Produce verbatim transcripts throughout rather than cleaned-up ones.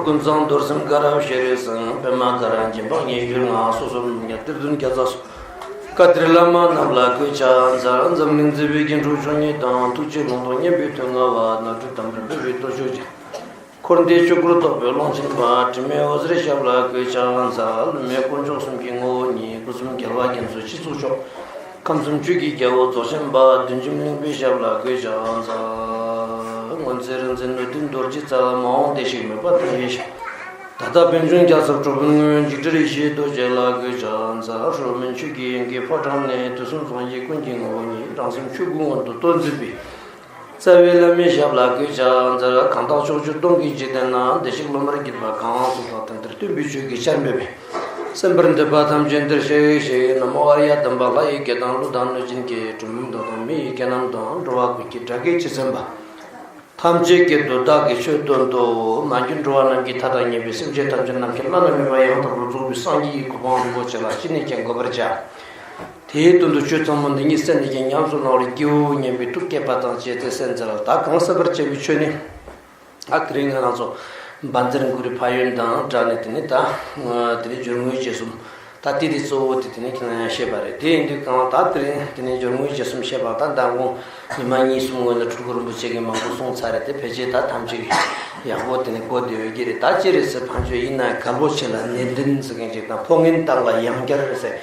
ཀུན་བཟང་རྡོར་སེམས་དགའ་རབ་ཤེས་རིག་སེང་། པདྨ་དགའ་རབ་འཇིམ་པ་སྙན་བརྒྱུད་ལྔ། སོ་སོར་མི་ཉམས་གཏེར་སྟོན་བརྒྱ་རྩ་གསུམ། བཀའ་གཏེར་བླ་མ་རྣམས་ལ་གུས་ཕྱག་འཚལ། འཛམ་གླིང་མཛེས་པའི་རྒྱན་དྲུག་མཆོག་གཉིས་དང་། ཐུགས་རྗེའི་ལུང་རྟོགས་སྙན་པའི་དོན་མངའ་བ། ནོར་བུའི་དམ་པར་འབུལ་བའི་སྟོབས་ཤུགས་ཅན། འཁོར་འདས་ཆོས་སྐུར་རྟོགས་པའི་ཀློང་ཆེན་པ། དྲི་མེད་འོད་ཟེར་ཞབས་ལ་གུས་ཕྱག་འཚལ། བླ་མའི་དཀོན་མཆོག་གསུམ་གྱི་ངོ་བོ་ཉིད། སྐུ་གསུམ་རྒྱལ་བ་རྒྱ་མཚོའི་སྤྱི་གཙུག་མཆོག། ཁམས་གསུམ་ཆོས་ཀྱི་རྒྱལ་པོ་རྫོགས་ཆེན་པ། བདུད་འཇོམས་གླིང་པའི་ཞབས་ལ་གུས་ཕྱག་འཚལ། སྔོན་ཚེ་རིག་འཛིན་ནུས་ལྡན་རྡོ་རྗེ་རྩལ། མ་འོངས་བདེ་གཤེགས་མོས་པ་དང་ཡེ་ཤེས། ད་ལྟ་པད་འབྱུང་རྒྱལ་ཚབ་གྲུབ་དཔོན་དངོས། འཇིགས་བྲལ་ཡེ་ཤེས་རྡོ་རྗེ་ལ་གུས་ཕྱག་འཚལ། ཧྲཱིཿ་མན་ཆོས་ཀྱི་དབྱིངས་ཀྱི་ཕོ་བྲང་ནས། དུས་གསུམ་སངས་རྒྱས་ཀུན་གྱི་ངོ་བོ་ཉིད། རང་སེམས་ཆོས་སྐུའི་ངང་དུ་སྟོན་མཛད་པའི། རྩ་བའི་བླ་མའི་ཞབས་ལ་གུས་ཕྱག་འཚལ། གང་དག་ཕྱོགས་བཅུ་སྟོང་གི་འཇིག་རྟེན་ན། བདེ་གཤེགས་སློབ་མར་གྱུར་པ་གང་སུ་དག། དེང་འདིར་སྟོན་པའི་ཆོས་ཀྱི་ཆར་འབེབས་པའི། སེམས་པར་འདོད་པ་ཐམས་ཅད་འདིར་གཤེགས་ཤིག། ན་མོ་ཨཱརྱ་དམ་པ་ལྷ་ཡི་སྐད་དང་ཀླུ་དང་གནོད་སྦྱིན་གྱི། གྲུལ་བུམ་དག་དང་མི་ཡི་སྐད་རྣམས་དང་། འགྲོ་བ་ཀུན་གྱི་སྒྲ་སྐད་ཇི་ཙམ་པ། ཐམས་ཅད་ཀྱི་མདོ་བདག་གིས་ཆོས་སྟོན་ཏོ། མ་གྱུར་འགྲོ་བ་རྣམས་ཀྱི་མཐའ་དང་མཉམ་པའི་སེམས་ཅན་ཐམས་ཅད་ནམ་མཁའི་བླ་ན་མེད་པ་ཡང་དག་པར་རྫོགས་པའི་སངས་རྒྱས་ཀྱི་གོ་འཕང་རིན་པོ་ཆེ་ལ་ཅི་ནས་ཀྱང་འགོད་པར་བྱ། དེའི་དོན་དུ་ཆོས་ཚང་མ་འདི་ཉིད་གསན་ནས་ཀྱང་ཉམས་སུ་བླང་བར་བགྱིའོ་སྙམ་པའི་ཐུགས་བསྐྱེད་པ་དང་བཅས་ཏེ་གསན་འཚལ་ལོ། ད་གང་གསན་པར་བྱ་བའི་ཆོས་ནི། ད་དེ་རིང་ང་རང་ཚོ་བཛྲ་གུ་རུ་ཕན་ཡོན་དང་སྦྲགས་ནས་དེ་ནས་ད་དེ་ནས་སྦྱོར་དངོས་རྗེས་གསུམ། ད་དེ་དེ་གཙོ་བོ་དེ་དེ་ནས་ཁྱེད་རང་ཡང་བཤད་པ་རེད། དེ་ཡིན་དུས་གང་ལ་ད་དེ་རིང་དེ་ནས་སྦྱོར་དངོས་རྗེས་གསུམ་བཤད་པ་ད་ཟླ་ངོ་ཉི་མ་གཉིས་གསུམ་སྔོན་ལ་སྤྲུལ་སྐུ་རིན་པོ་ཆེ་གིས་མང་པོ་གསུངས་ཚར་རེད། དེ་ཕལ་ཆེར་ད་ཐམས་ཅད་ཀྱིས་ཡག་པོ་དེ་ནས་གོ་བདེ་འོས་ཀྱི་རེད། ད་ཅི་རེད་ཟེར་ཕན་ཆོད་ཡིན་ན་གལ་པོ་ཆེ་ལ་ནན་ཏན་ཟེར་མཁན་ཅིག་དང་ཕོ་ངན་དག་ལ་ཡང་བསྐྱར་རེད་ཟེར།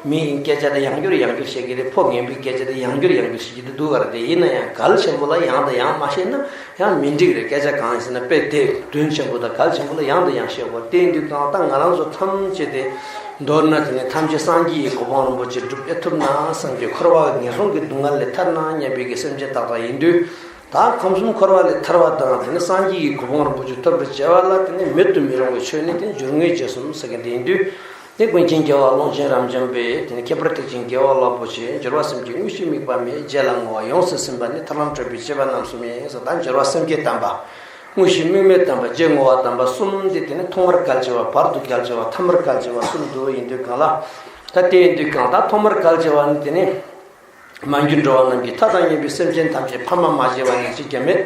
མི་ཡིན་སྐད་ཆ་དེ་ཡང་བསྐྱར་ཡང་བསྐྱར་བཤད་ཀྱི་རེད། ཕོ་ངན་པའི་སྐད་ཆ་དེ་ཡང་བསྐྱར་ཡང་བསྐྱར་བཤད་ཀྱི་འདུག་ག་རེད། དེ་ཡིན་ན་ཡང་གལ་ཆེན་པོ་ལ་ཡང་དང་ཡང་མ་བཤད་ན་ཡང་མི་འགྲིག་རེད། སྐད་ཆ་གང་ཡིན་ཟེར་ན་དཔེ་དེ་དོན་ཆེན་པོ་དང་གལ་ཆེན་པོ་ལ་ཡང་དང་ཡང་བཤད་དགོས། དེ་ཡིན་དུས་གང་ལྟར་ང་རང་ཚོ་ཐམས་ཅད་དེ་མདོར་ན་དེ་ནི་ཐམས་ཅད་སངས་རྒྱས་ཀྱི་གོ་འཕང་རིན་པོ་ཆེ་སྒྲུབ་ཨེ་ཐུབ་ན་བསམ་གྱི། འཁོར་བ་ངན་སོང་གི་སྡུག་བསྔལ་ལས་ཐར་ན་སྙམ་པའི་གི་སེམས་ཅན་དག་དག་ཡིན་དུས། ད་ཁམས་གསུམ་འཁོར་བ་ལས་ཐར་བ་དང་དེ་ནི་སངས་རྒྱས་ཀྱི་གོ་འཕང་རིན་པོ་ཆེ་ཐོབ་པར་བྱ་བ་ལ་དེ་ནི་མེད་དུ་མི་རུང་བའི་ཆོས་ནི་དེ་ནི་སྦྱོར་དངོས་རྗེས་གསུམ་ཟེར་མཁན་དེ་ཡིན་དུས། དེ་ཀུན་མཁྱེན་རྒྱལ་བ་ཀློང་ཆེན་རབ་འབྱམས་པས་དེ་ནི་ཁྱད་པར་ཐེག་ཆེན་རྒྱལ་བ་རླབས་པོ་ཆེ། སྦྱོར་བ་སེམས་བསྐྱེད་དངོས་གཞི་དམིགས་པ་མེད། རྗེས་ལ་བསྔོ་བ་ཡོངས་སུ་ཟིན་པ་ནི། ཐར་ལམ་བགྲོད་པའི་བྱེད་པ་རྣམ་གསུམ་ཡིན་ཟེར། ད་སྦྱོར་བ་སེམས་བསྐྱེད་དམ་པ། དངོས་གཞི་དམིགས་མེད་དམ་པ། རྗེས་བསྔོ་བ་དམ་པ་གསུམ་འདི་དེ་ནི་ཐོག་མར་གལ་ཆེ་བ། བར་དུ་གལ་ཆེ་བ། ཐ་མར་གལ་ཆེ་བ་གསུམ་འདུག་ཡིན་དུས་གང་ལ། ད་དེ་ཡིན་དུས་གང་ལྟར་ཐོག་མར་གལ་ཆེ་བ་ནི་དེ་ནི། མ་གྱུར་འགྲོ་བ་རྣམས་ཀྱི་མཐའ་དང་མཉམ་པའི་སེམས་ཅན་ཐམས་ཅད་ཕ་མ་མ་བྱས་པ་ནི་ཅིས་ཀྱང་མེད།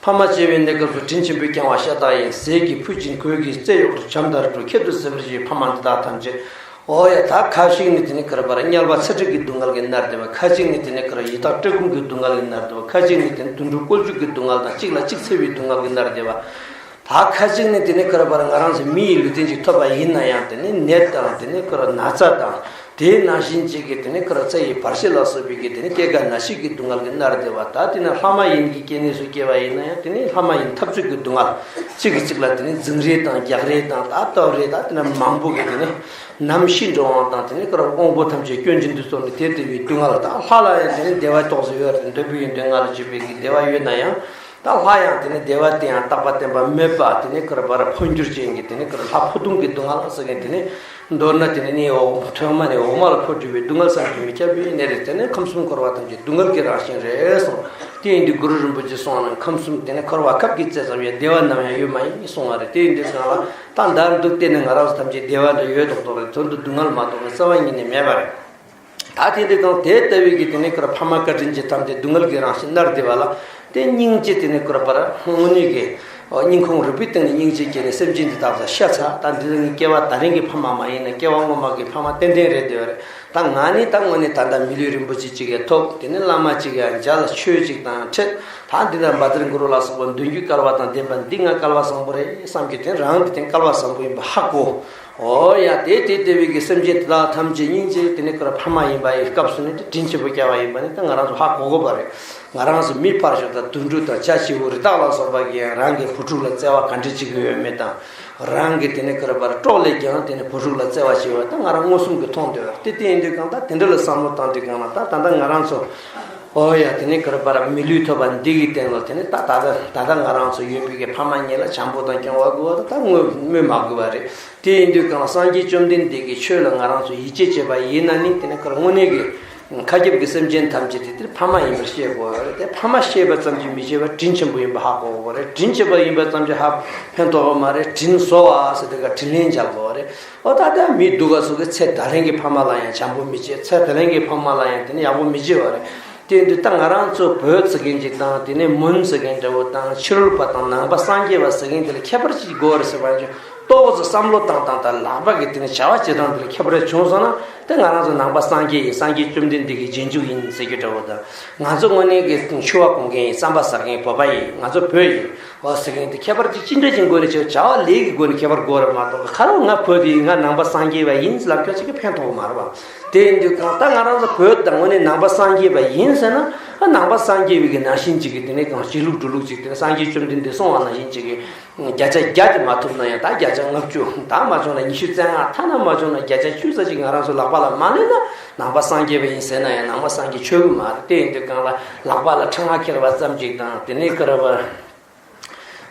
ཕ་མ་བྱས་པའི་གནས་སྐབས་སུ་དྲིན་ཆེན་པོས་བསྐྱངས་པ་ཤ་སྟག་ཡིན། ཟས་ཀྱིས་ཕུད་ཅིང་གོས་ཀྱིས་རྩེ་གཡོགས་ཏེ་བྱམས་དང་རིགས་དྲུག་ཁྱད་དུ་གསོད་པར་བྱེད་པའི་ཕ་མ་འདི་དག་ཐམས་ཅད། འོ་ཡ། ད་ཁ་ཅིག་ནི་དེ་ནི་ཁར་བར་དམྱལ་བ་ཚེ་ཁྲག་གི་སྡུག་བསྔལ་གྱིས་མནར་བསྡད་པ། ཁ་ཅིག་ནི་དེ་ནི་ཁར་ཡི་དྭགས་བཀྲེས་སྐོམ་གྱི་སྡུག་བསྔལ་གྱིས་མནར་བསྡད་པ། ཁ་ཅིག་ནི་དེ་ནི་དུད་འགྲོ་བཀོལ་སྤྱོད་ཀྱི་སྡུག་བསྔལ་དང་གཅིག་ལ་གཅིག་འཚེ་བའི་སྡུག་བསྔལ་གྱིས་མནར་བསྡད་པ། ད་ཁ་ཅིག་ནི་དེ་ནི་ཁར་བར་ང་རང་ཚོ་མི་ཡི་ལུས་རྟེན་ཅིག་ཐོབ་པ་ཡིན་ན་ཡང་དེ་ནི་ནད་དང་དེ་ནི་ཁར་ན་ཚ་དང་། དེ་ནང་བཞིན་གཅིག་གིས་དེ་ནི་ཁར་ཚེ་ཡི་བར་ཆད་ལ་སོགས་པའི་གི་དེ་ནི་སྐྱེ་རྒ་ན་འཆི་གི་སྡུག་བསྔལ་གྱིས་མནར་བསྡད་པ། ད་དེ་ནི་ལྷ་མ་ཡིན་གྱི་སྐྱེ་གནས་སུ་སྐྱེ་བ་ཡིན་ན་ཡང་དེ་ནི་ལྷ་མ་ཡིན་འཐབ་རྩོད་ཀྱི་སྡུག་བསྔལ། གཅིག་གིས་གཅིག་ལ་དེ་ནི་འཛིང་རེས་དང་རྒྱག་རེས་དང་ད་སྟབས་རེས་དང་དེ་ནི་མང་པོ་གིས་དེ་ནི་ནམ་ཤི་འགྲོ་བའང་དང་དེ་ནི་ཁར་དབང་པོ་ཐམས་ཅད་སྐྱོན་ཅན་དུ་སོང་ནས་དེ་ལྟ་བུའི་སྡུག་བསྔལ། ད་ལྷ་ལ་ཡང་དེ་ནི་བདེ་བ་ཏོག་ཙམ་ཡོད་རེད། འདོད་པའི་ཡོན་ཏན་ལྔ་ལ་སྤྱོད་པའི་གི་བདེ་བ་ཡོད་ན་ཡང་། ད་ལྷ་ཡང་དེ་ནི་བདེ་བ་དེ་ཡང་རྟག་པ་བརྟན་པ་མེད་པ། དེ་ནི་ཁར་བར་འཕོ་འགྱུར་ཅན་གྱི་དེ་ནི་ཁར་ལྷ་འཕོ་ལྟུང་གི་སྡུག་བསྔལ་ཟེར་མཁན་དེ་ནི་མདོར་ན་དེ་ནི་ནི་འོག་ཐོག་མ་ནས་འོག་མ་ལ་འཕོ་འགྱུར་བའི་སྡུག་བསྔལ་བསམ་གྱིས་མི་ཁྱབ་པའི་གནས་རེད། དེ་ནི་ཁམས་གསུམ་འཁོར་བ་ཐམས་ཅད་སྡུག་བསྔལ་གྱི་རང་བཞིན་རེད་གསུངས། དེ་ཡིན་དུས་གུ་རུ་རིན་པོ་ཆེས་གསུངས་ན་ཁམས་གསུམ་དེ་ནི་འཁོར་བ་ཁབ་ཀྱི་རྩེ་ཙམ་ཡང་བདེ་བ་ནམ་ཡང་ཡོད་མ་ཡིན་གསུངས་པ་རེད། དེ་ཡིན་དུས་གང་ལ་ད་འདར་འདུག་བལྟས་ནས་ང་རང་ཚོ་ཐམས་ཅད་བདེ་བ་འདྲ་ཡོད་མདོག་མདོག་རེད། དོན་དུ་སྡུག་བསྔལ་མ་གཏོགས་པའི་རྩ་བ་ཉིད་ནས་མེད་པ་རེད། ད་དེ་འདྲ་གང་དེ་ལྟ་བུའི་གི་དེ་ནི་ཁར་ཕ་མ་བཀའ་དྲིན་ཅན་ཐམས་ཅད་སྡུག་བསྔལ་གྱི་རང་བཞིན་མནར་བསྡད་པ་ལ། དེ་སྙིང་རྗེ་དེ་ནི་ཁར་བར་དངོས་གནས་ཀྱི་སྙིང་ཁོང་རུས་པའི་གཏིང་ནས་སྙིང་རྗེ་སྐྱེས་ནས་སེམས་ཅན་འདི་དག་ལ་ཤ་ཚ། ད་འདི་ནི་སྐྱེ་བ་ད་རིང་གི་ཕ་མ་མ་ཡིན་ན་སྐྱེ་བ་སྔོན་མ་གི་ཕ་མ་ཏན་ཏན་རེད་བསྡད་པ་རེད། ད་ང་ནི་ད་དངོས་གནས་ད་ལྟ་མི་ལུས་རིན་པོ་ཆེ་གཅིག་ཡང་ཐོབ། དེ་ནི་བླ་མ་གཅིག་ཡང་མཇལ། ཆོས་གཅིག་དང་འཕྲད། ད་འདི་ལ་བཛྲ་གུ་རུ་ལ་སོགས་པ་མདུན་གྱི་སྐལ་བ་དང་ལྡན་པ་འདི་ང་སྐལ་བ་བཟང་པོ་རེད་བསམ་གྱི། དེ་རང་གི་དེ་སྐལ་བ་བཟང་པོ་ཡིན་པ་ཧ་གོ། འོ་ཡ། དེ་དེ་ལྟ་བུའི་གི་སེམས་ཅན་དེ་དག་ཐམས་ཅད་སྙིང་རྗེ་དེ་ནི་ཁར་ཕ་མ་ཡིན་པ་ཡི་སྐབས་སུ་ནི་དེ་དྲིན་ཆེན་པོ་སྐྱེ་བ་ཡིན་པ་ནི་ད་ང་རང་ཚོ་ཧ་གོ་དགོས་པ་རེད། ང་རང་ཚོ་མི་ཕར་ཞོག་ད་དུད་འགྲོ་དང་བྱ་བྱིའུ་རི་དྭགས་ལ་སོགས་པ་གིས་ཡང་རང་གི་བུ་ཕྲུག་ལ་བརྩེ་བ་ག་འདྲ་བྱེད་ཀྱི་ཡོད་མེད་དང་། རང་གི་དེ་ནས་ག་རེ་ཟེར་གྲོགས་ལས་ཀྱང་དེ་ནས་བུ་ཕྲུག་ལ་བརྩེ་བ་ཆེ་བ་ད་ང་རང་མངོན་སུམ་གྱིས་མཐོང་བསྡད་པ་དེ་དེ་ཡིན་དུས་གང་ལྟར་དེ་འདྲ་ལ་བསམ་བློ་བཏང་དུས་གང་ལ་ད་ད་ལྟ་ང་རང་ཚོ། ཨོ་ཡ་དེ་ནས་ག་རེ་ཟེར་མི་ལུས་ཐོབ་པ་འདི་གི་སྟེང་ལ་དེ་ནས་ད་ད་ལྟ་ད་ལྟ་ང་རང་ཚོ་ཡོད་པའི་གི་ཕ་མ་གཉིས་ལ་བྱམས་པོ་དང་སྐྱོང་བ་དགོས་པ་ད་ད་དངོས་སྨོས་མ་དགོས་པ་རེད། དེ་ཡིན་དུས་གང་ལ་སངས་རྒྱས་བཅོམ་ལྡན་འདས་ཀྱི་ཆོས་ལ་ང་རང་ཚོ་ཡིད་ཆེས་བྱེད་པ་ཡིན་ན་ནི་དེ་ནས་ག་རེ་དངོས་གནས་ཀྱི་མཁའ་ཁྱབ་ཀྱི་སེམས་ཅན་ཐམས་ཅད་དེ་དེར་ཕ་མ་ཡིན་པར་ཤེས་དགོས་པ་རེད་དེ་ཕ་མ་ཤེས་པ་ཙམ་གྱིས་མི་ཤེས་པར་དྲིན་ཆེན་པོ་ཡིན་པ་ཧ་གོ་དགོས་པ་རེད། དྲིན་ཆེན་པོ་ཡིན་པ་ཙམ་གྱིས་ཧ་ཕན་ཐོགས་པ་མ་རེད། དྲིན་གཟོ་བ་ཟེར་དེ་ག་དྲིན་ལན་འཇལ་དགོས་པ་རེད། ཨོ་ད་ལྟ་མི་སྡུག་ག་སོགས་ཀྱི་ཚེ་ད་ལན་གྱི་ཕ་མ་ལ་ཡང་བྱམས་པོ་མི་བྱེད། ཚེ་ད་ལན་གྱི་ཕ་མ་ལ་ཡང་དེ་ནི་ཡག་པོ་མི་བྱེད་པ་རེད། དེ་འདི་ད་ང་རང་ཚོ་བོད་ཟེར་མཁན་ཅིག་དང་དེ་ནས་མོན་ཟེར་མཁན་འདྲ་བོ་དང་ཕྱི་རོལ་པ་དང་ནང་པ་སངས་རྒྱས་པ་ཟེར་མཁན་དེ་ལ་ཁྱད་པར་ཅིག་དགོས་རེད་ཟེར་བ་ཅིག་ཏོག་ཙམ་བསམ་བློ་བཏང་སྟངས་དང་ལག་པ་གི་དེ་ནས་བྱ་བ་བྱེད་སྟངས་དེ་ལ་ཁྱད་པར་བྱུང་སོང་ན་དེ་ང་རང་ཚོ་ནང་པ་སངས་རྒྱས་ཡིན། སངས་རྒྱས་བཅོམ་ལྡན་འདས་ཀྱི་རྗེས་འཇུག་ཡིན་ཟེར་རྒྱུ་འདྲ་བོ་དང་ང་ཚོ་དངོས་གནས་ཀྱི་ཆུ་བ་གོན་མཁན་ཡིན། རྩམ་པ་ཟ་མཁན་བོད་པ་ཡིན། ང་ཚོ་བོད་ཡིན། འོ་ཟེར་མཁན་དེ་ཁྱད་པར་ཅིག་ཅི་འདྲ་ཅིག་སྒོ་ནས་བྱས་བྱ་བ་ལས་ཀྱི་སྒོ་ནས་ཁྱད་པར་དགོས་རེད་མ་གཏོགས་ཁ་རོག་ང་བོད་དེ་ཡིན་ང་ནང་པ་སངས་རྒྱས་པ་ཡིན་ལབ་ཁྱོད་ཅིག་གིས་ཕན་ཐོགས་མ་རེད་བ། དེ་ཡིན་དུས་གང་ལྟར་ང་རང་ཚོ་བོད་དང་དངོས་གནས་ནང་པ་སངས་རྒྱས་པ་ཡིན་ཟེར་ན་ཨ་ནང་པ་སངས་རྒྱས་པའི་གི་ནང་བཞིན་ཅིག་གི་དེ་ནས་གང་བྱེད་ལུགས་འགྲོ་ལུགས་ཅིག་དེ་སངས་རྒྱས་བཅོམ་ལྡན་འདས་གསུངས་པ་ནང་བཞིན་ཅིག་གི་བརྒྱ་ཆ་བརྒྱ་དེ་མ་ཐུབ་ན་ཡང་ད་བརྒྱ་ཆ་ལྔ་བཅུ་ད་མ་བྱུང་ན་ཉི་ཤུ་རྩ་ལྔ་ཐ་ན་མ་བྱུང་ན་བརྒྱ་ཆ་བཅུ་ཙམ་ཅིག་ང་རང་ཚོ་ལག་པ་ལ་མ་ལེན་ན་ནང་པ་སངས་རྒྱས་པ་ཡིན་ཟེར་ན་ཡང་ནང་པ་སངས་རྒྱས་ཆོག་གི་མ་རེད། དེ་ཡིན་དུས་གང་ལ་ལག་པ་ལ་ཁྲག་ཁ་འཁྱེར་བ་ཙམ་ཅིག་དང་དེ་ནས་ག་རེ་བ།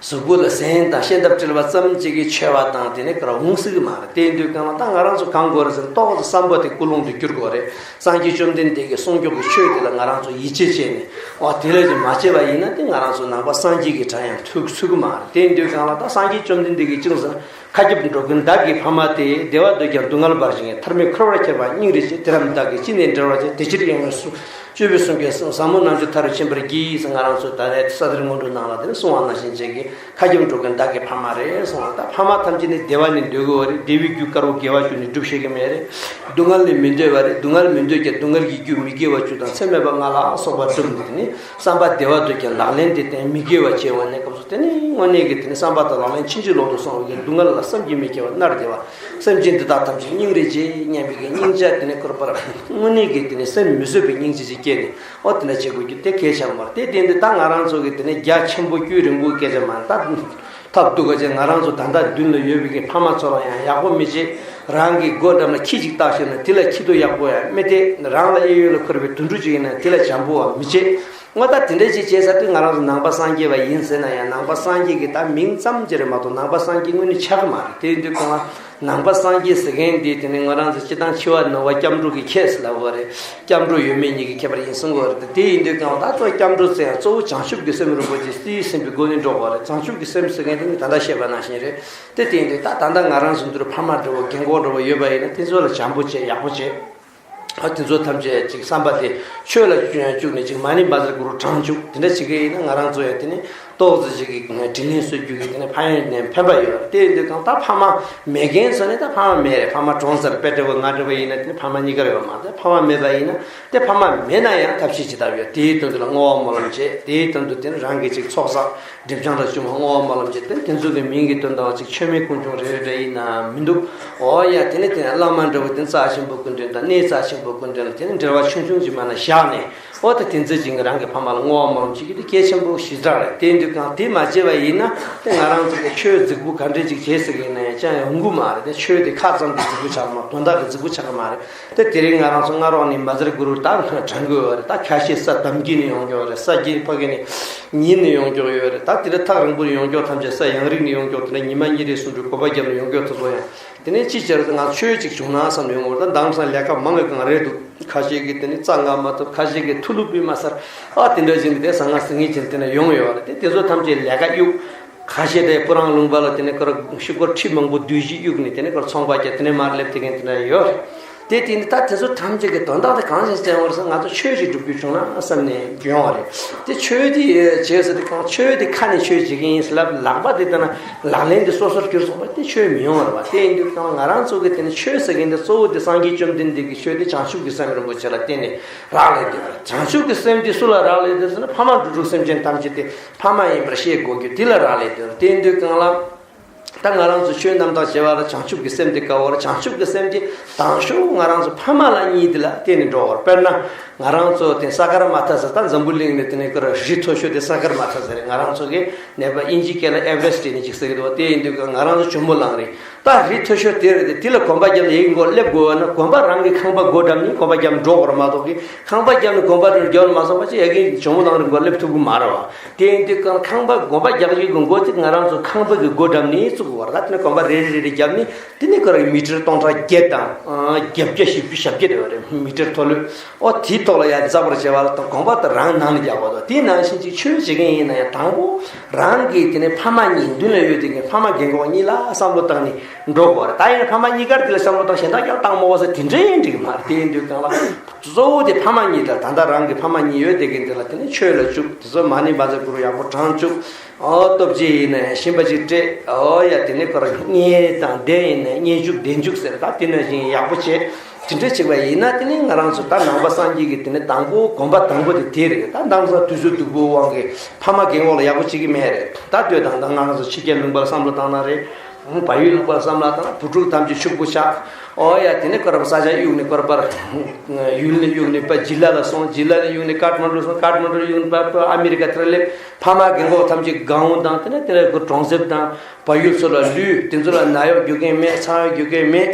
གཟུགས་པོ་ལ་ཟན་དང་ཤེས་འདབས་སྤྲིལ་བ་ཙམ་གཅིག་གིས་ཆོད་པ་དང་དེ་ནས་ག་རེ་འོང་སྲིད་ཀྱི་མ་རེད། དེ་ཡིན་དུས་གང་ལ་ད་ང་རང་ཚོ་གང་དགོས་རེད་ཟེར་ན་ཏོག་ཙམ་བསམ་པ་དེ་ཀུན་སློང་དུ་བསྒྱུར་དགོས་རེད། སངས་རྒྱས་བཅོམ་ལྡན་འདས་ཀྱིས་གསུངས་རྒྱུ་གི་ཆོས་དེ་ལ་ང་རང་ཚོ་ཡིད་ཆེས་བྱས་ནས་ཨོ་དེ་ལས་ཀྱང་མ་བྱས་པ་ཡིན་ན་དེ་ང་རང་ཚོ་ནང་པ་སངས་རྒྱས་ཀྱི་གྲས་ཡང་ཚུད་ཚུད་ཀྱི་མ་རེད། དེ་ཡིན་དུས་གང་ལ་ད་སངས་རྒྱས་བཅོམ་ལྡན་འདས་ཀྱིས་ཅུང་ཟད། མཁའ་ཁྱབ་འགྲོ་ཀུན་བདག་གི་ཕ་མ་སྟེ། བདེ་བ་འདོད་ཀྱང་སྡུག་བསྔལ་བར་བྱེད་མཁན། ཐར་མེད་འཁོར་བར་ཁྱེར་བ་སྙིང་རེ་རྗེ། དེ་རྣམས་བདག་གིས་ཅི་ནས་བསྒྲལ་བར་བྱ། དེ་ཕྱིར་ཡང་སུ་སྤྱོད་པའི་གསུང་གིས་ཟབ་མོ་རྣལ་འབྱོར་མཐར་ཕྱིན་པར་བགྱི། ཟེར་ང་རང་ཚོ་ད་རེས་ས་དེར་སྔོན་འགྲོ་ནང་ལ་དེ་ནས་གསུང་བ་ནང་བཞིན་བྱེད་ཀྱི་མཁའ་ཁྱབ་འགྲོ་ཀུན་བདག་གི་ཕ་མ་རེད་གསུང་བ་དང་ཕ་མ་ཐམས་ཅད་ནི་བདེ་བ་ནི་འདོད་དགོས་པ་རེད། བདེ་བའི་རྒྱུ་དཀར་པོ་དགེ་བ་བཅུ་ནི་སྒྲུབ་ཤེས་ཀྱི་མེད་རེད། སྡུག་བསྔལ་ནི་མི་འདོད་པ་རེད། སྡུག་བསྔལ་མི་འདོད་ཀྱང་སྡུག་བསྔལ་གྱི་རྒྱུ་མི་དགེ་བ་བཅུ་དང་ཚད་མེད་པ་ལྔ་ལ་སོགས་པ་བསྒྲུབས་ནས་དེ་ནི། བསམ་པ་བདེ་བ་འདོད་ཀྱང་ལག་ལེན་དེ་བརྟེན་མི་དགེ་བ་བྱེད་པ་ནས་སྐབས་སུ་དེ་ནི་དངོས་གནས་ཀྱི་དེ་ནི་བསམ་པ་དང་ལག་ལེན་ཕྱིན་ཅི་ལོག་ཏུ་སོང་བའི་སྡུག་བསྔལ་ལ་བསམ་གྱིས་མི་ཁྱབ་པ་མནར་བདེ་བ། སེམས་ཅན་འདི་དག་ཐམས་ཅད་སྙིང་རེ་རྗེ་སྙམ་པའི་སྙིང་རྗེ་དེ་ནི་བསྐུར་བར་དངོས་གནས་ཀྱི་དེ་ནི་སེམས་མི་བཟོད་པའི་སྙིང་རྗེ་ཅིག་སྐྱེས་ནས་ཨོ་དེ་འདྲ་བྱེད་དགོས་རྒྱུ་དེ་གལ་ཆེན་པོ་རེད། དེ་བརྟེན་ཏེ་ད་ང་རང་ཚོ་གི་དེ་ནི་རྒྱ་ཆེན་པོ་རྒྱུན་རིང་པོའི་སྐད་ཆ་མ་ད། ཐབས་སྡུག་ག་ཅན་ང་རང་ཚོ་ད་ལྟ་མདུན་ལ་ཡོད་པའི་གི་ཕ་མ་ཚོ་ལ་ཡང་ཡག་པོ་མི་བྱེད། རང་གི་སྒོ་འགྲམ་ལ་ཁྱི་ཅིག་བཏགས་ཤེས་ན་དེ་ལ་ཁྱི་ཐོ་ཡག་པོ་ཡང་མི་སྟེར། རང་ལ་གཡས་གཡོན་ལ་འཁོར་བའི་དུད་འགྲོ་ཅིག་ཡིན་ན་དེ་ལ་བྱམས་པོ་བ་མི་བྱེད། ངོ་ད་དེ་འདྲ་ཅིག་བྱས་ས་དེ་ང་རང་ཚོ་ནང་པ་སངས་རྒྱས་པ་ཡིན་ཟེར་ན་ཡང་ནང་པ་སངས་རྒྱས་ཀྱི་ད་མིང་ཙམ་ཅིག་རེད་མ་གཏོགས་ནང་པ་སངས་རྒྱས་དངོས་གནས་ཆགས་ཀྱི་མ་རེད། དེ་ཡིན་དུས་གང་ལ་ནང་པ་སངས་རྒྱས་ཟེར་མཁན་དེ་དེ་ནི་ང་རང་ཚོ་སྤྱིར་བཏང་འཆི་བ་ནང་བ་སྐྱབས་འགྲོ་གི་ཁྱད་ཟེར་ལབ་པ་རེད། སྐྱབས་འགྲོ་ཡོད་མེད་གཉིས་ཀྱི་ཁྱད་པར་ཡིན་གསུང་གི་ཡོད་རེད། དེ་ཡིན་དུས་གང་ལ་ད་གཙོ་བོ་བྱང་ཆུབ་ཀྱི་སེམས་རིན་པོ་ཆེ་སྲིད་ཟིན་པའི་སྒོ་ནས་འགྲོ་དགོས་རེད། བྱང་ཆུབ་ཀྱི་སེམས་ཟེར་མཁན་དེ་ནི་ད་ལྟ་བཤད་པ་ནང་བཞིན་རེད། དེ་དེ་ཡིན་དུས་ད་ད་ལྟ་ང་རང་ཚོ་འདིར་ཕ་མ་འདྲ་བོ་རྒན་གོག་འདྲ་བོ་ཡོད་པ་ཡིན་ན་དེ་ཚོ་ལ་བྱམས་པོ་བྱེད་ཡག་པོ་བྱེད། ཨ་དེ་ཚོ་ཐམས་ཅད་ཅིག་བསམ་པ་དེ་ཆོས་ལ་བཅུག་ནས་ཅིག་མ་ཎི་བཛྲ་གུ་རུ་བགྲང་བཅུག་དེ་འདྲ་བྱེད་ཀྱི་ཡིན་ན་ང་རང་ཚོ་ཡང་དེ་ནི་ཏོག་ཙམ་ཅིག་གི་དྲིན་ལན་གསོ་རྒྱུ་གི་དེ་ནི་ཕན་ཡོན་ནས་ཕན་པ་ཡོད་རེད། དེ་ཡིན་དུས་གང་ལྟར་ཕ་མ་མེད་མཁན་ཚོ་ནི་ད་ཕ་མ་མེད་རེད། ཕ་མ་གྲོངས་ཚར་དཔེ་འདྲ་བོ་ང་འདྲ་བོ་ཡིན་ན་དེ་ནི་ཕ་མ་གཉིས་ཀ་ཡོད་མ་རེད། ཕ་མ་མེད་པ་ཡིན་ན་དེ་ཕ་མ་མེད་ན་ཡང་ཐབས་ཤེས་ཅི་ལྟར་ཡོད་དེའི་དོན་དུ་ལ་བསྔོ་བ་སྨོན་ལམ་བྱེད། དེའི་དོན་དུ་དེ་ནི་རང་གི་ཅིག་ཚོགས་བསགས། སྒྲིབ་སྦྱང་ལ་བཅུག་མ་བསྔོ་བ་སྨོན་ལམ་བྱེད་དེ་དེ་ཚོ་གི་མིང་གི་དོན་དག་ཅིག་མཆོད་མེ་ཀུན་འབྱུང་རེ་རེ་རེ་ཡིན་ན་མི་འདུག་ཨོ་ཡ་དེ་ནི་དེ་ནི་བླ་མ་འདྲ་བོ་དེ་རྩ་ཆེན་པོ་ཀུན་འདུན་དང་གནས་རྩ་ཆེན་པོ་ཀུན་འདུན་ལ་དེ་ནི་འབྲེལ་བ་ཆུང་ཆུང་ཅིག་མ་ན་བཞག་ནས་ཨོ་ད་དེ་ཚོ་ཅིག་རང་གི་ཕ་མ་ལ་བསྔོ་བ་སྨོན་ལམ་བྱེད་རྒྱུ་དེ་གལ་ཆེན་པོ་ཞེ་དྲག་རེད། དེ་ཡིན་དུས་གང་དེ་མ་བྱས་པ་ཡིན་ན་དེ་ང་རང་ཚོ་གི་ཆོས་རྫིག་པོ་ག་འདྲས་ཅིག་བྱས་ཟེར་གི་ཡིན་ན་ཡང་ཅང་ཡང་ཡོང་གི་མ་རེད། དེ་ཆོས་དེ་ཁ་ཙམ་གྱི་རྫིག་པོ་ཆགས་མ་དོན་དག་གི་རྫིག་པོ་ཆགས་གི་མ་རེད། དེ་དེ་རིང་ང་རང་ཚོ་སྔ་རོགས་ནས་བཛྲ་གུ་རུ་ད་དྲན་གི་ཡོད་རེད། ད་ཁ་ཤས་ས་དམ་གྱི་ནས་ཡོང་གི་ཡོད་རེད། ས་རྒྱུད་ཕ་གི་ནས་ཉིན་ནས་ཡོང་གི་ཡོད་རེད། ད་དེ་འདྲ་ཐག་རིང་པོ་ནས་ཡོང་གི་ཐམས་ཅད་ས་ཡང་རིགས་ནས་ཡོང་གི་དེ་འདྲ་ཉི་མ་གཉིས་རེ་གསུམ་རེ་གོམ་པ་བརྒྱབ་ནས་ཡོང་གི་དེ་ཚོ་ཡང་དེ་ནས་ཅི་བྱས་རེད། ང་ཆོས་ཅིག་བྱུང་ན་བསམ་ཡོང་གི་ཡོད་རེད། ད་དེང་སང་ལས་ཀ་མང་གི་གང་རེད་འདུག་ཁ་ཤས་ཀྱིས་དེ་ནས་རྩ་འགག་མ་ཐུབ། ཁ་ཤས་ཀྱིས་ཐུགས་ལུ་བུད་མ་ཚར། ཨ་དེ་འདྲ་བཞིན་དེ་ཟང་ངེ་ཟིང་ངེ་བྱས་ནས་དེ་འདྲ་ཡོང་གི་ཡོད་རེད། དེ་དེ་ཚོ་ཐམས་ཅད་ལས་ཀ་གཡུག་ཁ་ཤས་དེ་སྤུ་རང་ལུང་པ་ལ་དེ་ནས་ཁོ་ར་ཤུ་གུར་ཁྲི་མང་པོ་སྡུད་གཞི་གཡུགས་ནས་དེ་ནས་ཁོ་ར་ཚོང་པ་བརྒྱབ་དེ་ནས་མར་སླེབས་དེ་མཁན་དེ་འདྲ་ཡོད་རེད། དེ་དེ་ནས་ད་དེ་ཚོ་ཐམས་ཅད་ཀྱི་དོན་དག་དེ་གང་ཞིག་བསྟན་བར་སོང་ང་ཚོ་ཆོས་ཅིག་སྒྲུབ་རྒྱུ་བྱུང་ན་བསམ་ནས་ཡོང་བ་རེད། དེ་ཆོས་དེ་བྱས་ཟེར་དེ་གང་ཆོས་དེ་ཁ་ནས་ཆོས་བྱེད་ཀྱི་ཡིན་ཟེར་ལབ་ལག་པ་དེ་ལྟ་ན་ལག་ལེན་དེ་སོ་སོར་གྱུར་སོང་བ་དེ་ཆོས་མི་ཡོང་བ་རེད་བ། དེ་ཡིན་དུས་གང་ང་རང་ཚོ་གི་དེ་ནས་ཆོས་ཟེར་མཁན་དེ་གཙོ་བོ་དེ་སངས་རྒྱས་བཅོམ་ལྡན་འདས་ཀྱི་ཆོས་དེ་བྱང་ཆུབ་ཀྱི་སེམས་རིན་པོ་ཆེ་ལ་བརྟེན་ནས་རག་ལས་དེ་བྱང་ཆུབ་ཀྱི་སེམས་དེ་སུ་ལ་རག་ལས་དེ་ཟེར་ན་ཕ་མ་འགྲོ་དྲུག་སེམས་ཅན་ཐམས་ཅད་དེ། ཕ་མ་ཡིན་པར་ཤེས་དགོས་རྒྱུ་དེ་ལ་རག་ལས་དོན་དེ་ཡིན་དུས་གང་ལ། ད་ང་རང་ཚོ་ཆོས་རྣམ་དག་བྱེད་པ་ལ་བྱང་ཆུབ་ཀྱི་སེམས་དེ་དགའ་བོ་རེད། བྱང་ཆུབ་ཀྱི་སེམས་དེ་དང་ཤོག་ང་རང་ཚོ་ཕ་མ་ལ་གཉིས་དེ་ལ་བརྟེན་ནས་འགྲོ་བར། དཔེར་ན་ང་རང་ཚོ་དེ་ས་གར་མ་ཐ་ཟེར། ད་འཛམ་བུ་གླིང་ནས་དེ་ནས་ཀར་རི་མཐོ་ཤོས་དེ་ས་གར་མ་ཐ་ཟེར་རེད། ང་རང་ཚོ་གི་ནད་པ་དབྱིན་ཇིའི་སྐད་ལ་ཨེ་ཝ་རེ་སི་ཊི་ནས་ཅིག་ཟེར་གི་འདུག་དེ་ཡིན་དུས་ང་རང་ཚོ་ཇོ་མོ་གླང་རེད། ད་རི་མཐོ་ཤོས་དེ་རེད་དེ། དེ་ལ་གོམ་པ་རྒྱབ་ནས་ཡིག་མགོ་སླེབས་དགོས་ན། གོམ་པ་རང་གི་ཁང་པ་སྒོ་བསྒྲབས་ནས་གོམ་པ་རྒྱབ་ནས་འགྲོ་དགོས་རེད་མ་གཏོགས་གི། ཁང་པ་བརྒྱབ་ནས་གོམ་པ་རེ་རྒྱབ་ནས་མ་སོང་བ་ཅིག་ཡ་གི་ཇོ་མོ་གླང་རི་མགོ་སླེབས་ཐུབ་ཀྱི་མ་རེད་བ། དེ་ཡིན་དུས་གང་ཁང་པ་གོམ་པ་རྒྱག་རྒྱུ་གི་མགོ་ཅིག་ང་རང་ཚོ་ཁང་པ་གི་སྒོ་བསྒྲབས་ནས་བཙུགས་དགོས་རེད། ད་དེ་ནས་གོམ་པ་རེ་རེ་རེ་རེ་བརྒྱབ་ནས་དེ་ནས་ཁོ་རང་མི་ཊར་སྟོང་ཕྲག་བརྒྱད་དང་བརྒྱད་བརྒྱ་བཞི་བཅུ་ཞེ་བརྒྱད་དེ་བ་རེད། མི་ཊར་མཐོ་ལོས། ཨོ་དེའི་ཐོག་ལ་ཡར་འཛེགས་པར་བྱེད་པ་ལ་ད་གོམ་པ་དེ་རང་ནང་ནས་རྒྱག་དགོས་འདུག་དེ་ནང་བཞིན་ཅིག་ཆོས་བྱེད་མཁན་ཡིན་ན་ཡང་དང་པོ་རང་གི་དེ་ནས་ཕ་མ་གཉིས་མདུན་ལ་ཡོད་དེ་གི་ཕ་མ་རྒན་གོག་གཉིས་ལ་བསམ་བློ་བཏང་ནས་འགྲོ་དགོས་རེད། ད་ཡིན་ན་ཕ་མ་གཉིས་ཀར་དེ་ལ་བསམ་བློ་བཏང་གཞན་དག་ཀྱང་བཏང་མ་དགོས་ཟེར་དེ་འདྲའི་འགྲིག་གི་མ་རེད། དེ་ཡིན་དུས་གང་ལ་གཙོ་བོ་དེ་ཕ་མ་གཉིས་དང་། ད་ལྟ་རང་གི་ཕ་མ་གཉིས་ཡོད་དེ་གི་འདི་ལ་དེ་ནས་ཆོས་ལ་བཅུག་དེ་ཚོ་མ་ཎི་བཛྲ་གུ་རུ་ཡག་པོ་བགྲང་བཅུག་ཨོ་སྟོབས་ཆེ་ཡིན་ན་ཡང་གཤིན་པ་ཅིག་སྤྲད། ཨོ་ཡ་དེ་ནས་ཁོ་རང་བསྙེན་དང་བདེན་ཡིན་ན་བསྙེན་བཅུག་བདེན་བཅུག་ཟེར། ད་དེ་ནང་བཞིན་ཡག་པོ་བྱས། དེ་འདྲ་བྱས་པ་ཡིན་ན་དེ་ནས་ང་རང་ཚོ་ད་ནང་པ་སངས་རྒྱས་ཀྱི་དེ་ནས་དང་པོ་གོམ་པ་དང་པོ་དེ་དེ་རེད། ད་དེང་སང་དུས་ཚོད་སྡུག་པོའི་དབང་གིས་ཕ་མ་རྒན་གོག་ལ་ཡག་པོ་བྱེད་ཀྱི་མེད་རེད། ད་ལྟོས་དང་། ད་ང་རང་ཚོ་ཕྱི་རྒྱལ་ལུང་པར་བསམ་བློ་བཏང་ན་རེད། བལ་ཡུལ་ལུང་པར་བསམ་བློ་བཏང་ན་བུ་ཕྲུག་ཐམས་ཅད་ཕྱུག་པོ་ཆགས། ཨོ་ཡ་དེ་ནས་ཁོ་རང་ས་ཆ་གཡུག་ནས་ཁོ་རང་པར་ཡུལ་ནས་གཡུག་ནས་པར་ཇི་ལ་ལ་སོང་། ཇི་ལ་ལ་གཡུག་ནས་ཀ་ཐ་མན་ཌུ་སོང་། ཀ་ཐ་མན་ཌུ་གཡུག་ནས་པར་པར་ཨ་མི་རི་ཀ་དེར་སླེབས། ཕ་མ་རྒན་གོག་ཐམས་ཅད་སྒང་དང་དེ་ནས་དེ་ནས་ཁོ་གྲོང་གསེབ་དང་། བལ་ཡུལ་ཚོ་ལ་ལུས། དེ་ཚོ་ལ་ན་གཡོག་རྒྱུག་མཁན་མེད། ཚ་གཡོག་རྒྱུག་མཁན་མེད།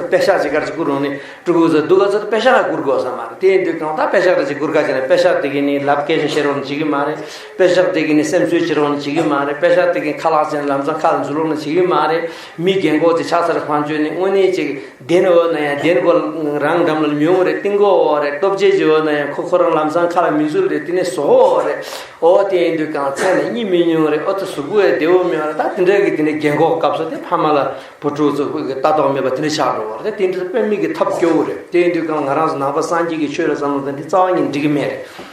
པད་ཤག་ཅིག་གར་ཅིག་བསྐུར་འོང་ནས་ཕྲུ་གུ་ཚོ་སྡུག་ག་ཚོད་པད་ཤག་ལ་བསྐུར་དགོས་ས་མ་རེད། དེ་ཡིན་དུས་གང་ལྟར་པད་ཤག་རེ་ཅིག་བསྐུར་ག་བྱས་ན། པད་ཤག་དེ་གི་ནི་ལབ་སྐད་ཆ་བཤད་རོགས་ནི་བྱེད་ཀྱི་མ་རེད། པད་ཤག་དེ་གི་ནི་སེམས་གསོ་བྱེད་རོགས་ནི་བྱེད་ཀྱི་མ་རེད། པད་ཤག་དེ་གི་ཁ་ལག་ཅན་ལམ་སང་ཁ་ལ་འཛུལ་རོགས་ནི་བྱེད་ཀྱི་མ་རེད། མི་རྒན་གོག་དེ་ཆགས་ཚར་བང་བཅོས་ནི་དངོས་གནས་ཅིག་བདེན་འོ་ན་ཡང་བདེན་གོ། རང་འགྲམ་ལ་མྱོང་རེད། གཏིང་གོ་འོ་རེད། སྟོབས་ཆེ་ཆེ་འོ་ན་ཡང་ཁོ་ཁོ་རང་ལམ་སང་ཁ་ལ་མི་འཛུལ་རེད། དེ་ནི་བཟོ་འོ་རེད། ཨོ་དེ་ཡིན་དུས་གང་མཚན་ལ་གཉིད་མི་མྱོང་རེད། ཨོ་ད་གཟུགས་པོ་ཡང་བདེ་བོ་མེད་རེད། ད་དེ་འདྲ་གི་དེ་ནས་རྒན་གོག་སྐབས་སུ་དེ་ཕ་མ་ལ་བུ་ཕྲུག་ཚོ་ལྟ་རྟོག་མེད་པ་དེ་འདྲ་ཆགས་འགྲོ་བ་རེད། དེ་འདྲ་དཔེ་མི་གི་ཐབས་སྐྱོ་བོ་རེད། དེ་ཡིན་དུས་གང་ང་རང་ཚོ་ནང་པ་སངས་རྒྱས་ཀྱི་ཆོས་ལ་བསམ་བློ་བཏང་དེ་རྩ་བ་ཉིད་འགྲིག་གི་མེད་རེད།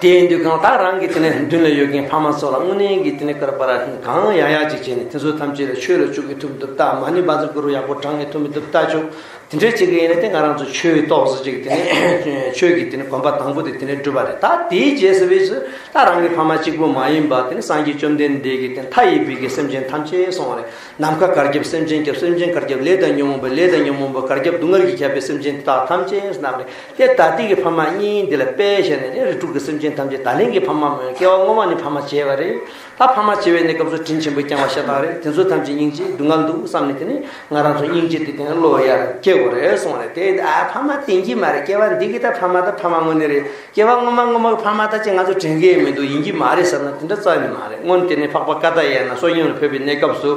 དེ་ཡིན་དུས་གང་ད་རང་གི་དེ་ནས་མདུན་ལ་ཡོད་མཁན་ཕ་མ་ཚོ་ལ་དངོས་གནས་ཀྱི་དེ་ནས་ཀར་པར་གང་ཡག་ཡག་ཅིག་བྱས་ནས་དེ་ཚོ་ཐམས་ཅད་ལ་ཆོས་ལ་བཅུག་གི་ཐུབ་ཐུབ་ལྟ། མ་ཎི་བཛྲ་གུ་རུ་ཡག་པོ་བགྲང་གི་ཐུབ་མི་ཐུབ་ལྟ་བཅུག་དེ་འདྲ་བྱེད་ཀྱི་ཡིན་ན་དེ་ང་རང་ཚོ་ཆོས་ཏོག་ཙམ་ཅིག་དེ་ནས་ཆོས་ཀྱི་དེ་ནས་གོམ་པ་དང་པོ་དེ་དེ་ནས་འགྲུབ་པ་རེད། ད་དེའི་རྗེས་སུ་བས་སུ་ད་རང་གི་ཕ་མ་གཅིག་པུ་མ་ཡིན་པ་དེ་ནས་སངས་རྒྱས་བཅོམ་ལྡན་འདས་ཀྱི་དེ་མཐའ་ཡས་པའི་གི་སེམས་ཅན་ཐམས་ཅད་གསུངས་པ་རེད། ནམ་མཁའ་གར་ཁྱབ་སེམས་ཅན་ཁྱབ། སེམས་ཅན་གར་ཁྱབ་ལས་དང་ཉོན་མོངས་པ། ལས་དང་ཉོན་མོངས་པ་གར་ཁྱབ་སྡུག་བསྔལ་གྱིས་ཁྱབ་པའི་སེམས་ཅན་དེ་དག་ཐམས་ཅད་གསུངས་པ་རེད། དེ་ད་ལྟའི་གི་ཕ་མ་གཉིས་འདི་ལ་དཔེ་བཞག་ནས་ནི་རིགས་དྲུག་གི་སེམས་ཅན་ཐམས་ཅད་ད་ལན་གྱི་ཕ་མ་མོས་སྐྱེ་བ་སྔོན་མ་ནས་ཕ་མ་བྱས་པ་རེད། ད་ཕ་མ་བྱས་པའི་གནས་སྐབས་སུ་དྲིན་ཆེན་པོ་བསྐྱངས་པ་ཤ་སྟག་རེད། དེ་ཚོ་ཐམས་ཅད་སྙིང་རྗེ་སྡུག་བསྔལ་འདུག་བསམ་ནས་དེ་ནི་ང་རང་ཚོ་སྙིང་རྗེ་དེ་དེ་ནི་བློ་ཡར་སྐྱེ་དགོས་རེད་གསུངས་རེད། དེ་ཨ་ཕ་མ་དེ་ཡིན་གྱི་མ་རེད། སྐྱེ་བ་འདི་གི་ད་ཕ་མ་ད་ཕ་མ་དངོས་གནས་རེད། སྐྱེ་བ་སྔོན་མ་སྔོན་མ་གི་ཕ་མ་ད་ཅིག་ང་ཚོ་དྲན་གྱི་མི་འདུག་ཡིན་གྱི་མ་རེད་བསམ་ན་དེ་འདྲ་རྩ་ནས་མ་རེད། སྔོན་དེ་ནས་འཕགས་པ་ཀ་ཏ་ཡ་ན་བསོད་སྙོམས་ལ་ཕེབས་པའི་གནས་སྐབས་སུ་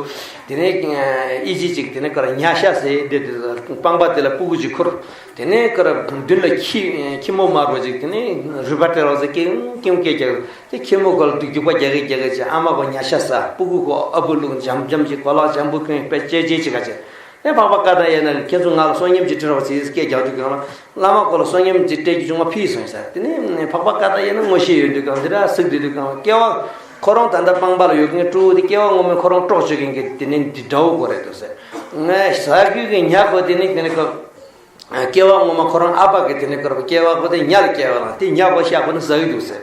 དེ་ནས་ཨི་ཅི་ཅིག་དེ་ནས་ཀ་ར་ཉ་ཤ་ཟེར་དེ་དེ་སྤང་པ་དེ་ལ་སྤུ་གུ་ཅིག་ཁུར། དེ་ནས་ཀར་མདུན་ལ་ཁྱི་ཁྱི་མོ་དམར་པོ་ཅིག་དེ་ནས་རུས་པ་སྤྲད་རོགས་ཟེར། ཀེའུ་ཀེའུ་སྐད་རྒྱག་དེ་ཁྱི་མོ་ཁོ་ལ་དུ་རྒྱུག་པ་རྒྱག་གི་རྒྱག་གི་བྱས། ཨ་མ་ཁོ་ཉ་ཤ་ཟ། སྤུ་གུ་ཁོ་ཨ་བུ་ལུག་འཇམ་འཇམ་ཅིག་གོ་ལག་འཇམ་པོ་གྱོན་པས་ཅེ་ཅེ་ཅིག་ག་བྱས། དེ་འཕགས་པ་ཀ་ཏ་ཡ་ན་ལ་ཁྱེད་ཚོ་ང་ལ་བསོད་སྙོམས་ཅིག་སྤྲད་རོགས་ཟེར་སྐད་རྒྱག་དུས་གང་ལ་བླ་མ་ཁོ་ལ་བསོད་སྙོམས་ཅིག་སྤྲད་རྒྱུ་བྱུང་བ་ཕུལ་སོང་ཟེར། དེ་ནས་འཕགས་པ་ཀ་ཏ་ཡ་ན་མངོན་ཤེས་ཡོད་དུས་གང་དེ་འདྲ་ཟེར་དུས་དུས་གང་སྐྱེ་བ་ཁོ་རང་ད་ལྟ་སྤང་པ་ལ་ཡོད་མཁན་ཕྲུ་གུ་དེ་སྐྱེ་བ་སྔོན་མའི་ཁོ་རང་སྲོག་གཅོད་མཁན་གྱི་དེ་ནས་འདི་འདྲ་བོ་ཁོ་རེད་འདུག་ཟེར། ངས་ཟ་རྒྱུ་གི་ཉ་ཁོ་དེ་ནི་དེ་ནི་ཁོ། སྐྱེ་བ་སྔོན་མ་ཁོ་རང་ཨ་ཕ་གི་དེ་ནི་ཁོ་རང་སྐྱེ་བ་ཁོ་དེ་ཉ་ལ་སྐྱེ་བ་ལ་དེ་ཉ་ཁོ་ཤ་ཁོ་ནི་ཟ་གི་འདུག་ཟེར།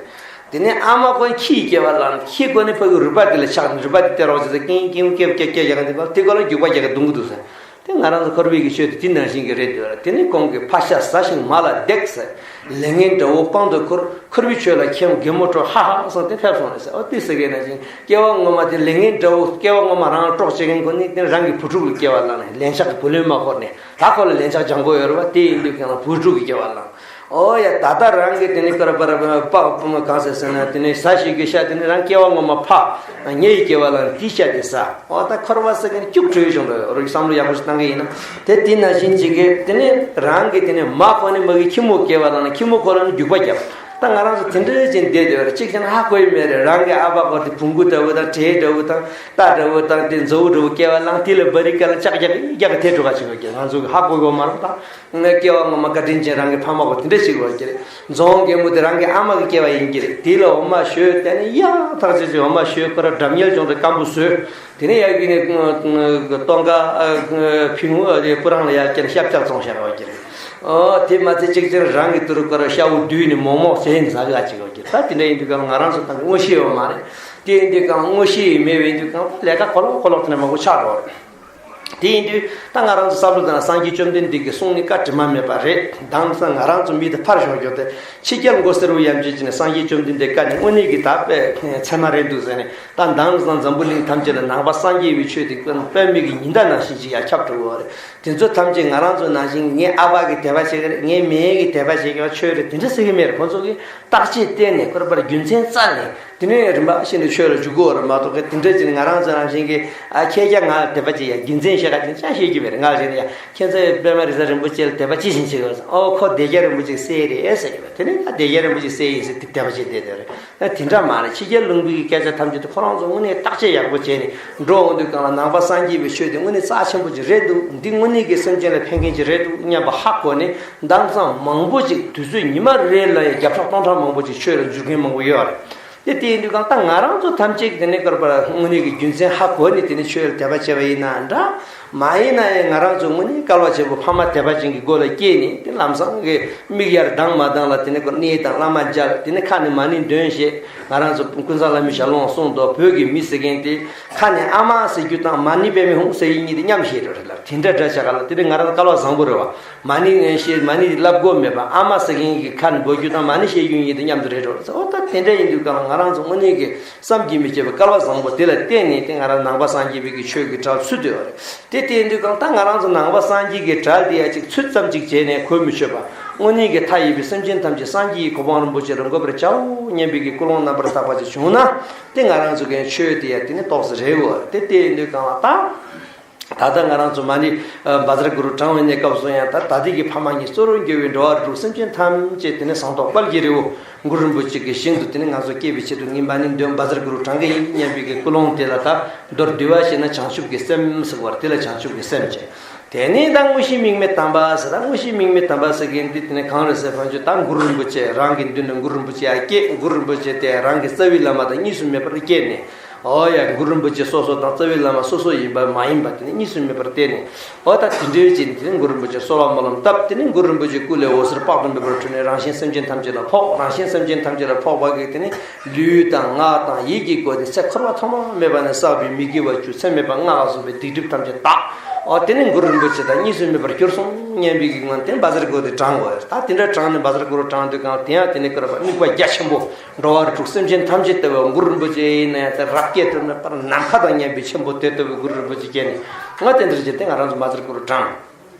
དེ་ནས་ཨ་མ་ཁོ་ཁྱིའི་སྐྱེ་བ་ལ་ཁྱི་ཁོ་ནི་ཕ་གི་རུས་པ་དེ་ལ་ཆགས་ནས་རུས་པ་དེ་སྟེར་རོགས་བྱས་ཏེ་ཀིང་ཀིང་ཀེབ་ཀེབ་ཀེབ་ཀེབ་ཀེབ་དེ་ཁོ་ལ་རྒྱུག་པ་རྒྱག་གི་རྡུང་གི་འདུག་ཟེར། དེ་ང་རང་ཚོ་འཁོར་བའི་གི་ཆོས་དེ་དེ་ནང་བཞིན་གི་རེད་འདུག་ར། དེ་ནི་ཁོང་གི་ཕ་ཤ་ཟ་ཞིང་མ་ལ་བརྡེག་ཟེར། ལས་ངན་དགྲ་བོ་དཔང་དུ་ཁུར། འཁོར་བའི་ཆོས་ལ་ཁྱེད་གད་མོ་དཀྲོལ་ཧ་ཧ་གསུངས་ཏེ་ཕེབས་སོང་ནས་ཟེར། ཨོ་དེ་ཟེར་གི་ན་ཅིང་སྐྱེ་བ་སྔོན་མ་དེ་ལས་ངན་དགྲ་བོ་སྐྱེ་བ་སྔོན་མ་རང་ལ་སྲོག་བཅད་མཁན་ཁོ་ནི་དེ་རང་གི་བུ་ཕྲུག་གི་སྐྱེ་བ་ལ་ནི་ལན་ཆགས་ཀྱི་བུ་ལོན་མ་འཁོར་ནས་ད་ཁོ་ལ་ལན་ཆགས་སྦྱང་དགོས་ཡོད་རེད་བ། དེ་ཡིན་དུས་ཀྱང་ལ་བུ་ཕྲུག་གི་སྐྱེ་བ་ལ་ཨོ་ཡ་ད་ལྟ་རང་གི་དེ་ནི་ཀར་པར་པ་གང་ཟེར་ཟེར་ན་དེ་ནི་ཟ་ཞིག་གི་ཤ་དེ་ནི་རང་སྐྱེ་བ་སྔོན་མ་ཕ་ཉེ་ཡི་སྐྱེ་བ་ལ་ནི་དེ་ཤ་དེ་ཟ། ཨོ་ད་འཁོར་བ་ཟེར་མཁན་སྐྱུག་བྲོས་བྱུང་འགྲོ་ཡོད་རེད། བསམ་བློ་ཡག་པོ་ཞིག་བཏང་གི་ཡིན་ན་དེ་དེ་ནང་བཞིན་ཅིག་གི་དེ་ནི་རང་གི་དེ་ནི་མ་ཁོ་ནི་མ་གི་ཁྱི་མོ་སྐྱེ་བ་ལ་ནི་ཁྱི་མོ་ཁོ་ལ་ནི་རྒྱུག་པ་བརྒྱབ། ད་ང་རང་ཚོ་དེ་འདྲའི་ཅན་བསྡད་བསྡད་པ་རེད། གཅིག་བྱས་ན་ཧ་གོ་ཡི་མེད་རེད། རང་གི་ཨ་ཕ་ཁོ་དེ་བོང་གུ་འདྲ་བོ་དང་བྲེ་འདྲ་བོ་དང་རྟ་འདྲ་བོ་དང་དེ་མཛོ་བོ་འདྲ་བོ་སྐྱེ་བ་ལང་དེ་ལ་བ་རི་ཀ་ལ་ལྕག་རྒྱག་རྒྱག་གི་དེ་འགྲོ་ག་ཅིག་ཡོད་ཀྱི་ང་ཚོ་གི་ཧ་གོ་གི་ཡོད་མ་རེད། ད་ང་སྐྱེ་བ་སྔོན་མ་བཀའ་དྲིན་ཅན་རང་གི་ཕ་མ་ཁོ་དེ་འདྲ་ཞིག་ཡོད་ཀྱི་རེད། རྫོང་རྒན་མོ་དེ་རང་གི་ཨ་མ་གི་སྐྱེ་བ་ཡིན་གྱི་རེད། དེ་ལ་འོ་མ་བཞོས་དེ་ནི་ཡག་ཐག་ཆོད་ཅིག་འོ་མ་བཞོས་ཁོ་ར་སྒྲ་སྙན་བྱུང་དེ་སྐམ་པོ་བཟོས། དེ་ནས་ཡ་གི་ནས་སྟོན་ཀ་ཕིང་བོ་དེ་སྤུ་རང་ལ་ཡ་ཀྱེ་ཤབ་ཀྱག་བཙོང་བཞག་ཡོད་ཀྱི་རེད། ཨོ་དེ་མ་ཚད་གཅིག་ཅན་རང་གི་དུར་ཀ་ར་ཤ་བོ་བསྡུས་ནས་མོག་མོག་བྱས་ནས་ཟ་གི་ཨ་ཅིག་ཡོད་ཀྱི་རེད། ད་དེ་འདྲ་ཡིན་དུས་ཀ་ང་རང་ཚོ་ད་དངོས་ཤེས་ཡོད་མ་རེད། དེ་ཡིན་དུས་གང་དངོས་གཞི་མེད་པ་ཡིན་དུས་གང་ལས་ཀ་གོ་ལོག་གོ་ལོག་དེ་ནས་མང་པོ་ཆགས་འགྲོ་བ་རེད། དེ་ཡིན་དུས་ད་ང་རང་ཚོ་བསམ་བློ་བཏང་ན་སངས་རྒྱས་བཅོམ་ལྡན་འདས་ཀྱི་གསུང་ནི་བཀའ་དྲི་མ་མེད་པ་རེད། དེང་སང་ང་རང་ཚོ་མི་དེ་ཕར་ཞོག་ཞོག་དེ་ཕྱི་རྒྱལ་མགོ་སེར་བོ་ཡམ་ཆེན་གྱི་ནས་སངས་རྒྱས་བཅོམ་ལྡན་འདས་བཀའ་ནི་དངོས་གནས་ཀྱི་ད་དཔེ་ཚད་མ་རེད་འདུག་ཟེར་ནས། ད་དེང་སང་འཛམ་བུ་གླིང་ཐམས་ཅད་ལ་ནང་པ་སངས་རྒྱས་པའི་ཆོས་དེ་དཔེ་མི་གི་ཉི་ཟླ་ནང་བཞིན་ཅིག་ཡར་ཁྱབ་འགྲོ་གི་ཡོད་རེད། དེ་ཚོ་ཐམས་ཅད་ང་རང་ཚོ་ནང་བཞིན་ངའི་ཨ་ཕ་གི་དད་པ་བྱེད་ཀྱི་རེད། ངའི་མེས་ཀྱི་དད་པ་བྱེད་ཀྱི་རེད། ཆོས་རེད། དེ་འདྲ་ཟེར་གྱི་མེད་རེད། ཁོ་ཚོ་གིས་བརྟག་དཔྱད་བལྟས་ནས་ཁོ་རང་པར་རྒྱུ་མཚན་བཙལ་ནས་དེ་ནས་རིམ་པ་བཞིན་དུ་ཆོས་ལ་འཇུག་གི་ཡོད་རེད་མ་གཏོགས། དེ་འདྲ་ཅིག་ང་རང་ཚོ་ནང་བཞིན་གྱི་ཨ་ཁྱེད་ཀྱང་ང་ལ་དད་པ་བྱེད་ཡ་རྒྱུ་མཚན་བཤད་ག་དེ་ཅང་བཤད་ཀྱི་མེད་རེད། ང་ལ་བྱས་ན་ཡ་ཁྱེད་ཚོས་པདྨ་རི་རྩ་རིན་པོ་ཆེ་ལ་དད་པ་ཅི་བཞིན་བྱེད་དགོས་སམ། ཨོ་ཁོ་སྡེ་རྒྱ་རིན་པོ་ཆེ་གི་སྲས་རེད་ཟེར་གྱི་རེད། དེ་ནས་ད་སྡེ་རྒྱ་རིན་པོ་ཆེ་གི་སྲས་ཡིན་ཟེར་དེ་དད་པ་བྱེད་བསྡད་བསྡད་རེད། ད་དེ་འདྲ་མ་རེད། ཕྱི་རྒྱལ་ལུང་པའི་སྐད་ཆ་ཐམས་ཅད་དེ་ཁོ་རང་ཚོ་དངོས་གནས་བརྟག་དཔྱད་ཡག་པོ་བྱས་ནས་འགྲོ་འོང་དུས་གང་ལ་ནང་པ་སངས་རྒྱས་པའི་ཆོས་དེ་དངོས་གནས་རྩ་ཆེན་པོ་ཅིག་རེད་འདུག་འདི་དངོས་གནས་ཀྱི་སེམས་ཅན་ལ་ཕན་མཁན་ཅིག་རེད་འདུག་སྙམ་པ་ཧ་གོ་ནས་དེང་སང་མང་པོ་ཅིག་དུས་ཚོད་ཉི་མ་རེ་ལ་ཡང་བརྒྱ་ཕྲག་སྟོང་ཕྲག་མང་པོ་ཅིག་ཆོས་ལ་འཇུག་མཁན་མང་པོ་ཡོད་རེད། དེ་དེ་ཡིན་དུས་གང་ལྟར་ང་རང་ཚོ་ཐམས་ཅད་ཀྱིས་དེ་ནས་སྐོར་པར་དངོས་གནས་ཀྱི་རྒྱུ་མཚན་ཧ་གོ་ནས་དེ་ནས་ཆོས་ལ་དད་པ་བྱས་པ་ཡིན་ན་འདྲ། མ་ཡིན་ན་ཡང་ང་རང་ཚོ་དངོས་གནས་སྐལ་བ་ཆེན་པོ་ཕ་མ་དད་པ་ཅན་གྱི་སྒོ་ལ་སྐྱེས་ནས་དེ་ལམ་སང་གི་མིག་ཡར་ལྡང་མ་ལྡང་ལ་དེ་ནས་ཁོ་གནས་དང་བླ་མ་མཇལ། དེ་ནས་ཁ་ནས་མ་ཎི་འདོན་བྱས། ང་རང་ཚོ་ཀུན་བཟང་བླ་མའི་ཞལ་ལུང་གསུངས་འདུག་བོད་ཀྱི་མི་ཟེར་མཁན་དེ་ཁ་ནས་ཨ་མ་ཟེར་རྒྱུ་དང་མ་ཎི་པདྨེ་ཧཱུྃ་ཟེར་ཡིན་གཉིས་དེ་མཉམ་བཤད་འགྲོ་རེད་ལ། དེ་འདྲ་འདྲ་བྱ་ག་ལ་དེ་ནས་ང་རང་སྐལ་བ་བཟང་པོ་རེད་བ། མ་ཎི་ངན་བཤད་མ་ཎི་བསླབ་དགོས་མེད་པ། ཨ་མ་ཟེར་མཁན་གྱི་ཁ་ནས་འབོད་རྒྱུ་དང་མ་ཎི་བཤད་རྒྱུ་གཉིས་དེ་མཉམ་དུ་རེད་འགྲོ་རེད་ཟེར། འོ་ད་དེ་འདྲ་ཡིན་དུས་གང་ལ་ང་རང་ཚོ་དངོས་གནས་ཀྱི་བསམ་གྱིས་མི་ཁྱབ་པའི་སྐལ་བ་བཟང་པོ་དེ་ལ་བརྟེན་ནས་དེ་ང་རང་ནང་པ་སངས་རྒྱས་པའི་གི་ཆོས་ཀྱི་གྲལ་ཚུད་བསྡད་ཡོད་རེད། དེ་བལྟས་དུས་གང་ལྟར་ང་རང་ཚོ་ནང་པ་སངས་རྒྱས་ཀྱི་གྲལ་དེ་ཡ་གཅིག་ཚུད་ཙམ་གཅིག་བྱས་ནས་གོ་མི་ཆོད་པ། དངོས་གནས་ཀྱི་མཐའ་ཡས་པའི་སེམས་ཅན་ཐམས་ཅད་སངས་རྒྱས་ཀྱི་གོ་འཕང་རིན་པོ་ཆེ་ལ་འགོད་པར་བྱའོ་སྙམ་པའི་གི་ཀུན་སློང་རྣམ་པར་དག་པ་ཅིག་བྱུང་ན། དེ་ང་རང་ཚོ་གི་ཆོས་དེ་ཡ་དེ་ནི་ཏོག་ཙམ་རེད་འོ། དེ་བལྟས་དུས་གང་ལ་ད། ད་ལྟ་ང་རང་ཚོ་མ་ཎི་བཛྲ་གུ་རུ་བགྲང་བའི་གནས་སྐབས་སུ་ཡང་ད་ད་ལྟའི་གི་ཕ་མ་གཉིས་གཙོ་བོར་གྱུར་པའི་འགྲོ་བ་རིགས་དྲུག་སེམས་ཅན་ཐམས་ཅད་དེ་ནི་ཟངས་མདོག་དཔལ་གྱི་རི་བོ་གུ་རུ་རིན་པོ་ཆེ་གི་ཞིང་དུ་དེ་ནི་ང་ཚོ་སྐྱེ་བའི་ཆེད་དུ་ངས་མ་ཎི་འདོན། བཛྲ་གུ་རུ་བགྲང་གི་ཡིན་སྙམ་པའི་གི་ཀུན་སློང་དེ་ལ་ད་མདོར་བསྡུས་པ་བྱས་ན་བྱང་ཆུབ་ཀྱི་སེམས་ཟེར་བ་དེ་ལ་བྱང་ཆུབ་ཀྱི་སེམས་བྱས། དེ་ནས་ད་དངོས་གཞི་དམིགས་མེད་དམ་པ་ཟེར། ད་དངོས་གཞི་དམིགས་མེད་དམ་པ་ཟེར་མཁན་འདི་དེ་ནི་གང་རེད་ཟེར་བ་ཅིག་ད་གུ་རུ་རིན་པོ་ཆེ་རང་གི་མདུན་ལ་གུ་རུ་རིན་པོ་ཆེ་ཡར་སྐྱེས། གུ་རུ་རིན་པོ་ཆེ་དེ་རང་གི་རྩ་བའི་བླ་མ་དང་གཉིས་སུ་མེད་པར་སྐྱེས་ནས། ཨོ་ཡ། གུ་རུ་རིན་པོ་ཆེ་སོ་སོ་དང་རྩ་བའི་བླ་མ་སོ་སོ་ཡིན་པ་མ་ཡིན་པ་དེ་ནི་གཉིས་སུ་མེད་པར་བསྟན་ནས། ཨོ་ད་དེ་འདྲའི་ཅིག་དེ་ནི་གུ་རུ་རིན་པོ་ཆེ་གསོལ་བ་སྨོན་ལམ་བཏབ། དེ་ནི་གུ་རུ་རིན་པོ་ཆེ་སྐུ་ལས་འོད་ཟེར་དཔག་ཏུ་མེད་པར་འཕྲོས་ནས་རང་གཞན་སེམས་ཅན་ཐམས་ཅད་ལ་ཕོག་རང་གཞན་སེམས་ཅན་ཐམས་ཅད་ལ་ཕོག་པ་གིས་དེ་ནི་ལུས་དང་ངག་དང་ཡིད་ཀྱི་སྒོ་ནས་ཚེ་འཁོར་བ་ཐོག་མ་མེད་པ་ནས་བསགས་པའི་མི་དགེ་བ་བཅུ་ཚད་མེད་པ་ལྔ་ལ་སོགས་པའི་སྡིག་སྒྲིབ་ཐམས་ཅད་དག་ཨོ་དེ་ནི་གུ་རུ་རིན་པོ་ཆེ་དང་གཉིས་སུ་མེད་པར་གྱུར་སོང་སྙམ་པའི་གི་ངང་ནས་བཛྲ་གུ་རུ་དེ་བགྲང་དགོས། ད་དེ་འདྲ་བགྲངས་ནས་བཛྲ་གུ་རུ་བགྲངས་དུས་གང་དེ་ཡང་དེ་ནི་སྐུར་བ་དམིགས་པ་རྒྱ་ཆེན་པོ། འགྲོ་བ་རིགས་དྲུག་སེམས་ཅན་ཐམས་ཅད་ལྟ་བུ་གུ་རུ་རིན་པོ་ཆེ་ཡིན་ན་ཡང་དེ་རབ་སྐྱེས་ཐུབ་ན་པར་ནམ་མཁའ་དང་མཉམ་པའི་ཆེན་པོ་དེ་ལྟ་བུའི་གུ་རུ་རིན་པོ་ཆེ་སྐྱེས་ནས་ང་དེ་འདྲ་བྱས་ཏེ་ང་རང་ཚོ་བཛྲ་གུ་རུ་བགྲངས།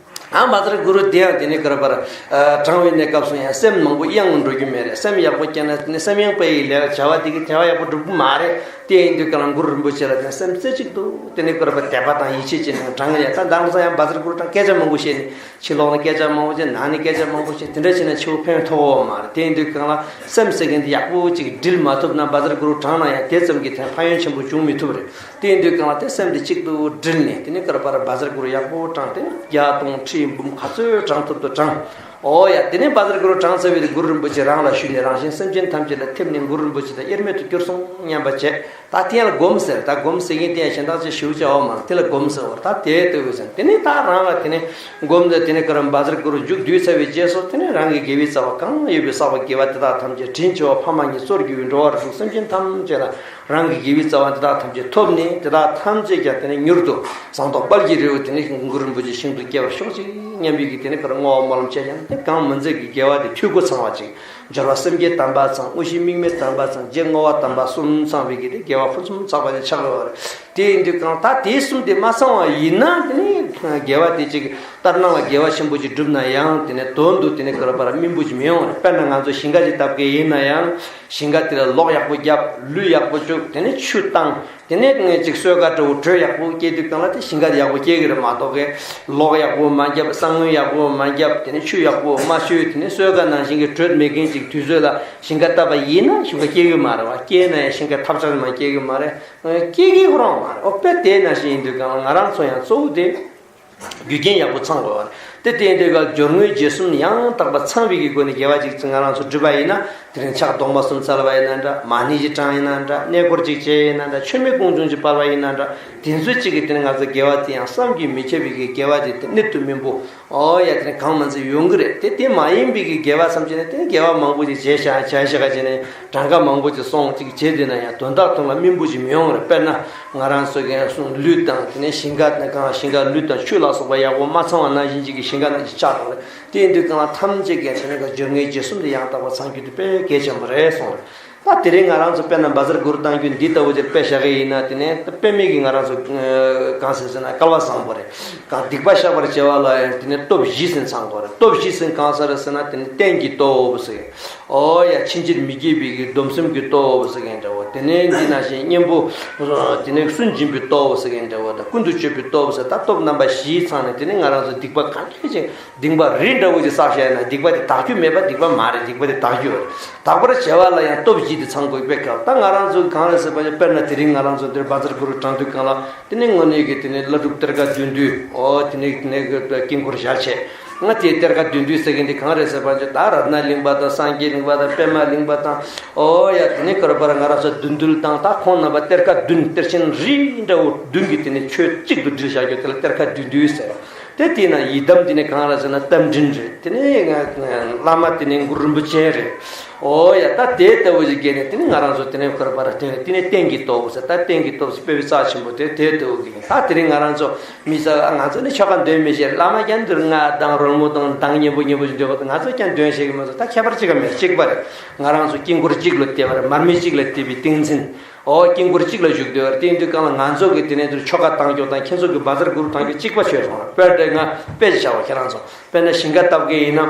ཨ་བཛྲ་གུ་རུ་དེ་ཡང་དེ་ནས་སྐུར་བར་བགྲངས་པའི་གནས་སྐབས་སུ་ཡང་སེམས་མང་པོ་གཡེང་འགྲོ་རྒྱུ་མེད་རེད། སེམས་ཡག་པོ་སྐྱེས་ན་དེ་ནས་སེམས་གཡེང་པ་ཡི་ལས་བྱ་བ་དེ་གི་དེ་བ་ཡག་པོ་འགྲུབ་ཀྱི་མ་རེད། དེ་ཡིན་དུས་གང་ལ་གུ་རུ་རིན་པོ་ཆེ་ལ་དེ་སེམས་རྩེ་གཅིག་ཏུ་དེ་ནས་སྐུར་བར་དད་པ་དང་ཡིད་ཆེས་བྱས་ནས་བགྲངས་ཡ། ད་དེང་སང་ཡང་བཛྲ་གུ་རུ་བགྲངས་སྐད་ཆ་མང་པོ་བཤད་ནས། ཕྱི་ལོགས་ནས་སྐད་ཆ་མང་པོ་བྱས། ནང་ནས་སྐད་ཆ་མང་པོ་བཤད། དེ་འདྲ་བྱས་ན་ཕྱི་པོ་ཕན་ཐོགས་ཡོད་མ་རེད། དེ་ཡིན་དུས་གང་ལ་སེམས་ཟེར་མཁན་དེ་ཡག་པོ་ཅིག་སྒྲིལ་མ་ཐུབ་ན་བཛྲ་གུ་རུ་བགྲངས་ན་ཡང་དེ་ཙམ་གྱི་ཕན་ཡོན་ཆེན་པོ་འབྱུང་མི་ཐུབ་རེད། དེ་ཡིན་དུས་གང་ལ་དེ་སེམས་དེ་གཅིག་ཏུ་སྒྲིལ་ནས་དེ་ནས་སྐུར་བར་བཛྲ་གུ་རུ་ཡག་པོ་བགྲངས་ཏེ་བརྒྱ་སྟོང་ཁྲི་འབུམ་ག་ཚོད་བགྲང་ཐུབ་ཏུ་བགྲངས། ཨོ་ཡ། དེ་ནས་བཛྲ་གུ་རུ་བགྲངས་ཚར་བའི་དེ་གུ་རུ་རིན་པོ་ཆེ་རང་ལ་ཞུས་ནས་རང་གཞན་སེམས་ཅན་ཐམས་ཅད་ལ་ཐིམ་ནས་གུ་རུ་རིན་པོ་ཆེ་དང་དབྱེར་མེད་དུ་གྱུར་སོང་སྙམ་པ་བྱས། ད་དེ་ལ་སྒོམ་ཟེར། ད་སྒོམ་ཟེར་མཁན་དེ་ཡང་གཞན་དག་ཅིག་ཞུ་བྱ་བ་མ་རེད། དེ་ལ་སྒོམ་ཟེར་བ་རེད། ད་དེ་ལྟ་བུ་ཟེར། དེ་ནས་ད་རང་ལ་དེ་ནས་སྒོམ་ཟེར། དེ་ནས་གུ་རུ་བཛྲ་གུ་རུ་མཇུག་བསྡུས་ཚར་བའི་རྗེས་སུ་དེ་ནས་རང་གི་དགེ་བའི་རྩ་བ་གང་ཡོད་པའི་བསགས་པའི་དགེ་བ་དེ་དག་ཐམས་ཅད་དྲིན་ཆེ་བ་ཕ་མ་གཉིས་གཙོར་གྱུར་པའི་འགྲོ་བ་རིགས་དྲུག་སེམས་ཅན་ཐམས་ཅད་ལ་རང་གི་དགེ་བའི་རྩ་བ་དེ་དག་ཐམས་ཅད་ཐོབ་ནས་དེ་དག་ཐམས་ཅད་ཀྱང་དེ་ནས་མྱུར་དུ་ཟངས་མདོག་དཔལ་གྱི་རི་བོ་དེ་ནས་གུ་རུ་རིན་པོ་ཆེའི་ཞིང་དུ་སྐྱེ་བར་ཤོག་ཅིག་སྙམ་པའི་གི་དེ་ནས་གུ་རུ་བསྔོ་བ་སྨོན་ལམ་བྱས་ཀྱང་དེ་གང་མི་མཛད་ཀྱི་དགེ་བ་དེ་འཐུས་སྒོ་ཚང་བ་ཅིག་སྦྱོར་བ་སེམས་བསྐྱེད་དམ་པ་ཚང་། དངོས་གཞི་དམིགས་མེད་དམ་པ་ཚང་། རྗེས་བསྔོ་བ་དམ་པ་གསུམ་ཚང་བའི་གི་དེ་དགེ་བ་ཕུན་སུམ་ཚོགས་པ་དེ་ཆགས་ཡོད་རེད། དེ་ཡིན་དུས་གང་ལྟར་དེ་གསུམ་དེ་མ་ཚང་བ་ཡིན་ན་དེ་ནི་དགེ་བ་དེ་ཅིག་ལྟར་སྣང་ལ་དགེ་བ་ཆེན་པོ་ཅིག་བསྒྲུབས་ན་ཡང་དེ་ནི་དོན་དུ་དེ་ནི་གུ་རུ་བར་སྨིན་པོ་ཅིག་མི་ཡོང་བ་རེད། དཔེར་ན་ང་ཚོ་ཞིང་ཁ་ཅིག་བཏབ་མཁན་ཡིན་ན་ཡང་ཞིང་ཁ་དེ་ལ་ལོག་ཡག་པོ་བརྒྱབ། ལུད་ཡག་པོ་བཅུག་དེ་ནི་ཆུ་བཏང་། དེ་ནས་ངས་ཅིག་སོས་ཀ་འདྲ་བོ་དྲོད་ཡག་པོ་སྐྱེས་དུས་གང་ལ་དེ་ཞིང་ཁ་དེ་ཡག་པོ་སྐྱེ་གི་རེད་མ་གཏོགས་གི་ལོག་ཡག་པོ་མ་བརྒྱབ། ས་སྔོན་ཡག་པོ་མ་བརྒྱབ། དེ་ནས་ཆུ་ཡག་པོ་མ་བཤོས། དེ་ནས་སོས་ཀ་ནང་བཞིན་གྱི་དྲོད་མེད་མཁན་ཅིག་དུས་ཚོད་ལ་ཞིང་ཁ་བཏབ་པ་ཡིན་ན་ཞིང་ཁ་སྐྱེ་གི་མ་རེད་བ། སྐྱེས་ན་ཡང་ཞིང་ཁ་ཐབས་ཆག་མ་སྐྱེ་གི་མ་རེད། སྐྱེ་གི་ཁོ་རང་མ་རེད། ཨོ་དཔེ་དེ་ནང་བཞིན་ཡིན་དུས་གང་ལ་ང་རང་ཚོ་ཡང་གཙོ་བོ་དེ། རྒྱུ་རྐྱེན་ཡག་པོ་ཚང་དགོས་པ་རེད། དེ་ལྟའི་འདི་ག་སྦྱོར་དངོས་རྗེས་གསུམ་ཡང་དག་པ་ཚང་བའི་གི་སྒོ་ནས་དགེ་བ་ཅིག་ང་རང་ཚོ་བསྒྲུབས་པ་ཡིན་ན། དེ་རིང་ཕྱག་རྡོག་མ་གསུམ་བཙལ་བ་ཡིན་ན་འདྲ། མ་ཎི་ཞིག་བགྲངས་ཡིན་ན་འདྲ། གནས་སྐོར་ཅིག་བྱས་ཡིན་ན་འདྲ། མཆོད་མེ་ཀུན་འབྱུང་ཅིག་སྤར་བ་ཡིན་ན་འདྲ། དེ་ཚོ་གཅིག་གིས་དེ་ནི་ང་ཚོ་དགེ་བ་དེ་ཡང་བསམ་གྱིས་མི་ཁྱབ་པའི་གི་དགེ་བ་དེ་དེ་གནད་དུ་སྨིན་པོ། ཨོ་ཡ། དེ་ནི་གང་མ་ཚད་ཡོང་གི་རེད། དེ་དེ་མ་ཡིན་པའི་གི་དགེ་བ་བསམ་བྱས་ནས་དེ་ནི་དགེ་བ་མང་པོ་ཅིག་བྱས་ཤག་བྱས་ཤག་བྱས་ནས་གྲངས་ཀ་མང་པོ་ཅིག་སོང་ཅིག་བྱས་དུས་ན་ཡང་དོན་དག་ཐོག་ལ་སྨིན་པོ་ཅིག་མི་ཡོང་རེད། དཔེར་ན་ང་རང་ཚོ་གི་ལུས་དང་དེ་ནས་ཞིང་ཁ་དང་གང་ཞིང་ཁ་ལུས་དང་ཆུ་ལ་སོགས་པ་ཡག་པོ་མ་ཚང་བ་ནང་བཞིན་ཅིག་གི་ཞིང་ཁ་ནང་ཅིག་ཆགས་འགྲོ་རེད། དེ་ཡིན་དུས་གང་ལ་ཐམས་ཅད་ཀྱི་དེ་ནས་ག་སྦྱོར་དངོས་རྗེས་གསུམ་དེ་ཡང་དག་པར་ཚང་རྒྱུ་དེ་དཔེ་གལ་ཆེན་པོ་རེད་གསུངས་རེད། ད་དེ་རིང་ང་རང་ཚོ་དཔེར་ན་བཛྲ་གུ་རུ་བཏང་རྒྱུ་འདི་ལྟ་བུ་ཅིག་དཔེ་བཞག་གི་ཡིན་ན། དེ་ནས་དཔེ་མེད་ཀྱི་ང་རང་ཚོ་ཨ་གང་ཟེར་ཟེར་ན་སྐལ་བ་བཟང་པོ་རེད། གང་སྡིག་པ་བཤགས་པར་བྱ་བ་ལ་ཡང་དེ་ནས་སྟོབས་བཞི་ཟིན་ཚང་དགོས་རེད། སྟོབས་བཞི་ཟིན་གང་ཟེར་ཟེར་ན་དེ་ནས་རྟེན་གྱི་སྟོབས་ཟེར། ཨོ་ཡ། ཕྱིན་ཆད་མི་བགྱིད་པའི་གི་སྡོམ་གསུམ་གྱི་སྟོབས་ཟེར་མཁན་འདྲ་བོ། དེ་ནས་འདི་ནང་བཞིན་གཉེན་པོ་དེ་ནས་སུན་འབྱིན་པའི་སྟོབས་ཟེར་མཁན་འདྲ་བོ་དང་། ཀུན་ཏུ་སྤྱོད་པའི་སྟོབས་ཟེར། ད་སྟོབས་རྣམ་པ་བཞི་ཚང་ནས་དེ་ནས་ང་རང་ཚོ་སྡིག་པ་གང་འདྲ་ཅིག་སྡིག་པ་རི་འདྲ་བོ་ཅིག་བསགས་བཞག་ན་སྡིག་པ་དེ་དག་རྒྱུ་མེད་པ་སྡིག་པ་མ་རེད། སྡིག་པ་དེ་དག་རྒྱུ་རེད། དག་པར་བྱ་བ་ལ་ཡང་སྟོབས་བཞི་དེ་ཚང་དགོས་པའི་སྐབས། ད་ང་རང་ཚོ་གང་རེད་ཟེར་བ་ཡིན་དཔེར་ན་དེ་རིང་ང་རང་ཚོ་འདིར་བཛྲ་གུ་རུ་བགྲང་དུས་གང་ལ་དེ་ནས་དངོས་གནས་ཀྱི་དེ་ནས་བླ་སྒྲུབ་གཏེར་ཁ་བདུན་བསྡུས། ཨོ་དེ་ནས་དེ་ནས་དཀྱིལ་འཁོར་ཞལ་ཕྱེ། ང་དེའི་གཏེར་ཁ་བདུན་བསྡུས་ཟེར་མཁན་དེ་གང་རེད་ཟེར་བ་ཡིན་ད་རཏྣ་གླིང་པ་དང་སངས་རྒྱས་གླིང་པ་དང་པདྨ་གླིང་པ་དང་། ཨོ་ཡ། དེ་ནས་ག་རེ་ཟེར་ང་རང་ཚོ་བདུད་འདུལ་དང་། ད་ཁོང་རྣམ་པ་གཏེར་ཁ་བདུན་གཏེར་ཆེན་རི་འདྲ་བོ་བདུན་གྱི་དེ་ནས་ཆོས་གཅིག་ཏུ་སྒྲིལ་བཞག་རྒྱུ་དེ་ལ་གཏེར་ཁ་བདུན་བསྡུས་ཟེར། དེ་དེས་ན་ཡི་དམ་དེ་ནི་གང་རེད་ཟེར་ན་རྟ་མགྲིན་རེད། དེ་ནི་བླ་མ་དེ་ནི་གུ་རུ་རིན་པོ་ཆེ་རེད། ཨོ་ཡ། ད་དེ་ལྟ་བུ་ཞིག་བརྒྱད་ནས་དེ་ནི་ང་རང་ཚོ་དེ་ནི་ག་རེ་ཟེར་དེ་ནི་རྟེན་གྱི་སྟོབས་ཟེར། ད་རྟེན་གྱི་སྟོབས་ཟེར་དཔེ་བའི་རྩ་ཆེན་པོ་དེ་དེ་ལྟ་བུ་གི། ད་དེ་རིང་ང་རང་ཚོ་མི་ས་ང་ཚོ་ནི་ཆོ་ག་འདོན་མི་ཤེས། བླ་མ་ཀྱང་འདིར་ང་དང་རོལ་མོ་དང་གདངས་སྙན་པོ་སྙན་པོ་ཞིག་འདོན་པ་དང་ང་ཚོ་ཀྱང་འདོན་ཤེས་ཀྱི་མ་ཚོ་ད་ཁྱད་པར་གཅིག་ག་མེད། གཅིག་པ་རེད། ང་རང་ཚོ་དཀྱིལ་འཁོར་གཅིག་ལ་བསྡད་པ་རེད། མར་མེ་གཅིག་ལ་བསྡད་པའི་ཏིང་འཛིན། ཨོ་དཀྱིལ་འཁོར་གཅིག་ལ་བཞུགས་བསྡད་པ་རེད། དེ་ཡིན་དུས་གང་ལ་ང་ཚོ་གི་དེ་ནས་དུ་ཆོ་ག་བཏང་རྒྱུ་དང་ཁྱེད་ཚོ་གི་བཛྲ་གུ་རུ་བཏང་རྒྱུ་གཅིག་པ་ཆོད་སོང་ར། དཔེར་ན་ང་དཔེ་ཅིག་བྱ་བ་ཁྱེད་རང་ཚོ་དཔེར་ན་ཞིང་ཁ་བཏབ་གི་ཡིན་ན།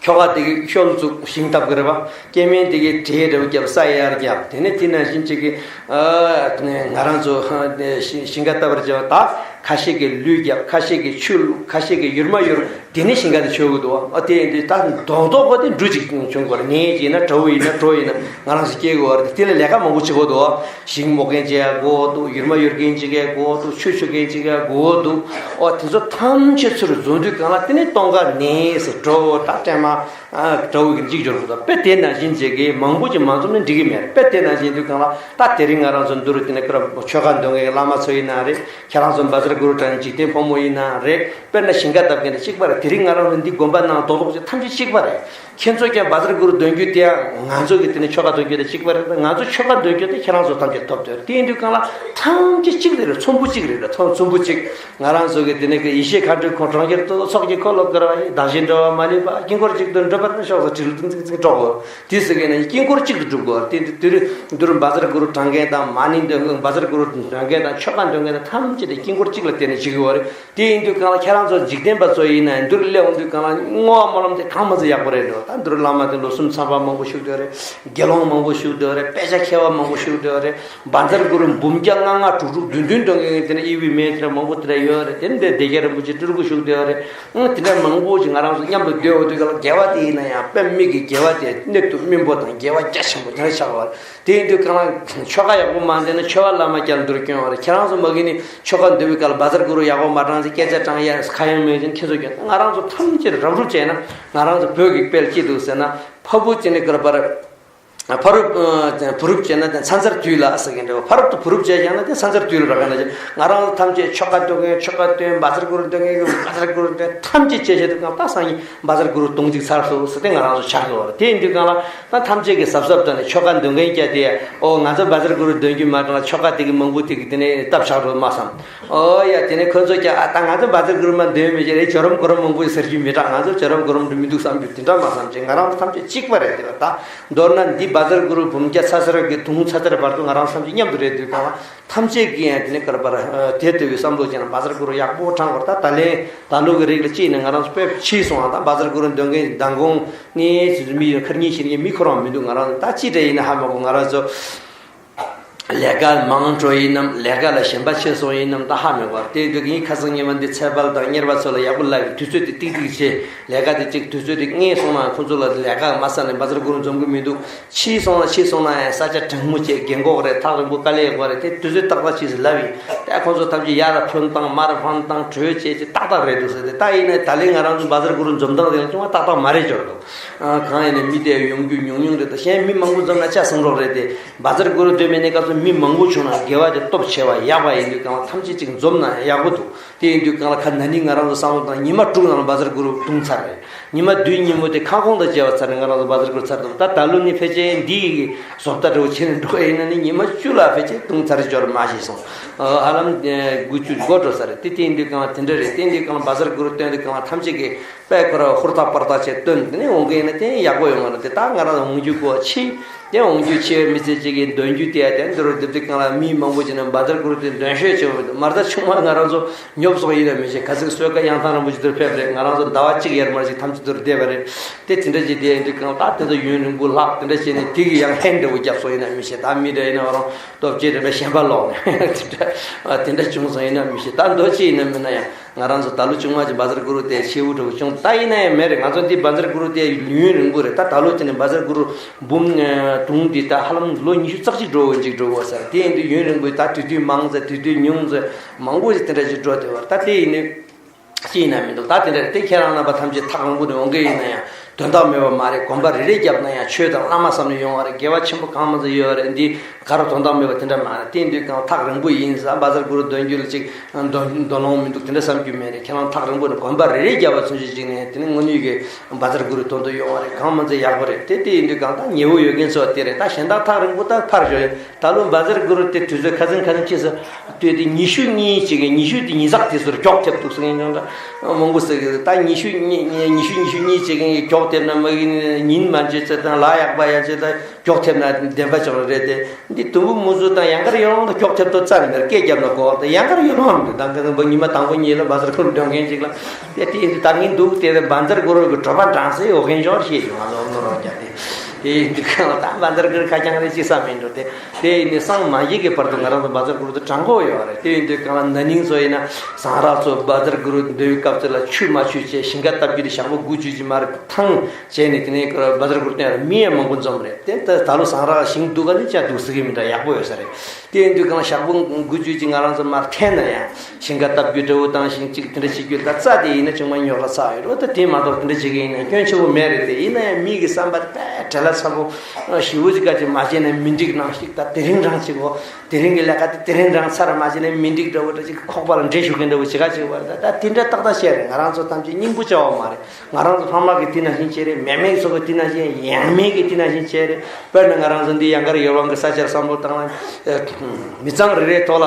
ཁྱོ་ག་དེ་གི་ཤོལ་བཙུགས་ཤིང་བཏབ་གི་རེད་པ། སྐྱེ་དམན་དེ་གི་བྲེ་རེ་བ་བརྒྱབ་ས་ཡར་བརྒྱབ། དེ་ནས་དེ་ནང་བཞིན་གཅིག་གི་ཨ་ང་རང་ཚོ་ཨ་ཞིང་ཁ་བཏབ་པར་བྱ་བ་ད་ཁ་ཤས་ཀྱི་ལུད་བརྒྱབ། ཁ་ཤས་ཀྱི་ཆུ་བླུགས། ཁ་ཤས་ཀྱི་ཡུར་མ་ཡུར། དེ་ནས་ཞིང་ཁ་དེ་ཆོད་གི་འདུག་ཨ་དེ་ཡིན་དུས་ད་རྡོག་རྡོག་པོ་དེ་འབྲུ་གཅིག་བྱུང་དགོས་རེད། ནས་ཡིན་ན་དགྲ་བོ་ཡིན་ན་གྲོ་ཡིན་ན་ང་རང་ཚོ་སྐྱེ་དགོས་རེད། དེ་ལ་ལས་ཀ་མང་པོ་བྱེད་དགོས་འདུག་ཞིང་རྨོ་མཁན་ཅིག་ཡ་དགོས་འདུག་ཡུར་མ་ཡུར་མཁན་ཅིག་ཡ་དགོས་འདུག་ཆུ་ཆུ་མཁན་ཅིག་ཡ་དགོས་འདུག་ཨོ་དེ་ཚོ་ཐམས་ཅད་ཚུར་འཛོམས་དུས་གང་ལ་དེ་ནས་སྟོན་ཀ་ནས་ཟེར་གྲོ་བོ་ད་སྲན་མ་ཨ་གྲོ་བོ་གི་འཇིག་འཇོར་བུ་དང་དཔེ་དེ་ནང་བཞིན་བྱེད་ཀྱི་མང་པོ་ཅིག་མ་འཛོམས་ན་འགྲིག་གི་མེད་རེད། དཔེ་དེ་ནང་བཞིན་དུས་གང་ལ་ད་དེ་རིང་ང་རང་ཚོ་འདུ་རུ་དེ་ནས་ཀི་ར་ཆོ་ག་འདོན་མཁན་གྱི་བླ་མ་ཚོ་ཡིན་ན་རེད། ཁྱེད་རང་ཚོ་བཛྲ་གུ་རུ་བགྲང་མཁན་འཇིག་རྟེན་ཕོ་མོ་ཡིན་ན་རེད། དཔེར་ན་ཞིང་ཁ་བཏབ་མཁན་དང་གཅིག་པ་རེད། དེ་རིང་ང་རང་ཚོ་འདི་དགོན་པ་ནང་རྡོག་རྡོག་ཅིག་ཐམས་ཅད་གཅིག་པ་རེད། ཁྱེད་ཚོ་ཀྱང་བཛྲ་གུ་རུ་འདོན་རྒྱུ་དེའང་ང་ཚོ་གི་དེ་ནས་ཆོ་ག་འདོན་རྒྱུ་དང་གཅིག་པ་རེད། ང་ཚོ་ཆོ་ག་འདོན་རྒྱུ་དེ་ཁྱེད་རང་ཚོ་ཐམས་ཅད་ཐོབ་འདོད་རེད། དེ་ཡིན་དུས་གང་ལ་ཐམས་ཅད་གཅིག་རེད། ཚོམ་བུ་གཅིག་རེད། ཚོམ་ཚོམ་བུ་གཅིག་ང་རང་ཚོ་གི་དེ་ནས་གི་ཡེ་ཤེས་མཁའ་འགྲོའི་ཁོང་གྲོང་ཁྱེར་དུ་ཚོགས་ཀྱི་འཁོར་ལོ་བསྐོར་བ་ཡི། བདག་གཞན་འགྲོ་བ་མ་ལུས་པ། དཀྱིལ་འཁོར་གཅིག་ཏུ་འགྲུབ་པར་ཤོག་ཟེར་དྲིལ་ཏིང་ཏིང་ཏིང་སྒྲོག་གོ། དེ་ཟེར་མཁན་ནི་དཀྱིལ་འཁོར་གཅིག་ཏུ་སྒྲུབ་དགོས། དེ་དུས་དུས་རུ་བཛྲ་གུ་རུ་བགྲང་མཁན་དང་མ་ཎི་འདོན་མཁན། བཛྲ་གུ་རུ་འདོན་མཁན་དང་ཆོ་ག་འདོན་མཁན་དང་ཐམས་ཅད་དེ་དཀྱིལ་འཁོར་གཅིག་ལ་བརྟེན་ནས་བྱེད་ཀྱི་ཡོད་རེད། དེ་ཡིན་དུས་གང་ལ་ཁྱེད་རང་ཚོ་འཇིག་རྟེན་པ་ཚོ་ཡིན་ན་འདུར་སླེབས་འོང་དུས་གང་ལ་བསྔོ་བ་སྨོན་ལམ་དེ་གང་མང་ཙམ་ཡག་པོ་རེད་འགྲོ། ད་འདུར་བླ་མ་དེ་ལོ་གསུམ་ཚང་པ་མང་པོ་བཞུགས་བསྡད་ཡོད་རེད། དགེ་སློང་མང་པོ་བཞུགས་བསྡད་ཡོད་རེད། དཔེ་ཆ་མཁས་པ་མང་པོ་བཞུགས་བསྡད་ཡོད་རེད། བཛྲ་གུ་རུ་འབུམ་བརྒྱ་ལྔ་ལྔ་དྲུག་དྲུག་བདུན་བདུན་འདོན་མཁན་དེ་ནས་དབྱེ་བའི་མེད་དེ་འདྲ་མང་པོ་དེ་འདྲ་ཡོད་རེད། དེ་འདྲ་སྡེ་བརྒྱད་རིན་པོ་ཆེ་སྤྲུལ་སྐུ་བཞུགས་བསྡད་ཡོད་རེད། ཨང་དེ་འདྲ་མང་པོ་ཞིག་ང་རང་ཚོ་མཉམ་དུ་སྡོད་འོང་དུས་གང་ལ་དགེ་བ་དེ་ཡིན་ན་ཡང་དཔེ་མེད་ཀྱི་དགེ་བ་དེ་གནད་དུ་སྨིན་པོ་དང་དགེ་བ་རྒྱ་ཆེན་པོ་དེ་འདྲ་ཆགས་པ་རེད། དེ་ཡིན་དུས་གང་ལ་ཆོ་ག་ཡག་པོ་མ་འདོན་ན་ཆོས་པ་བླ་མ་བསྐྱར་འདུར་སྐྱོན་བ་རེད། ཁྱེད་རང་ཚོ་མ་གི་ནི་ཆོ་ག་འདོན་པའི་སྐབས་ལ་བཛྲ་གུ་རུ་ཡག་པོ་མ་བགྲངས་ཚེ་སྐད་ཆ་དྲང་ཡ་ཁ་ཡང་མེད་ཅིང་ཁྱེད་ཚོ་སྐྱོན། ང་རང་ཚོ་ཐམས་ཅད་རབ་རུབ་བྱས་ན་ང་རང་ཚོ་བོད་ཀྱི་དཔལ་སྐྱིད་འདུག་ཟེར་ན་ཕ་བུ་ཅི་ནས་དགོས་པར། ཕ་རུབ་བུ་རུབ་བྱས་ན་དེ་ཚ་ཚར་དུས་ལ་ཟེར་མཁན་འདྲ་བོ། ཕ་རུབ་ཏུ་བུ་རུབ་བྱས་ཀྱང་ན་དེ་ཚ་ཚར་དུས་ལ་རག་ག་ན་ཅི། ང་རང་ཚོ་ཐམས་ཅད་ཆོ་ག་འདོན་མཁན་ཆོ་ག་འདོན། བཛྲ་གུ་རུ་འདོན་མཁན་བཛྲ་གུ་རུ་འདོན། ཐམས་ཅད་བྱས་བྱས་དུས་གང་ལྟ་སང་ཉིན་བཛྲ་གུ་རུ་དུང་གཅིག་ཚར་སོང་ཟེར་ཏེ་ང་རང་ཚོ་ཆགས་ཡོད་རེད། དེ་ཡིན་དུས་གང་ལ་ད་ཐམས་ཅད་ཀྱི་གཟབ་གཟབ་དང་ནས་ཆོ་ག་འདོན་མཁན་སྐྱ་དེ་ཨོ་ང་ཚོ་བཛྲ་གུ་རུ་འདོན་རྒྱུ་མ་དྲང་ཆོ་ག་དེ་གི་མང་པོ་དེ་གི་དེ་ནས་སྟབས་ཆགས་འགྲོ་མ་བསམ། ཨོ་ཡ་དེ་ནས་ཁོ་ཚོ་ཀྱ་ཨ་ད་ང་ཚོ་བཛྲ་གུ་རུ་མ་འདོན་མི་བྱེད་རེད། ཇོ་རམ་གོ་རམ་མང་པོ་ཟེར་རྒྱུ་མི་དྲང་། ང་ཚོ་ཇོ་རམ་གོ་རམ་དུ་མི་འདུག་བསམ་རྒྱུ་དེ་འདྲ་མ་བསམ་ཅིག་ང་རང་ཚོ་ཐམས་ཅད་གཅིག་པ་རེད། དེ་ལ་ད། མདོར་ན་འདི་བཛྲ་གུ་རུ་འབུམ་བརྒྱ་ཚ་ཚ་རབ་ཀྱི་དུང་ཚ་ཚ་རབ་བར་དུ་ང་རང་བསམ་གྱིས་མཉམ་དུ་རེད་དུས་གང་ལ་ཐམས་ཅད་ཀྱིས་ཡང་དེ་ནི་ཀར་པར་དེ་ལྟ་བུའི་བསམ་བློ་ཅན་བཛྲ་གུ་རུ་ཡག་པོ་དྲངས་པར། ད་ད་ལན་ད་ལོ་གི་རིགས་ལ་ཅི་ཡིན་ན་ང་རང་ཚོ་དཔེ་ཕྱིས་སོང་ཨ། ད་བཛྲ་གུ་རུ་འདོན་མཁན་མདང་དགོང་ནས་མི་ཁར་ཉིན་ཤེས་མཁན་མི་ཁོ་རང་མི་འདུག་ང་རང་ད་ཅི་འདྲ་ཡིན་ན་ཧ་མ་གོ་ང་རང་ཚོ། ལས་ཀ་མང་འགྲོ་ཡིན་ནམ། ལས་ཀ་ལ་ཞེན་པ་ཆེ་སོང་ཡིན་ནམ། ད་ཧ་མི་གོ་བ། དེ་དུས་ངས་ཁ་སང་ཉི་མ་འདི་ཚེ་དཔལ་དང་གཉེར་པ་ཚོ་ལ་ཡག་པོ་ལབ་ཡིན། དུས་ཚོད་དེ་ཏིག་ཏིག་བྱས། ལས་ཀ་དེ་གཅིག་དུས་ཚོད་དེ་སྔས་སོང་ན་ཁོང་ཚོ་ལ་ལས་ཀ་མ་ས་ནས་བཛྲ་གུ་རུ་འཛོམས་གི་མི་འདུག་ཕྱིས་སོང་ན་ཕྱིས་སོང་ན་ཡང་ས་ཆ་གྲང་མོ་བྱས། རྒན་གོག་རེད། ཐག་རིང་པོ་དཀའ་ལས་ཡོད་རེད། དེ་དུས་ཚོད་ཏག་ཏག་བྱས་ཟེར་ལབ་ཡིན། ད་ཁོང་ཚོ་ཐམས་ཅད་ཡར་ཕོན་བཏང་མར་ཕོན་བཏང་གྲོས་བྱས་བྱས་ཏག་ཏག་རེད་འདུག་ཟེར་ཏེ། ད་ཡིན་ན་ད་ལན་ང་རང་ཚོ་བཛྲ་གུ་རུ་འཛོམས་སྟངས་དེ་ཡང་ཅུང་ཏག་ཏག་མ་རེད་འབྱོར་འདུག་གང་ཡིན་ན་མི་དེ་ཡོང་རྒྱུ་ཉུང་ཉུང་རེད། ད་གཞན་མི་མང་པོ་འཛོམས་ན་ཆ་སང་རོགས་རེད་དེ། བཛྲ་གུ་རུ་སྡོད་མི་ནས་སྐབས་སུ་མི་མང་པོ་བྱུང་ན་དགེ་བ་དེ་སྟོབས་ཆེ་བ་ཡག་པ་ཡིན་དུས་གང་ལ་ཐམས་ཅད་ཅིག་འཛོམས་ན་ཡག་པོ་འདུག་དེ་ཡིན་དུས་གང་ལ་ཁ་ན་ནིང་ང་རང་ཚོ་བསམ་བློ་བཏང་ཉི་མ་དྲུག་ནང་ལ་བཛྲ་གུ་རུ་བརྡུངས་ཚར་རེད། ཉི་མ་བདུན་ཉིན་མོ་དེ་ཁ་སྐོང་དང་བཅས་པ་ཚར་རེད། ང་རང་ཚོ་བཛྲ་གུ་རུ་ཚར་འདུག་ད་ད་ལོ་ནི་ཕལ་ཆེར་འདི་ཡི་བཟོ་ལྟ་འདྲ་བོ་བྱས་ནས་འགྲོ་ཡིན་ན་ནི་ཉི་མ་བཅུ་ལ་ཕལ་ཆེར་བརྡུངས་ཚར་འབྱོར་མ་ཤེས་སོང་། ཨ་ཧ་ལམ་དགུ་བཅུ་འགོ་འགྲོ་ས་རེད། དེ་དེ་ཡིན་དུས་གང་ལ་དེ་འདྲ་རེད། དེ་ཡིན་དུས་གང་ལ་བཛྲ་གུ་རུ་བཏོན་དུས་གང་ལ་ཐམས་ཅད་ཀྱིས་དཔེ་ཁོ་ར་ཧུར་ཐག་པར་ཐག་བྱས་བཏོན་དེ་ནས་འོང་གི་ཡིན་ན་དེ་ཡག་པོ་ཡོང་བ་རེད། དེ་ད་ང་རང་ལ་འོང་རྒྱུ་གོ་ཕྱི་དེ་འོང་རྒྱུ་ཆེ་བའི་མི་ཚེ་གཅིག་གི་འདོན་རྒྱུ་དེ་དེ་འདི་རུ་སྡེབ་དེ་གང་ལ་མི་མང་པོ་བྱས་ན་བཛྲ་གུ་རུ་དེ་འདོན་ཤོས་ཆེ་བ་མི་འདུག་མར་ད་ཆུང་མ་ང་རང་ཚོ་ཉོབ་སོང་ཡིན་ན་མི་ཤེས། ཁ་སང་གསོལ་ཁ་གཡང་ཐང་རིན་པོ་ཆེ་དུར་ཕེབས་རེད། ང་རང་ཚོ་ཟླ་བ་གཅིག་ཡར་མར་ཞིག་ཐམས་ཅད་དུར་བསྡད་པ་རེད། དེ་དེ་འདྲ་ཅིག་དེ་ཡིན་དུས་གང་ལ་ད་དེ་ཚོ་ཡུན་རིང་པོ་ལྷག་དེ་འདྲ་བྱས་ནས་དེ་གི་ཡང་ལྷན་འདྲ་བོ་བརྒྱབ་སོང་ཡིན་ན་མི་ཤེས། ད་མི་འདྲ་ཡིན་ན་ང་རང་སྟོབས་ཆེ་འདྲ་འདྲ་ཞེན་པ་ལོག་ནས་དེ་འདྲ་དེ་འདྲ་བྱུང་སོང་ཡིན་ན་མི་ཤེས། ད་མདོ་ཅི་ཡིན་ན་མིན་ན་ཡང་། ང་རང་ཚོ་ད་ལོ་ཆུང་མ་ཅིག་བཛྲ་གུ་རུ་དེ་ཤེའུ་འགྲོ་བྱུང་། ད་ཡིན་ན་ཡང་མེད་རེད། ང་ཚོ་འདི་བཛྲ་གུ་རུ་དེ་ཡུན་རིང་པོ་རེད། ད་ད་ལོ་དེ་ནས་བཛྲ་གུ་རུ་འབུམ་དུང་འདི་ད་ཧ་ལམ་ལོ་ཉི་ཤུ་རྩ་གཅིག་འགྲོ་འོན་ཅིག་འགྲོ་དགོས་ས་རེད། དེ་ཡིན་དུས་ཡུན་རིང་པོ་ད་དུས་དུས་མང་ཙེ་དུས་དུས་ཉུང་ཙེ་མང་པོ་ཞིག་དེ་འདྲ་ཞིག་འགྲོ་བསྡད་པ་རེད། ད་དེ་ཡིན་ནི་ཅི་ཡིན་ན་མི་འདུག་ད་དེ་འདྲ་རེད། དེ་ཁྱེད་རང་རྣམ་པ་ཐམས་ཅད་ཐག་རིང་པོ་ནས་འོང་གི་ཡིན་ན་ཡང་དོན་དག་མེད་པ་མ་རེད། གོམ་པ་རེ་རེ་བརྒྱབ་ན་ཡང་ཆོས་དང་བླ་མ་བསམ་ནས་ཡོང་བ་རེད། དགེ་བ་ཆེན་པོ་གང་མང་ཙམ་ཡོད་རེད། འདི་ག་རུ་དོན་དག་མེད་པ་དེ་འདྲ་མ་རེད། དེ་ཡིན་དུས་གང་ཐག་རིང་པོ་ཡིན་ཙང་བཛྲ་གུ་རུ་འདོན་རྒྱུ་ལ་ཅིག་འདོན་འདོན་ལོང་མི་འདུག་དེ་འདྲ་བསམ་རྒྱུ་མེད་རེད། ཁྱེད་རང་ཐག་རིང་པོ་ནས་གོམ་པ་རེ་རེ་བརྒྱབ་པ་ཚུན་ཆད་ཅིག་ནས་དེ་ནི་དངོས་གནས་ཀྱི་བཛྲ་གུ་རུ་དོན་དུ་ཡོང་བ་རེད། གང་མང་ཙམ་ཡག་པོ་རེད། དེ་དེ་ཡིན་དུས་གང་ད་ཉེ་བོ་ཡོད་མཁན་ཚོ་དེ་རེད། ད་གཞན་དག་ཐག་རིང་པོ་ད་ཕར་ཞོག་ད་ལོ་བཛྲ་གུ་རུ་དེ་དུས་ཚོད་ཁ་སང་ཁ་སང་ཕྱིས་སུ་ལྟོས་ཏེ་ཉི་ཤུ་གཉིས་བྱེད་མཁན། ཉི་ཤུ་དེ་ཉིས་བརྩེགས་དེ་ཚོར་མགྱོགས་ཐེབས་འདུག་ཟེར་མཁན་ཀྱང་འདྲ་མང་པོ་ཟེར་གི་རེད། ད་ཉི་ཤུ་གཉིས་ཉི་ཉི་ཤུ་ཉི་ཤུ་གཉིས་བྱེད་མཁན་གྱི་མགྱོགས་ཐེབས་ན་མ་གི་ཉིན་མ་འཇོད་ཚེ་དང་ལ་ཡག་པ་ཡག་ཚེ་དང་མགྱོགས་ཐེབས་ན་བདེན་པ་ཅིག་རེད་དེ། འདི་དུམ་བུ་མུ་ཟུར་དང་ཡང་གར་ཡོང་དུ་མགྱོགས་ཐེབས་ཏོ་རྩ་ནས་མེར་སྐད་རྒྱབ་ན་གོ་བར་དུ་ཡང་གར་ཡོང་འདུག་ད་ག་ཚོད་ཉི་མ་དང་པོ་གཉིས་ལ་བཛྲ་གུ་རུ་འདོན་མཁན་ཅིག་ལ་དེ་དེ་ཡིན་དུས་ད་ངས་འདུག་དེ་བཛྲ་གུ་རུ་གི་གྲོད་པ་འགྲངས་སེ་འོ་མཁན་ཅིག་ཤེས་བྱུང་། ང་ཚོ་ནོར་རོགས་རྒྱག་དེ། དེ་ཡིན་དུས་གང་ལ་ད་བཛྲ་གུ་རུ་ཁ་རྐྱང་རེ་ཅིག་བསམ་མི་འགྲོ་དེ། དེ་ཡིན་ནི་སང་མ་གཞི་གི་བར་དུ་ང་རང་ཚོ་བཛྲ་གུ་རུ་དེ་དྲང་པོ་ཡོད་རེད། དེ་ཡིན་དུས་གང་ལ་ན་ནིང་ཚོ་ཡིན་ན་ཟངས་རག་ཚོ་བཛྲ་གུ་རུ་འདོན་སྐབས་དེ་ལ་ཆུ་མ་ཆུ་བྱས་ཞིང་ཁ་བཏབ་རྒྱུ་དེ་ཞག་པོ་དགུ་བཅུ་ཅིག་མ་རེད་ཐང་བྱས་ནས་དེ་ནས་བཛྲ་གུ་རུ་བསྟན་ཡ་མི་ཡང་མང་པོ་འཛོམས་རེད། དེ་ད་ད་ལོ་ཟངས་རག་ཞིང་སྡུག་ག་ནི་ཅག་འདུག་ཟེར་གི་མི་འདྲ་ཡག་པོ་ཡོད་ས་རེད། དེ་ཡིན་དུས་གང་ལ་ཞག་པོ་དགུ་བཅུ་ཅིག་ང་རང་ཚོ་མར་འཐེན་ན་ཡང་ཞིང་ཁ་བཏབ་རྒྱུ་འདྲ་བོ་དང་ཞིང་གཅིག་དེ་འདྲ་བྱེད་རྒྱུ་ད་རྩྭ་དེ་ཡིན་ན་ཅུང་མ་རྙོག་དྲ་ཚ་ཡོད་རེད། ད་དེ་མ་གཏོགས་དེ་འདྲ་བྱེད་ཀྱི་ཡིན་ན་སྐྱོན་ཆེ་བོ་མེད་རེད། དེ་ཡིན་ན་ཡང་མི་གི་བསམ་པ་དཔེ་བྲེལ་བ་ཚ་པོ་ཞེ་བོ་ཅིག་ག་ཅིག་མ་བྱས་ན་མི་འགྲིག་ནང་ཞིག་ད་དེ་རིང་རང་ཅིག་གོ་དེ་རིང་གི་ལས་ཀ་དེ་དེ་རིང་རང་ཚར་མ་བྱས་ན་མི་འགྲིག་འདྲ་བོ་འདྲ་ཅིག་ཁོག་པ་ལ་འདྲེ་ཞུགས་མཁན་འདྲ་བོ་ཅིག་ག་ཅིག་བར་ད་ད་དེ་འདྲ་ཏག་ཏག་བཤད་རེད། ང་རང་ཚོ་ཐམས་ཅད་སྙིང་པོ་བཅའ་བ་མ་རེད། ང་རང་ཚོ་ཕ་མ་གིས་དེ་ནང་བཞིན་བྱས་རེད། མེ་མེ་སོགས་ཀྱིས་དེ་ནང་བཞིན། ཡང་མེ་གིས་དེ་ནང་བཞིན་བྱས་རེད། དཔེར་ན་ང་རང་ཚོ་འདི་ཡང་གར་ཡོད་དབང་གི་ས་ཆར་བསམ་བློ་བཏང་ན། མི་ཚང་རེ་རེའི་ཐོག་ལ་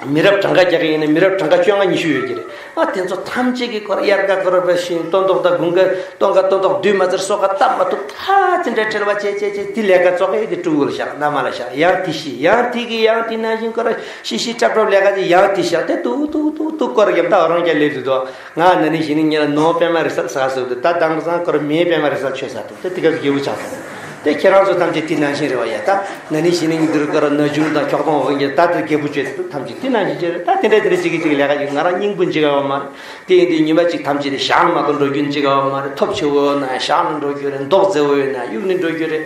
མི་རབས་གྲངས་ཀ་རྒྱག་གི་ཡིན་ན་མི་རབས་གྲངས་ཀ་བཅོ་ལྔ་ཉི་ཤུ་ཡོད་ཀྱི་རེད། ཨ་དེ་ཚོ་ཐམས་ཅད་ཀྱིས་ཁོ་ར་དབྱར་ཁ་ཁོ་ར་བ་ཤིང་སྟོན་ཐོག་དང་དགུན་ཁ་སྟོན་ཁ་སྟོན་ཐོག་བསྡུས་མ་ཚར་སོ་ཁ་བཏབ་མ་ཐུབ། ད་དེ་འདྲའི་བྲེལ་བ་བྱས་བྱས་བྱས་དེ་ལས་ཀ་བཙོག་གི་དེ་ཕྲུ་གུ་ལ་བཞག་མནའ་མ་ལ་བཞག་ཡང་དེ་ཤི་ཡང་དེ་གི་ཡང་དེ་ནང་བཞིན་ཁོ་ར་ཤི་ཤི་ཀྲབ་ཀྲབ་ལས་ཀ་དེ་ཡང་དེ་བཞག་དེ་དུ་དུ་དུ་དུ་ཁོ་ར་རྒྱབ་ད་རང་རྒྱ་ལས་དུ་དོ། ང་ན་ནིང་གཞེས་ནིང་གཉིས་ལ་ནོར་པད་མ་རི་སལ་ཟ་ཟེར་དུས་ད་དེང་སང་ཁོ་ར་མེ་པད་མ་རི་སལ་མཆོད་ཟེར་དུས་ད་དེ་ག་ཚོད་རྒྱལ་པོ་ཆགས་སོང་། དེ་ཁྱེད་རང་ཚོ་ཐམས་ཅད་དེ་ནང་བཞིན་རེད་བ་ཡ། ད་ན་ནིང་གཞེས་ནིང་འདིར་ཁོ་ར་ན་ཆུང་དང་འཁྱོག་ཐོང་འོག་གི་ད་དེ་རྒྱལ་པོ་བྱོས་དུས་ཐམས་ཅད་དེ་ནང་བཞིན་བྱས་རེད། ད་དེ་འདྲ་དེ་འདྲ་ཅིག་གི་ཅིག་ལས་ཀ་ཅིག་ང་རང་སྙིང་པོ་འཇིག་ག་བ་མ་རེད། དེ་ཡིན་དུས་ཉི་མ་གཅིག་ཐམས་ཅད་དེ་ཞག་ནས་མ་གཏོགས་འགྲོ་རྒྱུ་འཇིག་ག་བ་མ་རེད། ཐོབ་ཆེ་བོ་ཡོད་ན་ཞག་ནས་འགྲོ་རྒྱུ་རེད། མདོག་མཛེས་བོ་ཡོད་ན་གཡུག་ནས་འགྲོ་རྒྱུ་རེད།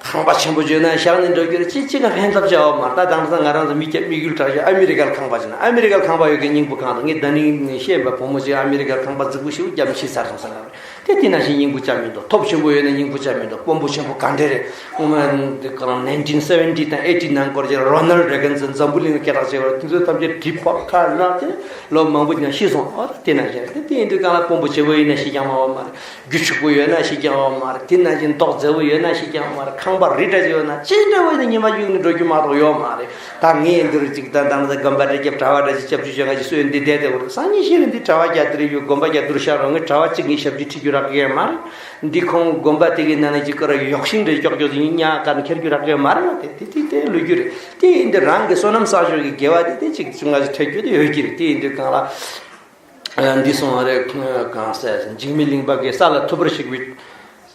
ཁང་པ་ཆེན་པོ་བྱོས་ན་ཞག་ནས་འགྲོ་རྒྱུ་རེད། ཅི་ཅི་ག་ཕན་ཐོགས་བྱ་བ་མ་རེད། ད་དེང་སང་ང་རང་ཚོ་མི་སྐྱ་དམིགས་ཡུལ་དྲག་ཤོས་ཨ་མི་རི་ཀར་ཁང་པ་བྱས་ན་ཨ་མི་རི་ཀར་ཁང་པ་ཡོད་མཁན་སྙིང་པོ་གང་དང་། ངས་ད་ནིང་ནས་བཤད་པ་བུ་མོ་ཅིག་ཨ་མི་རི་ཀར་ཁང་པ་རྫིག་པོ་ཞེ་པོ་བརྒྱབ་ནས་ཤི་ཚར་སོང་ཟེར་ལབ་རེད། དེ་དེ་ནང་བཞིན་སྙིང་པོ་བཅའ་མི་འདུག་ཐོབ་ཆེན་པོ་ཡོད་ན་སྙིང་པོ་བཅའ་མི་འདུག་དཔོན་པོ་ཆེན་པོ་ག་འདྲ་རེད། སྔོན་མ་འདི་གང་ནའིན་ཊིན་སེ་ཝེན་ཊི་དང་ཨེ་ཊི་ནང་སྐོར་གྱི་རོ་ནལ་རེ་གན་ཚོ་འཛམ་བུ་གླིང་ལ་སྐད་གྲགས་ཆེ་བ་རེད། དེ་ཚོ་ཐམས་ཅད་གྲིབ་ཕོག་ཁ་ན་དེ་ལོ་མང་པོ་ཀྱང་ཤི་སོང་། ཨོ་ད་དེ་ནང་བཞིན་རེད། དེ་དེ་ཡིན་དུས་གང་ལ་དཔོན་པོ་ཆེ་བོ་ཡིན་ན་ཤི་ཀྱང་མ་བ་མ་རེད། རྒྱུ་ཕྱུག་པོ་ཡོད་ན་ཤི་ཀྱང་བ་མ་རེད། དེ་ནང་བཞིན་མདོག་མཛེས་བོ་ཡོད་ན་ཤི་ཀྱང་བ་མ་རེད། ཁང་པ་རི་འདྲ་ཅིག་ཡོད་ན་ཅི་འདྲ་བོ་ཡིན་ན་ཉི་མ་གཡུག་ནས་འགྲོ་རྒྱུ་མ་གཏོགས་ཡོད་མ་རེད། ད་ངས་འདིར་ཅིག་ད་ད་ད་དགོན་པ་འདྲ་རྒྱབ་གྲྭ་བ་འདྲ་ཅིག་སྐྱབས་བཅོལ་བྱོས་ང་ཅིག་གསོས་འདི་བསྡད་བསྡད་བོ་རེད། སང་ཉིན་ཤི་རེ་འདི་གྲྭ་བ་རྒྱ་འདིར་ཡོད་དགོན་པ་རྒྱ་འདིར་ཤར་རོགས། ངས་གྲྭ་བ་གཅིག་ངས་ཞབས་ཕྱི་ཁྲིད་རྒྱུ་རག་གི་ཡོད་མ་རེད། འདི་ཁོང་དགོན་པ་དེ་གི་ནང་ནས་ཅིག་ཀ་ར་ཡོག་ཤིང་འདྲ་ཀྱོག་ཀྱོག་ཡིན་ཉག་ག་ནས་ཁྱེར་རྒྱུ་རག་གི་ཡོད་མ་རེད་བ། དེ་དེ་དེ་དེ་ལོས་རྒྱུ་རེད། དེ་ཡིན་དུས་རང་གི་བསོད་ནམས་བསགས་ཞོར་གྱི་དགེ་བ་དེ་དེ་ཅིག་ཅུང་ང་ཅིག་ཐེབས་རྒྱུ་དེ་ཡོད་ཀྱི་རེད། དེ་ཡིན་དུས་གང་ལ། འདི་སོང་བ་རེད། གང་ཟེར་འཇིགས་མེད་གླིང་པ་གིས་ས་ལ་ཐུབ་པར་གཤེགས་པའི་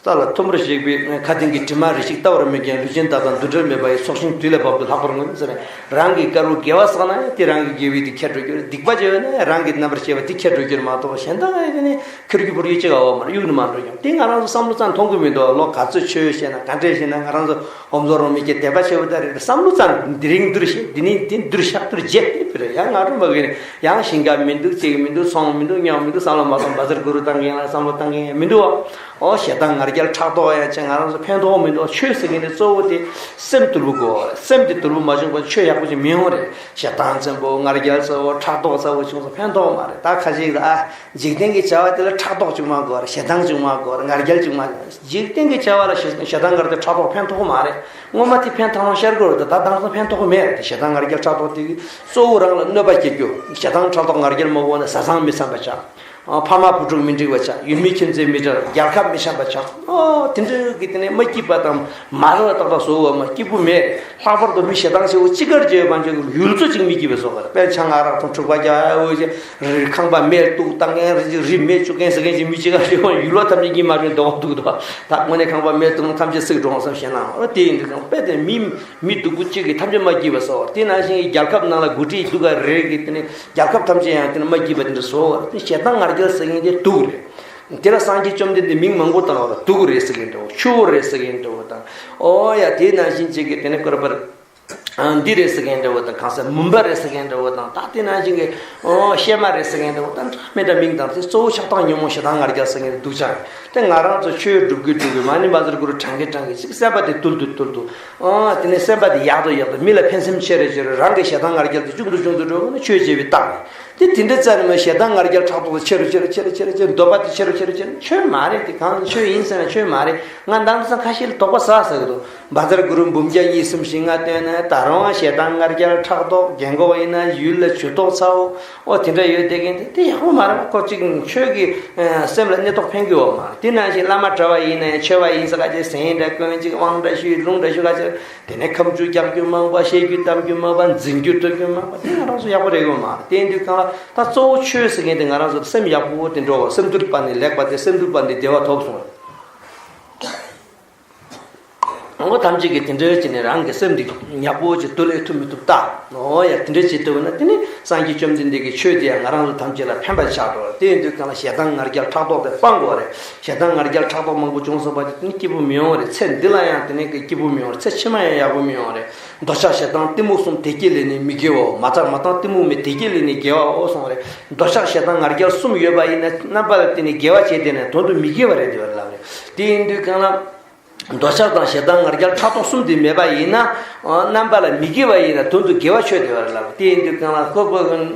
ས་ལ་ཐུམ་རེ་ཞིག་པའི་ཁ་ཐིང་གི་དྲི་མ་རེ་ཞིག་ལྟ་བར་མི་འགྱུར། ལུས་ཅན་དག་དང་འདུ་འབྲལ་མེད་པ་ཡི། ཚོགས་ཞིང་དུས་ལས་བབ་ཏུ་ལྷག་པར་ངུ་ཟེར། རང་གི་དཀར་པོ་དགེ་བ་བསགས་ན་ཡང་དེ་རང་གི་དགེ་བའི་དེ་ཁྱེར་འགྲོ་རྒྱུ་རེད། སྡིག་པ་བྱས་ན་རང་གི་རྣམ་པར་ཤེས་པ་དེ་ཁྱེར་འགྲོ་རྒྱུ་རེད་མ་གཏོགས། གཞན་དག་ཡང་དེ་ནི་ཁྱེར་རྒྱུ་བོར་རྒྱུ་ཅི་ག་འོག་མར་གཡུག་ནི་མ་འགྲོ་ཀྱང་། དེ་ང་རང་ཚོ་བསམ་བློ་ཙམ་མཐོང་གི་མི་འདུག་ལོ་ག་ཚོད་ཆོས་བཤད་ན་ག་འདྲས་བཤད་ན། ང་རང་ཚོ་ཨོམ་ཟོ་རོང་མི་སྐྱེ་དད་པ་ཆེ་བོ་ད་རེད། བསམ་བློ་ཙམ་དེ་རིང་འདིར་བཤད། འདི་ནི་དེ་འདིར་བཤད། འདིར་བརྗེད་དེ་ཕེར་ཡང་ང་རུ་མ་གི་ནི་ཡང་ཞིང་ཁ་མི་འདུག་ཅིག་མི་འདུག་ཚོང་མི་འདུག་ཉོ་མི་འདུག་བསམ་བློ་མ་གཏོང་། བཛྲ་གུ་རུ་བཏང་གི་ཡིན་ལ་བསམ་བློ་བཏང་གི་ཡིན་མི་འདུག་བ། ཨོ་ཞེ་སྡང་ང་རྒྱལ་ཕྲག་དོག་ཡང་ཅིག་ང་རང་ཚོ་ཕན་ཐོགས་མི་འདུག་ཆོས་ཟེར་མཁན་དེ་གཙོ་བོ་དེ་སེམས་དུལ་པོ་དགོས། སེམས་དེ་དུལ་པོ་མ་བྱུང་བར་ཆོས་ཡག་པོ་ཅིག་མི་ཡོང་རེད། ཞེ་སྡང་ཆེན་པོ་ང་རྒྱལ་ཚ་བོ་ཕྲག་དོག་ཚ་བོ་བྱུང་སོང་ཕན་ཐོགས་མ་རེད། ད་ཁ་ཅིག་ལ་ཨ་འཇིག་རྟེན་གྱི་བྱ་བ་དེ་ལ་ཕྲག་དོག་ཅིག་མ་དགོས་རེད། ཞེ་སྡང་ཅིག་མ་དགོས་རེད། ང་རྒྱལ་ཅིག་མ་དགོས་རེད། འཇིག་རྟེན་གྱི་བྱ་བ་ལ་ཞེ་ཞེ་སྡང་ང་རྒྱལ་ཕྲག་དོག་ཕན་ཐོགས་མ་རེད། སྔོན་མ་དེ་ཕན་ཐོགས་ཤར་དགོས་རེད། ད་ད་ལྟ་ཕན་ཐོགས་མེད་རེད། ཞེ་སྡང་ང་རྒྱལ་ཕྲག་དོག་དེ་གིས་གཙོ་བོ་རང་ལ་གནོད་པ་སྐྱེལ་རྒྱུ། ཞེ་སྡང་ཕྲག་དོག་ང་རྒྱལ་མ་དགོས་ན་བཟའ་ཚང་མི་འཚམ་པ་ཆགས། ཨ་ཕ་མ་བུ་ཕྲུག་མི་འགྲིག་པ་ཆགས། ཡུལ་མི་ཁྱིམ་མཚེས་མི་འགྲིག་རྒྱལ་ཁབ་མི་འཆམ་པ་ཆགས། ཨོ་དེ་འདྲ་གི་དེ་ནས་མ་སྐྱིད་པ་དང་མ་རེད་པ། ཏག་ཏག་བཟོ་བ་མ་སྐྱིད་པོ་མེད། ལྷག་པར་དུ་མི་ཞེ་སྡང་ཆེ་བོ་ཅི་དགར་བྱས་པ་འཇོག་གི་ཡུལ་ཚོ་གཅིག་མི་སྐྱིད་པ་བཟོ་གར་དཔེ་ཆང་ཨ་རག་དང་འཁྲུག་པ་རྒྱག་ཨ་འོ་ཅེ་རི་ཁང་པ་མེ་གཏུག་བཏང་མཁན་རི་རི་མེ་བཅུག་མཁན་ཟེར་མཁན་གྱི་མི་གཅིག་ག་ཡོང་ཡུལ་ལ་ཐམས་ཅད་གཉིད་མ་ཤོར་འདུག་འདུག་འདུག་ད་དངོས་གནས་ཁང་པ་མེ་གཏུག་ན་ཐམས་ཅད་སྲེག་འགྲོ་བསམ་ཞེ་ན། ཨོ་དེ་ཡིན་དུས་ཀྱང་དཔེ་དེ་མི་མི་སྡུག་པོ་གཅིག་གིས་ཐམས་ཅད་མ་སྐྱིད་པ་བཟོ་བ། དེ་ནང་བཞིན་རྒྱལ་ཁབ་ནང་ལ་འགོ་ཁྲིད་སྡུག་ག་རེ་གི་དེ་ནས་རྒྱལ་ཁབ་ཐམས་ཅད་ཡང་དེ་ནས་མ་སྐྱིད་པ་དེ་འདྲ་བཟོ་བ། དེ་ཞེ་སྡང་ང་རྒྱལ་ཟེར་མཁན་དེ་དུག་རེད། དེ་ལ་སངས་རྒྱས་བཅོམ་ལྡན་འདས་མིང་མང་པོ་བཏགས་པ་དུག་རེད་ཟེར་མཁན་འདྲ་བོ། ཆུ་བོ་རེད་ཟེར་མཁན་འདྲ་བོ་དང་། ཨོ་ཡ་དེ་ནང་བཞིན་གཅིག་གི་དེ་ནས་སྐོར་པར་འདི་རེད་ཟེར་མཁན་འདྲ་བོ་དང་། གང་ཟེར་མུན་པ་རེད་ཟེར་མཁན་འདྲ་བོ་དང་། ད་དེ་ནང་བཞིན་གི་ཨོ་གཤེད་མ་རེད་ཟེར་མཁན་འདྲ་བོ་དང་འདྲ་མི་འདྲ་མིང་དང་། དེ་གཙོ་བོ་ཆགས་སྡང་ཉོན་མོངས་ཞེ་སྡང་ང་རྒྱལ་ཟེར་མཁན་དེ་དུག་ཅག་རེད། དེ་ང་རང་ཚོ་ཆོས་སྒྲུབ་གི་སྒྲུབ་གི་མ་ཎི་བཛྲ་གུ་རུ་བགྲང་གི་བགྲང་གི་ཅིག་སེམས་པ་དེ་དུལ་དུ་དུལ་དུ། ཨོ་དེ་ནས་སེམས་པ་དེ་ཡག་ཏུ་ཡག་ཏུ་མི་ལ་ཕན་སེམས་ཆེ་རུ་ཆེ་རུ་རང་གི་ཞེ་སྡང་ང་རྒྱལ་དེ་ཆུང་དུ་ཆུང་དུ་འགྲོ་དགོས་ན་ཆོས་བྱེད་པའི་རྟགས་རེད། དེ་དེ་འདྲ་རྩ་ནས་མ་ཞེ་སྡང་ང་རྒྱལ་ཕྲག་དོག་ཆེ་རུ་ཆེ་རུ་ཆེ་རུ་ཆེ་རུ་ཆེ་རུ་འདོད་པ་དེ་ཆེ་རུ་ཆེ་རུ་ཆེ་རུ་ཆོས་མ་རེད། དེ་གང་ཆོས་ཡིན་ཟེར་ན་ཆོས་མ་རེད། ང་འདང་ས་ཁ་ཤས་ལ་དོགས་པ་ཟ་ཟ་གི་འདུག་བཛྲ་གུ་རུ་འབུམ་བརྒྱ་ཉེར་གསུམ་ཞིག་ང་བཏོན་ན་ད་རུང་ཞེ་སྡང་ང་རྒྱལ་ཕྲག་དོག་རྒན་གོག་ཡིན་ན་ཡུལ་ལ་ཇུས་གཏོགས་ཚ་བོ་ཨོ་དེ་འདྲ་ཡོད་བསྡད་མཁན་དེ་དེ་ཡག་པོ་མ་རེད་པ། ཁོ་གཅིག་ཆོས་ཀྱི་སེམས་ལ་གནས་ཐོག་ཕན་གི་ཡོད་མ་རེད། དེ་ནང་བཞིན་བླ་མ་གྲྭ་བ་ཡིན་ན་ཡང་ཆོས་པ་ཡིན་ས་ཁ་ཅིག་ཟན་འདྲ་གོན་ཅིག་དབང་འདྲ་ཞུས་ལུང་འདྲ་ཞུ་ཁ་ཅིག་དེ་ནས་ཁ་མཆུ་རྒྱག་རྒྱུ་མང་པ། བཤད་རྒྱུ་གཏམ་རྒྱུ་མང་པ། འཛིང་རྒྱུ་གཏོད་རྒྱུ་མང་པ། དེ་ང་རང་ཚོ་ཡག་པོ་རེད་གོ་མ་རེད། དེ་ཡིན་དུས་གང་ལ་ད་གཙོ་བོ་ཆོས་ཟེར་མཁན་དེ་ང་རང་ཚོ་སེམས་ཡག་པོ་དེ་འགྲོ་བ། སེམས་དུལ་བ་ནི་ལེགས་པ་སྟེ། སེམས་དུལ་བ་ནི་བདེ་བ་ཐོབ་གསུངས། ཨོ་ཐམས་ཅད་ཀྱིས་དེ་འདྲའི་བྱས་ནས་རང་གི་སེམས་འདི་ཡག་པོ་ཅིག་དུལ་ཨེ་ཐུབ་མི་ཐུབ་ལྟ། ཨོ་ཡ་དེ་འདྲའི་བྱེད་ཐུབ་ན་དེ་ནི་སངས་རྒྱས་བཅོམ་ལྡན་འདས་ཀྱི་ཆོས་དེ་ཡང་ང་རང་ཚོ་ཐམས་ཅད་ལ་ཕན་པ་ཆགས་འགྲོ། དེ་ཡིན་དུས་གང་ལ་ཞེ་སྡང་ང་རྒྱལ་ཕྲག་དོག་དེ་སྤང་དགོས་རེད། ཞེ་སྡང་ང་རྒྱལ་ཕྲག་དོག་མང་པོ་བྱུང་སོང་བ་དེ་ནི་སྐྱིད་པོ་མི་ཡོང་བ་རེད། ཚེ་འདི་ལ་ཡང་དེ་ནི་སྐྱིད་པོ་མི་ཡོང་བ་རེད། ཚེ་ཕྱི་མ་ཡང་ཡག་པོ་མི་ཡོང་བ་རེད། འདོད་ཆགས་ཞེ་སྡང་གཏི་མུག་གསུམ་དེ་སྐྱེས་ལས་ནི་མི་དགེ་བའོ། མ་བརྟགས་མ་བརྟགས་གཏི་མུག་མེད་དེ་སྐྱེས་ལས་ནི་དགེ་བའོ་གསུངས་རེད། འདོད་ཆགས་ཞེ་སྡང་ང་རྒྱལ་གསུམ་ཡོད་པ་ཡིན་ན་རྣམ་པ་ལ་བརྟེན་ནས་དགེ་བ་བྱས་བསྡད་ནས་དོན་དུ་མི་དགེ་བ་རེད་དེ་བར་ལབ་རེད། དེ་ཡིན་དུས་གང་ལ། འདོད་ཆགས་དང་ཞེ་སྡང་ང་རྒྱལ་ཕྲག་དོག་གསུམ་དེ་མེད་པ་ཡིན་ན། རྣམ་པ་ལ་མི་དགེ་བ་ཡིན་ན་དོན་དུ་དགེ་བ་ཆོས་དེ་བར་ལབ་རེད། དེ་ཡིན་དུས་གང་ལ་ཁོ་ཁོ་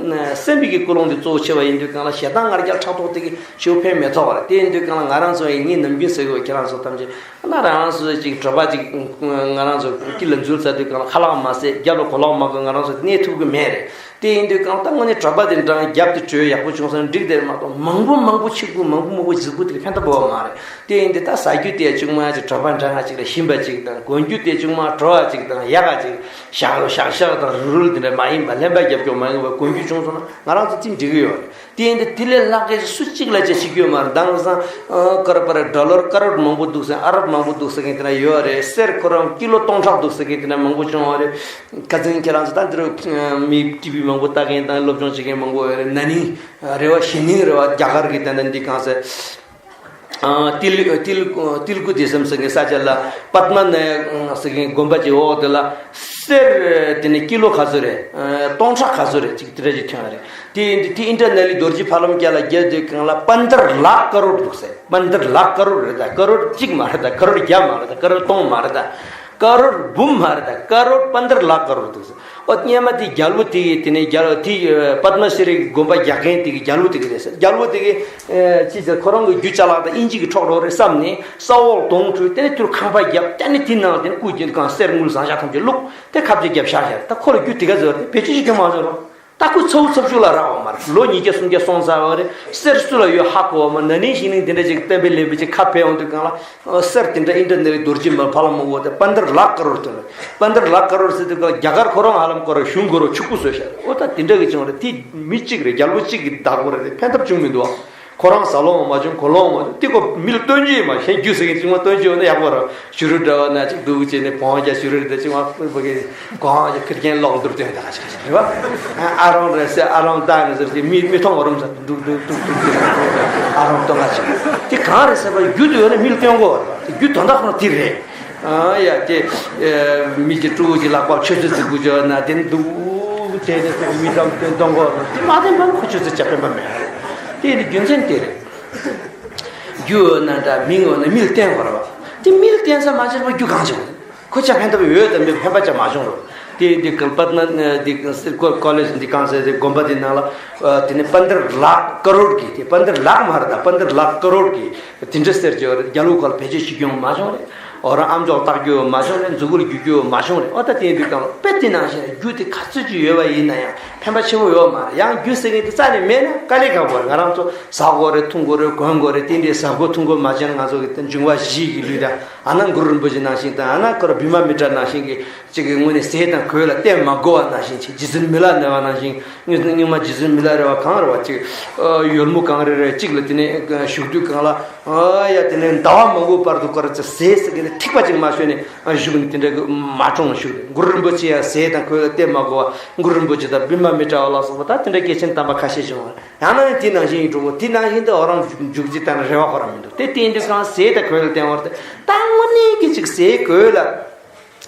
སེམས་པའི་གི་ཀུན་སློང་དེ་གཙོ་བོ་ཆེ་བ་ཡིན་དུས་གང་ལ་ཞེ་སྡང་ང་རྒྱལ་ཕྲག་དོག་དེ་གི་ཞེ་པོ་ཕན་མི་ཐོགས་པ་རེད། དེ་ཡིན་དུས་གང་ལ་ང་རང་ཚོ་ཡིན་ངས་ནམ་རྒྱུན་ཟེར་གི་ཡོད། ཁྱེད་རང་ཚོ་ཐམས་ཅད་ན་རང་ཚོ་ཅིག་གྲྭ་པ་ཅིག་ང་རང་ཚོ་དཀྱིལ་ལ་འཛུལ་ཚར་དུས་གང་ལ་ཁ་ལག་མ་ཟས་རྒྱབ་ལ་གོ་ལོག་མ་གོན་ང་རང་ཚོ་གནས་ཐུབ་གི་མེད་རེད། དེ་ཡིན་དུས་གང་ལྟར་དངོས་གནས་གྲྭ་པ་དེ་འདྲ་རྒྱབ་དེ་བྲོས་ཡག་པོ་བྱུང་སོང་འགྲིག་དེ་རེད་མ་གཏོགས་མང་པོ་མང་པོ་ཕྱིར་རྒོལ་མང་པོ་མང་པོ་ཟིག་པོ་དེ་ཕན་ཐོགས་པོ་མ་རེད། དེ་ཡིན་དུས་ད་ཟ་རྒྱུ་དེ་ཅུང་མ་ཅིག་གྲྭ་པ་འདྲ་ང་ཅིག་ལ་ཞིམ་པ་ཅིག་དང་གོན་རྒྱུ་དེ་ཅུང་མ་བྲོ་བ་ཅིག་དང་ཡག་ག་ཅིག་ཞག་ཞག་ཞག་དང་རུལ་རུལ་དེ་འདྲ་མ་ཡིན་པ་ལྷན་པ་རྒྱབ་སྐྱོར་མ་ཡིན་པ་གོན་རྒྱུ་བྱུང་སོང་ན་ང་རང་ཚོ་ཅིག་འགྲིག་གི་ཡོད་རེད། དེ་ཡིན་དུས་དེ་ལས་ལྷག་གི་སུ་གཅིག་ལ་ཅིག་ཤེས་ཀྱི་ཡོད་མ་རེད། དེང་སང་ཀར་པར་ཌོ་ལར་ཀ་རོར་མང་པོ་འདུག་ཟེར་ཨ་རབ་མང་པོ་འདུག་ཟེར་མཁན་དེ་འདྲ་ཡོད་རེད། གསེར་ཁོ་རང་ཀི་ལོ་སྟོང་ཕྲག་འདུག་ཟེར་མཁན་དེ་འདྲ་མང་པོ་བྱུང་བ་རེད། ཁ་སང་ཁྱེད་རང་ཚོ་ད་འདིར་མི་ཊི་བི་མང་པོ་ལྟ་མཁན་དང་སློབ་སྦྱོང་བྱེད་མཁན་མང་པོ་ཡོད་རེད། ན་ནིང་རེད་བ། ཞི་ནིང་རེད་བ། རྒྱ་གར་གྱི་ད་ལྟ་འདི་གང་ཟེར། ཨ་ཏིལ་ཏིལ་ཏིལ་ཀུ་དེ་སམ་ཟེར་མཁན་ས་ཆ་ལ་པདྨ་ནི་ཟེར་མཁན་དགོན་པ་ཅིག་འོག་དེ་ལ་གསེར་དེ་ནི་ཀི་ལོ་ག་ཚོད་རེད། སྟོང་ཕྲག་ག་ཚོད་རེད་ཅིག་དེ་འདྲ་ཅིག་ཐོན་རེད། དེ་དེ་ཨིན་ཊར་ནེ་ལི་རྡོ་རྗེ་ཕ་ལམ་རྒྱ་ལ་རྒྱལ་དུས་གང་ལ་པན་དར་ལག་ཀ་རོར་འདུག་ཟེར། པན་དར་ལག་ཀ་རོར་རེད་ད། ཀ་རོར་གཅིག་མ་རེད་ད། ཀ་རོར་བརྒྱ་མ་རེད་ད། ཀ་རོར་སྟོང་མ་རེད་ད། ཀ་རོར་འབུམ་མ་རེད་ད། ཀ་རོར་པན་དར་ལག་ཀ་རོར་འདུག་ཟེར། ཨོ་སྙེ་མ་དེ་རྒྱལ་པོ་དེ་གི་དེ་ནས་རྒྱལ་དེ་པདྨ་ཤྲི་གི་དགོན་པ་རྒྱག་མཁན་དེ་གི་རྒྱལ་པོ་དེ་གི་རེད་ཟེར། རྒྱལ་པོ་དེ་གི་ཅི་ཟེར་ཁོ་རང་གི་རྒྱུ་ཅ་ལག་དང་དབྱིན་ཇི་གི་འཕྲོག་འགྲོ་རེད་བསམ་ནས་ས་འོག་དོང་བྲུས་དེ་ནས་དུར་ཁང་པ་བརྒྱབ་དེ་ནས་དེ་ནང་དེ་ནས་སྐུ་རྒྱན་གང་གསེར་དངུལ་ཟངས་ལྕགས་ཐམས་ཅད་བླུགས་དེ་ཁ་བརྗེ་བརྒྱབ་བཞག་བཞག་ད་ཁོ་ལ་རྒྱུ་དེ་ག་ཟེར་བ་དེ་བེད་སྤྱོད་བྱེད་མ་ཟེར་རོ། ད་ཁོ་ཚ་བོ་ཚབ་ཤུགས་ལ་རག་པ་མ་རེད། ལོ་ཉིས་བརྒྱ་སུམ་བརྒྱ་སོང་ཚར་བ་རེད། གསེར་སུ་ལ་ཡོད་ཧ་གོ་བ་མ། ན་ནིང་ཞིག་ནིང་དེ་འདྲ་ཅིག་བསྟན་པའི་ལེགས་པའི་ཅིག་ཁ་ཕེབས་འོང་དུས་གང་ལ་གསེར་དེ་འདྲ་ཨིན་ཊར་ནེ་ལི་རྡོ་རྗེ་མ་ཕ་ལ་མོ་བོ་དེ་པན་དར་ལག་ཀ་རོར་དེ་རེད། པན་དར་ལག་ཀ་རོར་ཟེར་དུས་གང་ལ་རྒྱ་གར་ཁོ་རང་ཧ་ལམ་ཁོ་རང་གཞུང་ཁོ་རང་ཕྱུག་པོ་བཟོས་ཤག་ཨོ་ད་དེ་འདྲ་གི་བྱུང་རེད། དེ་མི་གཅིག་རེད། རྒྱལ་པོ་གཅིག་གི་བདག་པོ་རེད། དེ་ཕན་ཐབས་བྱུང་མི་འདུག་ཨ། ཁོ་རང་ཟ་ལོང་མ་བྱུང་། གོ་ལོང་མ་བྱུང་། དེ་ཁོ་མི་ལ་སྟོན་རྒྱུ་ཡོད་མ་རེད། གཞན་རྒྱུ་ཟེར་མཁན་ཅིག་མ་སྟོན་རྒྱུ་ཡོད་ན་ཡག་པོ་རེད། བྱུ་རུ་འདྲ་བ་ན་ཅིག་འདུག་བྱས་ནས་བོང་རྒྱ་བྱུ་རུ་འདྲ་ཅིག་མ་ཕུད་པ་གི་གོ་འང་ཅིག་ཁེར་རྐྱང་ལོག་འདུར་སྟོན་ད་ག་ཅིག་རེད་བ། ཨ་རོང་རེད་ཟེར། ཨ་རོང་ད་ནི་ཟེར་ཅིག་མི་མི་མཐོང་བ་རུམ་ཟ་འདུག་འདུག་འདུག་འདུག་འདུག་ཨ་རོང་སྟོན་ག་ཅིག་དེ་གང་རེད་ཟེར་བ། རྒྱུ་དེ་ཡོད་ན་མི་ལ་སྟོན་དགོས་བ་རེད་བ། དེ་རྒྱུ་དོན་དག་ཁོ་རང་དེ་རེད། ཨ་ཡ་དེ་མི་གི་ཕྲུ་གུ་གི་ལག་པ་ཆུ་ཚོད་རྫིག་པོ་བྱས་ན་དེ་འདུག་དེ་དེ་མི་ཙམ་སྟོན་གཏོང་དགོས་རེད། དེ་མ་བསྟན་པ་ཁོ་ཆུ་ཚོད་བྱ་ཕན་པ་མེད་རེད། དེ་ཡིན་དུས་རྒྱུ་མཚན་དེ་རེད། རྒྱུ་ཡོད་ན་འདྲ་མིང་ཡོད་ན་མི་ལ་བསྟན་དགོས་རེད་བ། དེ་མི་ལ་བསྟན་ས་མ་བྱས་པ་རྒྱུ་གང་བྱུང་། ཁོ་ཆ་ཕན་ཐོགས་ཡོད་དམ་མེད་ཕན་པ་ཆ་མ་བྱུང་རོགས། དེ་དེ་གལ་པ་ན་དེ་ཀོ་ལེ་ཇི་འདི་གང་ཟེར་དེ་དགོན་པ་དེ་ནང་ལ་དེ་ནས་པནྡར་ལག་ཀ་རོར་གི་དེ་པནྡར་ལག་མ་རེད་ད། པནྡར་ལག་ཀ་རོར་གི་དེ་འདྲ་ཟེར་གྱི་ཡོད་རེད། རྒྱ་ལུགས་ཁ་ལ་བེད་སྤྱོད་བྱེད་རྒྱུ་མ་བྱུང་རེད། འོ་རང་ཨམ་ཅོག་བཏགས་རྒྱུ་མ་བྱུང་རེད། མཛུབ་གུ་ལ་རྒྱུག་རྒྱུ་མ་བྱུང་རེད། འོ་ད་དེ་ཡིན་དུས་གང་ལ་དཔེ་དེ་ནང་བཞིན་རྒྱུ་དེ་ག་ཚོད་ཅིག་ཡོད་པ་ཡིན་ན་ཡང་ཕན་པ་ཆེ་བོ་ཡོད་མ་རེད། ཡང་རྒྱུ་ཟེར་མཁན་དེ་རྩ་ནས་མེད་ན་དཀའ་ལས་ཁག་པོ་རེད། ང་རང་ཚོ་ཟ་དགོས་རེད། འཐུང་དགོས་རེད། གོན་དགོས་རེད། དེ་འདྲའི་ཟ་དགོས་འཐུང་དགོས་མ་བྱས་ན་ང་ཚོ་གི་འབྱུང་བ་བཞི་ཡི་ལུས་དང་། ཨ་ན་གུ་རུ་རིན་པོ་ཆེ་ནང་བཞིན་དང་། ཨ་ན་ཁོ་ར་བི་མ་མི་ཏྲ་ནང་བཞིན་གྱི་གཅིག་གི་དངོས་གནས་ཟས་དང་གོས་ལ་བརྟེན་མ་དགོས་པ་ནང་བཞིན་ཅིག་རྗེ་བཙུན་མི་ལ་ནས་པ་ནང་བཞིན། སྔོན་སྔོན་མ་རྗེ་བཙུན་མི་ལ་རས་པ་གང་རེད་བ། ཅིག་ཡོལ་མོ་གང་རེ་རེ་གཅིག་ལ་དེ་ནས་བཞུགས་དུས་གང་ལ་ཨ་ཡ་དེ་ནས་ཟླ་བ་མང་པོའི་བར་དུ་ཁོ་ར་ཅིག་ཟས་ཟེར་གི་ནས་ཐིགས་པ་ཅིག་མ་ཤོར་ནས་བཞུགས་ནས་དེ་འདྲ་གི་མ་གྲོངས་བཞུགས་རེད། གུ་རུ་རིན་པོ་ཆེ་ཡང་ཟས་དང་གོས་ལ་བརྟེན་མ་དགོས་པ། གུ་རུ་རིན་པོ་ཆེ་དང་བི་མ་མི་ཏྲ་བ་ལ་སོགས་པ་ད་དེ་འདྲ་སྐྱེས་ཆེན་དམ་པ་ཁ་ཤས་བྱུང་བ་རེད། ཡང་ན་ཡང་དེ་ནང་བཞིན་ཡིན་འགྲོ་གོ། དེ་ནང་བཞིན་དུ་འོ་རང་འཇུག་ཅིག་དང་རེ་བ་ཁོ་རང་མི་འདུག་དེ་བསྟན་དུས་གང་ཟས་དང་གོས་ལ་བརྟེན་པ་རེད། ད་དངོས་གནས་ཀྱི་ཅིག་ཟས་གོས་ལ་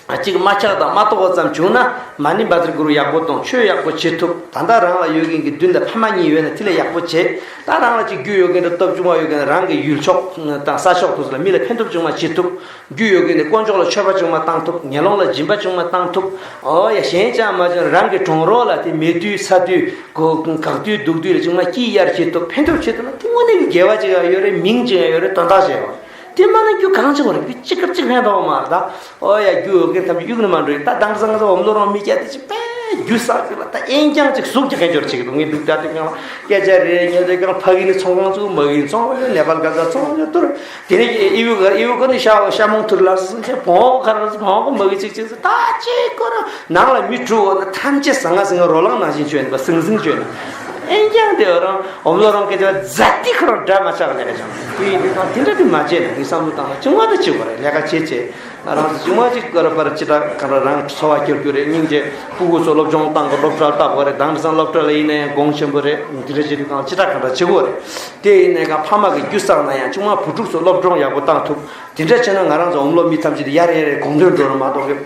གཅིག་མ་ཆག་དང་མ་གཏོགས་པ་ཙམ་བྱུང་ན། མ་ཎི་བཛྲ་གུ་རུ་ཡག་པོ་གཏོང་། ཆོས་ཡག་པོ་བྱེད་ཐུབ། ད་ལྟ་རང་ལ་ཡོད་མཁན་གྱི་མདུན་ལ་ཕ་མ་གཉིས་ཡོད་ན་དེ་ལས་ཡག་པོ་བྱེད། ད་རང་ལ་ཅིག་རྒྱུ་ཡོད་མཁན་དང་སྟོབས་ཆུང་བ་ཡོད་མཁན་རང་གི་ཡུལ་ཕྱོགས་དང་ས་ཕྱོགས་དུ་ལ་མི་ལ་ཕན་ཐོགས་ཆུང་བ་བྱེད་ཐུབ། རྒྱུ་ཡོད་མཁན་དེ་དཀོན་མཆོག་ལ་མཆོད་པ་ཆུང་བ་བཏང་ཐུབ། ངན་སློང་ལ་སྦྱིན་པ་ཆུང་བ་བཏང་ཐུབ། ཨོ་ཡ་གཞན་ཅང་མ་ཅང་རང་གི་གྲོང་རོགས་ལ་དེ་མེ་དུས་ཚ་དུས་གོ་འགག་དུས་སྡུག་དུས་ལ་ཆུང་མ་སྐྱིད་གཡར་བྱེད་ཐུབ། ཕན་ཐོགས་བྱེད་ཐུབ་ན་དེ་དངོས་གནས་ཀྱི་དགེ་བ་ཅིག་ཡང་ཡོད་རེད། མིང་ཅིག་ཡང་ཡོད་རེད། དོན་དག་ཅིག་ཡང་ཡོད་རེད། དེ་མ་ན་རྒྱུ་གང་ཅིག་ཡོད་རེད། རྒྱུ་ཅི་དགར་ཅིག་ཕན་ཐོགས་མ་རེད་ད། ཨོ་ཡ་རྒྱུ་ཡོད་མཁན་ཐམས་ཅད་གཡུག་ནི་མ་འགྲོ་ཡིན། ད་དེང་སང་ང་ཚོ་འོམ་ལོ་རོང་མི་སྐྱ་དེ་ཅིག་དཔེ་རྒྱུ་བསགས་རྒྱུ་ལ་ད་ཨེན་རྐྱང་ཅིག་ཟུག་རྒྱག་མཁན་འབྱོར་ཅིག་འདུག་ངས་འདུག་ད་དེ་གང་ལ་སྐད་ཆ་རེ་ཉན་དེ་གང་ཕ་གི་ནི་ཚོང་ཁང་བཙུགས། མ་གི་ནི་ཚོང་ཁང་བཙུགས། ནེ་པལ་ག་ཚ་ཚོང་ཁང་བཙུགས། དེ་ནས་ཨི་བུ་ག་ཨི་བུ་ག་ནི་ཤ་ཤ་མོང་ཐུར་ལ་སོང་ཆེ་བོང་ག་ར་བོང་ག་མ་གི་ཅིག་ཅིག་ད་ཅིག་ཁོ་རང་ནང་ལ་མི་བྲུ་འོ་ན་ཐམས་ཅད་ཟང་ང་ཟིང་ང་རོ་ལངས་ནང་བཞིན་བྱོས་ནས་པ་ཟིང་ཟིང་བྱོས་ནས་ཨེན་རྐྱང་དེ་རང་འོམ་ལོ་རང་སྐད་ཆ་ཛ་ཏི་ཁོ་རང་འདྲ་མ་ཆགས་ལས་ཀ་བྱུང་། དེ་ཡིན་དུས་ད་དེ་འདྲ་དེ་མ་བྱས་ན་ངས་བསམ་བློ་བཏང་ན་ཅུང་བ་ད་བྱེད་དགོས་རེད། ལས་ཀ་བྱེད་བྱེད། ང་རང་ཚོ་ཅུང་མ་ཅིག་སྐོར་པར་ཅི་ལྟར་གང་ལ་རང་འཚོ་བ་སྐྱེལ་རྒྱུ་རེད། སྙིང་རྗེ། སྤུ་གུ་ཚོ་སློབ་སྦྱོང་བཏང་དགོས། སློབ་གྲྭར་བཏང་དགོས་རེད། དེང་སང་སློབ་གྲྭ་ལ་ཡིན་ན་ཡང་དགོངས་ཆེན་པོ་རེད། འདི་འདྲ་བྱེད་དུས་གང་ཅི་ལྟར་གང་ལྟར་བྱེད་དགོས་རེད། དེ་ཡིན་ནའི་གང་ཕ་མ་གི་རྒྱུ་བསགས་ན་ཡང་ཅུང་མ་བུ་ཕྲུག་ཚོ་སློབ་སྦྱོང་ཡག་པོ་བཏང་ཐུབ། དེ་འདྲ་བྱས་ན་ང་རང་ཚོ་འོམ་ལོ་མི་ཐམས་ཅད་དེ་ཡར་ཡར་རེ་གོང་མཐོར་འགྲོ་རེད་མ་གཏོགས་གི།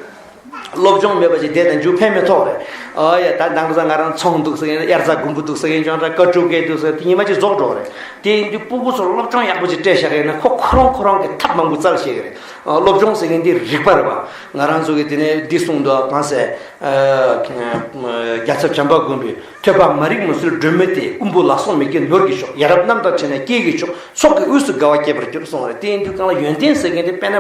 སློབ་སྦྱོང་མེད་པ་ཅིག་བསྡད་དང་རྒྱུ་ཕན་མི་ཐོགས་རེད། ཨ་ཡ་ད་དེང་སང་ང་རང་ཚོང་འདུག་ཟེར་མཁན། དབྱར་རྩྭ་དགུན་འབུ་འདུག་ཟེར་མཁན། ཅོང་ཁྲ་ཀ་ཀྲུ་ཀེ་འདུག་ཟེར་དེ་ཉི་མ་ཅིག་རྫོགས་འགྲོ་རེད། དེ་ཡིན་དུས་སྤུ་གུ་ཚོར་སློབ་སྦྱོང་ཡག་པོ་ཅིག་སྤྲད་བཞག་ཡིན་ན་ཁོ་ཁོ་རང་ཁོ་རང་གི་ཐབས་མང་པོ་བཙལ་ཤེས་ཀྱི་རེད། སློབ་སྦྱོང་ཟེར་མཁན་འདི་རིག་པ་རེད་པ། ང་རང་ཚོ་གི་དེ་ནས་འདི་གསུངས་འདུག་གང་ཟེར། རྒྱལ་ཚབ་བྱམས་པ་མགོན་པོས། ཐོས་པ་མ་རིག་མུན་སེལ་སྒྲོན་མེ་སྟེ། རྐུན་པོ་ལ་སོགས་མི་དགེ་ནོར་གྱི་མཆོག་ཡ་རབས་རྣམ་དག་ཕྱེ་ནས་སྐྱེས་ཀྱི་མཆོག་ཚོགས་ཀྱི་དབུས་སུ་དགའ་བ་སྐྱེད་པར་འགྱུར་གསུངས་པ་རེད། དེ་ཡིན་དུས་གང་ལ་ཡོན་ཏན་ཟེར་མཁན་དེ་དཔེར་ན་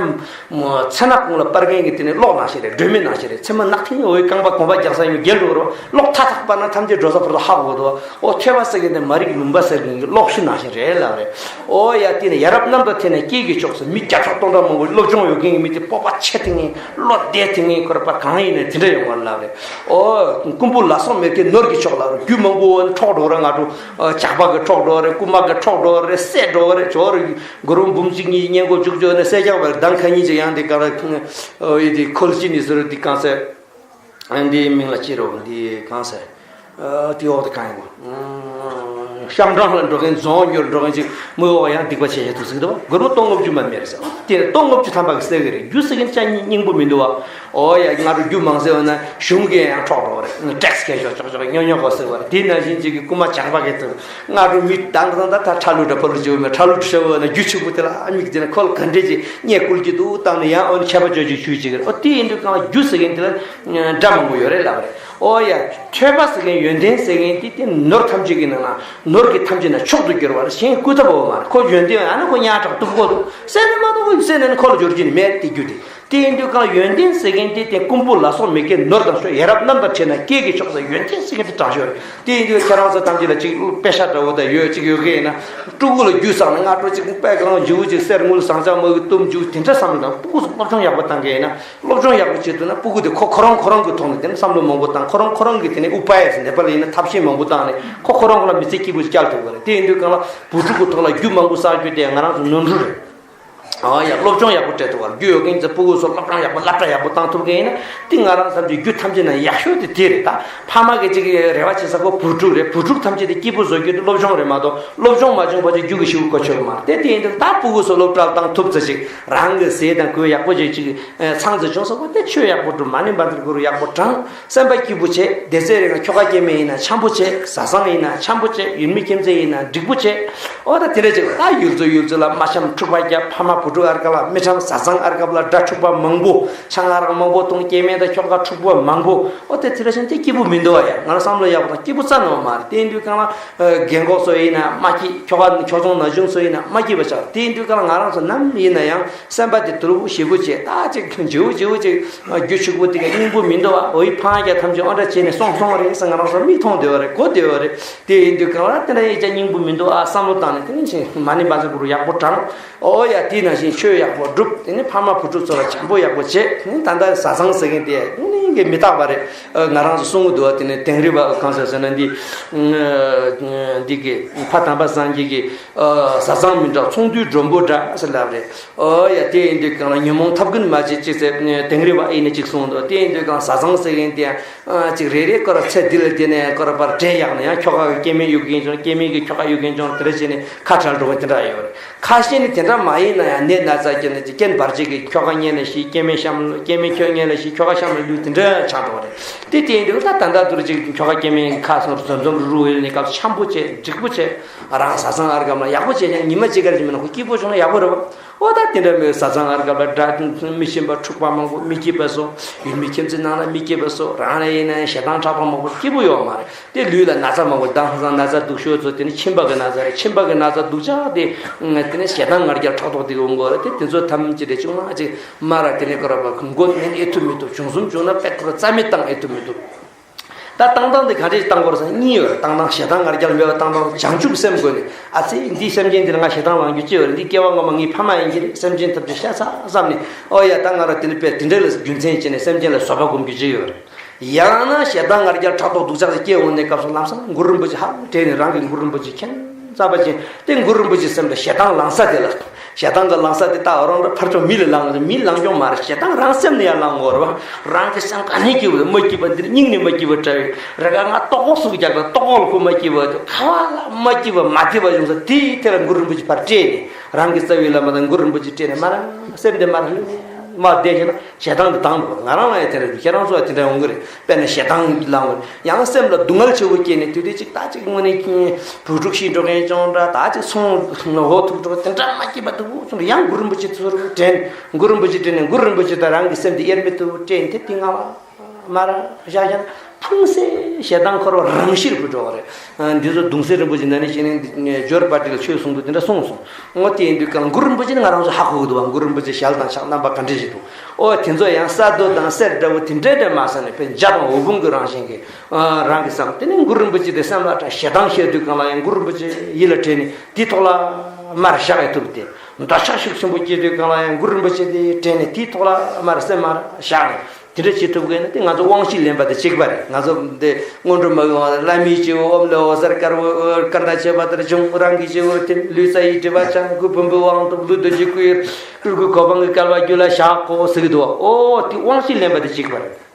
མཚན་ནག་ཁོང་ལ་སྤར་མཁན་གྱི་དེ་ནས་གློག་ནང་བཞིན་རེད། སྒྲོན་མེ་ནང་བཞིན་རེད། མཚན་མོ་ནག་ཐིང་འོའི་རྐང་པ་གོམ་པ་རྒྱག་ས་ཡོད་རྒྱལ་འགྲོ་གི་རེད། གློག་ཐག་ཐག་སྤར་ན་ཐམས་ཅད་འགྲོ་ས་བར་དུ་ཧ་གོ་གི་འདུག་ཨོ་ཐོས་པ་ཟེར་མཁན་དེ་མ་རིག་མུན་པ་སེལ་མཁན་གྱི་གློག་ཤུགས་ནང་བཞིན་རེད་ལབ་རེད། ཨོ་ཡ་དེ་ནས་ཡ་རབས་རྣམ་དག་ཕྱེ་ནས་སྐྱེས་ཀྱི་མཆོག་ཟེར། མི་བརྒྱ་ཕྲག་སྟོང་ཕྲག་མང་པོ་སློབ་སྦྱོང་ཡོད་མཁན་གྱི་མི་དེ་སྤོབས་པ་ཆེ་ཐིང་ངེ་བློ་བདེ་ཐིང་ངེ་ཁོ་ར་པ་གང་ཡིན་ནའི་དེ་འདྲ་ཡོང་བར་ལབ་རེད། ཨོ་རྐུན་པོ་ལ་སོགས་མི་དགེ་ནོར་གྱི་མཆོག་ལབ་རེད། རྒྱུ་མང་པོ་འཕྲོག་འགྲོ་རེད། ང་ཚོ་ཇག་པ་གིས་འཕྲོག་འགྲོ་རེད། རྐུན་མ་གིས་འཕྲོག་འགྲོ་རེད། བསད་འགྲོ་རེད། ཇོ་རེད། གུ་རུ་འབུམ་གཅིག་གཉིས་སྙན་གོ་བཅུག་བཅུག་ནས་བསད་རྒྱག་པ་རེད། མདང་ཁ་ཉིན་ཅིག་ཡང་དེ་ག་རེ་ཨོ་ཡི་དེ་ཁོལ་ཅི་ནི་ཟེར་དེ་གང་ཟེར། འདིའི་མིང་ལ་ཅི་རོ་འདི་གང་ཟེར། དེའི་འོག་ཏུ་གང་ཡིན་གོ། ཤམ་གྲང་ལ་འགྲོ་མཁན་རྫོང་ཉོར་འགྲོ་མཁན་ཅིག་མི་འོག་ཡང་སྡིག་པ་བྱས་བྱས་འདུག་ཟེར་གི་འདུག་གུ་རུ་སྟོང་ལྔ་བཅུ་མ་མེད་རེད་ཟེར། དེ་ནས་སྟོང་ལྔ་བཅུ་ཐམ་པ་གི་གསེར་གི་རེད། རྒྱུ་ཟེར་མཁན་ཅང་སྙིང་པོ་མི་འདུག་བ། ཨོ་ཡ་ང་རུ་རྒྱུ་མང་ཟེར་བ་ན་གཞུང་གིས་ཡང་འཕྲོག་འགྲོ་རེད། ཊེག་སི་ཁྱེར་ཤོག་ཅོག་ཅོག་ཉོ་ཉོ་གོ་ཟེར་བ་རེད། དེ་ནང་བཞིན་ཅིག་གི་རྐུན་མ་ཇག་པ་གི་ཚུལ། ང་རུ་མི་དང་དང་ད་ད་ཁྲ་ལུ་འདྲ་པ་ལུ་བྱེད་བ་མེད། ཁྲ་ལུ་བྱེད་བ་ན་རྒྱུ་ཆུང་པོ་དེ་ལ་ཨ་མིག་དེ་ན་ཁོ་ལ་ག་འདྲས་ཅིག་བརྙས་བཀུར་གྱི་འདུག་བཏང་ནས་ཡང་ཨོ་ནི་ཁྱད་པར་ཅོ་ཅིག་ཞུས་ཅིག་གི་རེད། ཨོ་དེ་ཡིན་དུས་གང་ལ་རྒྱུ་ཟེར་མཁན་དེ་ལ་སྒྲ་མང་པོ་ཡོད་རེད་ལབ་རེད། ཨོ་ཡ། ཐོས་པ་ཟེར་མཁན་ཡོན་ཏན་ཟེར་མཁན་དེ་དེ་ནོར་ཐམས་ཅད་ཀྱི་ནང་ན་ནོར་གྱི་ཐམས་ཅད་ན་མཆོག་ཏུ་གྱུར་བ་རེད། གཞན་བཀུར་ཐབས་འོ་མ་རེད། ཁོ་ཡོན་ཏན་ཡོད་ན་ཁོ་ཉག་ཕྲ་གཏུབ་དགོས་འདུག་བསད་ན་མ་གཏོགས་ཁོ་བསད་ན་ནི་ཁོ་ལ་འབྱོར་རྒྱུ་ནི་མེད་དེ་རྒྱུ་དེ། དེ་ཡིན་དུས་གང་ཡོན་ཏན་ཟེར་མཁན་དེ་དེ་རྐུན་པོ་ལ་སོགས་མི་དགེ་ནོར་དང་ཕྱུགས། ཡ་རབས་རྣམས་དང་ཕྲད་ན་སྐྱེས་ཀྱི་མཆོག་ཟེར། ཡོན་ཏན་ཟེར་མཁན་དེ་དྲག་ཤོས་རེད། དེ་ཡིན་དུས་ཁྱེད་རང་ཚོ་ཐམས་ཅད་ལ་ཅིག་དཔེ་ཤ་འདྲ་བོ་དང་ཡོད་ཅིག་ཡོད་མཁན་ཡིན་ན། ཕྲུ་གུ་ལ་རྒྱུ་བསགས་ནས་སྔ་དྲོ་ཅིག་དཔེ་གང་འཇུ་ཅིག་གསེར་དངུལ་ཟངས་ལྕགས་མ་གི་གཏུམ་འཇུ་དེ་འདྲ་བསམ་བློ་དང་། ཕྲུ་གུ་ཚོ་སློབ་སྦྱོང་ཡག་པོ་བཏང་མཁན་ཡིན་ན། སློབ་སྦྱོང་ཡག་པོ་བྱེད་ཐུབ་ན་ཕྲུ་གུ་དེ་ཁོ་ཁོ་རང་ཁོ་རང་གི་ཐོག་ནས་དེ་ནས་བསམ་བློ་མང་པོ་བཏང་། ཁོ་རང་ཁོ་རང་གི་དེ་ནས་ཨུ་པ་ཡ་ཟེར་ནེ་པ་ལ་ཡིན་ན་ཐབས་ཤེས་མང་པོ་བཏང་ནས་ཁོ་ཁོ་རང་ཁོ་ལ་མི་ཚེ་སྐྱིད་པོ་ཞིག་བསྐྱལ་ཐུབ་པ་རེད། དེ་ཡིན་དུས་གང་ལ་བུ་ཕྲུག་གི་ཐོག་ལ་རྒྱུ་མང་པོ་བསགས་རྒྱུ་དེ་ང་རང་ཚོ་ནོར་འཁྲུལ་རེད། ཨ་ཡ། སློབ་སྦྱོང་ཡག་པོ་སྤྲད་ཐུབ་པ། རྒྱུ་ཡོད་མཁན་ཚོ་ཕྲུ་གུ་ཚོ་སློབ་སྦྱོང་ཡག་པོ་སློབ་གྲྭ་ཡག་པོ་བཏང་ཐུབ་མཁན་ཡིན་ན། དེ་ང་རང་བསམ་གྱི་རྒྱུ་ཐམས་ཅད་ནང་ཡག་ཤོས་དེ་དེ་རེད། ད་ཕ་མ་གི་ཅིག་རེ་བ་བྱེད་ས་ཁོ་བུ་ཕྲུག་རེད། བུ་ཕྲུག་ཐམས་ཅད་དེ་སྐྱིད་པོ་བཟོ་རྒྱུ་དེ་སློབ་སྦྱོང་རེད་མ་གཏོགས། སློབ་སྦྱོང་མ་བྱུང་བ་ཅིག་རྒྱུ་གི་ཤུགས་གོ་ཆོད་མ་རེད། དེ་དེ་ཡིན་དུས་ད་ཕྲུ་གུ་ཚོ་སློབ་གྲྭ་ལ་བཏང་ཐུབ་ཚེ་ཅིག་རང་གི་ཟས་དང་གོས་ཡག་པོ་ཅིག་ཅིག་ཚང་ཚེ་བྱུང་སོང་བ་དེ་ཆོས་ཡག་པོ་སྒྲུབ། མ་ཎི་བཛྲ་གུ་རུ་ཡག་པོ་བགྲང་། སེམས་པ་སྐྱིད་པོ་བྱེད། སྡེ་ཚན་རེ་ཁྱོ་ག་སྐྱེ་དམན་ཡིན་ན་འཆམ་པོ་བྱེད། བཟའ་ཚང་ཡིན་ན་འཆམ་པོ་བྱེད། ཡུལ་མི་ཁྱིམ་མཚེས་ཡིན་ན་འགྲིག་པོ་བྱེད། ཨོ་ད་དེ་འདྲ་ཅིག་ད་ཡུལ་ཚོ་ཡུལ་ཚོ་ལ་མ་འཆམ་འཁྲུག་པ་རྒྱབ། ཕ་མ་བུ་ཕྲུག་བར་སྐབས་ལ་མི་འཆམ། བཟའ་ཚང་བར་སྐབས་ལ་དགྲ་འཁྲུག་པ་མང་པོ། ཆང་ཨ་རག་མང་པོ་འཐུང་། སྐྱེ་དམན་དང་ཁྱོ་ག་འཁྲུག་པ་མང་པོ། ཨོ་དེ་དེ་འདྲ་བྱས་ན་དེ་སྐྱིད་པོ་མི་འདུག་བ་ཡ། ང་རང་བསམ་བློ་ཡག་པོ་དང་སྐྱིད་པོ་རྩ་ནས་ཡོད་མ་རེད། དེ་ཡིན་དུས་གང་ལ་རྒན་གོག་ཚོ་ཡིན་ན་མ་སྐྱིད། ཁྱོ་ག་ཁྱོ་ཆུང་ན་ཆུང་ཚོ་ཡིན་ན་མ་སྐྱིད་པ་ཆགས། དེ་ཡིན་དུས་གང་ལ་ང་རང་ཚོ་ནམ་ཡིན་ན་ཡང་སེམས་པ་དེ་དུལ་པོ་ཞེ་པོ་བྱས། ད་ཅིག་འཇིའུ་འཇིའུ་ཅིག་རྒྱུ་ཕྱུག་པོ་དེ་ག་སྙིང་པོ་མི་འདུག་བ། འོ་ཡི་ཕང་རྒྱ་ཐམས་ཅད་ཨོ་འདྲ་བྱས་ནས་སོང་སོང་རེད་ཟེར་ང་རང་ཚོ་མིག་མཐོང་བསྡད་པ་རེད། གོ་བསྡད་པ་རེད། དེ་ཡིན་དུས་གང་ལ་དེ་འདྲ་ཡིན་ཀྱང་སྙིང་པོ་མི་འདུག་ཨ་བསམ་བློ་བཏང་ནས། དེ་ནས་ཕྱིན་མ་ཎི་བཛྲ་གུ་རུ་ཡག་པོ་བགྲང་། ཨོ་ཡ། དེ་ནང་བཞིན་ཆོས་ཡག་པོ་སྒྲུབ། དེ་ནས་ཕ་མ་བུ་ཕྲུག་ཚོ་ལ་བྱམས་པོ་ཡག་པོ་བྱེད། དེ་ནས་ད་ལྟ་བཟའ་ཚང་ཟེར་མཁན་དེ་ནི་གི་མི་རྟག་པ་རེད། ཨ་ང་རང་ཚོ་གསུང་གི་འདུག་བ། དེ་ནས་དིང་རི་བ་གང་ཟེར་ཟེར་ན་འདི་འདི་གི་ཕ་དམ་པ་སངས་རྒྱས་ཀྱི་ཨ་བཟའ་ཚང་མི་འདྲ་ཚོང་དུས་མགྲོན་པོ་འདྲ་ཟེར་ལབ་རེད། ཨོ་ཡ། དེ་ཡིན་དུས་གང་ལ་ཉོན་མོངས་ཐབས་ཀུན་མ་བྱེད་ཅིག་ཟེར་དིང་རི་བ་ཨེ་ནས་ཅིག་གསུངས་འདུག་དེ་ཡིན་དུས་གང་བཟའ་ཚང་ཟེར་མཁན་དེ་ཨ་ཅིག་རེ་རེ་ཀ་ར་ཚེ་འདི་ལ་དེ་ནས་ཀ་ར་པར་འདྲེ་ཡག་ན་ཡང་ཁྱོ་ག་གི་སྐྱེ་དམན་གཡུག་གིན་བྱུང་། སྐྱེ་དམན་གྱི་ཁྱོ་ག་གཡུག་གིན་བྱུང་། དེ་འདྲ་བྱས་ནས་ཁ་བྲལ་འགྲོ་གི་དེ་འདྲ་ཡོད་རེད། ཁ་ཤས་ནི་དེ་འདྲ་མ་ཡིན་ན་ཡང་ནད་ན་ཚ་སྐྱེས་ན་ཅིག་རྐྱེན་བར་ཆད་ཀྱིས་ཁྱོ་ག་རྙེད་ལ་ཤི། སྐྱེ་དམན་གཤམ་སྐྱེ་དམན་ཁྱོད་རྙེད་ལ་ཤི། ཁྱོ་ག་གཤམ་ལ་ལུས། དེ་འདྲ་ཆགས་འགྲོ་བ་རེད། དེ་དེ་ཡིན་དུས་ད་ད་ལྟ་དུས་ཅིག་ཁྱོ་ག་སྐྱེ་དམན་ཁ་སོང་འཛོམས་འཛོམས་རུ་རུ་ཡོད་ནས་སྐབས་འཆམ་པོ་བྱེད། འགྲིག་པོ་བྱེད། རང་བཟའ་ཚང་ཨར་སྐམ་ལ་ཡག་པོ་བྱེད་ཀྱང་ཉི་མ་གཅིག་གར་ཅིག་མིན་ན་ཁོ་སྐྱིད་པོ་བྱུང་ན་ཡག་པོ་རེད་བ། ཨོ་ད་དེ་འདྲ་མོད། བཟའ་ཚང་ཨར་སྐམ་ལ་དགྲ་མི་ཤེས་པ་འཁྲུག་པ་མང་པོ། མི་སྐྱིད་པ་བཟོ། ཡུལ་མི་ཁྱིམ་མཚེས་ནང་ལ་མི་སྐྱིད་པ་བཟོ། རང་ལ་ཡིན་ན་ཡང་ཞེ་སྡང་ཕྲག་དོག་མང་པོ་སྐྱིད་པོ་ཡོད་མ་རེད། དེ་ལུས་ལ་ན་ཚ་མང་པོ། ད་ཧང་སང་ན་ཚ་སྡུག་ཤོས་ཚོ་དེ་ནི་མཆིན་པ་གི་ན་ཚ་རེད། མཆིན་པ་གི་ན་ཚ་སྡུག་ཅག་དེ་དེ་ནི་ཞེ་སྡང་ང་རྒྱལ་ཕྲག་དོག་དེ་གི་འོང་གི་རེད། དེ་དེ་ཚོ་ཐམས་ཅད་དེ་ཅུང་མ་ཅིག་མ་ར་དེ་ནི་ཀ་ར་པ་མགོ་ནན་ཨེ་ཐུབ་མི་ཐུབ། བྱུང་སོང་བྱུང་ན་པེ་ཀ་ར་རྩ་མེད་བཏང་ཨེ་ཐུབ་མི་ཐུབ། ད་བཏང་སྟངས་དེ་ག་འདྲས་བཏང་དགོས་རེད་ཟེར་ན་གཉིས་ཡོད་རེད། བཏང་སྟངས་ཞེ་སྡང་ང་རྒྱལ་མེད་པ་བཏང་སྟངས། བྱང་ཆུབ་སེམས་སྒོ་ནས་ཨ་ཙི་འདི་སེམས་ཅན་འདི་ལ་ང་ཞེ་སྡང་ལང་རྒྱུ་ཅི་ཡོད་རེད། འདི་སྐྱེ་བ་སྔོན་མ་ངའི་ཕ་མ་ཡིན་གྱི་རེད། སེམས་ཅན་ཐམས་ཅད་ཤ་ཚ་བསམ་ནས། ཨོ་ཡ། ད་ང་རང་དེ་ནི་དཔེ་དེ་འདྲ་ལ་རྒྱུ་མཚན་བྱས་ནས་སེམས་ཅན་ལ་བཟོད་པ་སྒོམ་རྒྱུ་ཅི་ཡོད་རེད། ཡང་ན་ཞེ་སྡང་ང་རྒྱལ་ཕྲག་དོག་སྡུག་ཅག་ཅིག་སྐྱེ་འོང་ནས་སྐབས་སུ་ལམ་སང་གུ་རུ་རིན་པོ་ཆེ་ཧ་དྲན་ནས་རང་གི་གུ་རུ་རིན་པོ་ཆེ་མཁྱེན་རྩ་བ་ཅན་དེ་གུ་རུ་རིན་པོ་ཆེ་སེམས་ལ་ཞེ་སྡང་ལང་ས་དེ་ལ། ཞེ་སྡང་གི་ལང་ས་དེ་ད་རང་རང་ཕར་ཕྱོགས་མི་ལ་ལང་། མི་ལང་སྐྱོང་མ་རེད། ཞེ་སྡང་རང་སེམས་ནས་ཡར་ལང་དགོས་རེད་བ། རང་གི་སེམས་ག་ནས་སྐྱིད་པ་མ་སྐྱིད་པ། འདིར་སྙིང་ནས་མ་སྐྱིད་པ་འདྲ་བའི་རེ་ག་ང་ལྟོགས་ལྐོག་སུག་རྒྱག་དང་ལྟོགས་ལྐོག་ལ་ཁུ་མ་སྐྱིད་པ། ཁ་བ་ལ་མ་སྐྱིད་པ་མ་བདེ་བ་ཡོང་ས་དེའི་ཐད་ལ་གུ་རུ་རིན་པོ་ཆེ་ཕར་སྤྲད་ནས། རང་གི་རྩ་བའི་བླ་མ་དང་གུ་རུ་རིན་པོ་ཆེ་སྤྲད་ནས་མ་རང་སེམས་དེ་མ་རང་མ་བདེ་ཞེ་ན་ཞེ་སྡང་དེ་དང་འགྲོ། ང་རང་ལ་ཡང་དེ་འདྲ་འདུག་ཁྱེད་རང་ཚོ་ལ་དེ་འདྲ་ཡོང་གི་རེད། དཔེར་ན་ཞེ་སྡང་ལངས་པ། ཡང་སེམས་ལ་སྡུག་བསྔལ་ཆེ་བོ་སྐྱེས་ནས་དུས་དུས་ཅིག་ད་ཅིག་དངོས་གནས་བུ་ཕྲུག་ཤི་འགྲོ་མཁན་ཅང་འདྲ། ད་ཅིག་ཚོང་ཧོ་ཐུག་འགྲོ་དེ་འདྲ་མ་སྐྱིད་པ་སྡུག་པོ་བྱུང་། ཡང་གུ་རུ་རིན་པོ་ཆེ་ཚུར་དྲན། གུ་རུ་རིན་པོ་ཆེ་དྲན་ནས་གུ་རུ་རིན་པོ་ཆེ་དང་རང་གི་སེམས་དེ་དབྱེར་མེད་དུ་དྲན་ཏེ་དེ་ང་བ་མ་ར་བཞག་བཞག་ན་ཕུང་སེ་ཞེ་སྡང་འཁོར་བ་རང་ཤིར་བུད་འགྲོ་བ་རེད། འདི་ཚོ་གདུང་སེམས་རིན་པོ་ཆེ་ན་ནི་ཞེ་ནས་འདི་སྦྱོར་བ་ཏི་ལ་ཆོས་གསུངས་འདུག་དེ་འདྲ་གསུངས་སོང་། འོ་དེ་ཡིན་དུས་གང་གུ་རུ་རིན་པོ་ཆེ་ནི་ང་རང་ཚོ་ཧ་གོ་གི་འདུག་བ། གུ་རུ་རིན་པོ་ཆེ་ཞལ་དང་ཕྱག་རྣམ་པ་ག་འདྲ་ཞིག་འདུག་ཨོ་དེ་ཚོ་ཡང་ས་རྡོ་དང་གསེར་འདྲ་བོ་དེ་འདྲ་འདྲ་མ་ཟ་ནས་དཔེ་འཇའ་དང་འོད་ཕུང་གི་རང་བཞིན་གྱི་རང་གི་བསམ། དེ་ནས་གུ་རུ་རིན་པོ་ཆེ་དེ་སེམས་ལ་དྲན། ཞེ་སྡང་སྐྱེ་དུས་གང་ལ་ཡང་གུ་རུ་རིན་པོ་ཆེ་ཡིད་ལ་དྲན་ནས་དེའི་ཐོག་ལ་མར་བཞག་ཡ་ཐུབ་སྟེ། འདོད་ཆགས་ཤུགས་ཆེན་པོ་སྐྱེ་དུས་གང་ལ་ཡང་གུ་རུ་རིན་པོ་ཆེ་དེ་དྲན་ནས་དེའི་ཐོག་ལ་མར་སེམས་མར་བཞག་ནས་དེ་འདྲ་བྱེད་ཐུབ་དགོས་ན་དེ་ང་ཚོ་དབང་ཤེད་ལེན་པ་དེ་གཅིག་པ་རེད། ང་ཚོ་འདི་སྔོན་འགྲོ་མ་གི་དབང་། བླ་མའི་སྤྱི་བོ་ཨོཾ་ལ་ཨོ་ཟར་དཀར་བོ་ཀརྞ་ཆེ་བ་ལྟར་བྱུང་། རང་གི་སྤྱི་བོར་ཐིམ། ལུས་རྩ་ཡི་སྒྲིབ་པ་སྦྱང་། སྐུ་ཕུང་པོའི་དབང་ཐོབ། ལུས་རྡོ་རྗེའི་སྐུ་ཡི་སྤྲུལ་སྐུ་གོ་འཕང་གི་སྐལ་བ་རྒྱུད་ལ་བཞག་གོ་ཟེར་གི་འདུག་ཨོ་དེ་དབང་ཤེད་ལེན་པ་དེ་གཅིག་པ་རེད།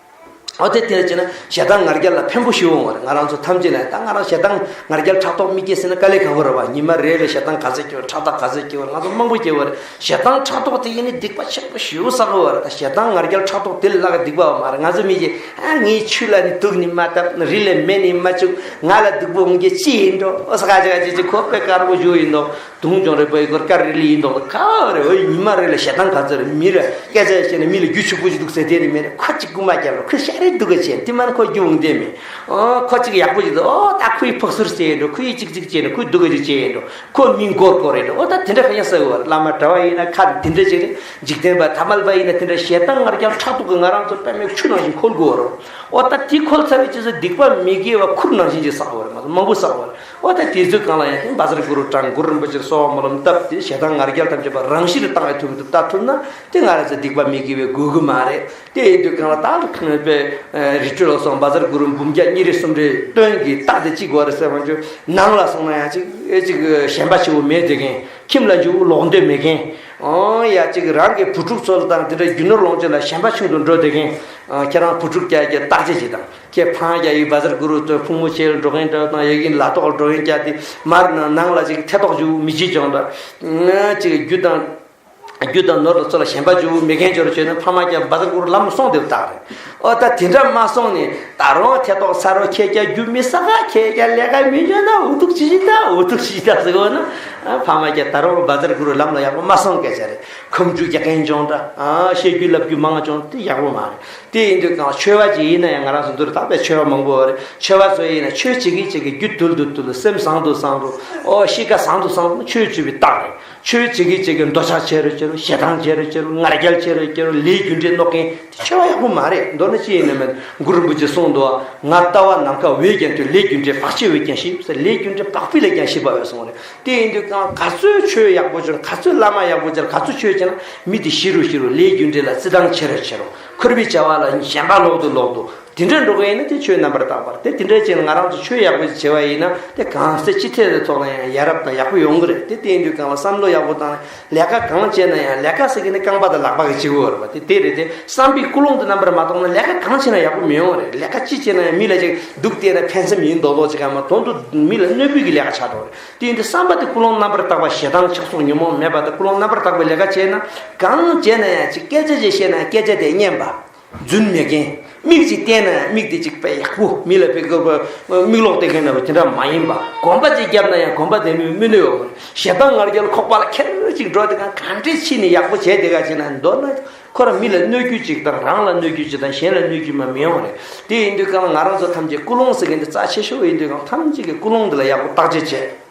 ཨོ་དེ་དེར་བྱས་ན་ཞེ་སྡང་ང་རྒྱལ་ལ་ཕན་པོ་ཞེ་པོ་ཡོང་བ་རེད། ང་རང་ཚོ་ཐམས་ཅད་ལ་ད་ང་རང་ཞེ་སྡང་ང་རྒྱལ་ཕྲག་དོག་མི་སྐྱེ་ཟེར་ན་དཀའ་ལས་ཁག་པོ་རེད་བ། ཉི་མ་རེ་རེ་ཞེ་སྡང་ག་ཚོད་སྐྱེ་བ། ཕྲག་དོག་ག་ཚོད་སྐྱེ་བ། ང་ཚོ་མང་པོ་སྐྱེ་བ་རེད། ཞེ་སྡང་ཕྲག་དོག་དེ་ཡིན་ནི་སྡིག་པ་ཆེན་པོ་ཞེ་པོ་བསགས་པ་རེད། ད་ཞེ་སྡང་ང་རྒྱལ་ཕྲག་དོག་དེ་ལས་ལྷག་གི་སྡིག་པ་ཡོད་མ་རེད། ང་ཚོ་མི་གིས་ཨ་ངའི་ཆོས་ལ་ནི་དུག་ནི་མ་བཏབ། རི་ལ་མེ་ནི་མ་བྱུག། ང་ལ་སྡུག་པོ་འོང་རྒྱུ་ཅི་ཡིན་འགྲོ། ཨོ་ས་ཁ་ཅིག་ཁ་ཅིག་ཅིག་ཁོ་དཔེ་དཀར་པོ་བཞུགས་ཡིན་འདུག་དུང་སྦྱོང་རེད་པ། ཡི་གོར་དཀར་རི་ལི་ཡིན་མདོག་དང་ག་རེ། འོ་ཉི་མ་རེ་ལ་ཞེ་སྡང་ག་ཚོད་རེད། མི་རེ་སྐད་ཆ་བཤད་ནས་མི་ལ་རྒྱུ་ཕྱུག་པོ་ཞིག་འདུག་ཟེར་དེ་ནི་མེད་རེད། ཁོ་གཅིག་རྐུན་མ་རྒྱབ་རེད། ཁོས་ཤ་རེ་སྡུག་ག་བྱས། དེ་མ་ནི་ཁོ་རྒྱུ་འོང་དེ་མེད། ཨོ་ཁོ་གཅིག་ཡག་པོ་ཞིག་འདུག་ཨོ་ད་ཁོ་ཡི་ཕོག་སུར་བྱས་འགྲོ། ཁོ་ཡི་གཅིག་གཅིག་བྱས་འགྲོ། ཁོ་ཡི་སྡུག་ག་ཅིག་བྱས་འགྲོ། ཁོ་མི་མགོ་སྐོར་རེད་འགྲོ། ཨོ་ད་དེ་འདྲ་ག་ཡང་ཟེར་བ་རེད། བླ་མ་གྲྭ་བ་ཡིན་ན་ཁ་དེ་འདྲ་ཅིག་རེད། འཇིག་རྟེན་པ་ཐ་མལ་པ་ཡིན་ན་དེ་འདྲ་ཞེ་སྡང་ང་རྒྱལ་ཕྲག་དོག་གི་ང་རང་ཚོ་དཔེ་མེད་ཆུ་ནང་བཞིན་ཁོལ་དགོས་རོ། ཨོ་ད་དེ་ཁོལ་ཚར་བའི་རྗེས་སུ་སྡིག་པ་མི་དགེ་བ་ཁུར་ནང་བཞིན་ཅིག་བསགས་པ་རེད། མ་གཏོགས་མང་པོ་བསགས་པ་རེད། ཨོ་ད་དེ་ཚོའི་སྒང་ལ་ཡང་དེ་བཛྲ་གུ་རུ་བགྲང་། གུ་རུ་རིན་པོ་ཆེར་གསོལ་བ་སྨོན་ལམ་བཏབ་སྟེ་ཞེ་སྡང་ང་རྒྱལ་ཐམས་ཅད་པ་རང་ཞིར་བཏང་བའི་ཐུབ་ཐུབ་ལྟ་ཐུབ་ན་དེ་ང་རང་ཚོ་སྡིག་པ་མི་དགེ་བའི་དགོས་ཀྱི་མ་རེད། དེ་ཡིན་དུས་སྒང་ལ་ད་ལ་ཁང་པའི་རི་ཁྲོད་ལ་སོང་བཛྲ་གུ་རུ་འབུམ་བརྒྱ་ཉི་རེ་གསུམ་རེ་བཏོན་གྱི་རྟགས་དེ་གཅིག་གོ་རེ་ཟེར་བ་འཇུ། ནང་ལ་སོང་ན་ཡང་གཅིག་ཨེ་གཅིག་ཞེན་པ་ཆེ་བོ་མེད་དེ་མཁན། ཁྱིམ་ལ་འཇུ་ལོག་འདོད་མེད་མཁན། ཨོ་ཡ་གཅིག་རང་གི་བུ་ཕྲུག་ཚོ་ལ་དང་དེ་འདྲ་རྒྱུ་ནོར་ལོངས་སྤྱོད་ལ་ཞེན་པ་ཆུང་དུ་འགྲོ་དེ་མཁན། ཨ་ཁྱེད་རང་བུ་ཕྲུག་སྐྱེ་རྒྱུ་བརྟག་དཔྱད་བྱེད་དང་། ཁྱེད་ཕང་རྒྱ་ཡི་བཛྲ་གུ་རུ་ཚོ་ཕུང་མོ་ཆེ་འགྲོ་མཁན་འདྲ་དང་། ཡ་གིན་ལ་ཐོག་འགྲོ་མཁན་སྐྱ་དེ་མར་ནང་ལ་གཅིག་ཐེ་གཏོགས་འཇུ་མི་བྱེད་ཅང་འདྲ། གཅིག་རྒྱུ་དང་རྒྱུ་དང་ནོར་ལ་ཚོ་ལ་ཞེན་པ་འཇུ་མི་མཁན་འབྱོར་བྱས་ན་ཕ་མ་ཀྱང་བཛྲ་གུ་རུ་ལམ་སོང་དེ་བཏགས་རེད། ཨོ་ད་དེ་འདྲ་མ་སོང་ནས་ད་རུང་ཐེ་གཏོགས་ཚ་རོགས། ཁྱེད་ཀྱང་རྒྱུ་མི་བསགས་ག་ཁྱེད་ཀྱང་ལས་ཀ་མི་འཇོན་ན་འུ་ཐུག་ཅི་ཞིག་ད་འུ་ཐུག་ཅི་ཞིག་ད་ཟེར་གོ་ན། ཨ་ཕ་མ་ཀྱང་ད་རུང་བཛྲ་གུ་རུ་ལམ་ལ་ཡག་པོ་མ་སོང་སྐད་ཆ་རེད། ཁམ་ཆུ་རྒྱག་མཁན་ཅང་འདྲ། ཨ་བཤད་རྒྱུ་ལབ་རྒྱུ་མང་ང་ཅང་དེ་ཡག་པོ་མ་རེད། དེ་ཡིན་དུས་གང་ཆོས་པ་ཅིག་ཡིན་ན་ཡང་ང་རང་ཚོ་འདུར་ཐག་པའི་ཆོས་པ་མང་པོ་རེད། ཆོས་པ་ཚོ་ཡིན་ན་ཆོས་བྱེད་ཀྱི་བྱེད་ཀྱི་རྒྱུ་དུལ་དུ་དུལ། སེམས་བཟང་དུ་བཟང་རུ། ཨོ་གཤིས་ཀ་བཟང་དུ་བཟང་རུ་ཆོས་བྱེད་པའི་རྟགས་རེད། ཆོས་བྱེད་ཀྱི་བྱེད་ཀྱི་འདོད་ཆགས་ཆེ་རུ་ཆེ་རུ། ཞེ་སྡང་ཆེ་རུ་ཆེ་རུ། ང་རྒྱལ་ཆེ་རུ་ཆེ་རུ། ལས་རྒྱུ་འབྲས་མནོ་མཁན་དེ་ཆོས་པ་ཡག་པོ་མ་རེད། མདོར་ན་ཅི་ཡིན་ནམ་མེད། གུ་རུ་རིན་པོ་ཆེས་གསུངས་འདུག་ང་ལྟ་བ་ནམ་མཁའ་འོད་ཀྱང་ཐོས། ལས་རྒྱུ་འབྲས་བག་ཕྱེ་འོད་ཀྱང་ཞི། ལས་རྒྱུ་འབྲས་བག་ཕེབས་ལས་ཀྱང་ཞི་བ་འོད་གསུངས་རེད། དེ་ཡིན་དུས་གང་ག་ཚོད་ཆོས་ཡག་པོ་བྱུང་། ག་ཚོད་བླ་མ་ཡག་པོ་བྱུང་། ག་ཚོད་ཆོས་བྱས་ན་མི་དེ་ཞི་རུ་ཞི་རུ། ལས་རྒྱུ་འབྲས་ལ་བརྩི་སྟངས་ཆེ་རུ་ཆེ་རུ། འཁོར་བའི་བྱ་བ་ལ་ཞེན་པ་ལོག་ཏུ་ལོག་ཏུ། དེ་འདྲ་འགྲོ་གི་ཡིན་ན་དེ་ཆོས་རྣམ་པར་དག་པ་རེད། དེ་དེ་འདྲ་བྱས་ན་ང་རང་ཚོ་ཆོས་ཡག་པོ་ཞིག་བྱས་པ་ཡིན་ན་དེ་གང་ཟག་སྤྱི་ཐད་ཀྱི་ཐོག་ལ་ཡང་ཡ་རབས་དང་ཡག་པོ་ཡོང་གི་རེད། དེ་དེ་ཡིན་དུས་གང་ལ་བསམ་བློ་ཡག་པོ་བཏང་ནས་ལས་ཀ་གང་བྱས་ན་ཡང་། ལས་ཀ་ཟེར་གི་ནི་རྐང་པ་དང་ལག་པ་གི་གཅིག་པོ་རེད་པ། དེ་དེ་རེད་དེ། བསམ་པའི་ཀུན་སློང་དེ་རྣམ་པར་མ་གཏོང་ན་ལས་ཀ་གང་བྱས་ན་ཡག་པོ་མི་ཡོང་བ་རེད། ལས་ཀ་ཅི་བྱས་ན་ཡང་མི་ལ་ཅིག་སྡུག་བསྡད་ན་ཕན་སེམས་ཡིན་མདོག་མདོག་ཅིག་གམ་དོན་དུ་མི་ལ་གནོད་འབུལ་གྱི་ལས་ཀ་ཆགས་འགྲོ་བ་རེད། དེ་ཡིན་དུས་བསམ་པ་དེ་ཀུན་སློང་རྣམ་པར་དག་པ། ཞེ་སྡང་ཆགས་སོགས་ཉོན་མོངས་མེད་པ་དང་ཀུན་སློང་རྣམ་པར་དག་པའི་ལས་ཀ་བྱས་ན། གང་བྱས་ན་ཡང་ཅིག་སྐད་ཆ་ཅིག་བཤད་ན་ཡང་སྐད་ཆ་དེ་སྙན་པ། རྫུན་མེད་མཁན། མིག་ཅིག་བསྟན་ན་ཡང་མིག་དེ་ཅིག་དཔེ་ཡག་པོ། མི་ལ་དཔེ་དགོས་པ་མིག་ལོག་བསྟན་མཁན་འདྲ་བོ་དེ་འདྲ་མ་ཡིན་པ། གོམ་པ་ཅིག་བརྒྱབ་ན་ཡང་གོམ་པ་དེ་མིག་མི་གནོད་པ། ཞེ་སྡང་ང་རྒྱལ་ཁོག་པ་ལ་ཁེར་ཅིག་འགྲོ་དེ་གང་ག་འདྲས་ཕྱིན་ནས་ཡག་པོ་བྱས་དེ་ག་བྱས་ན་མདོར་ན་ཁོ་རང་མི་ལ་གནོད་རྒྱུ་ཅིག་དང་རང་ལ་གནོད་རྒྱུ་ཅིག་དང་གཞན་ལ་གནོད་རྒྱུ་མ་མི་ཡོང་བ་རེད། དེ་ཡིན་དུས་གང་ལ་ང་རང་ཚོ་ཐམས་ཅད་ཀུན་སློང་ཟེར་མཁན་དེ་རྩ་ཆེ་ཤོས་ཡིན་དུས་གང་ཐམས་ཅད་ཀྱི་ཀུན་སློང་འདི་ལ་ཡག་པོ་བརྟག་དཔྱད་བྱས།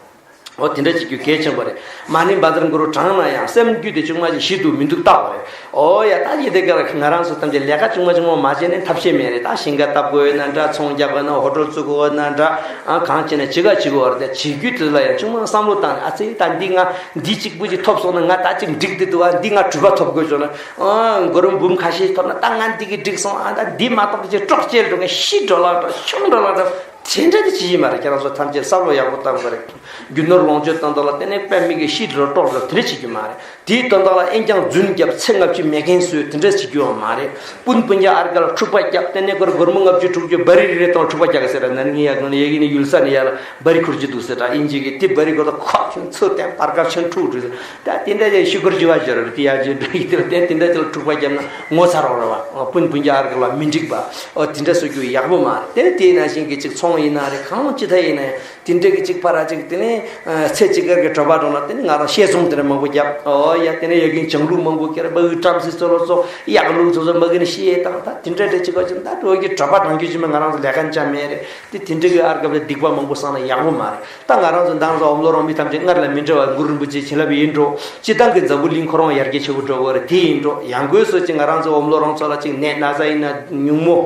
འོ་དེ་འདྲ་བྱེད་རྒྱུ་གལ་ཆེན་པོ་རེད། མ་ཎི་བཛྲ་གུ་རུ་བགྲངས་ན་ཡང་སེམས་རྒྱུད་དེ་ཅུང་མ་ཞིག་ཞི་འདུག་མི་འདུག་བལྟ་དགོས་རེད། ཨོ་ཡ་ད་ཡི་དེ་ག་ལ་ང་རང་ཚོ་ཐམས་ཅད་ལས་ཀ་ཅུང་མ་ཅུང་མ་མ་བྱས་ནས་ཐབས་ཤེས་མེད་རེད། ད་ཞིང་ཁ་བཏབ་དགོས་ཡོད་ན་འདྲ། ཚོང་རྒྱག་དགོས་ན། ཧོ་ཊེལ་བཙུགས་དགོས་ན་འདྲ། ཨ་གང་བྱས་ན་ཇི་ག་བྱེད་དགོས་རེད། དེ་བྱེད་རྒྱུ་དེ་ལ་ཡང་ཅུང་མ་བསམ་བློ་བཏང་ནས། ཨ་ཙི་ད་འདི་ང་འདི་གཅིག་པུ་ཅིག་ཐོབ་སོང་ན་ང་ད་ཅིག་འགྲིག་བསྡད་འདུག་ཨ་འདི་ང་གྲུབ་པ་ཐོབ་དགོས་བྱུང་ན། ཨ་གུ་རུ་འབུམ་ཁ་ཤས་ཐོབ་ན་ད་ང་འདི་གི་འགྲིག་སོང་། ཨ་ད་འདི་མ་གཏོགས་ཅིག་སྲོག་བཅད་འགྲོ་མཁན་ཤི་འགྲོ་ལ་འགྲོ། ཆུང་འགྲོ་ལ་འགྲོ། དེ་འདྲ་དེ་བྱེད་ཀྱི་མ་རེད། ཁྱེད་རང་ཚོ་ཐམས་ཅད་བསམ་བློ་ཡག་པོ་བཏང་དགོས་རེད། རྒྱུ་ནོར་ལོངས་སྤྱོད་དང་དག་ལ་བརྟེན་ནས་དཔེ་མི་སྲིད་ཀྱི་ཤི་འགྲོ་ཀྲོག་འགྲོ་དེ་འདྲ་བྱེད་རྒྱུ་མ་རེད། དེའི་དོན་དག་ལ་ཨེ་རྐྱང་རྫུན་བརྒྱབ་ཚེ་ལྔ་བཅུ་མེད་མཁན་བཟོས་དེ་འདྲ་བྱེད་རྒྱུ་ཡང་མ་རེད། སྤུན་སྤུན་ཀྱག་ཨར་ཀ་ལ་འཁྲུག་པ་བརྒྱབ། དེ་ནས་ཁོར་སྒོར་མོ་ལྔ་བཅུ་དྲུག་ཅུ་བ་རི་རེ་རེ་བཏང་འཁྲུག་པ་རྒྱག་ཟེར་ར། ན་ནིང་ཡ་གང་ཡ་གི་ནི་ཡུལ་ས་ནས་ཡ་ལ་བ་རི་ཁུར་གྱི་འདུག་ཟེར་ར། ཨིན་ཇི་གི་དེ་བ་རི་ཁོ་ད་ཁོག་ཆུང་ཚུར་བསྟན་བར་སྐབས་ཆེན་འཁྲུག་འགྲོ་ཟེར། ད་དེ་འདྲ་ཅིག་ཤི་ཁུར་གྱི་བ་ཇོ་ར་དེ་ཡ་ཇི་འདྲ་ཡི་དེ་ལ་དེ་དེ་འདྲ་ཅིག་ལ་འཁྲུག་པ་བརྒྱབ་ན་ངོ་ཚ་རོགས་ར་བ། སྤུན་སྤུན་ཀྱག་ཨར་ཀ་ལ་མི་འགྲིག་པ། ཨོ་དེ་འདྲ་བཟོ་རྒྱུ་ཡག་པོ་མ་རེད། དེ་དེ་ནང་བཞིན་གྱི་ཅིག་ཚོང་ཡིན་ན་རེད། གང་ཅི་ཐད་ཡིན་ན་ཡང་དེ་འདྲ་གི་ཅིག་ཕ་ར་ཅིག་དེ་ནས་ཚེ་གཅིག་དཀར་གྱི་གྲོད་པ་འགྲོ་ན་དེ་ནས་ང་རང་བཤད་ཚོང་དེ་འདྲ་མང་པོ་བརྒྱབ། ཨོ་ཡ་དེ་ནས་ཡ་གིན་བྱང་ལུགས་མང་པོ་ཁྱེར་བ་བཀྲམ་སི་ཚོ་ལོ་ཚོ་གཡག་ལུགས་ཚོ་ཚོ་མ་གི་ནས་བཤད་དང་། ད་དེ་འདྲ་འདྲ་ཅིག་ག་ཅིག་ད་འགྲོ་གི་གྲོད་པ་འགྲང་རྒྱུ་ཅིག་མ་ང་རང་ཚོ་ལས་ཀ་འཇམ་མེད་རེད། དེ་དེ་འདྲ་གི་ཨར་སྐབས་ལ་སྡིག་པ་མང་པོ་བསགས་ན་ཡག་པོ་མ་རེད། ད་ང་རང་ཚོ་མདང་ཚོ་འོམ་ལོ་རོང་མི་ཐམས་ཅད་སྔར་ལ་མི་འདྲ་བ་གུ་རུ་རིན་པོ་ཆེ་བྱིན་རླབས་ཡིན་འགྲོ། སྤྱི་བཏང་གི་འཛམ་བུ་གླིང་ཁོ་རང་ཡར་རྒྱས་ཆེ་བོ་འགྲོ་གི་རེད། དེ་ཡིན་འགྲོ། ཡང་སྒོས་སུ་ཅིག་ང་རང་ཚོ་འོམ་ལོ་རོང་ཚོ་ལ་ཅིག་ནད་ན་ཚ་ཡིན་ན་ཉུང་མོ།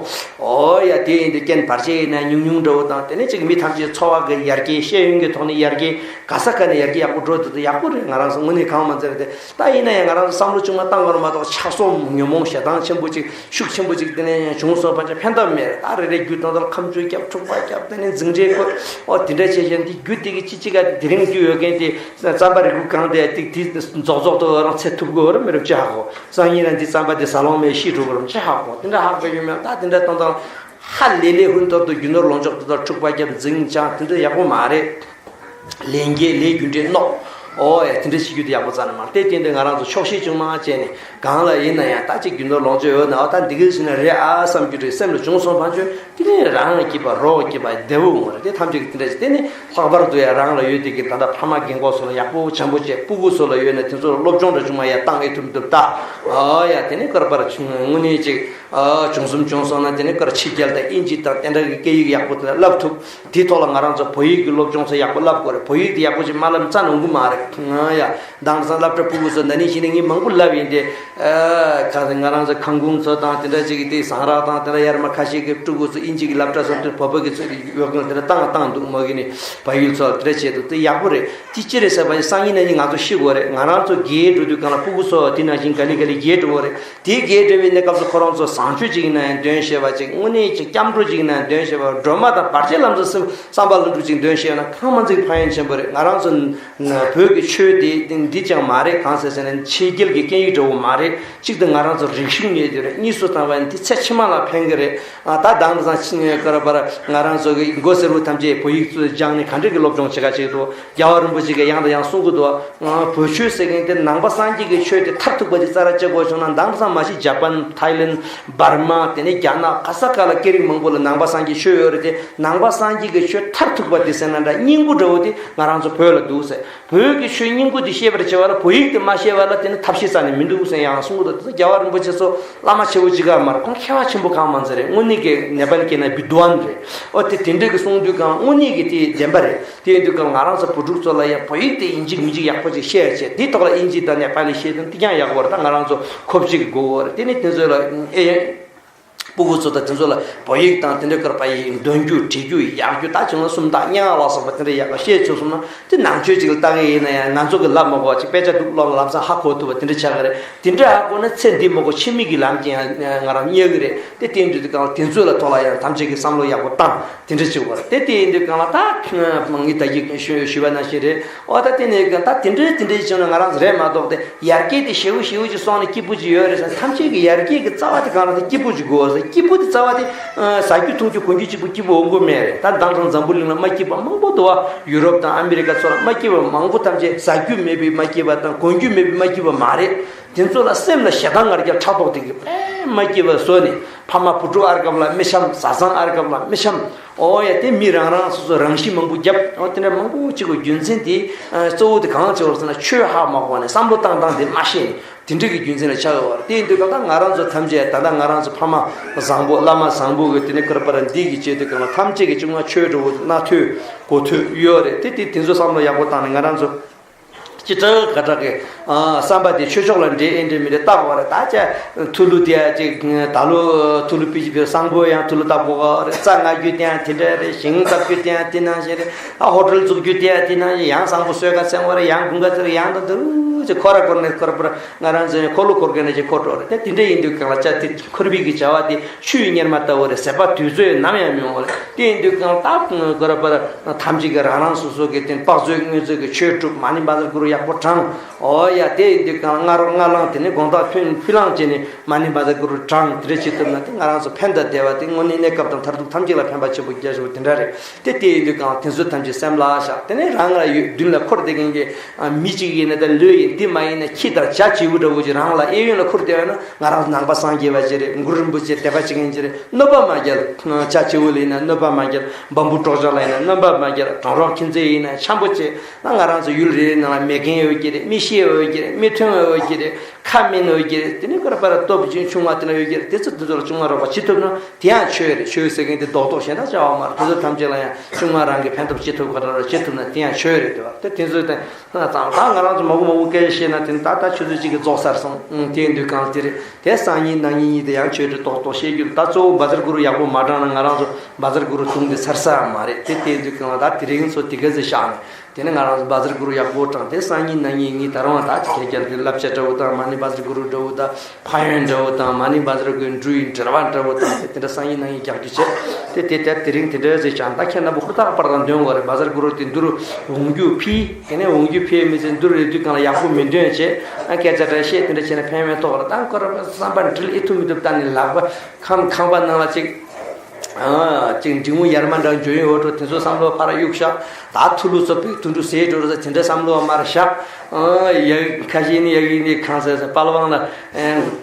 ཨོ་ཡ་དེ་ཡིན་དུས་རྐྱེན་བར་ཆད་ཡིན་ན་ཉུང་ཉུང་འགྲོ་བ་དང་། དེ་ནས་ཅིག་མི་ཐམས་ཅད་འཚོ་བ་གི་ཡར་རྒྱས་ཤེས་ཡོན་གྱི་ཐོག་ནས་ཡར་རྒྱས་ག་ས་ག་ནས་ཡར་རྒྱས་ཡག་པོ་འགྲོ་དུས་ཡག་པོ་རེད། ང་རང་ཚོ་དངོས་གནས་གང་མ་ཚད་རེད་དེ། ད་ཡིན་ན་ཡང་ང་རང་ཚོ་བསམ་བློ་ཅུང་མ་བཏང་ག་རུ་མ་གཏོགས་ཆགས་སོགས་ཉོན་མོངས་ཞེ་སྡང་ཆེན་པོ་ཅིག་ཤུགས་ཆེན་པོ་ཅིག་དེ་ནས་ཡང་བྱུང་སོང་བ་ཅིག་ཕན་ཐོགས་མེད། ད་རེ་རེ་རྒྱུ་དང་དང་ཁམ་ཆུ་རྒྱབ་འཁྲུག་པ་རྒྱབ་དེ་ནས་འཛིང་རེས་བཀོད། ཨོ་དེ་འདྲ་བྱས་བྱས་འདི་རྒྱུ་དེ་གི་ཅི་ཅི་ག་དེ་རིང་རྒྱུ་ཡོད་མཁན་དེ་རྩམ་པ་རིལ་བུ་གང་དེ་ཏིག་དེ་རྫོགས་རྫོགས་དུ་རང་ཚེ་ཐུབ་དགོས་ར་མི་རབས་ཅི་ཧ་གོ། སང་ཉིན་ར་འདི་རྩམ་པ་དེ་ཟ་ལོང་མེད་ཤི་འགྲོ་གི་ར་ཅི་ཧ་གོ། དེ་འདྲ་ཧ་གོ་ཡོད་མེད། ད་དེ་འདྲ་དང་དང་ཧ་ལས་ལས་ཧུན་ཐོར་དུ་རྒྱུ་ནོར་ལོངས་སྤྱོད་དུ་དང་འཁྲུག་པ་རྒྱབ་འཛིང་ཅང་དེ་འདྲ་ཡག་པོ་མ་རེད། ལས་འགན་ལས་རྒྱུ་འབྲས་མནོག་ཨོ་ཡ་དེ་འདྲ་བྱེད་རྒྱུ་དེ་ཡག་པོ་རྩ་ནས་མ་རེད། དེ་བརྟེན་ཏེ་ང་རང་ཚོ་ཆོག་ཤེས་ཅུང་མང་བྱས་ནས་གང་ལ་ཡིན་ན་ཡང་ད་ཅིག་རྒྱུ་ནོར་ལོངས་སྤྱོད་ཡོད་ན་ཨོ་ད་འདི་ག་ཞིག་ན་རེད་ཨ་བསམ་རྒྱུ་དེ་སེམས་ལ་བྱུང་སོང་ཕན་ཆོད་དེ་ནས་རང་སྐྱིད་པ་རོགས་སྐྱིད་པ་བདེ་བོ་ངོ་རེད། དེ་ཐམས་ཅད་ཀྱི་དེ་འདྲ་ཞིག་དེ་ནི་ལྷག་པར་དུ་ཡ་རང་ལ་ཡོད་དེ་གི་ད་ལྟ་ཕ་མ་རྒན་གོག་ཚོ་ལ་ཡག་པོ་བྱམས་པོ་བྱས། སྤུ་གུ་ཚོ་ལ་ཡོད་ན་དེ་ཚོ་ལ་སློབ་སྦྱོང་འདྲ་ཅུང་མང་ཡ་བཏང་ཨེ་ཐུབ་ཐུབ་ད། ཨོ་ཡ་དེ་ནི་ཀར་པར་དངོས་གནས་ཅིག་ཨ་བྱུང་གསུམ་བྱུང་སོང་ན་དེ་ནི་ཀར་ཕྱི་རྒྱལ་དང་དབྱིན་ཇི་དང་དེ་འདྲ་གི་སྐད་ཡིག་ཡག་པོ་དེ་ལ་བསླབ་ཐུབ། དེའི་ཐོག་ལ་ང་རང་ཚོ་བོད་ཡིག་གི་སློབ་སྦྱོང་ཚོ་ཡག་པོ་བསླབ་དགོས་རེད། བོད་ཡིག་དེ་ཡག་པོ་ཅིག་མ་བསླབ་ན་རྩ་ནས་འོང་གི་མ་རེད། ཨ་ཡ་དེང་སང་སློབ་གྲྭ་སྤུ་གུ་ཚོ་ན་ནིང་གཞེས་ནིང་ངས་མང་པོ་བསླབ་ཡིན་ཏེ། ཨ་ག་ང་རང་ཚོ་ཁང་ཁུང་ཚོ་དང་དེ་འདྲ་ཅིག་གི་དེ་ཟངས་རག་དང་དེ་འདྲ་ཡར་མར་ཁ་ཤས་ཀྱི་ཕྲུ་གུ་ཚོ་དབྱིན་ཇི་གི་སློབ་གྲྭ་སོང་དུས་བོད་པ་གི་ཚོ་ཡོད་མཁན་དེ་འདྲ་བཏང་བཏང་འདུག་མ་གི་ནི་བལ་ཡུལ་ཚོ་དེ་འདྲ་བྱས་འདུག་དེ་ཡག་པོ་རེད། དེ་ཅི་རེད་ཟེར་བ་ཡིན་སང་ཉིན་གནངས་ཉིན་ང་ཚོ་ཤི་དགོས་རེད། ང་རང་ཚོ་རྒས་འགྲོ་དུས་གང་ལ་སྤུ་གུ་ཚོ་དེ་ནང་བཞིན་ག་ལེ་ག་ལེ་རྒས་འགྲོ་གི་རེད། དེའི་རྒྱས་འབྲེལ་བའི་གནས་སྐབས་སུ་ཁོ་རང་ཚོ་བཟང་སྤྱོད་ཅིག་ཡིན་ན་ཡང་འདོན་ཤེས་པ་ཅིག་དངོས་གནས་ཅིག་སྐྱབས་འགྲོ་ཅིག་ཡིན་ན་ཡང་འདོན་ཤེས་པ། སྒྲོལ་མ་དང་བར་ཆད་ལམ་སང་བསམ་པ་ལྷུན་གྲུབ་ཅིག་འདོན་ཤེས་ན་ཁང་མ་འཛིན་ཕན་ཡོན་ཆེན་པོ་རེད། ང་རང་ཚོ་བོད་ཀྱི་ཆོས་དེ་འདི་ཅང་མ་རེད། གང་ཟེར་ཟེར་ན་ཕྱི་རྒྱལ་གྱི་སྐད་ཡིག་འདྲ་བོ་མ་རེད། གཅིག་ཏུ་ང་རང་ཚོ་རིག་གཞུང་རྙེད་རྒྱུ་རེད། གཉིས་སུ་བཏང་བ་ཡིན་དེ་ཚེ་ཕྱི་མ་ལ་ཕན་གི་རེད། ད་དང་དུ་སང་ཕྱི་ནས་ཀར་པར་ང་རང་ཚོ་གི་མགོ་སེར་པོ་ཐམས་ཅད་བོད་ཡིག་ཚུར་སྦྱངས་ནས་ག་འདྲ་གི་སློབ་སྦྱོང་བྱེད་ག་བྱེད་འདུག་རྒྱལ་བ་རིན་པོ་ཆེ་གིས་ཡང་དང་ཡང་གསུང་གི་འདུག་བོད་ཆོས་ཟེར་མཁན་དེ་ནང་པ་སངས་རྒྱས་ཀྱི་ཆོས་དེ་མཐར་ཐུག་པ་དེ་རྩ་ར་བཅད་དགོས་བྱུང་ན་དང་དུ་སང་མ་གཞི་ཇ་པན་ཐའི་ལེན་འབར་མ་དེ་ནས་རྒྱ་ནག་ག་ས་ག་ལ་སྐད་རིགས་མང་པོ་ལ་ནང་པ་སངས་རྒྱས་ཆོས་ཡོད་རེད་དེ། ནང་པ་སངས་རྒྱས་ཀྱི་ཆོས་མཐར་ཐུག་པ་དེ་ཟེར་ན་འདྲ་སྙིང་པོ་འདྲ་བོ་དེ་ང་རང་ཚོ་བོད་ལ་འདུག་ཟེར། བོད་ཀྱི་ཆོས་སྙིང་པོ་དེ་ཤེས་པར་བྱེད་པ་ལ་བོད་ཡིག་དེ་མ་ཤེས་པ་ལ་དེ་ནི་ཐབས་ཤེས་རྩ་ནས་མི་འདུག་ཟེར་ཡང་གསུང་གི་འདུག་དེ་ཚོ་རྒྱལ་བ་རིན་པོ་ཆེ་ཚོ་བླ་མ་ཆེ་བོ་གཅིག་ག་མ་རེད། ཁོང་མཁས་པ་ཆེན་པོ་གང་མང་ཚེ་རེད། དངོས་གནས་ཀྱི་ནེ་པ་ལི་སྐད་ན་བི་དུ་ཝན་རེད། ཨོ་དེ་དེ་འདྲས་ཀྱི་གསུང་དུས་གང་དངོས་གནས་ཀྱི་དེ་བདེན་པ་རེད། དེ་ཡིན་དུས་གང་ང་རང་ཚོ་བུ་ཕྲུག་ཚོ་ལ་ཡང་བོད་ཡིག་དེ་ཡིན་གཅིག་མིན་གཅིག་ཡག་པོ་ཅིག་ཤེས་ཡ་བྱས། དེ་ཐོག་ལ་དབྱིན་ཇི་དང་ནེ་པ་ལི་ཤེས་དོན་དེ་ཀྱང་ཡག་པོ་རེད། ད་ང་རང་ཚོ་ཁོབ་ཅིག་གི་དགོས་པ་རེད། དེ་ནི་དེ་ཚོ་ལ་ཨེ་ཡང་། སྤུ་གུ་ཚོ་དང་དེ་ཚོ་ལ་བོད་ཡིག་དང་དེ་འདྲ་ཀར་པ་ཡིག་འདོན་རྒྱུ་བྲིས་རྒྱུ་ཡག་རྒྱུ་ད་བྱུང་ན་སུམ་རྟགས་ཉ་ལ་སོགས་པ་དེ་འདྲ་ཡག་པ་ཤེས་ཆོག་སོང་ན་དེ་ནང་ཆོས་ཅིག་ལ་ལྟ་གི་ཡིན་ན་ཡང་ང་ཚོ་གི་ལབ་མ་དགོས་པ་ཅིག་དཔེ་ཆ་འདུག་ཀློག་ལམ་སང་ཧ་གོ་ཐུབ་པ་དེ་འདྲ་ཆགས་ཀྱི་རེད། དེ་འདྲ་ཧ་གོ་ན་ཚེ་འདི་མ་གཏོགས་ཕྱི་མིག་གི་ལམ་གྱི་ཡང་ང་རང་རྙེད་གི་རེད། དེ་བསྟན་དུས་དེ་གང་ལ་དེ་ཚོ་ལ་ཐོག་ལ་ཡང་ཐམས་ཅད་ཀྱི་བསམ་བློ་ཡག་པོ་བཏང་དེ་འདྲ་བྱེད་དགོས་རེད། དེ་དེ་ཡིན་དུས་གང་ལ་ད་ངས་ད་ཡིག་ཞུ་ཞུ་བ་ནང་བཞིན་རེད། ཨོ་ད་དེ་ནས་ད་དེ་འདྲའི་དེ་འདྲའི་བྱུང་ན་ང་རང་ཚོ་རེད་མ་གཏོགས་དེ་ཡར་རྒྱས་དེ་ཞེ་པོ་ཞེ་པོ་ཅིག་སོང་ནས་སྐྱིད་པོ་ཅིག་ཡོད་རེད་ཟེར། ཐམས་ཅད་ཀྱི་ཡར་རྒྱས་ཀྱི་རྩ་བ་དེ་གང་ལ་དེ་སྐྱིད་པོ་ཅིག་དགོས་ཟེར། སྐྱིད་པོ་དེ་རྩ་བ་དེ་ཨ་ཟ་རྒྱུ་འཐུང་རྒྱུ་གོན་རྒྱུ་གཅིག་པུ་སྐྱིད་པོ་འོང་གི་མེད་རེད། ད་མདང་དང་འཛམ་བུ་གླིང་ལ་མ་སྐྱིད་པ་མང་པོ་འདུག་བ། ཡུ་རོབ་དང་ཨ་མི་རི་ཀ་ཚོ་ལ་མ་སྐྱིད་པ་མང་པོ་ཐམས་ཅད་ཟ་རྒྱུ་མེད་པའི་མ་སྐྱིད་པ་དང་གོན་རྒྱུ་མེད་པའི་མ་སྐྱིད་པ་མ་རེད། དེ་ཚོ་ལ་སེམས་ལ་ཞེ་སྡང་ང་རྒྱལ་ཕྲག་དོག་དེ་གི་དཔེ་མ་སྐྱིད་པ་བཟོས་ནས་ཕ་མ་བུ་ཕྲུག་ཨར་སྐབས་ལ་མི་འཆམ། བཟའ་ཚང་ཨར་སྐབས་ལ་མི་འཆམ། ཨོ་ཡ་དེ་མི་རང་རང་སོ་སོ་རང་ཤི་མང་པོ་བརྒྱབ། ཨོ་དེ་འདྲ་མང་པོ་ཅིག་གི་རྒྱུ་མཚན་དེ་ཨ་གཙོ་བོ་དེ་གང་ཆེ་བ་ཟེར་ན་ཆོས་ཧ་མ་གོ་ནས་བསམ་བློ་བཏང་སྟངས་དེ་མ་ཤེས་ནས་དེ་འདྲ་གི་རྒྱུ་མཚན་ལ་ཆགས་ཡོད་པ་རེད། དེ་ཡིན་དུས་སྐབས་ད་ང་རང་ཚོ་ཐམས་ཅད་ད་ལྟ་ང་རང་ཚོ་ཕ་མ་བཟང་པོ་བླ་མ་བཟང་པོ་གི་དེ་ནས་ཀར་པར་འདི་གི་བྱེད་དུས་སྐབས་ལ་ཐམས་ཅད་ཀྱི་བཅུ་ང་ཆོས་འགྲོ་བོ་སྣ་ཐོས་གོ་ཐོས་ཡོད་རེད། དེ་དེ་དེ་ཚོ་བསམ་བློ་ཡག་པོ་བཏང་ནས་ང་རང་ཚོ། ཅི་དྲག་ག་དྲག་གི་ཨ་བསམ་པ་དེ་ཆོས་ཕྱོགས་ལ་འདྲེས་ཨེ་འདྲེས་མི་འདྲེས་བལྟ་དགོས་རེད། ད་ཆ་ཐུ་ལུ་དེ་ཡང་ཅིག་ད་ལོ་ཐུ་ལུ་པི་ཅི་པི་བཟང་པོ་ཡང་ཐུ་ལུ་བལྟ་དགོས་རེད། རྩྭ་བརྔ་རྒྱུ་དེ་ཡང་དེ་འདྲ་རེད། ཞིང་འདེབས་རྒྱུ་དེ་ཡང་དེ་ནང་བཞིན་རེད། ཨ་ཧོ་ཊེལ་བཙུགས་རྒྱུ་དེ་ཡང་དེ་ནང་བཞིན། ཡང་བཟང་པོ་གསོལ་ཁ་བསྩལ་དགོས་རེད། ཡང་དགུན་ཁ་བསྩལ་ཡང་དང་དུ་རུ་ཅིག་ཁོ་ར་ཁོར་ནས་ཁོར་པར་ང་རང་ཚོའི་འཁོར་ལོ་འཁོར་མཁན་ནས་ཅིག་འཁོར་འགྲོ་རེད། དེ་དེ་འདྲ་ཡིན་དུས་གང་ལ་ཆ་དེ་འཁོར་བའི་གི་བྱ་བ་དེ་ཆུའི་གཉེར་མ་ལྟ་བུ་རེད། ཟད་པ་དུས་ཚོད་ནམ་ཡང་མི་འོང་བ་རེད། དེ་ཡིན་དུས་གང་ལྟར་གོ་ར་པར་ཐམས་ཅད་ཀྱི་རང་རང་སོ་སོ་གི་དེ་དཔག་ཚོད་མངོན་ཚོད་ཀྱི་ཆོས་སྒྲུབ། མ་ཎི་བཛྲ་གུ་རུ་ཡག་པོ་བགྲང་། ཨོ་ཡ་དེ་ཡིན་དུས་གང་ལྔ་རོ་ལྔ་བླངས་དེ་ནས་དགོང་དག་ཕུལ་ཕུལ་བླངས་བྱས་ནས་མ་ཎི་བཛྲ་གུ་རུ་བགྲང་། དེ་འདྲ་བྱེད་ཐུབ་ན་དེ་ང་རང་ཚོ་ཕན་དང་བདེ་བ་དེ་དངོས་གནས་གནས་སྐབས་དང་མཐར་ཐུག་ཐམས་ཅད་ལ་ཕན་པ་ཆེན་པོ་རྒྱ་ཆེ་བོ་དེ་འདྲ་རེད། དེ་དེ་ཡིན་དུས་གང་དེ་ཚོ་ཐམས་ཅད་སེམས་ལ་བཞག་དེ་ནས་རང་ལ་ཡོད་མདུན་ལ་འཁོར་བསྡད་མཁན་གྱི་མི་གཅིག་ཡིན་ན་ད་ལོས་ཡིན། དེ་མ་ཡིན་ན་ཁྱི་དང་བྱ་བྱིའུ་འདྲ་བོ་ཅིག་རང་ལ་གཡས་གཡོན་ལ་འཁོར་བསྡད་ཡོད་ན། ང་རང་ཚོ་ནང་པ་སངས་རྒྱས་པ་ཅིག་རེད། གུ་རུ་རིན་པོ་ཆེ་དད་པ་བྱེད་མཁན་ཅིག་རེད། གནོད་པ་མ་རྒྱལ། བྱ་བྱིའུ་ལ་ཡིན་ན་གནོད་པ་མ་རྒྱལ། བམ་པོ་སྲོག་ཆགས་ལ་ཡིན་ན་གནོད་པ་མ་རྒྱལ། གྲོང་རོགས་ཁྱིམ་མཚེས་ཡིན་ན་འཆམ་པོ་བྱེད། ང་རང་ཚོ་ཡུལ་རེ་རེ་ནང་ལ་མེད་མཁན་ཡོད་ཀྱི་རེད། མི་ཤི་ཡོད་ཀྱི་རེད། མི་ཐོན་ཡོད་ཀྱི་རེད། ཁ་སྨན་ཡོད་ཀྱི་རེད། དེ་ནས་ཀར་པར་སྟོབས་ཆུང་ཆུང་བ་དེ་འདྲ་ཡོད་ཀྱི་རེད། དེ་ཚོ་དེ་ཚོ་ལ་ཆུང་མ་རོགས་པ་བྱེད་ཐུབ་ན་དེ་ཡང་ཆོས་རེད། ཆོས་ཟེར་མཁན་དེ་རྡོག་རྡོག་གཞན་དག་བྱ་བ་མ་རེད། དེ་ཚོ་ཐམས་ཅད་ལ་ཡང་ཆུང་མ་རང་གི་ཕན་ཐོགས་བྱེད་ཐུབ་ག་འདྲ་རོགས་བྱེད་ཐུབ་ན་དེ་ཡང་ཆོས་རེད། དེ་བ་དེ་དེ་ཚོ་དེ། ད་ང་རང་ཚོ་མང་པོ་མང་པོ་སྐད་ཆ་བཤད་ན་དེ་ནི་ད་ལྟ་ཆུ་ཚོད་གཅིག་གིས་རྫོགས་ཚར་སོང་། ཨང་། དེ་ཡིན་དུས་གང་དེ་རེད། དེ་སང་ཉིན་གནངས་ཉིན་གཉིས་དེ་ཡང་ཆོས་འདྲི་ཏོག་ཏོག་བཤད་རྒྱུ། ད་གཙོ་བོ་བཛྲ་གུ་རུ་ཡག་པོ་མ་བགྲངས་ན་ང་རང་ཚོ་བཛྲ་གུ་རུ་བརྡུངས་ཏེ་ཚར་ས་ཡང་མ་རེད། དེ་དེ་ཡིན་དུས་གང་ལ་ད་དེ་རིང་ཚོ་དེ་ག་ཚོད་བཞག་ནས་དེ་ནི་ང་རང་ཚོ་བཛྲ་གུ་རུ་ཡག་པོ་བགྲངས་ཏེ་སང་ཉིན་གནངས་ཉིན་གཉིས་ད་རུང་ད་ཁྱེད་ཀྱང་དེ་བསླབ་བྱ་འདྲ་བོ་དང་མ་ཎི་བཛྲ་གུ་རུ་འདྲ་བོ་དང་། ཕན་ཡོན་འདྲ་བོ་དང་མ་ཎི་བཛྲ་གུ་རུ་འབྲུ་ཡི་འགྲེལ་པ་འདྲ་བོ་དང་དེ་འདྲ་སང་ཉིན་གནངས་ཉིན་རྒྱག་རྒྱུ་བྱས། དེ་དེ་ལྟར་དེ་རིང་དེ་འདྲ་ཟེར་ཀྱང་ད་ཁྱེད་རྣམ་པ་ཧུར་ཐག་པར་དང་འདོན་དགོས་རེད། བཛྲ་གུ་རུ་དེ་འདུར་འོང་རྒྱུ་ཕི་དེ་ནས་འོང་རྒྱུ་ཕི་མི་ཚེ་འདུར་རེ་དུས་གང་ལ་ཡག་པོ་མི་འདོན་བྱས། ཨ་སྐད་ཆ་འདྲ་བཤད་དེ་འདྲ་བྱས་ན་ཕན་མེད་མཐོང་བ་རེད། ད་ཁོ་རང་བསམ་པ་འགྲིལ་ཨེ་ཐུབ་མི་ཐུབ་ལྟ་ནས་ལག་པ་ཁམ་ཁང་པ་ནང་ལ་ཅིག་ཨ་ཅིག་འབྲི་གུང་ཡར་མར་འདྲ་འཇོན་ཡོད་འགྲོ། དེ་ཚོ་བསམ་བློ་ཕར་གཡུག་བཞག་ད་ཐུ་ལུ་ཚོ་པིག་དུ་འགྲོ་ཟེར་འགྲོ་ར་དེ་འདྲ་བསམ་བློ་མར་བཞག་ཡ་ཁ་ཤས་ནི་ཡ་གི་ནི་གང་ཟེར་ཟེར་པ་ལ་བང་ལ་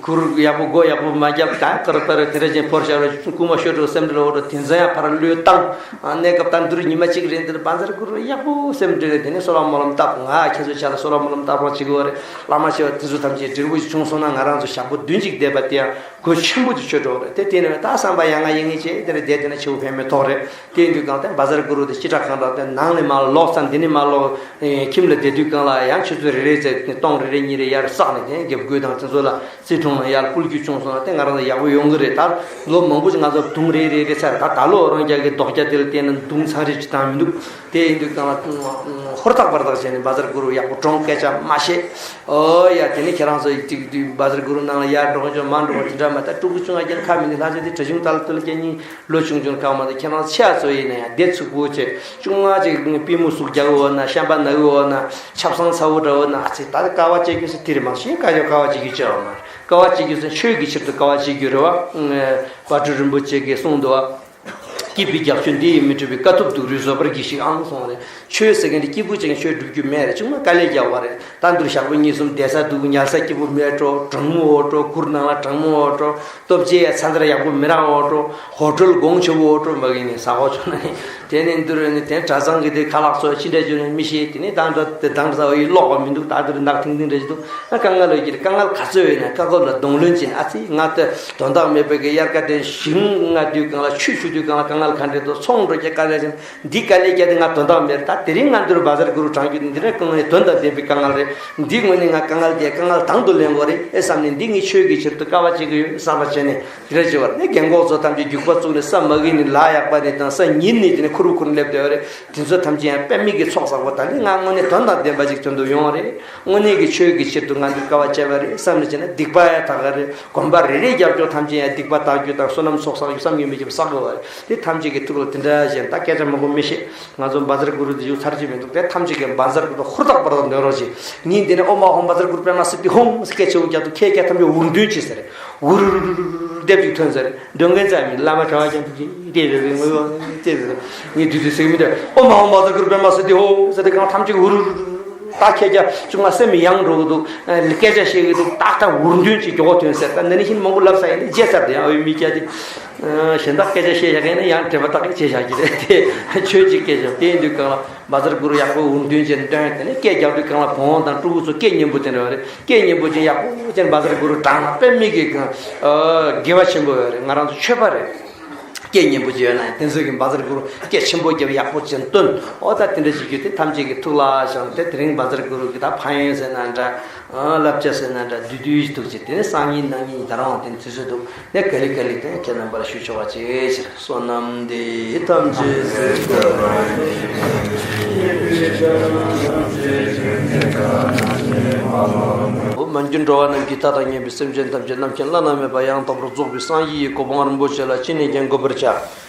གུར་ཡག་པོ་སྒོ་ཡག་པོ་མ་རྒྱབ་ད་ཏར་ཏར་དེ་འདྲ་ཅན་ཕོར་བཞག་ར་རྐུན་མ་ཤོར་འགྲོ་སེམས་འདྲ་ལ་འོ་འགྲོ་དེ་ཚོ་ཡང་ཕར་བློས་བཏང་། གནས་སྐབས་ད་འདིར་ཉི་མ་གཅིག་རེ་འདིར་བཛྲ་གུ་རུ་ཡག་པོ་སེམས་འདྲི་རེ་དེ་ནི་གསོལ་བ་སྨོན་ལམ་བཏབ། ང་ཁྱེད་ཚོ་ཆ་ལ་གསོལ་བ་སྨོན་ལམ་བཏབ་རོགས་བྱེད་དགོས་རེད། བླ་མ་ཆེ་བ་དེ་ཚོ་ཐམས་ཅད་འབྲས་བུ་ཞིག་བྱུང་སོང་ན་ང་རང་ཚོ་ཞག་པོ་བདུན་ཅིག་བསྡད་པ་དེ་ཡང་གོ་ཆེན་པོ་ཅིག་ཆོད་འགྲོ་རེད། དེ་དེ་ནི་ད་བསམ་པ་ཡ་ང་ཡིན་ངེས་བྱས་དེ་རེད་བསྡད་དེ་ན་ཆེ་བོ་ཕན་མེད་ཐོག་རེད། དེ་ཡིན་དུས་གང་ལྟར་བཛྲ་གུ་རུ་དེ་སྤྱི་བསྒྲགས་གང་དྲག་དེ་ནང་ནས་མ་ལོག་ཙང་འདི་ནས་མ་ལོག་ཁྱིམ་ལ་བསྡད་དུས་གང་ལ་ཡང་ཆུ་ཚོད་རེ་རེ་ཚེ་སྟོང་རེ་རེ་གཉིས་རེ་ཡར་བསགས་ནས་དེ་རྒྱབ་དགོས་དང་དེ་ཚོ་ལ། བརྩི་མཐོང་ལ་ཡར་སྤུལ་རྒྱུ་བྱུང་སོང་ན་དེ་ང་རང་ཚོ་ཡག་པོ་ཡོང་གི་རེད། ད་ལོ་མང་པོ་ཞིག་ང་ཚོ་དུང་རེ་རེ་རེ་ཚར། ད་ད་ལོ་རང་རྒྱལ་གྱི་རྡོག་རྒྱ་དེ་ལ་བརྟེན་ནས་དུང་ཚང་རེ་ཅིག་བཏང་མི་འདུག་དེ་ཡིན་དུས་གང་ལ་ཧུར་ཐག་པར་ཐག་བྱས་ནས་བཛྲ་གུ་རུ་ཡག་པོ་གྲོང་སྐད་ཆ་མ་བཤད། ཨོ་ཡ་དེ་ནས་ཁྱེད་རང་ཚོ་ཡིག་ཅིག་དུས་བཛྲ་གུ་རུ་ནང་ལ་ཡར་འགྲོ་འགྲོ་མ་འགྲོ་དེ་འདྲ་མ་ད་ཕྲུ་གུ་ཆུང་ང་རྒྱལ་ཁ་མི་འདུག་ལྷ་ཆོས་དེ་གྲྭ་ཆུང་ཏཱ་ལ་ཏུ་ལ་རྒྱལ་གཉིས་ལོ་ཆུང་ཆུང་ཁག་མ་ད་ཁྱེད་རང་ཚོ་ཆེ་ཚོ་ཡིན་ན་ཡང་བདེ་ཚུགས་པོ་བྱས་ཅུང་ང་ཅིག་པུས་མོ་ཟུག་རྒྱག་འོ་ན་བཤན་པ་ན་འོ་ན་ཆབ་གསང་ཚ་བོ་འདྲ་འོ་ན་ཨ་ཙི་ད་དཀའ་བ་སྤྱད་རྒྱུ་ཟེར་དེ་རེད་མ་གཞི་དཀའ་རྒྱ་དཀའ་བ་སྤྱད་རྒྱུ་ཅི་ཡང་མ་རེད། དཀའ་བ་སྤྱད་རྒྱུ་ཟེར་ཆོས་ཀྱི་ཕྱིར་དུ་དཀའ་བ་སྤྱད་རྒྱུ་རེད་བ། བ་སྤྲུལ་རིན་པོ་ཆེ་གིས་གསུངས་འདུག་བ། སྐྱིད་པའི་རྒྱགས་ཆོས་འདི་ཡིས་མི་འགྲུབ་པའི། དཀའ་ཐུབ་སྡུག་རུས་བཟོད་པར་གྱིས་ཤིག་ཨང་གསུངས་པ་རེད། ཆོས་ཟེར་མཁན་དེ་སྐྱིད་པོ་ཅན་ཆོས་སྒྲུབ་རྒྱུ་མེད་རེད། ཅུང་མ་དཀའ་ལས་རྒྱག་པ་རེད། ད་འདིར་ཞག་པོ་གཉིས་གསུམ་བསྡད་ས་འདུག་ཉལ་ས་སྐྱིད་པོ་མེད་འགྲོ། གྲང་མོ་འོ་འགྲོ། གུར་ནང་ལ་གྲང་མོ་འོ་འགྲོ། ལྟོ་ཆས་ཡ་ཚ་འདར་ཡག་པོ་མི་རག་འོ་འགྲོ། ཧོ་ཊེལ་གོང་ཆེ་བོ་འོ་འགྲོ་མ་གི་ནི་ཟ་ཧོ་ཆོ་ན་ནི། དེ་ནས་འདིར་ནི་དེ་གྲྭ་ཚང་གི་དེ་ཁ་ལག་ཚོ་ཅི་འདྲ་བྱུང་ནས་མི་ཤེས། དེ་ནས་དང་འདྲ་དེ་དང་འདྲ་ཡི་ཀློག་པ་མི་འདུག་ད་འདིར་ནག་ཐིང་ཐིང་འདྲ་ཞིག་འདུག་ཨ་དཀའ་ངལ་ཡོད་ཀྱི་རེད། དཀའ་ངལ་ག་ཚོད་ཡོད་ན་དཀའ་ཁག་ལ་གདོང་ལེན་བྱས་ནས་ཨ་ཙི་ང་ལྟ་དོན་དག་མེད་པའི་གི་དབྱར་ཁ་དེ་ཞིང་ང་དུས་གང་ལ་ཆུ་ཆུ་དུས་གང་ལ་དཀའ་ངལ་ག་འདྲ་འདུག་ཚོང་འགྲོ་གི་དཀའ་ལས་བྱས་ནས། འདི་དཀའ་ལས་བརྒྱབ་སྟེ་ང་དོན་དག་མེད། ད་དེ་རིང་ང་འདིར་བཛྲ་གུ་རུ་དྲངས་རྒྱུ་འདི་རེད། དཀའ་ངལ་དོན་དང་ལྡན་པའི་དཀའ་ངལ་རེད། འདི་དངོས་གནས་ང་དཀའ་ངལ་དེ་དཀའ་ངལ་དང་དུ་ལེན་དགོས་རེད་ཨེ་བསམ་ནས། འདི་ངས་ཆོས་ཀྱི་ཕྱིར་དུ་དཀའ་བ་སྤྱད་ཀྱི་ཡོད་བསམ་པ་བྱས་ནས་དེ་འདྲ་བྱེད་པར་ནས་རྒན་གོག་ཚོ་ཐམས་ཅད་རྒྱུག་པ་བཙུགས་ནས་ས་མ་གི་ནས་ལ་ཡག་པ་ནས་དང་ས་ཉིན་ནས་དེ་ནས་ཁུར་བུ་ཁུར་སླེབས་བསྡད་པ་རེད། དེ་ཚོ་ཐམས་ཅད་ཡང་དཔེ་མི་གི་ཚོགས་བསགས་པ་དང་ནི་ང་དངོས་གནས་དོན་དང་ལྡན་པ་ཞིག་དོན་དུ་ཡོང་བ་རེད། དངོས་གནས་ཀྱི་ཆོས་ཀྱི་ཕྱིར་དུ་ང་འདི་དཀའ་བ་སྤྱད་པ་རེད་བསམ་ནས་བྱས་ན་སྡིག་པ་ཡང་དག་ག་རེད། གོམ་པ་རེ་རེ་རྒྱབ་ཀྱོག་ཐམས་ཅད་ཡང་སྡིག་པ་དག་རྒྱུ་དང་བསོད་ནམས་ཚོགས་བསགས་རྒྱུ་བསམ་གྱིས་མི་ཁྱབ་བསགས་དགོས་པ་རེད། དེ་ཐམས་ཅད་ཀྱི་ཐུགས་ལ་དེ་འདྲ་བཞིན་ད་སྐད་ཆ་མང་པོ་མི་བཤད། ང་ཚོ་བཛྲ་གུ་རུ་འདི་ཞུ་ཚར་གྱི་མི་འདུག་དེ་ཐམས་ཅད་ཀྱིས་བཛྲ་གུ་རུ་ཧུར་ཐག་པར་དང་འདོན་རོགས་གྱིས། ངས་འདི་ནས་ཨོཾ་ཨཱཿཧཱུྃ་བཛྲ་གུ་རུ་པདྨ་སིདྡྷི་ཧཱུྃ་སྐད་ཆེ་བོ་རྒྱག་ཏུ་ཁྱེད་སྐད་ཐམས་ཅད་འུར་འདོན་བྱེད་ཟེར། འུར་འུར་འུར་འུར་འུར་འདེབས་ཅིག་ཐོན་ཟེར། འདོན་མཁན་ཙམ་མིན་བླ་མ་གྲྭ་བ་ཀྱང་ཐུགས་ཀྱིས་དེ་རེ་རེ་ངོ་ཡོང་དེ་རེ་རེ་ངས་དུས་དུས་ཟེར་གྱི་མི་འདུག་ཨོཾ་ཨཱཿཧཱུྃ་བཛྲ་གུ་རུ་པདྨ་སིདྡྷི་ཧཱུྃ་ཟེར་དེ་གང་ཐམས་ཅད་འུར་འུར་འུར་ད་ཁྱེད་ཀྱང་ཅུང་མ་སེམས་ཡང་འགྲོ་གི་འདུག་སྐད་ཆ་བཤད་གི་འདུག་ཏག་ཏག་འུར་འདོན་གྱི་མགྱོགས་ཐོན་ཟེར། ད་ནི་ནི་ཤིན་མང་པོ་ལབ་ས་ཡིན་ཏེ་བརྗེད་ཚར་དེ་ཡང་ཨོའི་མི་སྐྱ་དེ། གཞན་དག་སྐད་ཆ་བཤད་བཞག་མཁན་ནི་ཡང་དྲན་པ་བཏགས་ཀྱི་བྱེད་བཞག་གི་རེད་དེ། ཆོས་ཀྱི་སྐད་ཆ་དེ་ཡིན་དུས་གང་ལ་བཛྲ་གུ་རུ་ཡག་པོ་འུར་འདོན་བྱས་ནས་བཏོན་དེ་ནས་སྐད་རྒྱག་དུས་གང་ལ་བོང་བུ་དང་ཕྲུ་གུ་ཚོ་སྐད་སྙན་པོ་དེ་འདྲ་བ་རེད། སྐད་སྙན་པོ་ཅན་ཡག་པོ་ཅན་བཛྲ་གུ་རུ་དྲངས་ན་དཔེ་མི་གི་དགེ་བ་ཆེན་པོ་ཡོད་རེད། ང་རང་ཚོ་ཆོས་པ་རེད། སྐད་སྙན་པོ་ཅིག་ཡོད་ན་ཡང་དེ་ཚོ་གི་བཛྲ་གུ་རུ་སྐད་ཆེན་པོ་རྒྱབ་ཡག་པོ་ཅན་བཏོན། ཨོ་ད་དེ་འདྲ་བྱེད་རྒྱུ་དེ་ཐམས་ཅད་ཀྱི་ཐུགས་ལ་བཞག་སྟེ་དེ་རིང་བཛྲ་གུ་རུ་གི་ད་ཕན་ཡོན་ཟེར་ན་འདྲ། བསླབ་བྱ་ཟེར་ན་འདྲ་བསྡུས་བསྡུས་ཤིག་འདུག་ཅེས་དེ་ནས་སང་ཉིན་གནངས་ཉིན་ད་རང་དེ་ནས་དུས་ཚོད་འདུག་ནས་ག་ལེ་ག་ལེ་དེ་ཁྱེད་རྣམ་པར་ཞུ་ཆོག་པ་བྱེད་ཕྱིར། བསོད་ནམས་འདི་ཐམས་ཅད་གཟིགས་པ་ཨོ་མ་གྱུར་འགྲོ་བ་རྣམས་ཀྱི་མཐའ་དང་མཉམ་པའི་སེམས་ཅན་ཐམས་ཅད་རྣམ་མཁྱེན་བླ་ན་མེད་པ་ཡང་དག་པར་རྫོགས་པའི་སངས་རྒྱས་ཀྱི་གོ་འཕང་རིན་པོ་ཆེ་ལ་ཅི་ནས་ཀྱང་འགོད་པར་བྱ།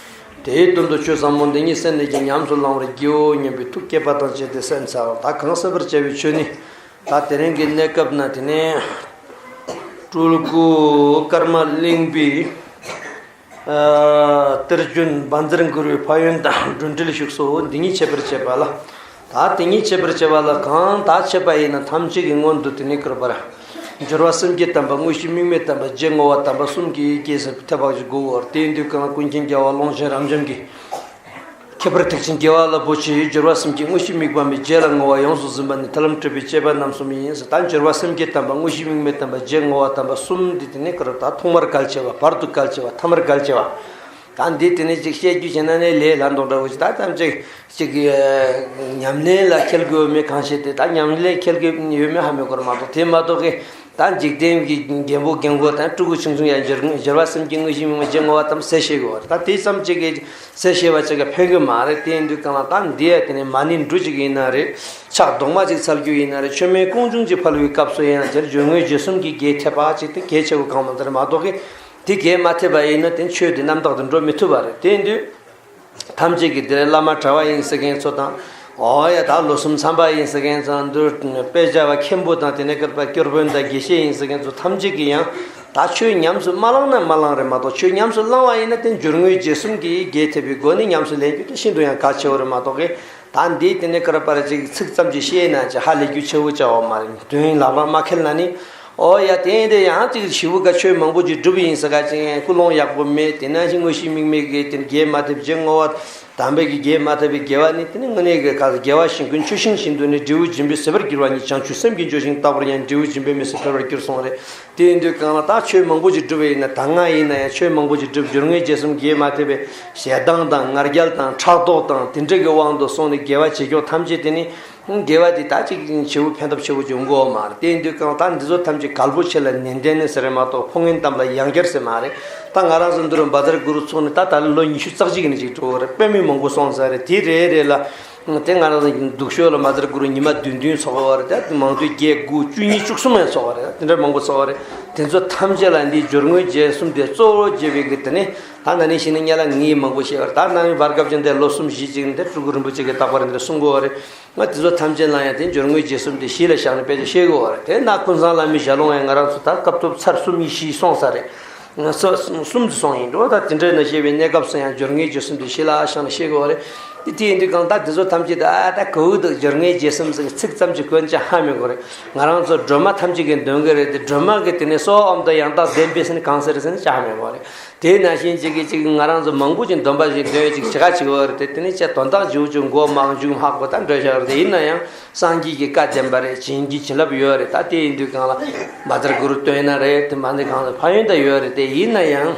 དེའི་དོན་དུ་ཆོས་ཟབ་མོ་འདི་ཉིད་སེམས་ནས་ཀྱང་ཉམས་སུ་བླང་བར་བགྱིའོ་སྙམ་པའི་ཐུགས་བསྐྱེད་པ་དང་བཅས་ཏེ་གསན་འཚལ། ད་གང་གསན་པར་བྱ་བའི་ཆོས་ནི། ད་དེ་རིང་གི་གནས་སྐབས་ན་དེ་ནས་སྤྲུལ་སྐུ་ཀརྨ་གླིང་པའི་གཏེར་བྱོན་བཛྲ་གུ་རུའི་ཕན་ཡོན་དང་འབྲུ་འགྲེལ་བཞུགས་སོ། འདི་ཉིད་འཆད་པར་བྱེད་པ་ལ། ད་དེ་ཉིད་འཆད་པར་བྱེད་པ་ལ་གང་དག་འཆད་པ་ཡིན་ན་ཐམས་ཅད་ཀྱི་སྔོན་དུ་དེ་ནི་བསྐུར་བར། སྦྱོར་བ་སེམས་བསྐྱེད་དམ་པ་དངོས་གཞི་དམིགས་མེད་དམ་པ་རྗེས་བསྔོ་བ་དམ་པ་གསུམ་གྱིས་རྒྱས་སུ་ཐེབས་པ་ཞིག་དགོས་པར། དེ་ཡིན་དུས་གང་ལ་ཀུན་མཁྱེན་རྒྱལ་བ་ཀློང་ཆེན་རབ་འབྱམས་ཀྱིས། ཁྱད་པར་ཐེག་ཆེན་དགེ་བ་རླབས་པོ་ཆེའི་སྦྱོར་བ་སེམས་བསྐྱེད་དངོས་གཞི་དམིགས་པ་མེད་རྗེས་ལ་བསྔོ་བ་ཡོངས་སུ་ཟིན་པ་ནི་ཐར་ལམ་སྤྲུལ་པའི་བཅས་པ་རྣམ་གསུམ་ཡིན། ད་སྦྱོར་བ་སེམས་བསྐྱེད་དམ་པ་དངོས་གཞི་དམིགས་མེད་དམ་པ་རྗེས་བསྔོ་བ་དམ་པ་གསུམ་འདི་དེ་ནི་བསྐུར་བ། ད་ཐོག་མར་གལ་ཆེ་བ་བར་དུ་གལ་ཆེ་བ་ཐ་མར་གལ་ཆེ་བ། ད་འདི་དེ་ནི་ཅིག་བཤད་རྒྱུ་བྱས་ན་ནི་ལས་སླ་མདོག་འདྲ་བོ་ཞིག་ད་ཙམ་ཅིག་ཅིག་ཉམས་ལེན་ལ་འཁེལ་དགོས་མེད་གང་ཤེས་ཏེ་ད་ཉམས་ལེན་འཁེལ་དགོས་ཡོད་མེད་ཧ་མི་གོ་ར་མ་གཏོགས་དེ་མ་གཏོགས་ཀྱི་ད་འཇིག་རྟེན་གྱི་རྒན་པོ་རྒན་གོག་དང་ཕྲུ་གུ་ཆུང་ཆུང་ཡང་སྦྱོར་སྦྱོར་བ་སེམས་བསྐྱེད་དངོས་གཞི་དམིགས་མེད་རྗེས་བསྔོ་བ་དམ་ཟེར་ཤེས་དགོས་པ་རེད། ད་དེ་ཙམ་ཅིག་གིས་ཟེར་ཤེས་པ་ཅིག་ག་ཕན་གི་མ་རེད། དེ་ཡིན་དུས་གང་ལ་ད་འདི་ཡ་དེ་ནི་མ་ཎི་འབྲུ་ཅིག་ཡིན་ན་རེད། ཕྱག་རྡོག་མ་ཅིག་འཚལ་རྒྱུ་ཡིན་ན་རེད། མཆོད་མེ་ཀོང་བྱུང་ཅིག་ཕུལ་བའི་སྐབས་སུ་ཡིན་ན་དེར་སྦྱོར་དངོས་རྗེས་གསུམ་གྱིས་རྒྱས་ཐེབས་པ་ཅིག་དེ་གལ་ཆེ་བོ་གང་མ་རེད་མ་གཏོགས་ཀི་དེ་གལ་མ་ཐེབས་པ་ཡིན་ན་དེ་ཆོས་དེ་རྣམ་དག་ཏུ་འགྲོ་མི་ཐུབ་པ་རེད། དེ་ཡིན་དུས། ཐམས་ཅད་ཀྱིས་དེར་བླ་མ་གྲྭ་བ་ཡིན་ཟེར་མཁན་ཚོ་དང་། འོ་ཡ་ད་ལོ་གསུམ་མཚམས་པ་ཡིན་ཟེར་མཁན་ཚོ་འདུར་དཔེ་ཆ་བ་མཁན་པོ་དང་དེ་ནས་བསྐལ་པ་སྐྱོར་དཔོན་དང་དགེ་བཤེས་ཡིན་ཟེར་མཁན་ཚོ་ཐམས་ཅད་ཀྱིས་ཡང་ད་ཆོས་ཉམས་སུ་མ་བླངས་ན་མ་བླངས་རེད་མ་གཏོགས་ཆོས་ཉམས་སུ་བླངས་པ་ཡིན་ན་དེ་སྦྱོར་དངོས་རྗེས་གསུམ་གྱིས་རྒྱས་ཐེབས་པའི་སྒོ་ནས་ཉམས་སུ་ལེན་རྒྱུ་དེ་ཤིན་ཏུ་ཡང་གལ་ཆེ་བ་རེད་མ་གཏོགས་ཀི་ ད་འདི་དེ་ནས་ཁར་པར་ཅིག་ཚིག་ཙམ་ཅིག་བཤད་ན་ཅིག་ཧ་ལས་རྒྱུ་ཆེ་བོ་བྱ་བ་མ་རེད། དོན་ལག་པ་མ་ཁེལ་ན་ནི། ཨོ་ཡ་དེ་ཡིན་དེ་ཡང་ཅིག་ཞི་བུ་ག་ཆོས་མང་པོ་ཅིག་བསྒྲུབས་ཡིན་ཟེར་ག་ཅིག་ཀུན་སློང་ཡག་པོ་མེད། དེ་ནང་བཞིན་དངོས་གཞི་དམིགས་མེད་ཀྱི་དེ་དགེ་མ་ཐེབས་རྗེ་བསྔོ་བ། དམ་པའི་གི་དགེ་མ་ཐེབས་པའི་དགེ་བ་ནི་དེ་ནི་དངོས་གནས་ཀྱི་ག་དགེ་བ་ཞིང་ཀུན་ཆུ་ཤིང་བཞིན་དུ་ནི་འབྲས་བུ་འབྱིན་པའི་བྱེད་པར་འགྱུར་བ་ཉིད། བྱང་ཆུབ་སེམས་ཀྱི་སྦྱོར་ཞིང་རྟག་པར་ཡང་འབྲས་བུ་འབྱིན་པའི་མི་སུ་འཕེལ་བར་འགྱུར་གསུངས་རེད། དེ་ཡིན་དུས་གང་ལ་ད་ཆོས་མང་པོ་ཅིག་བསྒྲུབས་པ་ཡིན་ན་ད་སྔ་ཡིན་ན་ཡང་ཆོས་མང་པོ་ཅིག་བསྒྲུབས། སྦྱོར་དངོས་རྗེས་གསུམ་དགེ་མ་ཐེབས་པའི་ཞེ་སྡང་དང་ང་རྒྱལ་དང་ཕྲག་དོག་དང་དེ་འདྲ་གི་དབང་དུ་སོང་ནས་དགེ་བ་བྱེད་ཆོག་ཐམས་ཅད་དེ་ནི་དགེ་བ་དེ་ད་ཅིག་ཆེ་བོ་ཕན་ཐོགས་ཆེ་བོ་ཅིག་ཡོང་གི་ཡོད་མ་རེད། དེ་ཡིན་དུས་གང་ལ་ད་འདི་ཚོ་ཐམས་ཅད་གལ་པོ་ཆེ་ལ་ནན་ཏན་ནི་ཟེར་རེད་མ་གཏོགས་ཕོ་ངན་གཏམ་ལ་ཡང་བསྐྱར་ཟེར་མ་རེད། ད་ང་རང་ཚོ་འདི་རུ་བཛྲ་གུ་རུ་ཚོགས་ནས་ད་ད་ལོ་ཉི་ཤུ་རྩ་གཅིག་ནས་ཅིག་འགྲོ་བ་རེད། དཔེ་མི་མང་པོ་སོང་ཚར་རེད། དེ་རེ་རེ་ལ། དེ་ང་རང་ཚོ་སྡུག་ཤོས་ལ་བཛྲ་གུ་རུ་ཉི་མ་བདུན་བདུན་ཚོགས་པ་རེད། ད་མང་དུས་བརྒྱད་དགུ་བཅུ་གཉིས་བཅུ་གསུམ་ཡང་ཚོགས་པ་རེད། དེ་འདྲ་མང་པོ་ཚོགས་པ་རེད། དེ་ཚོ་ཐམས་ཅད་ལ་འདི་སྦྱོར་དངོས་རྗེས་གསུམ་དེ་གཙོ་བོ་བྱས་པའི་གི་དེ་ནི་ད་ན་ནིང་ཞིག་ནི་ཉལ་ལ་ངས་མང་པོ་བཤད་པ་རེད། ད་ན་ནིང་བར་སྐབས་ཅིག་འདི་ལོ་གསུམ་བཞི་ཅིག་འདི་སྤྲུལ་སྐུ་རིན་པོ་ཆེ་གིས་རྟག་པར་འདི་གསུང་གི་ཡོད་རེད། ང་དེ་ཚོ་ཐམས་ཅད་ལ་ཡང་དེ་སྦྱོར་དངོས་རྗེས་གསུམ་དེ་གཞི་ལ་བཞག་ནས་དཔེ་ཆ་བཤད་དགོས་པ་རེད། དེ་ན་ཀུན་བཟང་བླ་མའི་ཞལ་ལུང་ཡང་ང་རང་ཚོ་ད་སྐབས་ཐོབ་ཚར་གསུམ་གཉིས་བཞི་སོང་ས་རེད། ང་ཚོ་གསུམ་དུ་སོང་ཡིན་འགྲོ། ད་དེ་འདྲ་ན་བཤད་པའི་གནས་སྐབས་སུ་ཡང་སྦྱོར་དངོས་རྗེས་གསུམ་དེ་གཞི་ལ་བཞག་ནས་བཤད་དགོས་པ་རེད། དེ་དེ་ཡིན་དུས་གང་ལྟར་དེ་ཚོ་ཐམས་ཅད་དེ་ཨ་ད་གོ་འདུག་སྦྱོར་དངོས་རྗེས་གསུམ་ཟེར་ཚིག་ཙམ་གྱིས་གོ་ན་ཅང་ཧ་མི་གོ་རེད། ང་རང་ཚོ་སྒྲོལ་མ་ཐམས་ཅད་ཀྱིས་འདོན་གི་རེད་དེ། སྒྲོལ་མ་གིས་དེ་ནས་གསོལ་བ་ཨོཾ་དང་ཡང་དག་ལྡན་པས་ཟེར་ནས་གང་ཟེར་ཟེར་ན་ཅང་ཧ་མི་གོ་རེད། དེ་ནང་བཞིན་གཅིག་གིས་གཅིག་ང་རང་ཚོ་མང་པོ་ཅིག་འདོན་པ་ཞིག་འདོན་ཡོད་ཅིག་བྱེད་ག་བྱེད་ཀྱི་ཡོད་རེད་དེ། དེ་ནི་ཅི་དོན་དག་ཅིག་ཅིག་མགོ་མང་མཇུག་མ་གོ་ད་འགྲོ་བཞག་རེད། དེ་ཡིན་ན་ཡང་སངས་རྒྱས་ཀྱི་བཀའ་བདེན་པ་རེད། བྱིན་གྱིས་བྱིན་རླབས་ཡོད་རེད། ད་དེ་ཡིན་དུས་གང་ལ་བཛྲ་གུ་རུ་བཏོན་ན་རེད། དེ་མ་ནི་གང་ལ་ཕན་ཡོན་ད་ཡོད་རེད། དེ་ཡིན་ན་ཡང་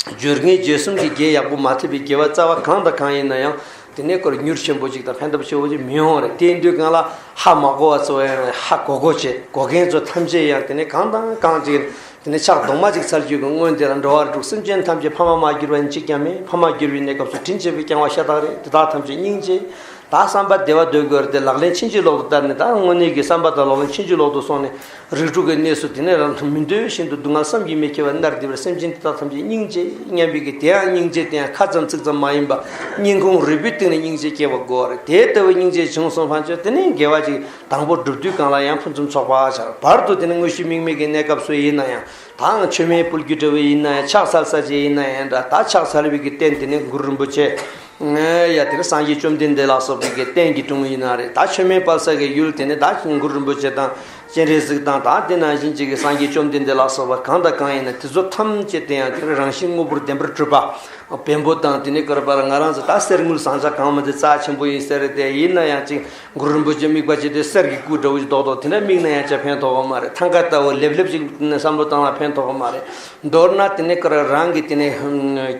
སྦྱོར་དངོས་རྗེས་གསུམ་གྱི་དགེ་ཡག་པོ་མ་ཐེབས་པའི་དགེ་བ་རྩ་བ་གང་དང་གང་ཡིན་ན་ཡང་དེ་ནས་ཁོར་མྱུར་ཆེན་པོ་ཅིག་དང་ཕན་ཐོགས་ཆེ་བོ་ཅིག་མི་ཡོང་བ་རེད། དེ་ཡིན་དུས་གང་ལ་ཧ་མ་གོ་བ་ཚོ་ཡང་ཧ་གོ་གོ་བྱེད་གོ་མཁན་ཚོ་ཐམས་ཅད་ཡང་དེ་ནས་གང་དང་གང་ཅིག་དེ་ནས་ཕྱག་རྡོག་མ་གཅིག་འཚལ་རྒྱུ་གི་སྔོན་དེ་ལ་འགྲོ་བ་རིགས་དྲུག་སེམས་ཅན་ཐམས་ཅད་ཕ་མ་མ་གྱུར་བ་ཡིན་གཅིག་ཀྱང་མེད། ཕ་མ་གྱུར་བའི་གནས་སྐབས་སུ་དྲིན་ཆེ་བའི་བསྐལ་བ་ཤ་སྟག་རེད། དེ་དག་ཐམས་ཅད་སྙིང་རྗེ། ད་བསམ་པ་བདེ་བ་འདོད་དགོས་རེད་དེ་ལག་ལེན་ཕྱིན་ཅི་ལོག་ཏུ་བསྟར་ནས། ད་དངོས་གནས་ཀྱི་བསམ་པ་དང་ལག་ལེན་ཕྱིན་ཅི་ལོག་ཏུ་སོང་ནས་རིགས་དྲུག་གི་གནས་སུ་དེ་ནས་རང་མི་འདོད་བཞིན་དུ་སྡུག་བསྔལ་བསམ་གྱིས་མི་ཁྱབ་པ་མནར་བསྡད་པར་སེམས་ཅན་དེ་དག་ཐམས་ཅད་སྙིང་རྗེ་སྙམ་པའི་གི་དེ་ཡང་སྙིང་རྗེ་དེ་ཡང་ཁ་ཙམ་ཚིག་ཙམ་མ་ཡིན་པ་སྙིང་ཁུང་རུས་པའི་གཏིང་ནས་སྙིང་རྗེ་སྐྱེ་བ་དགོས་རེད། དེ་ལྟ་བུའི་སྙིང་རྗེ་བྱུང་སོང་ཕན་ཆད་དེ་ནས་དགེ་བ་ཅིག་དང་པོ་སྒྲུབ་དུས་གང་ལ་ཡང་ཕུན་སུམ་ཚོགས་པ་ཆགས། བར་དུ་དེ་ནི་དངོས་གཞི་དམིགས་མེད་ཀྱི་གནས་སྐབས་སུ་ཡིན་ན་ཡང་ད་མཆོད་མེ་ཕུལ་རྒྱུ་འདྲ་བོ་ཡིན་ན་ཡང་ཕྱག་འཚལ་ས་ཅིག་ཡིན་ན་ཡང་འདྲ། ད་ཕྱག་འཚལ་བའི་གི་རྟེན་དེ་ནི་གུ་རུ་རིན་པོ་ཆེ། ཡ་དེ་ནི་སངས་རྒྱས་བཅོམ་ལྡན་འདས་ལ་སོགས་པའི་གི་རྟེན་གྱི་དྲུང་ཡིན་ན་རེད། ད་མཆོད་མེ་སྤར་ས་གི་ཡུལ་དེ་ནི་ད་གུ་རུ་རིན་པོ་ཆེ་དང་སྤྱན་རས་གཟིགས་དང་ད་དེ་ནང་བཞིན་གཅིག་གི་སངས་རྒྱས་བཅོམ་ལྡན་འདས་ལ་སོགས་པ་གང་དང་གང་ཡིན་ན་དེ་ཚོ་ཐམས་ཅད་དེ་ཡང་དེ་ནི་རང་བཞིན་དངོས་པོར་བདེན་པར་གྲུབ་པ། བེམ་པོ་དང་དེ་ནས་ཀར་པར་ང་རང་ཚོ་ད་གསེར་དངུལ་ཟངས་ལྕགས་གང་མ་དེ་རྩ་ཆེན་པོ་ཡིན་ཟེར་རེད་དེ། ཡིན་ན་ཡང་ཅིག་གུ་རུ་རིན་པོ་ཆེ་དམིགས་པ་བྱས་ཏེ་གསེར་གྱི་སྐུ་འདྲ་བོ་ཞིག་རྡོག་རྡོག་དེ་འདྲ་དམིགས་ན་ཡང་ཅང་ཕན་ཐོགས་པ་མ་རེད། ཐང་ཀ་ལྟ་བུ་ལེབ་ལེབ་ཅིག་བསམ་བློ་བཏང་ན་ཕན་ཐོགས་པ་མ་རེད། མདོར་ན་དེ་ནས་ཀར་རང་གི་དེ་ནས་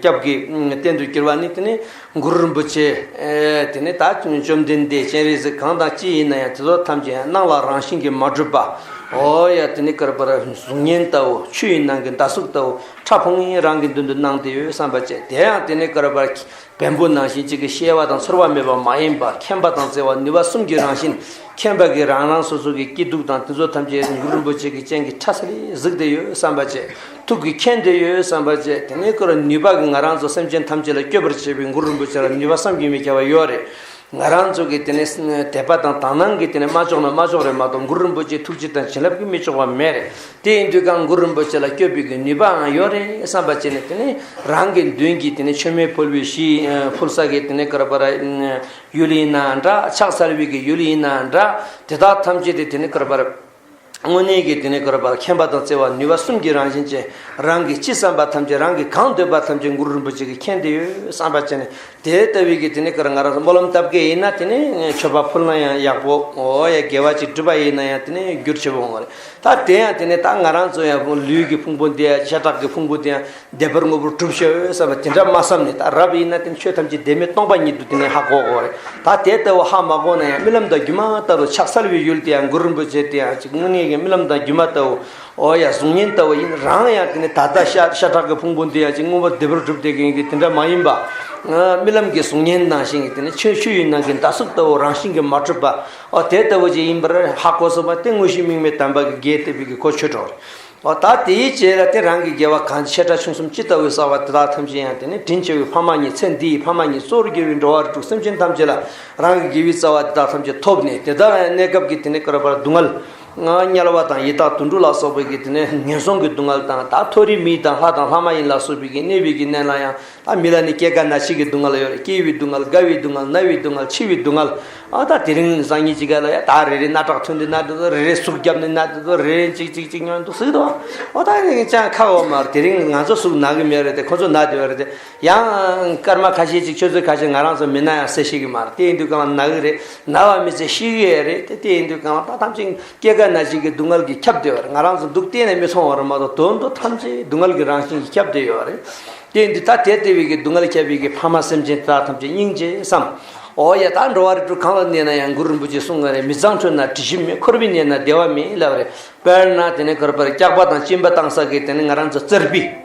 སྐྱབས་ཀྱི་རྟེན་དུ་གྱུར་པ་ནི་དེ་ནས་གུ་རུ་རིན་པོ་ཆེ། དེ་ནས་ད་བཅོམ་ལྡན་འདས་སྤྱན་རས་གཟིགས་གང་དང་ཅི་ཡིན་ན་ཡང་དེ་ཚོ་ཐམས་ཅད་སྣང་ལ་རང་བཞིན་གྱིས་མ་གྲུབ་པ། འོ་ཡ་དེ་ནས་ཀར་པར་གཟུགས་བརྙན་ལྟ་བུ་ཆུ་ཡི་ནང་གི་ཟླ་གཟུགས་ལྟ་བུ་ཕྲ་ཕུང་ཡིན་རང་གི་མདུན་དུ་སྣང་བསྡད་ཡོད་བསམ་པ་བྱས། དེ་ཡང་དེ་ནས་ཀར་པར་བེམ་པོ་ནང་བཞིན་གཅིག་གི་གཤེར་བ་དང་ཚོར་བ་མེད་པ་མ་ཡིན་པ། མཁྱེན་པ་དང་བརྩེ་བ་ནུས་པ་གསུམ་གྱི་རང་བཞིན། མཁྱེན་པ་གིས་རང་རང་སོ་སོ་གི་སྐྱིད་སྡུག་དང་དེ་ཚོ་ཐམས་ཅད་གུ་རུ་རིན་པོ་ཆེ་གི་སྤྱན་གྱི་ཕྲ་ས་ལས་གཟིགས་བསྡད་ཡོད་བསམ་པ་བྱས། ཐུགས་ཀྱིས་མཁྱེན་བསྡད་ཡོད་བསམ་པ་བྱས། དེ་ནས་ཁོ་རང་ནུས་པ་གིས་ང་རང་ཚོ་སེམས་ཅན་ཐམས་ཅད་ལ་སྐྱོབ་པར་བྱེད་པའི་གུ་རུ་རིན་པོ་ཆེ་ལ་ནུས་པ་བསམ་གྱིས་མི་ཁྱབ་པ་ཡོད་རེད། ང་རང་ཚོ་གི་དེ་ནས་དད་པ་དང་དག་སྣང་གིས་དེ་ནས་མ་ལྕོགས་ན་མ་ལྕོགས་རེད་མ་གཏོགས་གུ་རུ་རིན་པོ་ཆེའི་ཐུགས་རྗེ་དང་བྱིན་རླབས་ཀྱིས་མི་ལྕོགས་པ་མེད་རེད། དེ་ཡིན་དུས་གང་གུ་རུ་རིན་པོ་ཆེ་ལ་སྐྱོབ་པའི་གི་ནུས་པའང་ཡོད་རེད་བསམ་པ་བྱས་ནས་དེ་ནས་རང་གི་མདུན་གྱི་དེ་ནས་མཆོད་མེ་ཕུལ་བའི་གཞི་ཕུལ་ས་གི་དེ་ནས་ཀར་པར་ཡུལ་ཡིན་ན་འདྲ། ཕྱག་འཚལ་བའི་གི་ཡུལ་ཡིན་ན་འདྲ། དེ་དག་ཐམས་ཅད་དེ་དེ་ནས་ཀར་པར། དངོས་གནས་ཀྱི་དེ་ནས་ཀར་པར་མཁྱེན་པ་དང་བརྩེ་བ་ནུས་པ་གསུམ་གྱི་རང་བཞིན་ཅན། རང་གིས་ཅི་བསམ་པ་ཐམས་ཅད་རང་གིས་གང་འདོད་པ་ཐམས་ཅད་གུ་རུ་རིན་པོ་ཆེ་གིས་མཁྱེན་བསྡད་ཡོད་བསམ་པ་བྱས་ནས་དེ་ལྟ་བུའི་གི་དེ་ནས་ཀར་ང་རང་ཚོ་སྨོན་ལམ་བཏབ་མཁན་ཡིན་ན་དེ་ནས་མཆོད་པ་ཕུལ་ན་ཡང་ཡག་པོ། འོ་ཡ་དགེ་བ་ཅིག་སྒྲུབ་པ་ཡིན་ན་ཡང་དེ་ནས་རྒྱུར་ཆེ་བོ་འོང་བ་རེད། ད་དེ་ཡང་དེ་ནས་ད་ང་རང་ཚོ་ཡང་ལུས་ཀྱི་ཕུང་པོ་འདི་ཡང་ཤ་ཁྲག་གི་ཕུང་པོ་འདི་ཡང་བདེ་བར་མངོན་པར་སྒྲུབ་ཤོག་བསམ་པ་དེ་འདྲ་མ་བསམ་ནས། ད་རབ་ཡིན་ན་དེ་ནི་ཆོས་ཐམས་ཅད་བདེན་མེད་སྟོང་པ་ཉིད་དུ་དེ་ནས་ཧ་གོ་དགོས་རེད། ད་དེ་ལྟ་བུ་ཧ་མ་གོ་ན་ཡང་རྨི་ལམ་དང་སྒྱུ་མ་ལྟ་བུ་ཕྱག་འཚལ་བའི་ཡུལ་དེ་ཡང་གུ་རུ་རིན་པོ་ཆེ་དེ་ཡང་ཅིག་དངོས་གནས་ཀྱི་རྨི་ལམ་དང་སྒྱུ་མ་ལྟ་བུ། འོ་ཡ་གཟུགས་བརྙན་ལྟ་བུ་ཡིན་རང་ཡང་དེ་ནི་ད་ལྟ་ཤ་ཤ་ཁྲག་གི་ཕུང་པོ་འདི་ཡང་ཅིག་མངོན་པར་བདེ་བར་གྲུབ་བསྡད་མཁན་གྱི་དེ་འདྲ་མ་ཡིན་པ། རྨི་ལམ་གྱི་གཟུགས་བརྙན་ནང་བཞིན་གྱི་དེ་ནི་ཆུ་ཆུ་ཡི་ནང་གི་ཟླ་གཟུགས་ལྟ་བུ་རང་བཞིན་གྱིས་མ་གྲུབ་པ། འོ་དེ་ལྟ་བུ་ཅིག་ཡིན་པར་ཧ་གོ་སོང་བ་དེ་དངོས་གཞི་དམིགས་མེད་དམ་པ་གི་དགེ་ལྟ་བུའི་གི་གོ་ཆོད་འགྲོ་རེད། འོ་ད་དེའི་རྗེས་ལ་དེ་རང་གི་དགེ་བ་གང་ཆེ་ཕྲ་ཆུང་གསུམ་ཅི་ལྟ་བུའི་བསགས་པ་དེ་དག་ཐམས་ཅད་ཡང་དེ་ནི་དྲིན་ཆེ་བའི་ཕ་མ་ཉིད་ཚེ་འདིའི་ཕ་མ་ཉིད་གཙོ་བོར་གྱུར་པའི་འགྲོ་བ་རིགས་དྲུག་སེམས་ཅན་ཐམས་ཅད་ལ་རང་གི་དགེ་བའི་རྩ་བ་དེ་དག་ཐམས་ཅད་ཐོབ་ནས་དེ་དག་ཡང་གནས་སྐབས་ཀྱི་དེ་ནི་ཀར་པར་སྡུག་བསྔལ། ང་དམྱལ་བ་དང་ཡི་དྭགས་དུད་འགྲོ་ལ་སོགས་པའི་གི་དེ་ནས་ངན་སོང་གི་སྡུག་བསྔལ་དང་། ད་མཐོ་རིས་མི་དང་ལྷ་དང་ལྷ་མ་ཡིན་ལ་སོགས་པའི་གི་གནས་པའི་གི་གནས་ལ་ཡང་། ད་མི་ལ་ནི་སྐྱེ་རྒ་ན་འཆི་གི་སྡུག་བསྔལ་ཡོད་རེད། སྐྱེ་བའི་སྡུག་བསྔལ། རྒ་བའི་སྡུག་བསྔལ། ན་བའི་སྡུག་བསྔལ། འཆི་བའི་སྡུག་བསྔལ། ཨ་ད་དེ་རིང་སང་ཉིན་ཅིག་ག་ལ་ཡ་ད་རེ་རེ་སྣ་ཁྲག་ཐོན་དུས་ན་དེ་ཚོ། རེ་རེ་ཟུག་བརྒྱབ་ནས་ན་དེ་ཚོ། རེ་རེ་ཅིག་ཅིག་ཅིག་ཉོན་འདུག་ཟེར་གི་འདུག་ཨོ་ད་ཡིན་ཀྱང་ཁག་འོ་མ་རེད། དེ་རིང་ང་ཚོ་ཟུག་ན་གི་མེད་རེད་དེ། ཁོ་ཚོ་ན་དེ་བ་རེད་དེ། ཡང་སྐར་མ་ཁ་ཤས་ཅིག་ཆུ་ཚོད་ཁ་ཤས་ང་རང་ཚོ་མི་ན་ཡང་ཟེར་ཤེས་གི་མ་རེད། དེ་ཡིན་དུས་གང་ལ་ན་གི་རེད། ན་བ་མི་ཚེ་ཤི་གི་ཡོད་རེད་དེ། དེ་ཡིན་དུས་གང་ལ་ད་ཐམས་ཅད་སྐྱེ་རྒ་ན་འཆི་གི་སྡུག་བསྔལ་གྱིས་ཁྱབ་བསྡད་ཡོད་རེད། ང་རང་ཚོ་འདུག་བལྟས་ནས་མི་སོང་བ་རེད་མ་གཏོགས། དོན་དུ་ཐམས་ཅད་སྡུག་བསྔལ་གྱི་རང་བཞིན་གྱིས་ཁྱབ་བསྡད་ཡོད་རེད། དེ་ཡིན་དུས་ད་དེ་ལྟ་བུའི་གི་སྡུག་བསྔལ་ཁྱབ་པའི་གི་ཕ་མ་སེམས་ཅན་དེ་དག་ཐམས་ཅད་སྙིང་རྗེ་བསམ། ཨོ་ཡ་ད་འགྲོ་བ་རིགས་དྲུག་གང་ལ་གནས་ན་ཡང་། གུ་རུ་རིན་པོ་ཆེས་གསུངས་པ་རེད། མི་གཙང་ཁྲོད་ན་དྲི་ཞིམ་མེད། འཁོར་བའི་གནས་ན་བདེ་བ་མེད་ལབ་རེད། དཔེར་ན་དེ་ནས་ཁོ་ར་པར་སྐྱག་པ་དང་གཅིན་པ་བཏང་ས་གི་དེ་ནས་ང་རང་ཚོ་རྩར་པི།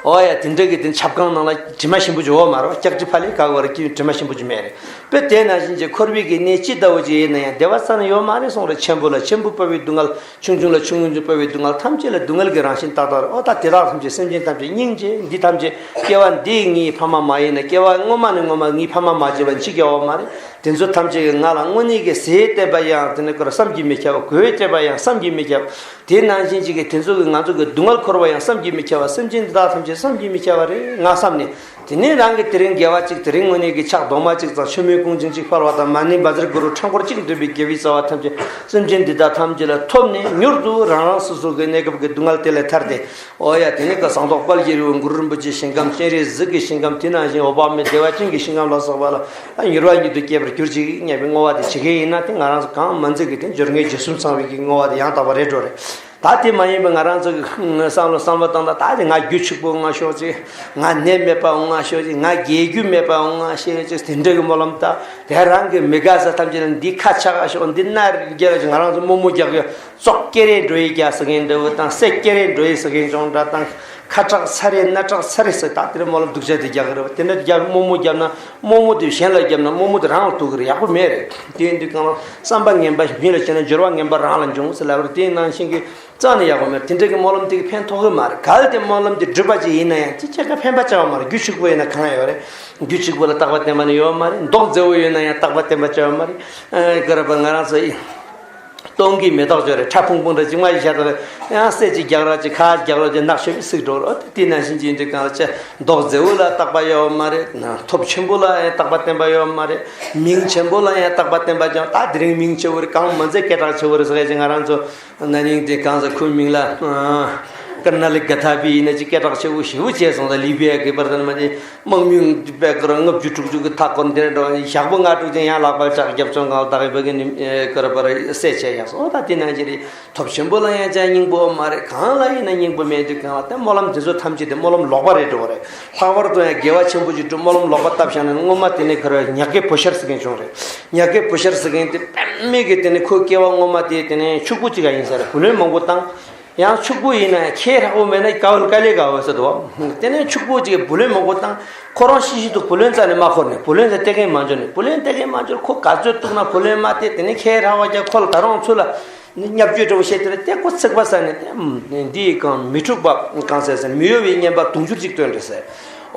ཨོ་ཡ་དེ་འདྲ་གི་དེ་ཆབ་ཁང་ནང་ལ་དྲི་མ་ཞིམ་པོ་ཅིག་ཡོད་མ་རེད་པ། སྐྱག་དྲི་ཕ་ལས་ཁ་བར་གྱི་དྲི་མ་ཞིམ་པོ་ཅིག་མེད་རེད། དཔེ་དེ་ནང་བཞིན་གྱི་འཁོར་བའི་གི་གནས་ཅི་ལྟ་བུ་ཅིག་ཡིན་ན་ཡང་བདེ་བ་རྩ་ནས་ཡོད་མ་རེད་གསུངས་རེད། ཆེན་པོ་ལ་ཆེན་པོ་བབས་པའི་སྡུག་བསྔལ། ཆུང་ཆུང་ལ་ཆུང་ཆུང་བབས་པའི་སྡུག་བསྔལ་ཐམས་ཅད་ལ་སྡུག་བསྔལ་གྱི་རང་བཞིན་ཏག་ཏག་རེད། ཨོ་ད་དེ་དག་ཐམས་ཅད་སེམས་ཅན་ཐམས་ཅད་སྙིང་རྗེ། འདི་ཐམས་ཅད་སྐྱེ་བ་འདི་ངའི་ཕ་མ་མ་ཡིན་ན། སྐྱེ་བ་སྔོན་མ་ནས་སྔོན་མ་ངའི་ཕ་མ་མ་བྱས་པ་འཆི་རྒྱུ་ཡོད་མ་རེད། དེ་ཚོ་ཐམས་ཅད་ཀྱིས་ང་ལ་དངོས་གནས་ཀྱི་ཟས་བསྟན་པ་ཡང་དེ་ནས་ཁོ་ར་བསམ་གྱིས་མི་ཁྱབ་པ། གོས་སྤྲས་པ་ཡང་བསམ་གྱིས་མི་ཁྱབ་པ། དེ་ནང་བཞིན་ཅིག་གིས་དེ་ཚོ་གིས་ང་ཚོ་གི་སྡུག་བསྔལ་འཁོར་བ་ཡང་བསམ་གྱིས་མི་ཁྱབ་པ། སེམས་ཅན་འདི་དག་ཐམས་ཅད་བསམ་གྱིས་མི་ཁྱབ་པ་རེད་ང་བསམ་ནས། དེ་ནས་རང་གི་དེ་རིང་དགེ་བ་གཅིག་དེ་རིང་དངོས་གནས་ཀྱི་ཕྱག་རྡོག་མ་གཅིག་ཙམ། མཆོད་མེ་ཀོང་ཆེན་གཅིག་ཕུལ་བ་དང་། མ་ཎི་བཛྲ་གུ་རུ་ཕྲེང་སྐོར་གཅིག་འདོན་པའི་དགེ་བའི་རྩ་བ་ཐམས་ཅད་སེམས་ཅན་འདི་དག་ཐམས་ཅད་ལ་ཐོབ་ནས། མྱུར་དུ་རང་རང་སོ་སོ་གི་གནས་སྐབས་ཀྱི་སྡུག་བསྔལ་དེ་ལས་ཐར་ཏེ། ཨོ་ཡ་དེ་ནས་ཀ་ཟངས་མདོག་དཔལ་གྱི་རི་བོ། གུ་རུ་རིན་པོ་ཆེའི་ཞིང་ཁམས། སྤྱན་རས་གཟིགས་ཀྱི་ཞིང་ཁམས། དེ་ནང་བཞིན་འོད་དཔག་མེད་བདེ་བ་ཅན་གྱི་ཞིང་ཁམས་ལ་སོགས་པ་ལ་མྱུར་བ་ཉིད་དུ་སྐྱེ་བར་གྱུར་ཅིག་སྙམ་པའི་བསྔོ་བ་དེ་བྱེད་མཁན་ཡིན་ན། དེ་ང་རང་ཚོ་གང་མ་འཛེམས་ཀྱི་དེ་སྦྱོར་དངོས་རྗེས་གསུམ་ཚང་བའི་གི་བསྔོ་བ་དེ་ཡང་དག་པ་རེད་འགྲོ་རེད། ད་དེ་མ་ཡིན་པའི་ང་རང་ཚོ་གི་བསམ་བློ་བསམ་བློ་བཏང་ན། ད་དེ་ང་རྒྱུད་ཕྱུག་པོ་ཡོང་ང་ཤོག་ཅིག་ང་ནད་མེད་པ་ཡོང་ང་ཤོག་ཅིག་ང་རྒས་རྒྱུ་མེད་པ་ཡོང་ང་ཤོག་ཅིག་དེ་འདྲ་གི་སྨོན་ལམ། ད་དེ་རང་གི་མི་དགའ་ས་ཐམས་ཅད་ལ་འདི་ཁ་ཆག་ཤོག་འདི་ན་རྒྱལ་ཅིག་ང་རང་ཚོ་རྨོ་མོ་རྒྱག་གི་ཙོག་སྐེ་རེ་འགྲོ་ཡི་རྒྱག་ཟེར་མཁན་འདྲ་བོ་དང་། སེ་སྐེ་རེ་འགྲོ་ཡི་ཟེར་མཁན་ཅུང་འདྲ་དང་། ཁ་ཁྲག་ཚ་རེ་སྣ་ཁྲག་ཚ་རེ་ཟེར། ད་དེ་རེ་སྨོན་ལམ་སྡུག་ཅག་དེ་རྒྱག་གི་རེད་བ། དེ་འདྲ་རྒྱག་རྨོ་མོ་རྒྱབ་ན། རྨོ་མོ་དེ་གཞན་ལ་རྒྱབ་ན་རྨོ་མོ་དེ་རང་ལ་ཐུག་གི་རེད། ཡག་པོ་མེད་རེད། དེ་ཡིན་དུས་གང་ལ་བསམ་པ་ངན་པ་མི་ལ་བྱས་ན་སྦྱོར་བ་ངན་པ་རང་ལ་འབྱུང་ཟེར་ལབ་རེད། དེ་ནང་བཞིན་གྱི་རྩ་ནས་ཡག་པོ་མེད། དེ་འདྲ་གི་སྨོན་ལམ་དེ་གི་ཕན་ཐོགས་གི་མ་རེད། གལ་ཏེ་སྨོན་ལམ་དེ་འགྲུབ་པ་ཅིག་ཡིན་ན་ཡང་ཅི་བྱེད་ཀ་ཕན་པ་ཅང་ཡོད་མ་རེད། རྒྱུད་ཕྱུག་པོ་ཡིན་ན་གང་ཡོད་རེད། རྒྱུད་ཕྱུག་པོ་ལ་རྟག་པ་བརྟན་པ་ནི་ཡོད་མ་རེད། མདོག་མཛེས་པོ་ཡོད་ན་ཡང་རྟག་པ་བརྟན་པ་ཅང་ཡོད་མ་རེད། ཨ་ཀ་ར་པ་ང་རང་ཚོ་ཡིན། སྟོན་གྱི་མེ་ཏོག་ཅོ་རེད། ཁྲ་ཕུང་ཕུང་འདྲ་ཅིག་མ་ཡི་ཤ་དང་ཡང་སེ་ཅིག་རྒྱག་ར་ཅིག་ཁ་རྒྱག་ར་ཅིག་ནག་ཤོས་པའི་སིག་འགྲོ་རོ། དེ་ནང་བཞིན་ཅིག་འདི་གང་ལ་ཅེ་མདོག་མཛེས་པོ་ལ་རྟག་པ་ཡོད་མ་རེད། ཐོབ་ཆེན་པོ་ལ་ཡང་རྟག་པ་བརྟན་པ་ཡོད་མ་རེད། མིང་ཆེན་པོ་ལ་ཡང་རྟག་པ་བརྟན་པ་ཅང་། ད་དེ་རིང་མིང་ཆེ་བོ་རེད། གང་མ་མཛད་སྐད་གྲགས་ཆེ་བོ་རེད་ཟེར་ཅིག་ང་རང་ཚོ་ན་ནིང་དེ་གང་ཟེར་ཁོའི་མིང་ལ་ཀར་ན་ལི་ག་ཐ་པི་ཡིན་ན་ཅིག་སྐད་གྲགས་ཆེ་བོ་ཞེ་པོ་བྱས་སོང་། ད་ལི་བི་ཡ་གི་བར་དུ་མ་ཅིག་དམག་མི་དཔེ་ཀ་ར་ལྔ་བཅུ་དྲུག་ཅུ་གི་མཐའ་སྐོར་འདིར་འགྲོ་བ་ནི་ཞག་པོ་ལྔ་དྲུག་ཅིག་ཡང་ལག་པར་ལྕགས་རྒྱབ་ཚོང་ཁང་ལ་བདག་གི་བ་གི་ནི་ཀ་ར་པ་ར་སེ་ཆེ་ཡག་སོང་། ད་དེ་ནང་བཞིན་རེད། ཐོབ་ཆེན་པོ་ལ་ཡང་ཅང་སྙིང་པོ་མ་རེད། གང་ལ་ཡིན་ན་སྙིང་པོ་མེད་དུས་གང་ལ་དེ་སྨོན་ལམ་དེ་ཚོ་ཐམས་ཅད་དེ་སྨོན་ལམ་ལོག་པ་རེད་འགྲོ་བ་རེད། ལྷག་པར་དུ་ཡང་དགེ་བ་ཆེན་པོ་ཅིག་སྒྲུབ། སྨོན་ལམ་ལོག་པ་བཏབ་བཞག་ན་སྔོན་མ་དེ་ནས་ཁོ་ར་ཉག་གི་བུ་ཤར་ཟེར་མཁན་བྱུང་རེད། ཉག་གི་བུ་ཤར་ཟེར་མཁན་དེ་དཔེ་མི་གི་དེ་ནས་ཁོའི་སྐྱེ་བ་སྔོན་མ་དེ་དེ་ནས་ཕྱུག་པོ་ཅིག་ག་ཡིན་ས་རེད། བུ་ལོན་མང་པོ་བཏང་། ཡང་ཕྱུག་པོ་ཡིན་ན་ཡང་ཁེ་ཧྲག་པོ་མེད་ན་དཀའ་བ་དཀའ་ལས་དཀའ་བ་ཟེར་འདུག་བ། དེ་ནས་ཕྱུག་པོ་ཅིག་བུ་ལོན་མང་པོ་བཏང་། ཁོ་རང་ཤི་ཤི་འདུག་བུ་ལོན་རྩ་ནས་མ་འཁོར་ནས། བུ་ལོན་ཟེར་སྟེར་མཁན་མ་འབྱོར་ནས། བུ་ལོན་སྟེར་མཁན་མ་འབྱོར། ཁོ་ག་ཚོད་གཏུག་ན་བུ་ལོན་མ་སྟེར། དེ་ནས་ཁེ་ཧྲག་པ་རྒྱག་ཁོ་ལ་ད་རུང་ཚུར་ལ་བརྙས་བཅོས་འདྲ་བོ་བྱས། དེ་ལ་དེ་ཁོ་ཚིག་པ་ཟ་ནས་དེ་འདི་གང་མི་འཁྲུགས་པ་གང་ཟེར་ཟེར། མི་གཡོ་བའི་བསྙེན་པ་དུང་ཕྱུར་གཅིག་བཏོན་རེད་ཟེར།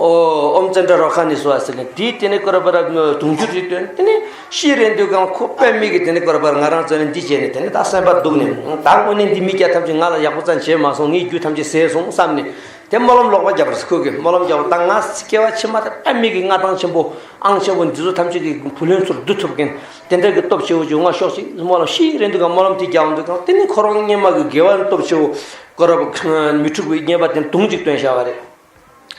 ཨོ་ཨོམ་ཙན་དྲ་རོ་ཁ་ནི་སོ་ཟེར་གི་དེའི་དེ་ནས་ཀོ་ར་པ་ར་དུང་ཕྱུར་གཅིག་བཏོན། དེ་ནས་ཤི་རན་དུས་གང་ཁོ་དཔེ་མི་གི་དེ་ནས་ཀོ་ར་པ་ར་ང་རང་ཚོ་ནས་འདི་བྱས་ནས་དེ་ནས་ད་སེམས་པ་སྡུག་ནས། ད་དངོས་གནས་འདི་མི་སྐྱ་ཐམས་ཅད་ང་ལ་ཡག་པོ་ཙམ་བྱས་མ་སོང་། ངའི་རྒྱུད་ཐམས་ཅད་ཟད་སོང་བསམ་ནས། དེ་སྨོན་ལམ་ལོག་པ་བརྒྱབ་པ་རེད། ཁོས་གི་སྨོན་ལམ་བརྒྱབ་པ་ད་ང་སྐྱེ་བ་ཕྱི་མ་དེ་དཔེ་མི་གི་མངའ་ཐང་ཆེན་པོ་ཨང་ཆེན་པོ་འདི་ཚོ་ཐམས་ཅད་ཀྱི་བུ་ལོན་ཚུར་བསྡུ་ཐུབ་མཁན་དེ་འདྲ་གི་སྟོབས་ཆེ་བོ་བྱུང་ང་ཤོག་ཅིག་སྨོན་ལམ་ཤི་རན་དུས་གང་སྨོན་ལམ་དེ་རྒྱག་འོང་དུས་གང་དེ་ནི་ཁོ་རང་སྔོན་མ་གི་དགེ་བ་སྟོབས་ཆེ་བོ་ཀོ་ར་པ་མི་འཁྲུགས་པའི་བསྙེན་པ་དེ་དུང་གཅིག་བཏོན་བཞག་པ་རེད།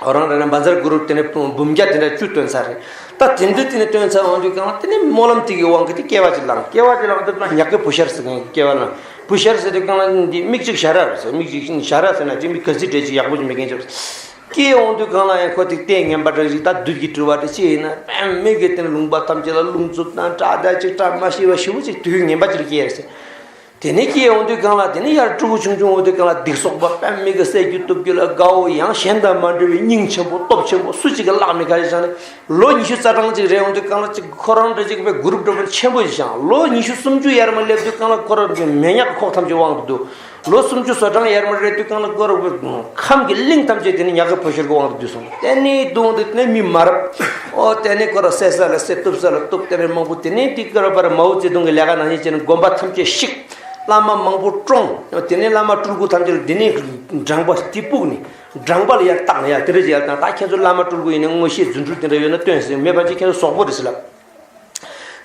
ཁོ་རང་རེ་ན་བཛྲ་གུ་རུ་དེ་ནས་འབུམ་བརྒྱ་དེ་འདྲ་བཅུ་བཏོན་ཚར་རེད། ད་དེ་འདྲ་དེ་ནས་བཏོན་ཚར་འོང་དུས་གང་དེ་ནས་སྨོན་ལམ་དེ་གི་དབང་གིས་དེ་སྐྱེ་བ་ཅིག་བླངས། སྐྱེ་བ་ཅིག་བླངས་དུས་གང་ཉག་གི་བུ་ཤར་ཟེར་མཁན་སྐྱེ་བ་བླངས། བུ་ཤར་ཟེར་དུས་གང་ལ་འདི་མིག་གཅིག་ཞ་ར་རེད་ཟེར། མིག་གཅིག་ཞ་ར་ཟེར་ན་ཅིག་མིག་ག་ཚིག་འདྲ་ཅིག་ཡག་པོ་ཅིག་མེད་མཁན་ཅིག་སྐྱེ་འོང་དུས་གང་ལ་ཡང་ཁོ་དེ་ལྟས་ངན་པ་འདྲ་ཅིག་ད་བདུད་ཀྱིས་སྤྲུལ་བ་འདྲ་ཅིག་ཡིན་ན་དཔེ་མི་གི་དེ་ནས་ལུང་པ་ཐམས་ཅད་ལ་རླུང་འཚུབ་དང་བྲག་དང་ཅིག་བྲག་མ་ཤེས་པ་ཞེ་པོ་ཅིག་དུས་ངན་པ་ཅིག་སྐྱེ་ཡ་ཟེར། དེ་ནས་སྐྱེ་འོང་དུས་གང་ལ་དེ་ནས་ཡར་ཕྲུ་གུ་ཆུང་ཆུང་འོང་དུས་གང་ལ་སྡིག་སོགས་པ་དཔེ་མི་གི་བསད་རྒྱུ་གཏུབ་རྒྱུ་ལ་དགའ་བོ། ཡང་གཞན་དང་མ་འདྲ་བའི་སྙིང་ཆེན་པོ་སྟོབས་ཆེན་པོ་སུ་གཅིག་གི་ལག་ནས་ག་རེ་བྱུང་ནས་ལོ་ཉི་ཤུ་རྩ་གྲངས་ཅིག་རེད་འོང་དུས་གང་ལ་ཅིག་ཁོ་རང་འདྲ་ཅིག་པའི་གུ་རུབ་འདྲ་པོ་ཆེན་པོ་ཞིག་བཞེངས། ལོ་ཉི་ཤུ་སུམ་ཅུ་ཡར་མར་སླེབས་དུས་གང་ལ་ཁོ་རང་གི་མེ་ཉག་གི་ཁོག་ཐམས་ཅད་དབང་དུ་འདུས། ལོ་སུམ་ཅུ་སོ་གྲངས་ཡར་མར་སླེབས་དུས་གང་ལ་ཁོ་རང་གི་ཁམས་ཀྱི་གླིང་ཐམས་ཅད་དེ་ནས་ཉག་གི་བུ་ཤར་གྱི་དབང་དུ་འདུས་སོང་། དེ་ནས་བརྡུངས་ཏེ་དེ་ནས་མི་མ་རབས། ཨོ་དེ་ནས་ཁོ་རང་བསད་ས་ལ་བསད། གཏུབ་ས་ལ་གཏུབ། དེ་ནས་མང་པོ། དེ་ནས་དེ་ཀ་ར་པ་ར་མའོ་ཙེ་ཏུང་གི་ལས་ཀ་ནང་བཞིན་བྱས་ནས་དགོན་པ་ཐམས་ཅད་བཤིག་བླ་མ་མང་པོ་བཀྲོངས། དེ་ནས་བླ་མ་སྤྲུལ་སྐུ་ཐམས་ཅད་ལ་འདི་ནས་འགྲེང་བ་དེ་སྤུག་ནས་འགྲེང་བ་ལ་ཡར་བཏགས་ནས་ཡར་དེ་འདྲ་ཅིག་ཡར་བཏང་། ད་ཁྱེད་ཚོ་བླ་མ་སྤྲུལ་སྐུ་ཡིན་ན་མངོན་ཤེས་རྫུ་འཕྲུལ་དེ་འདྲ་ཡོད་ན་སྟོན་ཟེར། མེད་པ་ཅིག་ཁྱེད་ཚོ་ཟོག་པོ་རེད་ཟེར་ལབ།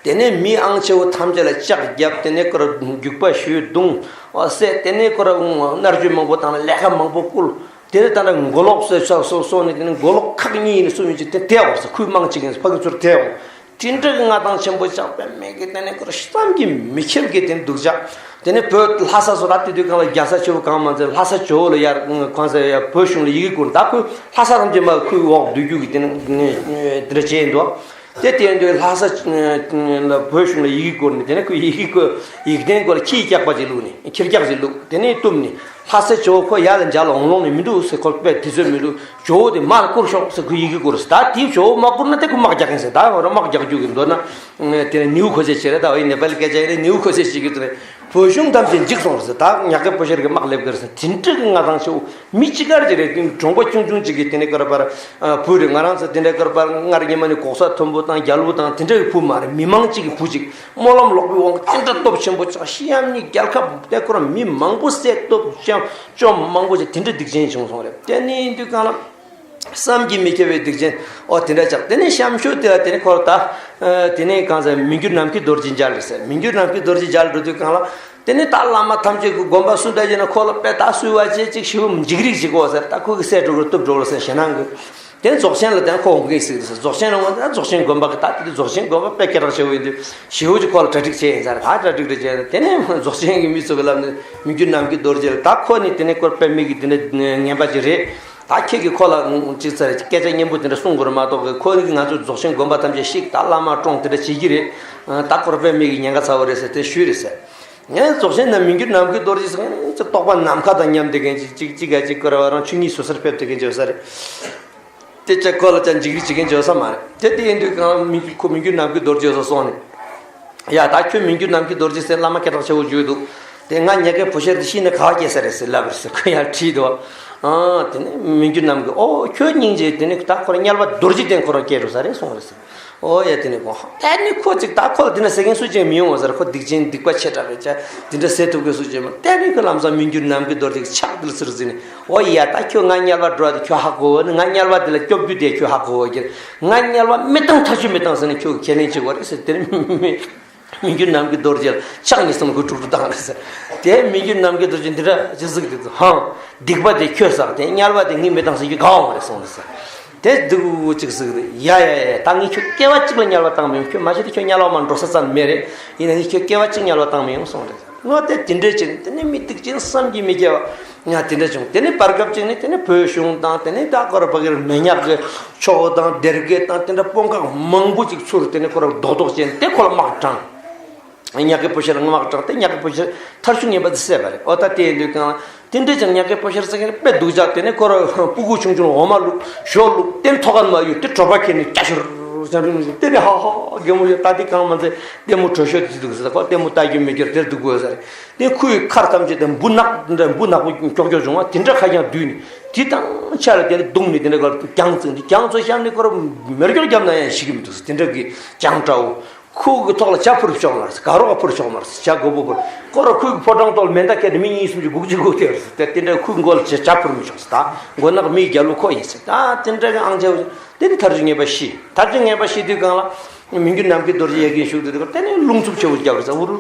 དེ་ནས་མི་ཨང་ཆེ་བོ་ཐམས་ཅད་ལ་ལྕག་བརྒྱབ། དེ་ནས་ཁོ་ར་རྒྱུག་པ་གཞུས་བརྡུངས་བསད། དེ་ནས་ཁོ་ར་མནར་གཅོད་མང་པོ་བཏང་ལ་ལས་ཀ་མང་པོ་བསྐུལ། དེ་ནས་ད་ལྟ་མགོ་ལོག་ཟེར་ཆགས་སོ་སོ་ནས་དེ་ནས་མགོ་ལོག་ཁག་གཉིས་ཡིན་ན་སུ་མི་ཅིག་དེ་དེ་འོག་ཟེར། ཁུལ་མང་ཅིག་ཡིན་ཕ་གི་ཚུར་དེ་འོག་དེ་འདྲ་གི་མངའ་ཐང་ཆེན་པོ་ཅག་པའི་མེད་ཀི། དེ་ནས་ཁོ་ར་བསམ་གྱིས་མི་ཁྱབ་ཀི་དེ་འདུག་ཅག་དེ་ནས་བོད་ལྷ་ས་སོ་ད་དེ་དུས་གང་ལ་རྒྱལ་ས་ཆེ་བོ་གང་མ་ཚད་ལྷ་ས་ཇོ་བོ་ལ་ཡར་གང་ཟེར་ཡ་བོད་གཞུང་ལ་ཡི་གེ་བསྐུར། ད་ཁོས་ལྷ་ས་ཐམས་ཅད་མ་ཁོའི་འོག་བསྡུ་རྒྱུ་གི་དེ་ནས་དེ་འདྲ་བྱས་ཡིན་འདུག་དེ་དེ་འདྲའི་ལྷ་ས་ལ་བོད་གཞུང་ལ་ཡི་གེ་བསྐུར་ནས། དེ་ནས་ཁོས་ཡི་གེ་བསྐུར། ཡིག་ལྡན་སྐོར་ལ་ཁྱི་སྐྱག་པ་ཅིག་བླུགས་ནས། ཁྱི་སྐྱག་ཅིག་བླུགས། དེ་ནས་བཏུམས་ནས། ལྷ་ས་ཇོ་བོ་ཁོ་ཡར་ལ་མཇལ་ལ་འོང་ལོང་ནས་མི་འདུག་ཟེར། ཁོ་དཔེ་དུས་ཚོད་མི་འདུག་ཇོ་བོ་དེ་མར་བསྐུར་ཤོག་ཟེར། ཁོས་ཡི་གེ་བསྐུར་ཟེར། ད་དེ་ཇོ་བོ་མ་བསྐུར་ན་དེ་ཁོ་དམག་རྒྱག་གིན་ཟེར། ད་ང་རང་དམག་རྒྱག་རྒྱུ་གི་འདོད་ན་དེ་ནས་ནེའུ་ཁོ་ཚེ་བྱེད་རེད། ད་འོ་ཡིན་ནེ་པ་ལི་སྐད་ཆ་ཡིན་ན་ནེའུ་ཁོ་ཚེ་བྱེད་ཀྱི་འདུག་རེད། བོད་གཞུང་ཐམས་ཅད་འཇིག་སོང་རེད་ཟེར། ད་ཉག་གེ་པོ་ཤེར་གྱི་དམག་སླེབས་ཀྱི་རེད་ཟེར། དེ་འདྲ་གི་མངའ་ཐང་ཆེ་བོ། མི་གཅིག་གར་གྱི་རེད། དེ་གྲོང་པ་ཆུང་ཆུང་གཅིག་གིས་དེ་ནས་སྐོར་བར་བུ་རེད། ང་རང་ཚོ་དེ་འདྲ་སྐོར་བར་སྔར་ཉི་མ་ནས་གོག་ས་མཐོན་པོ་དང་རྒྱལ་པོ་དང་དེ་འདྲ་གི་བུ་མ་རེད། མི་མང་གཅིག་གི་བུ་གཅིག་སྨོན་ལམ་ལོག་པའི་དབང་གིས་དེ་འདྲ་སྟོབས་ཆེན་པོ་ཆགས་ཤི་ཡམ་ནི་རྒྱལ་ཁབ་དེ་ཁོ་རང་མི་མང་པོ་བསད་སྟོབས་ཆེན་བཅོམ་མང་པོ་ཆགས། དེ་འདྲ་སྡིག་ཅན་བྱུང་སོང་རེད། དེ་ནས་ཡིན་དུས་གང་ལ་བསམ་གྱིས་མི་ཁྱབ་པའི་སྡིག་ཅན་འོ་དེ་འདྲ་ཆགས། དེ་ནས་ཤམ་ཤོད་དེ་ལ་དེ་ནས་ཁོ་རང་ད་དེ་ནས་གང་ཟེར་མི་འགྱུར་ནམ་མཁའི་རྡོ་རྗེ་མཇལ་རེད་ཟེར། མི་འགྱུར་ནམ་མཁའི་རྡོ་རྗེ་མཇལ་འགྲོ་དུས་གང་ལ། དེ་ནས་ད་བླ་མ་ཐམས་ཅད་ཀྱི་དགོན་པ་སུ་འདྲ་ཡིན་ན་ཁོ་ལ་དཔེ་ད་གསོལ་བ་བྱེད་ཅིག་ཞུ་འཇིགས་རིགས་ཤིག་གོ་ཟེར། ད་ཁོ་གི་སྲས་འགྲོ་གི་གཏུབ་འགྲོ་ལ་ཟེར་ཞེ་ནང་གི། དེ་ནས་རྫོགས་ཆེན་ལ་དེ་ཁོ་འོང་གི་ཟེར་ཟེར། རྫོགས་ཆེན་ལ་འོང་ད་རྫོགས་ཆེན་དགོན་པ་གི་ད་དེ་རྫོགས་ཆེན་དགོན་པ་དཔེ་སྐད་གྲགས་ཆེ་བོ་ཡིན་དུས་ཞེ་བོ་ཅིག་ཁོ་ལ་གྲ་སྒྲིག་བྱས་ཡིན་ཟེར། ད་གྲ་སྒྲིག་རེ་བྱས་ནས་དེ་ནས་རྫོགས་ཆེན་གྱི་མི་ཚོ་གི་ལབ་ནས་མི་འགྱུར་ནམ་མཁའི་རྡོ་རྗེ་ལ་ད་ཁོ་ནི་དེ་ནས་ཁོ་དཔེ་མི་གི་དེ་འདྲ་ངན་པ་ཅིག་རེད། ད་ཁྱེད་ཀྱིས་ཁོ་ལ་ཅིག་ཚར་སྐད་ཆ་སྙན་པོ་དེ་འདྲ་གསུང་དགོས་རེད་མ་གཏོགས་གི་ཁོ་གིས་ང་ཚོ་རྫོགས་ཆེན་དགོན་པ་ཐམས་ཅད་བཤིག་ད་བླ་མ་བཀྲོངས་དེ་འདྲ་བྱེད་ཀྱི་རེད། ད་ཁོ་ར་དཔེ་མི་གི་ཉེན་ཁ་ཚ་བོ་རེད་ཟེར་དེ་ཞུས་རེད་ཟེར། ངས་རྫོགས་ཆེན་ནམ་མི་འགྱུར་ནམ་མཁའི་རྡོ་རྗེ་ཟེར་མཁན་ཅིག་རྟོགས་པ་ནམ་མཁའ་དང་མཉམ་བསྡད་མཁན་ཅིག་ཅིག་ཅིག་ག་ཅིག་ཁོ་ར་བ་རང་ཆོས་ཉིད་ཟུར་སར་ཕེབས་བསྡད་མཁན་ཅིག་ཡོད་ས་རེད། དེ་ཅག་ཁོ་ལ་ཅང་འཇིགས་རིགས་བྱེད་མཁན་ཅིག་ཡོད་ས་མ་རེད། དེ་དེ་ཡིན་དུས་གང་མི་འགྱུར་ཁོ་མི་འགྱུར་ནམ་མཁའི་རྡོ་རྗེ་ཟེར་སོང་ནས། ཡ་ད་ཁྱོད་མི་འགྱུར་ནམ་མཁའི་རྡོ་རྗེ་ཟེར་བླ་མ་སྐད་གྲགས་ཆེ་བོ་བརྗོད་འདུག་དེ་ང་ཉག་གེ་བུ་ཤར་དེ་ཤི་ན་ག་བ་སྐྱེ་ས་རེད་ཟེར་ལབ་རེད་ཟེར། ཁོ་ཡར་དྲིས་འདུག་ཨ་དེ་ནས་མི་འགྱུར་ནམ་མཁའི་ཨོ་ཁྱོད་སྙིང་རྗེ། དེ་ནས་ད་ཁོ་ར་དམྱལ་བ་རྡོ་རྗེ་གདན་ཁོ་རང་སྐྱེ་འགྲོ་ས་རེད་གསུངས་རེད་ཟེར། ཨོ་ཡ་དེ་ནས་ཁོ་ཧ་ད་ནི་ཁོ་ཅིག་ད་ཁོ་ལ་དེ་འདྲ་ཟེར་མཁན་སུ་ཅིག་མི་ཡོང་བ་ཟེར། ཁོ་སྡིག་ཅན་སྡིག་པ་ཆེ་དྲགས་རེད་ཅག་དེ་འདྲ་ཟེར་ཐུབ་མཁན་སུ་ཅིག་མ་ད་ནི་ཁོ་ལམ་སང་མི་འགྱུར་ནམ་མཁའི་རྡོ་རྗེ་ཕྱག་དེ་ལ་ཚུར་འཛིན་ནས་ཨོ་ཡ་ད་ཁྱོད་ང་དམྱལ་བ་འགྲོ་བ་དེ་ཁྱོད་ཧ་གོ་བ་ནི་ང་དམྱལ་བ་དེ་ལ་སྐྱོབ་རྒྱུ་དེ་ཁྱོད་ཧ་གོ་བ་གྱིས། ང་དམྱལ་བ་མི་བཏང་ཐག་ཆོད་མི་བཏང་ཟེར་ནས་ཁྱོད་ཀྱི་ཁས་ལེན་བྱེད་དགོས་རེད་ཟེར། དེ་ནས་མི་མི་འགྱུར་ནམ་མཁའི་རྡོ་རྗེ་ལ་ཕྱག་ནས་བསམ་ཁོས་དཀྲུག་དཀྲུག་བཏང་རེད་ཟེར། དེ་མི་འགྱུར་ནམ་མཁའི་རྡོ་རྗེ་འདི་འདྲ་ཅི་ཟིག་དེ་ཚོ་ཧང་། སྡིག་པ་དེ་ཁྱོད་བསགས་དེ་དམྱལ་བ་དེ་ངས་མི་བཏང་ཟེར་རྒྱུ་ག་འོང་རེད་གསུངས་རེད་ཟེར། དེ་སྡུག་ཅིག་ཟིག་རེད། ཡ་ཡ་ཡ་ད་ངས་ཁྱོད་སྐྱེ་བ་གཅིག་ལ་དམྱལ་བ་བཏང་མི་ཡོང་། ཁྱོད་མ་གཞི་དེ་ཁྱོད་དམྱལ་བ་མར་འགྲོ་ས་ཙམ་མེད་རེད། ཡིན་ན་ངས་ཁྱོད་སྐྱེ་བ་གཅིག་དམྱལ་བ་བཏང་མི་ཡོང་གསུངས་རེད་ཟེར། ངོ་དེ་དེ་འདྲས་ཅིག་དེ་ནས་མི་སྡིག་ཅན་བསམ་གྱིས་མི་ཁྱབ་པ། ང་དེ་འདྲ་བྱུང་། དེ་ནས་བར་སྐབས་ཅིག་ནས་དེ་ནས་བོད་གཞུང་དང་དེ་ནས་ད་ཁོ་ར་ཕ་གིར་མེ་ཉག་གི་ཕྱོགས་དང་སྡེ་དགེ་དང་དེ་འདྲ་དཔོན་ཁག་མང་པོ་ཅིག་ཚུར་དེ་ནས་ཁོ་ར་རྡོག་རྡོག་བྱས་ནས་དེ་ཁོ་ལ་དམག་དྲངས། ཉག་གེ་པོ་ཤེར་ལ་དམག་དྲངས་ཏེ་ཉག་གེ་པོ་ཤེར་མཐར་ཕྱིན་ངེས་པར་དུ་བསད་པ་རེད། ཨོ་ད་དེ་ཡིན་དུས་གང་དེ་འདྲ་ཅིག་ཉག་གེ་པོ་ཤེར་ཟེར་མཁན་དཔེ་སྡུག་ཅག་དེ་ནས་ཁོ་ར་སྤུ་གུ་ཆུང་ཆུང་ལ་འོ་མ་བླུགས་ཞོ་བླུགས་དེ་ནས་ཐོག་ཁར་མ་གཡུགས་ཏེ་གྲོད་པ་ཁེངས་ནས་སྐྱ་ཤོར་ཟེར་རིང་ཞིག་དེ་ནས་ཧ་ཧ་རྒན་མོ་ཡོད་ད་དེ་གང་མ་ཚད་ལྟད་མོ་དྲོད་ཤོད་དེ་འདུག་ཟེར། ཁོ་ལྟད་མོ་ལྟ་རྒྱུ་མེད་རྒྱུར་དེར་འདུག་དགོས་ཟེར། དེ་ཁོའི་ཁར་ཐམས་ཅད་དེ་འབུ་ནག་འདྲ་འབུ་ནག་པོ་ཀྱོག་ཀྱོག་བྱུང་བ་དེ་འདྲ་ཁ་རྐྱང་བསྡུས་ནས་དེ་དང་ཆ་ལ་དེ་ནས་བརྡུངས་ནས་དེ་འདྲ་གར་རྒྱང་བཙུགས་ནས་རྒྱང་ཚོ་བཤམས་ནས་ཁོ་ར་མེར་སྐྱོར་བརྒྱབ་ན་ཡང་ཤི་གི་མི་འདུག་ཟེར། དེ་འདྲ་གི་རྒྱང་འདྲ་བོ། ཁོ་གི་ཐོག་ལ་ཇ་ཕུར་ཆོག་མ་རེད། དགའ་རོགས་ཕུར་ཆོག་མ་རེད། ཇ་དགོས་པོ་ཕུར། ཁོ་ར་ཁོའི་ཕོ་བྲང་ཐོག་ལ་མེ་མདའ་བཀལ་ཏེ་མི་གཉིས་གསུམ་གྱིས་སྦུག་གཅིག་སྒུག་བསྡད་རེད། དེ་དེ་འདྲ་ཁོའི་མགོ་ལ་ཇ་ཇ་ཕུར་མི་ཆོག་ཟེར། ད་མགོ་ནག་མིའི་རྒྱལ་པོ་ཁོ་ཡིན་ཟེར། ད་དེ་འདྲ་གི་ཨང་ཆེ་བོ་དེ་ནི་མཐར་ཕྱིན་ངེས་པ་ཤི། མཐར་ཕྱིན་ངེས་པ་ཤི་དུས་གང་ལ་མི་འགྱུར་ནམ་མཁའི་རྡོ་རྗེ་ཡ་གིན་བཞུགས་དུས་དེ་ནི་རླུང་འཚུབ་ཆེ་བོ་བརྒྱབ་རེད་ཟེར། འུར་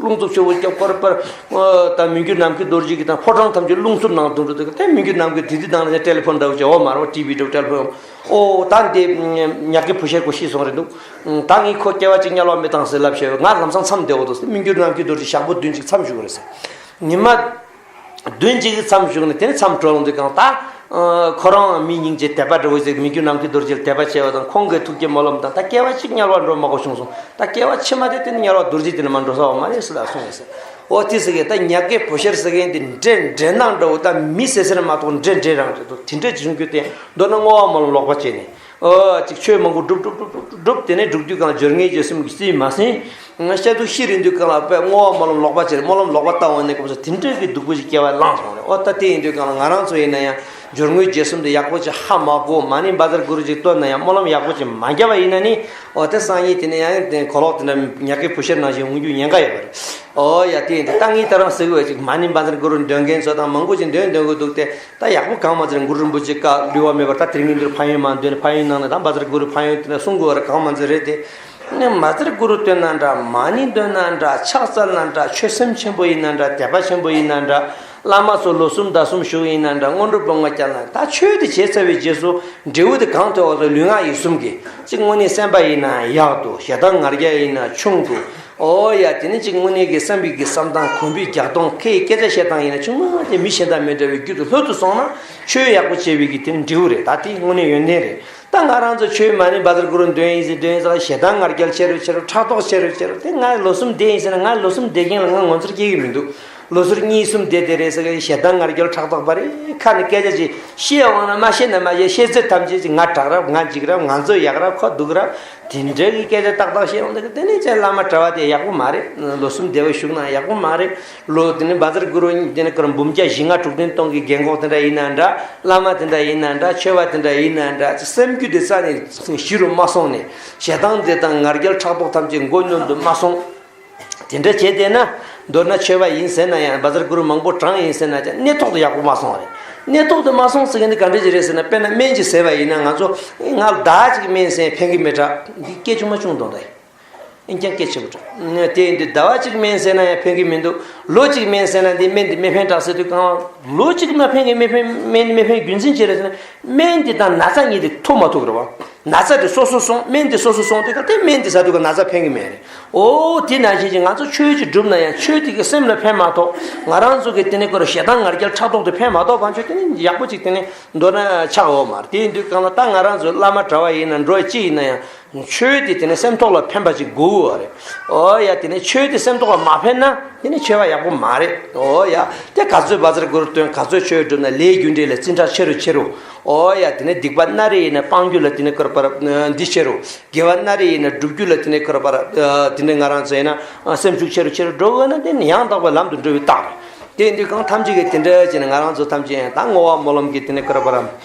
རླུང་འཚུབ་ཆེ་བོ་བརྒྱབ་ཁོ་ར་པར་ད་མི་འགྱུར་ནམ་མཁའི་རྡོ་རྗེ་གི་དང་ཕོ་བྲང་ཐམས་ཅད་རླུང་འཚུབ་ནང་བརྡུངས་འགྲོ་དུས་དེ་མི་འགྱུར་ནམ་མཁའི་དེ་དུས་དང་ནས་ཊེ་ལི་ཕོན་འདྲ་བོ་བྱས་འོ་མ་རེད་པ། ཊི་ཝི་འདྲ་བོ་ཊེ་ལི་ཕོན། ཨོ་ད་འདི་ཉག་གེ་བུ་ཤེར་ཁོ་ཤི་སོང་རེད་འདུག་ད་ངས་ཁོ་སྐྱེ་བ་གཅིག་དམྱལ་བ་མི་བཏང་ཟེར་ལབ་བྱས་ང་ལམ་སང་མཚམས་བསྡད་འོ་འདུག་ཟེར། མི་འགྱུར་ནམ་མཁའི་རྡོ་རྗེ་ཞག་པོ་བདུན་གཅིག་མཚམས་བཞུགས་རེད་ཟེར། ཉི་མ་བདུན་གཅིག་མཚམས་བཞུགས་ནས་དེ་ནས་མཚམས་གྲོལ་འོང་དུས་གང་ད་ཁོ་རང་མི་སྙིང་རྗེ་དད་པ་འདྲ་བོ་ཞིག་མི་འགྱུར་ནམ་མཁའི་རྡོ་རྗེ་ལ་དད་པ་བྱས་པ་དང་ཁོང་གི་ཐུགས་བསྐྱེད་སྨོན་ལམ་དང་ད་སྐྱེ་བ་གཅིག་དམྱལ་བ་འགྲོ་མ་དགོས་བྱུང་སོང་། ད་སྐྱེ་བ་ཕྱི་མ་དེ་དེ་ནས་དམྱལ་བ་རྡོ་རྗེ་དེ་ནས་མ་འགྲོ་ས་བ་མ་རེད་ཟེར་ལ་གསུངས་ཡོད་ཟེར། ཨོ་དེ་ཟེར་གི་ད་ཉག་གེ་བུ་ཤེར་ཟེར་མཁན་དེ་འདྲེ་འདྲེ་ནག་འདྲ་བོ་ད་མི་ཟེར་ཟེར་མ་གཏོགས་འདྲེ་འདྲེ་རང་རེད་འདུག་དེ་འདྲ་བྱུང་རྒྱུ་དེ་མདོར་ན་བསྔོ་བ་སྨོན་ལམ་ལོག་པ་བྱས་ནས། ཨོ་ཅིག་ཆོས་མང་པོ་སྒྲུབ་སྒྲུབ་སྒྲུབ་སྒྲུབ་དེ་ནས་འགྲུབ་དུས་གང་ལ་སྦྱོར་དངོས་རྗེས་གསུམ་གྱིས་རྩིས་མ་ཟིན། ང་ཤ་དུག་ཤི་རན་དུས་གང་ལ་དཔེ་བསྔོ་བ་སྨོན་ལམ་ལོག་པ་བྱས་ནས་སྨོན་ལམ་ལོག་པ་བཏང་བ་ནས་སྐབས་སུ་དེ་འདྲ་གི་སྡུག་པོ་ཞིག་སྐྱེ་བ་བླངས་སོང་རེད། ཨོ་ད་དེ་ཡིན་དུས་གང་ལ་ང་རང་ཚོ་ཡིན་ན་ཡང་ སྦྱོར་དངོས་རྗེས་གསུམ་དེ་ཡག་པོ་ཅིག་ཧ་མ་གོ། མ་ཎི་བཛྲ་གུ་རུ་ཅིག་བཏོན་ན་ཡང་སྨོན་ལམ་ཡག་པོ་ཅིག་མ་བརྒྱབ་པ་ཡིན་ན་ནི། འོ་དེ་སང་ཉིན་དེ་ནས་ཡང་དེ་གོ་ལོག་དེ་འདྲ་ཉག་གི་བུ་ཤར་ནང་བཞིན་འོང་རྒྱུ་ཉེན་ཁ་ཡོད་པ་རེད། འོ་ཡ་དེ་ཡིན་དེ་ད་ངས་ད་རང་ཟེར་གི་ཡོད་ཅིག་མ་ཎི་བཛྲ་གུ་རུ་འདོན་མཁན་ཚོ་དང་མང་པོ་ཅིག་འདོན་འདོན་གི་འདུག་སྟེ། ད་ཡག་པོ་གང་མ་ཚར་གུ་རུ་རིན་པོ་ཆེ་བཀའ་བསླུ་བ་མེད་པར་ད་དེ་རིང་འདིར་ཕན་ཡོན་མ་འདོན་ཕན་ཡོན་གནང་ནས་ད་བཛྲ་གུ་རུ་ཕན་ཡོན་དེ་འདྲ་གསུང་གི་ཡོད་རེད། གང་མ་ཚར་རེད་དེ། ནས་མ་བཛྲ་གུ་རུ་བཏོན་ན་འདྲ། མ་ཎི་འདོན་ན་འདྲ། ཕྱག་འཚལ་ན་འདྲ། ཆོས་སེམས་ཆེན་པོ་ཡིན་ན་འདྲ། དད་པ་ཆེན་པོ་ཡིན་ན་འདྲ། བླ་མ་ཚོ་ལོ་གསུམ་ཟླ་གསུམ་བཞུགས་ཡིན་ན་འདྲ། སྔོན་འགྲོ་སྤོང་བ་བསྐྱལ་ན་ད་ཆོས་དེ་བྱས་ཚར་བའི་རྗེས་སུ་འབྲས་བུ་དེ་གང་ཐོབ་པ་ཚོ་ལུས་ངག་ཡིད་གསུམ་གྱི་གཅིག་དངོས་གནས་སེམས་པ་ཡིན་ན་ཡག་ཏུ། ཞེ་སྡང་ང་རྒྱལ་ཡིན་ན་ཆུང་དུ། ཨོ་ཡ་དེ་ནི་གཅིག་དངོས་གནས་ཀྱི་བསམ་པའི་གི་བསམ་སྟངས་གོམས་པའི་རྒྱག་སྟངས་ཁའི་སྐད་ཆ་བཤད་སྟངས་ཡིན་ན་ཆུང་མ་དེ་མི་གཞན་དང་མི་འདྲ་བའི་རྒྱུ་དུ་ལྷོད་དུ་སོང་ན་ཆོས་ཡག་པོ་བྱས་པའི་གི་དེ་ནི་འབྲས་བུ་རེད། ད་དེ་དངོས་གནས་ཡོན་ཏན་རེད། ད་ང་རང་ཚོ་ཆོས་མ་ཎི་བཛྲ་གུ་རུ་འདོན་ཡིན་ཟེར་འདོན་ཡིན་ཟེར་ཞེ་སྡང་ང་རྒྱལ་ཆེ་རུ་ཆེ་རུ་ཕྲག་དོག་ཆེ་རུ་ཆེ་རུ། དེ་ང་ལོ་གསུམ་བསྡད་ཡིན་ཟེར་ན་ང་ལོ་གསུམ་བསྡད་མཁན་ལ་ང་ངོ་མཚར་སྐྱེ་གི་མི་འདུག་ལོ་ཟུར་གཉིས་གསུམ་བསྡད་དེ་རེད་ཟེར་གི་ཞེ་སྡང་ང་རྒྱལ་ཕྲག་དོག་པ་རེད། ཁ་ནས་སྐད་ཆ་ཅིག་བཤད་འོང་ན་མ་བཤད་ན་མ་བཤད། བཤད་ཚོད་ཐམས་ཅད་ཅིག་ང་དྲག་རབས། ང་འཇིགས་རབས། ང་ཚོ་ཡག་རབས། ཁོ་སྡུག་རབས། དེ་འདྲ་གི་སྐད་ཆ་ཏག་ཏག་བཤད་འོང་དེ་གི་དེ་ནས་ཅན་བླ་མ་གྲྭ་བ་དེ་ཡག་པོ་མ་རེད། ལོ་གསུམ་བསྡད་པ་བཞུགས་ན་ཡག་པོ་མ་རེད། ལོ་དེ་ནས་བཛྲ་གུ་རུ་དེ་ནས་ཀར་འབུམ་བརྒྱ་བཞི་ལྔ་དྲུག་བདུན་སྟོང་གི་རྒན་གོག་དེ་འདྲ་ཡིན་ན་འདྲ། བླ་མ་དེ་འདྲ་ཡིན་ན་འདྲ། ཆོས་པ་དེ་འདྲ་ཡིན་ན་འདྲ། སེམས་རྒྱུད་དེ་རྩ་ནས་གཞི་རུ་མ་སོང་ནས་ཞེ་སྡང་དེ་དང་ང་རྒྱལ་ཕྲག་དོག་ཐམས་ཅད་མགོ་གནོན་དུ་མ་སོང་། དེ་འདྲ་བྱས་བསྡད་ན། མདོར་ན་ཆོས་པ་ཡིན་ཟེར་ན་ཡང་བཛྲ་གུ་རུ་མང་པོ་བགྲངས་ཡིན་ཟེར་ན་ཀྱང་གནས་ཐོག་ཏུ་ཡག་པོ་མ་སོང་བ་རེད། གནས་ཐོག་ཏུ་མ་སོང་ཟེར་མཁན་དེ་ག་འདྲ་ཅིག་རེད་ཟེར་ན། དཔེར་ན་སྨན་ཅིག་ཟས་པ་ཡིན་ན་ང་ཚོ་ང་ཟླ་གཅིག་སྨན་ཟས་ཕན་གི་མེད་དྲ། འདི་སྐད་ཆུང་མ་ཆུང་གཏོང་ད་ཡིན། ཨིན་ཀྱང་སྐད་ཆེ་པོ་དྲ། དེ་ཡིན་དུས་ཟླ་བ་གཅིག་སྨན་ཟས་ན་ཡང་ཕན་གི་མི་འདུག་ལོ་གཅིག་སྨན་ཟས་ན་འདི་སྨན་འདི་མི་ཕན་དྲག་ཟེར་དུས་གང་། ལོ་གཅིག་མ་ཕན་གི་མི་ཕན་སྨན་འདི་མི་ཕན་རྒྱུ་མཚན་ཅི་རེད་ཟེར་ན། སྨན་འདི་དང་ན་ཚ་གཉིས་དེ་ཐུག་མ་ཐུག་རེད་བ། ན་ཚ་དེ་སོ་སོ་སོང་། སྨན་དེ་སོ་སོ་སོང་དེ་ག་དེ་སྨན་དེ་ཟ་དུས་ག་ན་ཚ་ཕན་གི་མེད་རེད། ཨོ་དེ་ནང་བཞིན་གྱི་ང་ཚོ་ཆོས་ཅིག་བསྒྲུབ་ན་ཡང་ཆོས་དེ་གི་སེམས་ལ་ཕན་མ་ཐོགས། ང་རང་ཚོ་གི་དེ་ནས་ཁོ་ར་ཞེ་སྡང་ང་རྒྱལ་ཕྲག་དོག་དེ་ཕན་མ་ཐོགས་པ་ཆོས་དེ་ནས་ཡག་པོ་ཅིག་དེ་ནས་མདོར་ན་ཆགས་འོ་མ་རེད། དེ་ཡིན་དུས་གང་ལ་ད་ང་རང་ཚོ་བླ་མ་གྲྭ་བ་ཡིན་ན་འགྲོ་ཅི་ཡིན་ན་ཡང་ཆོས་དེ་དེ་ནས་སེམས་ཐོག་ལ་ཕན་པ་ཅིག་དགོས་བ་རེད། ཨོ་ཡ་དེ་ནས་ཆོས་དེ་སེམས་ཐོག་ལ་མ་ཕན་ན་དེ་ནས་ཆོས་པ་ཡག་པོ་མ་རེད། ཨོ་ཡ་དེ་ག་ཚོད་བཛྲ་གུ་རུ་བཏོན། ག་ཚོད་ཆོས་བསྒྲུབ་ན་ལས་རྒྱུ་འབྲས་ལ་བརྩི་མཐའ་ཆེ་རུ་ཆེ་རུ། ཨོ་ཡ་དེ་ནས་སྡིག་པ་སྣ་རེ་ཡིན་ན་སྤང་རྒྱུ་ལ་དེ་ནས་ཀར་པར་འདི་ཆེ་རུ། དགེ་བ་སྣ་རེ་ཡིན་ན་སྒྲུབ་རྒྱུ་ལ་དེ་ནས་ཁོ་ར་པར་དེ་འདྲ་ང་རང་ཚོ་ཡིན་ན་སེམས་ཤུགས་ཆེ་རུ་ཆེ་རུ་འགྲོ་དགོས་ན་དེ་ནི་ཡང་དག་པའི་ལམ་དུ་འགྲོ་བའི་རྟགས་རེད། དེ་འདི་གང་ཐམས་ཅད་ཀྱིས་དེ་འདྲ་བྱས་ནས་ང་རང་ཚོ་ཐམས་ཅད་ཡང་ད་བསྔོ་བ་སྨོན་ལམ་གྱི་དེ་ནས་ཁོ་ར་པར་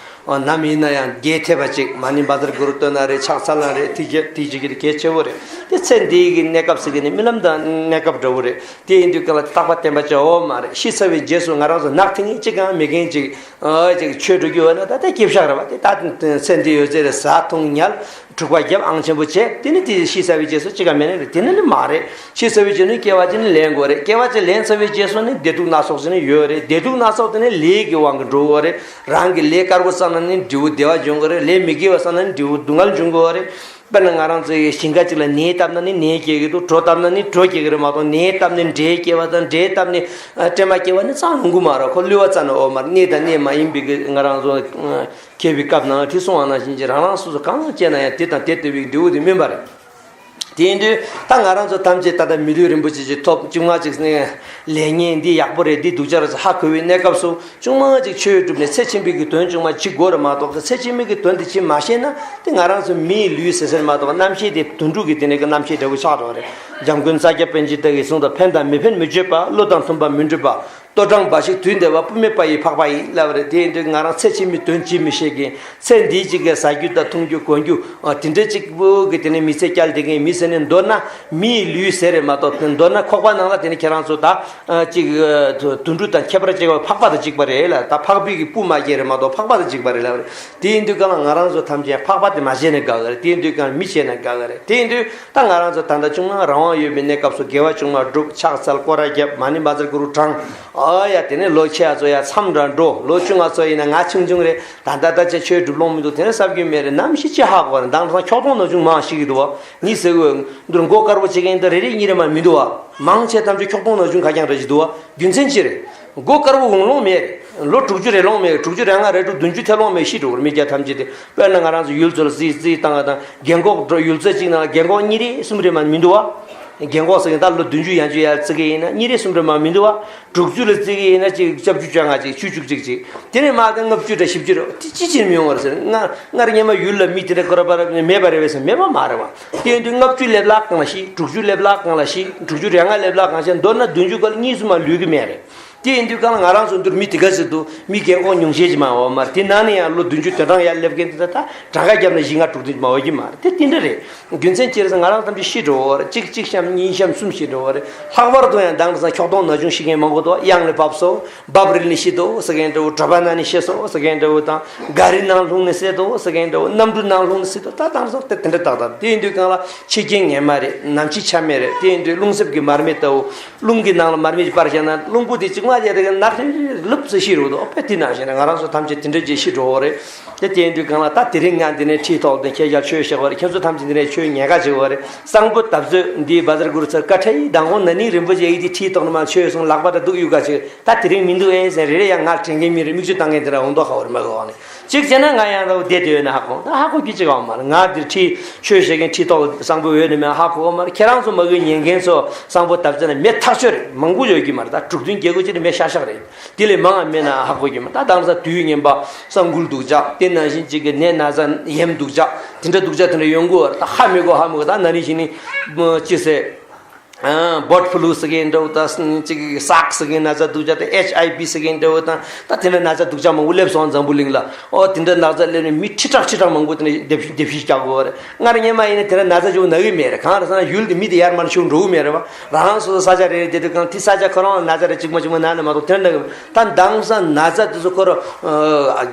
ནམ་ཡིན་ན་ཡང་རྒྱས་ཐེབས་པ་ཅིག་མ་ཎི་བཛྲ་གུ་རུ་བཏོན་ན་རེད། ཕྱག་འཚལ་ན་རེད། དེ་གྱད་དེ་གྱད་ཀྱི་གལ་ཆེ་བོ་རེད། དེ་ཚེ་འདིའི་གི་གནས་སྐབས་ཟེར་གི་ནི་རྨི་ལམ་དང་གནས་སྐབས་འདྲ་བོ་རེད། དེ་ཡིན་དུས་གང་ལ་རྟག་པ་བརྟན་པ་བྱའོ་མ་རེད། ཤི་ཚར་བའི་རྗེས་སུ་ང་རང་ཚོ་ནག་ཐིང་ངེ་གཅིག་གང་མེད་མཁན་ཅིག་ཨ་ཅིག་ཆོས་སྒྲུབ་རྒྱུ་ཡོད་ན་ད་ལྟ་སྐྱིད་ཤག་རེད་བ། དེ་ད་ཚེ་འདི་ཡོད་ཚད་རེ་ཟ་འཐུང་ཉལ་འཁྲུག་པ་རྒྱབ་ཨང་ཆེན་པོ་བྱས། དེ་ནི་དེ་ཤི་ཚར་བའི་རྗེས་སུ་ཅི་ག་མེད་ནི་རེད། དེ་ནི་ནི་མ་རེད། ཤི་ཚར་བའི་རྗེས་ནི་སྐྱེ་བ་ཅི་ནི་ལེན་དགོས་རེད། སྐྱེ་བ་ཅི་ལེན་ཚར་བའི་རྗེས་སུ་ནི་བདེ་སྡུག་སྣ་ཚོགས་ཅི་ནི་ཡོད་རེད། བདེ་སྡུག་སྣ་ཚོགས་དེ་ནི་ལས་ཀྱི་དབང་གིས་འགྲོ་གི་རེད། རང་གི་ལས་དཀར་པོ་བསགས་ན་ནི་འབྲས་བུ་བདེ་བ་འབྱུང་གི་རེད། ལས་མི་དགེ་བ་བསགས་ན་ནི་འབྲས་བུ་སྡུག་བསྔལ་འབྱུང་གི་རེད། དཔེར་ན་ང་རང་ཚོའི་ཞིང་ཁ་ཅིག་ལ་ནས་བཏབ་ན་ནི་ནས་སྐྱེ་གི་འདུག་གྲོ་བཏབ་ན་ནི་གྲོ་སྐྱེ་གི་རེད་མ་གཏོགས། ནས་བཏབ་ནས་འབྲས་སྐྱེ་བ་དང་འབྲས་བཏབ་ནས་ཨ་སྲན་མ་སྐྱེ་བ་ནི་རྩ་ཡོང་གི་མ་རེད། ཁོ་བསླུ་བ་རྩ་ནས་འོ་མ་རེད། གནས་དང་གནས་མ་ཡིན་པའི་གི་ང་རང་ཚོ་མཁས་པའི་སྐབས་ནང་ལ་བྲིས་སོང་བ་ནང་བཞིན་གྱི་རང་རང་སོ་སོ་གང་སྐྱེས་ན་ཡང་དེ་དང་དེ་ལྟ་བུའི་འབྲས་བུ་དེ་སྨིན་པ་རེད། དེ་ཡིན་དུས་ད་ང་རང་ཚོ་ཐམས་ཅད་ད་ལྟ་མི་ལུས་རིན་པོ་ཆེ་ཅིག་ཐོབ། བཅོ་ལྔ་ཅིག་ནས་ལས་ངན་འདི་ཡག་པོ་རེད། འདི་སྡུག་ཅག་རེད་ཟེར་ཧ་གོ་བའི་གནས་སྐབས་སུ། ཅུང་མང་ཅིག་ཆོས་སྒྲུབ་ནས་ཚེ་ཕྱི་མའི་གི་དོན་ཅུང་མ་བྱེད་དགོས་རེད་མ་གཏོགས། ཚེ་ཕྱི་མའི་གི་དོན་དེ་བྱེད་མ་ཤེས་ན་དེ་ང་རང་ཚོ་མིའི་ལུས་ཟེར་ཟེར་མ་གཏོགས། རྣམ་ཤེས་དེ་དུད་འགྲོ་གི་དེ་ནས་གི་རྣམ་ཤེས་འདྲ་བོ་ཆགས་འགྲོ་བ་རེད། འཇམ་མགོན་ས་སྐྱ་པཎ་ཆེན་བདག་གིས་གསུངས་དང་། ཕན་དང་མི་ཕན་མི་བརྗོད་པ། བློ་དང་མཐུན་པ་མི་འགྲུབ་པ། ལྟོ་འགྲངས་འབའ་ཞིག་དུས་འདས་པ། སྤུ་མེད་པ་ཡི་འཕགས་པ་ཡིན་ལབ་རེད། དེ་ཡིན་དུས་ང་རང་ཚེ་ཕྱི་མའི་དོན་བྱེད་མི་ཤེས་མཁན། ཚེ་འདིའི་གཅིག་གི་ཟ་རྒྱུ་དང་འཐུང་རྒྱུ་གོན་རྒྱུ་ཨ་དེ་འདྲ་གཅིག་པུ་གི་དེ་ནས་མི་ཚེ་བསྐྱལ་བསྡད་མཁན་མི་ཟེར་ནས། མདོར་ན་མིའི་ལུས་ཟེར་རེད་མ་གཏོགས། མདོར་ན་ཁོག་པ་ནང་ལ་དེ་ནས་ཁྱེད་རང་ཚོ་ད། ཨ་ཅིག་ཨ་དུད་འགྲོ་དང་ཁྱད་པར་ཅིག་ཡོད་པ། ཕག་པ་དང་གཅིག་པ་རེད་ལ། ད་ཕག་པའི་གི་སྤུ་མ་སྐྱེས་རེད་མ་གཏོགས། ཕག་པ་དང་གཅིག་པ་རེད་ལབ་རེད། དེ་ཡིན་དུས་གང་ལ་ང་རང་ཚོ་ཐམས་ཅད་ཕག་པ་དེ་མ་བྱས་ན་དགའ་གི་རེད། དེ་ཡིན་དུས་གང་ལ་མི་བྱས་ན་དགའ་གི་རེད། དེ་ཡིན་དུས་ད་ང་རང་ཚོ་ད་ལྟ་ཅུང་མང་རང་དབང་ཡོད་པའི་གནས་སྐབས་སུ་དགེ་བ་ཅུང་མང་སྒྲུབ། ཕྱག་འཚལ། སྐོར་ར་རྒྱབ། མ་ཎི་བཛྲ་གུ་རུ་བགྲང་། ཨ་ཡ་དེ་ནས་ལོ་ཆེ་ཡ་ཚོ་ཡ་མཚམས་འདྲ་འགྲོ། ལོ་ཆུང་ང་ཚོ་ཡིན་ན་ང་ཆུང་ཆུང་རེད། ད་ལྟ་ད་ཆ་ཆོས་སྒྲུབ་ལོང་མི་འདུག་དེ་ནས་བསམ་རྒྱུ་མེད་རེད། ནམ་ཞིག་ཅི་ཧ་གོ་རེད། མདང་དང་ཁྱོག་གཏོང་ནོར་ཆུང་མང་ཞིག་གི་འདུག་བ། ངས་ཟེར་གོ་འདུག་མགོ་དཀར་པོ་བྱེད་མཁན་འདི་རེ་རེ་གཉིས་རེ་མ་མི་འདུག་བ། མང་ཆེ་ཐམས་ཅད་ཁྱོག་གཏོང་ནོར་ཆུང་ཁ་རྐྱང་རེ་ཞིག་འདུག་བ། རྒྱུ་མཚན་ཅི་རེད། མགོ་དཀར་པོ་འོང་ལོང་མེད་རེད། ལོ་དྲུག་ཅུ་རེ་ལོང་མེད་རེད། དྲུག་ཅུ་རེ་ལྔ་རེ་དྲུག་བདུན་ཅུ་ཐལ་ལོང་མེད་ཤི་འགྲོ་གི་རེད། མི་སྐྱ་ཐམས་ཅད་དེ། དཔེར་ན་ང་རང་ཚོ་ཡུལ་ཚོ་ལ་རྩིས་རྩིས་བཏང་བ་དང་། རྒན་གོག་འགྲོ་ཡུལ་ཚོ་གཅིག་ནང་ལ་རྒན་གོག་གཉིས་རེ་གསུམ་རེ་མ་མི་འདུག་བ། རྒན་གོག་ཟེར་མཁན་ད་ལོ་བདུན་ཅུ་ཡན་ཆོད་ཡར་བརྩི་གི་ཡིན་ན་གཉིས་རེ་གསུམ་རེ་མ་མི་འདུག་བ། དྲུག་ཅུ་ལ་བརྩི་གི་ཡིན་ན་གཅིག་ལྕགས་ཀྱུ་བཅོ་ལྔ་ཅིག་བཅུ་གཅིག་ཅིག་དེ་ནས་མར་ད་ལྔ་བཅུ་དང་བཞི་བཅུ་རེད། དེ་ཅི་ཕྱིར་མི་ཡོང་བ་རེད་ཟེར། ང་སྔར་སྔོན་མ་ཡུལ་ལ་མི་དེ་འདྲ་ཁོ་ར་པ་ར་མེད་པ་རེད་པས་ཟེར། མེད་པ་མ་རེད་བ། དེ་ཡིན་དུས་ལྔ་བཅུ་སླེབས་ལག་གང་ལ་ཤི། དྲུག་ཅུ་སླེབས་ལག་གང་ལ་ཤི། དྲུག་ཅུ་རེ་ལྔ་སླེབས་ལག་གང་ཤི། མདོར་ན་བདུན་ཅུ་སྐོར་གཉིས་སུ་མ་ལུས་གི་མེད་རེད། དེ་ཡིན་དུས་གང་ལ་ང་རང་ཚོ་འདིར་མི་དེ་ག་ཚོད་འདུག་མི་རྒན་གོག་ཉུང་ཤས་ཅིག་མ་འོ་མ་རེད། དེ་ནང་ནས་ཡང་ལོ་བདུན་ཅུ་དོན་གྲངས་ཡར་སླེབས་མཁན་དེ་ད་ད་གྲངས་ཀ་བརྒྱབ་ན་བཞི་ལྔ་དྲུག་བདུན་མ་འོ་གི་མ་རེད། དེ་དེ་འདྲ་རེད། རྒྱུ་མཚན་ཅི་རེད་ཟེར་ང་རང་ཐམས་ཅད་ཤི་འགྲོ་བ་རེད། གཅིག་གཅིག་ཤམ་གཉིས་ཤམ་གསུམ་ཤི་འགྲོ་བ་རེད། ལྷག་པར་དུ་ཡང་མདང་དེང་སང་འཁྱོག་གཏོང་ན་ཆུང་ཤི་མཁན་མང་པོ་འདུག་གཡང་ལས་བབས་སོ། འབབ་རིལ་ནས་ཤི་འདུག་ཟེར་མཁན་འདྲ་བོ། གྲྭ་པ་ནང་ནས་ཤི་སོང་ཟེར་མཁན་འདྲ་བོ་དང་། ག་རི་ནང་ལྷུང་ནས་བསད་འདུག་ཟེར་མཁན་འདྲ་བོ། གནམ་གྲུ་ནང་ལྷུང་ནས་བསད་འདུག་ད་དེང་སང་དེ་དེ་འདྲ་ཏག་ཏག་དེ་ཡིན་དུས་གང་ལ་འཆི་རྐྱེན་ངན་མ་རེད། ནམ་འཆི་ཆ་མེད་རེད། དེ་ཡིན་དུས་རླུང་གསེབ་ཀྱི་མར་མེ་ལྟ་བུ། རླུང་གི་ནང་ལ་མར་མེ་ཅིག་སྤར་བཞག་ན་རླུང་བུ་དེ་གཅིག་མ་བྱས་དེ་ག་ནག་ལྷིང་ལྷིང་ལུབ་ཙམ་ཤི་རུ་འདུག་དཔེ་དེ་ནང་བཞིན་རེད། ང་རང་ཚོ་ཐམས་ཅད་དེ་འདྲ་ཅིག་ཤི་འགྲོ་བ་རེད། དེ་དེ་ཡིན་དུས་གང་ལ་ད་དེ་རིང་ང་འདི་ནས་ཁྲིད་ཐོག་ནས་ཁྱེད་ཅག་ཆོས་བཤད་པ་རེད། ཁྱེད་ཚོ་ཐམས་ཅད་འདི་ནས་ཆོས་ཉན་ག་བྱེད་པ་རེད། གསང་ཕུ་འདབ་རྩོད་འདིའི་བཛྲ་གུ་རུ་ཚར་བཀའ་ཁྲ་ཡི་མདང་དགོང་ན་ནིང་རིན་པོ་ཆེ་ཡི་དེ་ཁྲིད་ཐོག་ནས་མ་ཆོས་གསུང་ལག་པ་ད་འདུག་གཡུག་ག་ཅིག་ད་དེ་རིང་མི་འདུག་ཨེ་ཟེར་རེ་རེ་ཡང་ང་དྲན་མཁན་མི་རེད། མིག་ཆུ་བཏང་མཁན་དེ་འདྲ་འོང་མདོག་ཁ་བོར་མ་གི་འོག་ནས། གཅིག་བྱས་ན་ང་ཡང་རོ་བསྡད་དེ་ཡོད་ན་ཧ་གོ། ད་ཧ་གོ་རྒྱུ་ཅིག་ཡོད་མ་རེད། ང་འདིར་ཁྲིད་ཆོས་བཤད་མཁན་ཁྲིད་ཐོག་གསང་ཕུ་ཡོད་ནི་མེད་ཧ་གོ་མ་རེད། ཁྱེད་རང་ཚོ་མ་གི་ཉན་མཁན་ཚོ་གསང་ཕུ་འདབ་རྩོད་ན་མི་ཐག་ཆོད་རེད། མང་པོ་ཡོད་ཀྱི་མ་རེད། ད་དྲུག་བདུན་བརྒྱད་དགུ་ཅིག་ནི་མི་ཤག་ཤག་རེད། དེ་ལས་མང་བ་མེད་ན་ཧ་གོ་གི་མ་རེད། ད་དེང་སང་དུས་ངན་པ་ས་འགུལ་སྡུག་ཅག་དེ་ནང་བཞིན་གཅིག་གི་ནད་ན་ཚ་ཡམས་སྡུག་ཅག་དེ་འདྲ་སྡུག་ཅག་དེ་འདྲ་ཡོང་གི་ཡོད་རེད། ད་ཧ་མི་གོ་ཧ་མི་གོ་ད་ན་ནིང་གཞེས་ནིང་ཅི་ཟེར། ཨ་བོཌ་ཕུ་ལུ་ཟེར་མཁན་འདྲ་བོ་དང་། གཅིག་གི་སཱརསི་ཟེར་མཁན་ན་ཚ་སྡུག་ཅག་དང་། ཨེཆ་ཨའི་བི་ཟེར་མཁན་འདྲ་བོ་དང་། ད་དེ་འདྲ་ན་ཚ་སྡུག་ཅག་མང་པོ་སླེབས་སོང་འཛམ་བུ་གླིང་ལ། ཨོ་དེ་འདྲ་ན་ཚ་སླེབས་ནས་མི་ཁྲི་ཕྲག་ཁྲི་ཕྲག་མང་པོ་དེ་འདྲ་སྡེབ་སྡེབ་གཤིས་རྒྱག་དགོས་པ་རེད། སྔར་སྔོན་མ་ཡིན་ན་དེ་འདྲ་ན་ཚ་ཅིག་ན་གི་མེད་རེད། གང་རེད་ཟེར་ན་ཡུལ་དེ་མི་དེ་ཡར་མར་ཤོར་འགྲོ་གི་མེད་རེད་བ། རང་རང་སོ་སོ་ས་ཆ་རེ་རེ་བསྡད་དུས་གང་དེ་ས་ཆ་ཁོ་རང་ལ་ན་ཚ་རེ་གཅིག་མ་གཅིག་མ་ན་ནི་མ་གཏོགས་དེ་འདྲ་ན་གི་མེད། ད་དེང་སང་ན་ཚ་དེ་ཚོ་ཁོ་རང་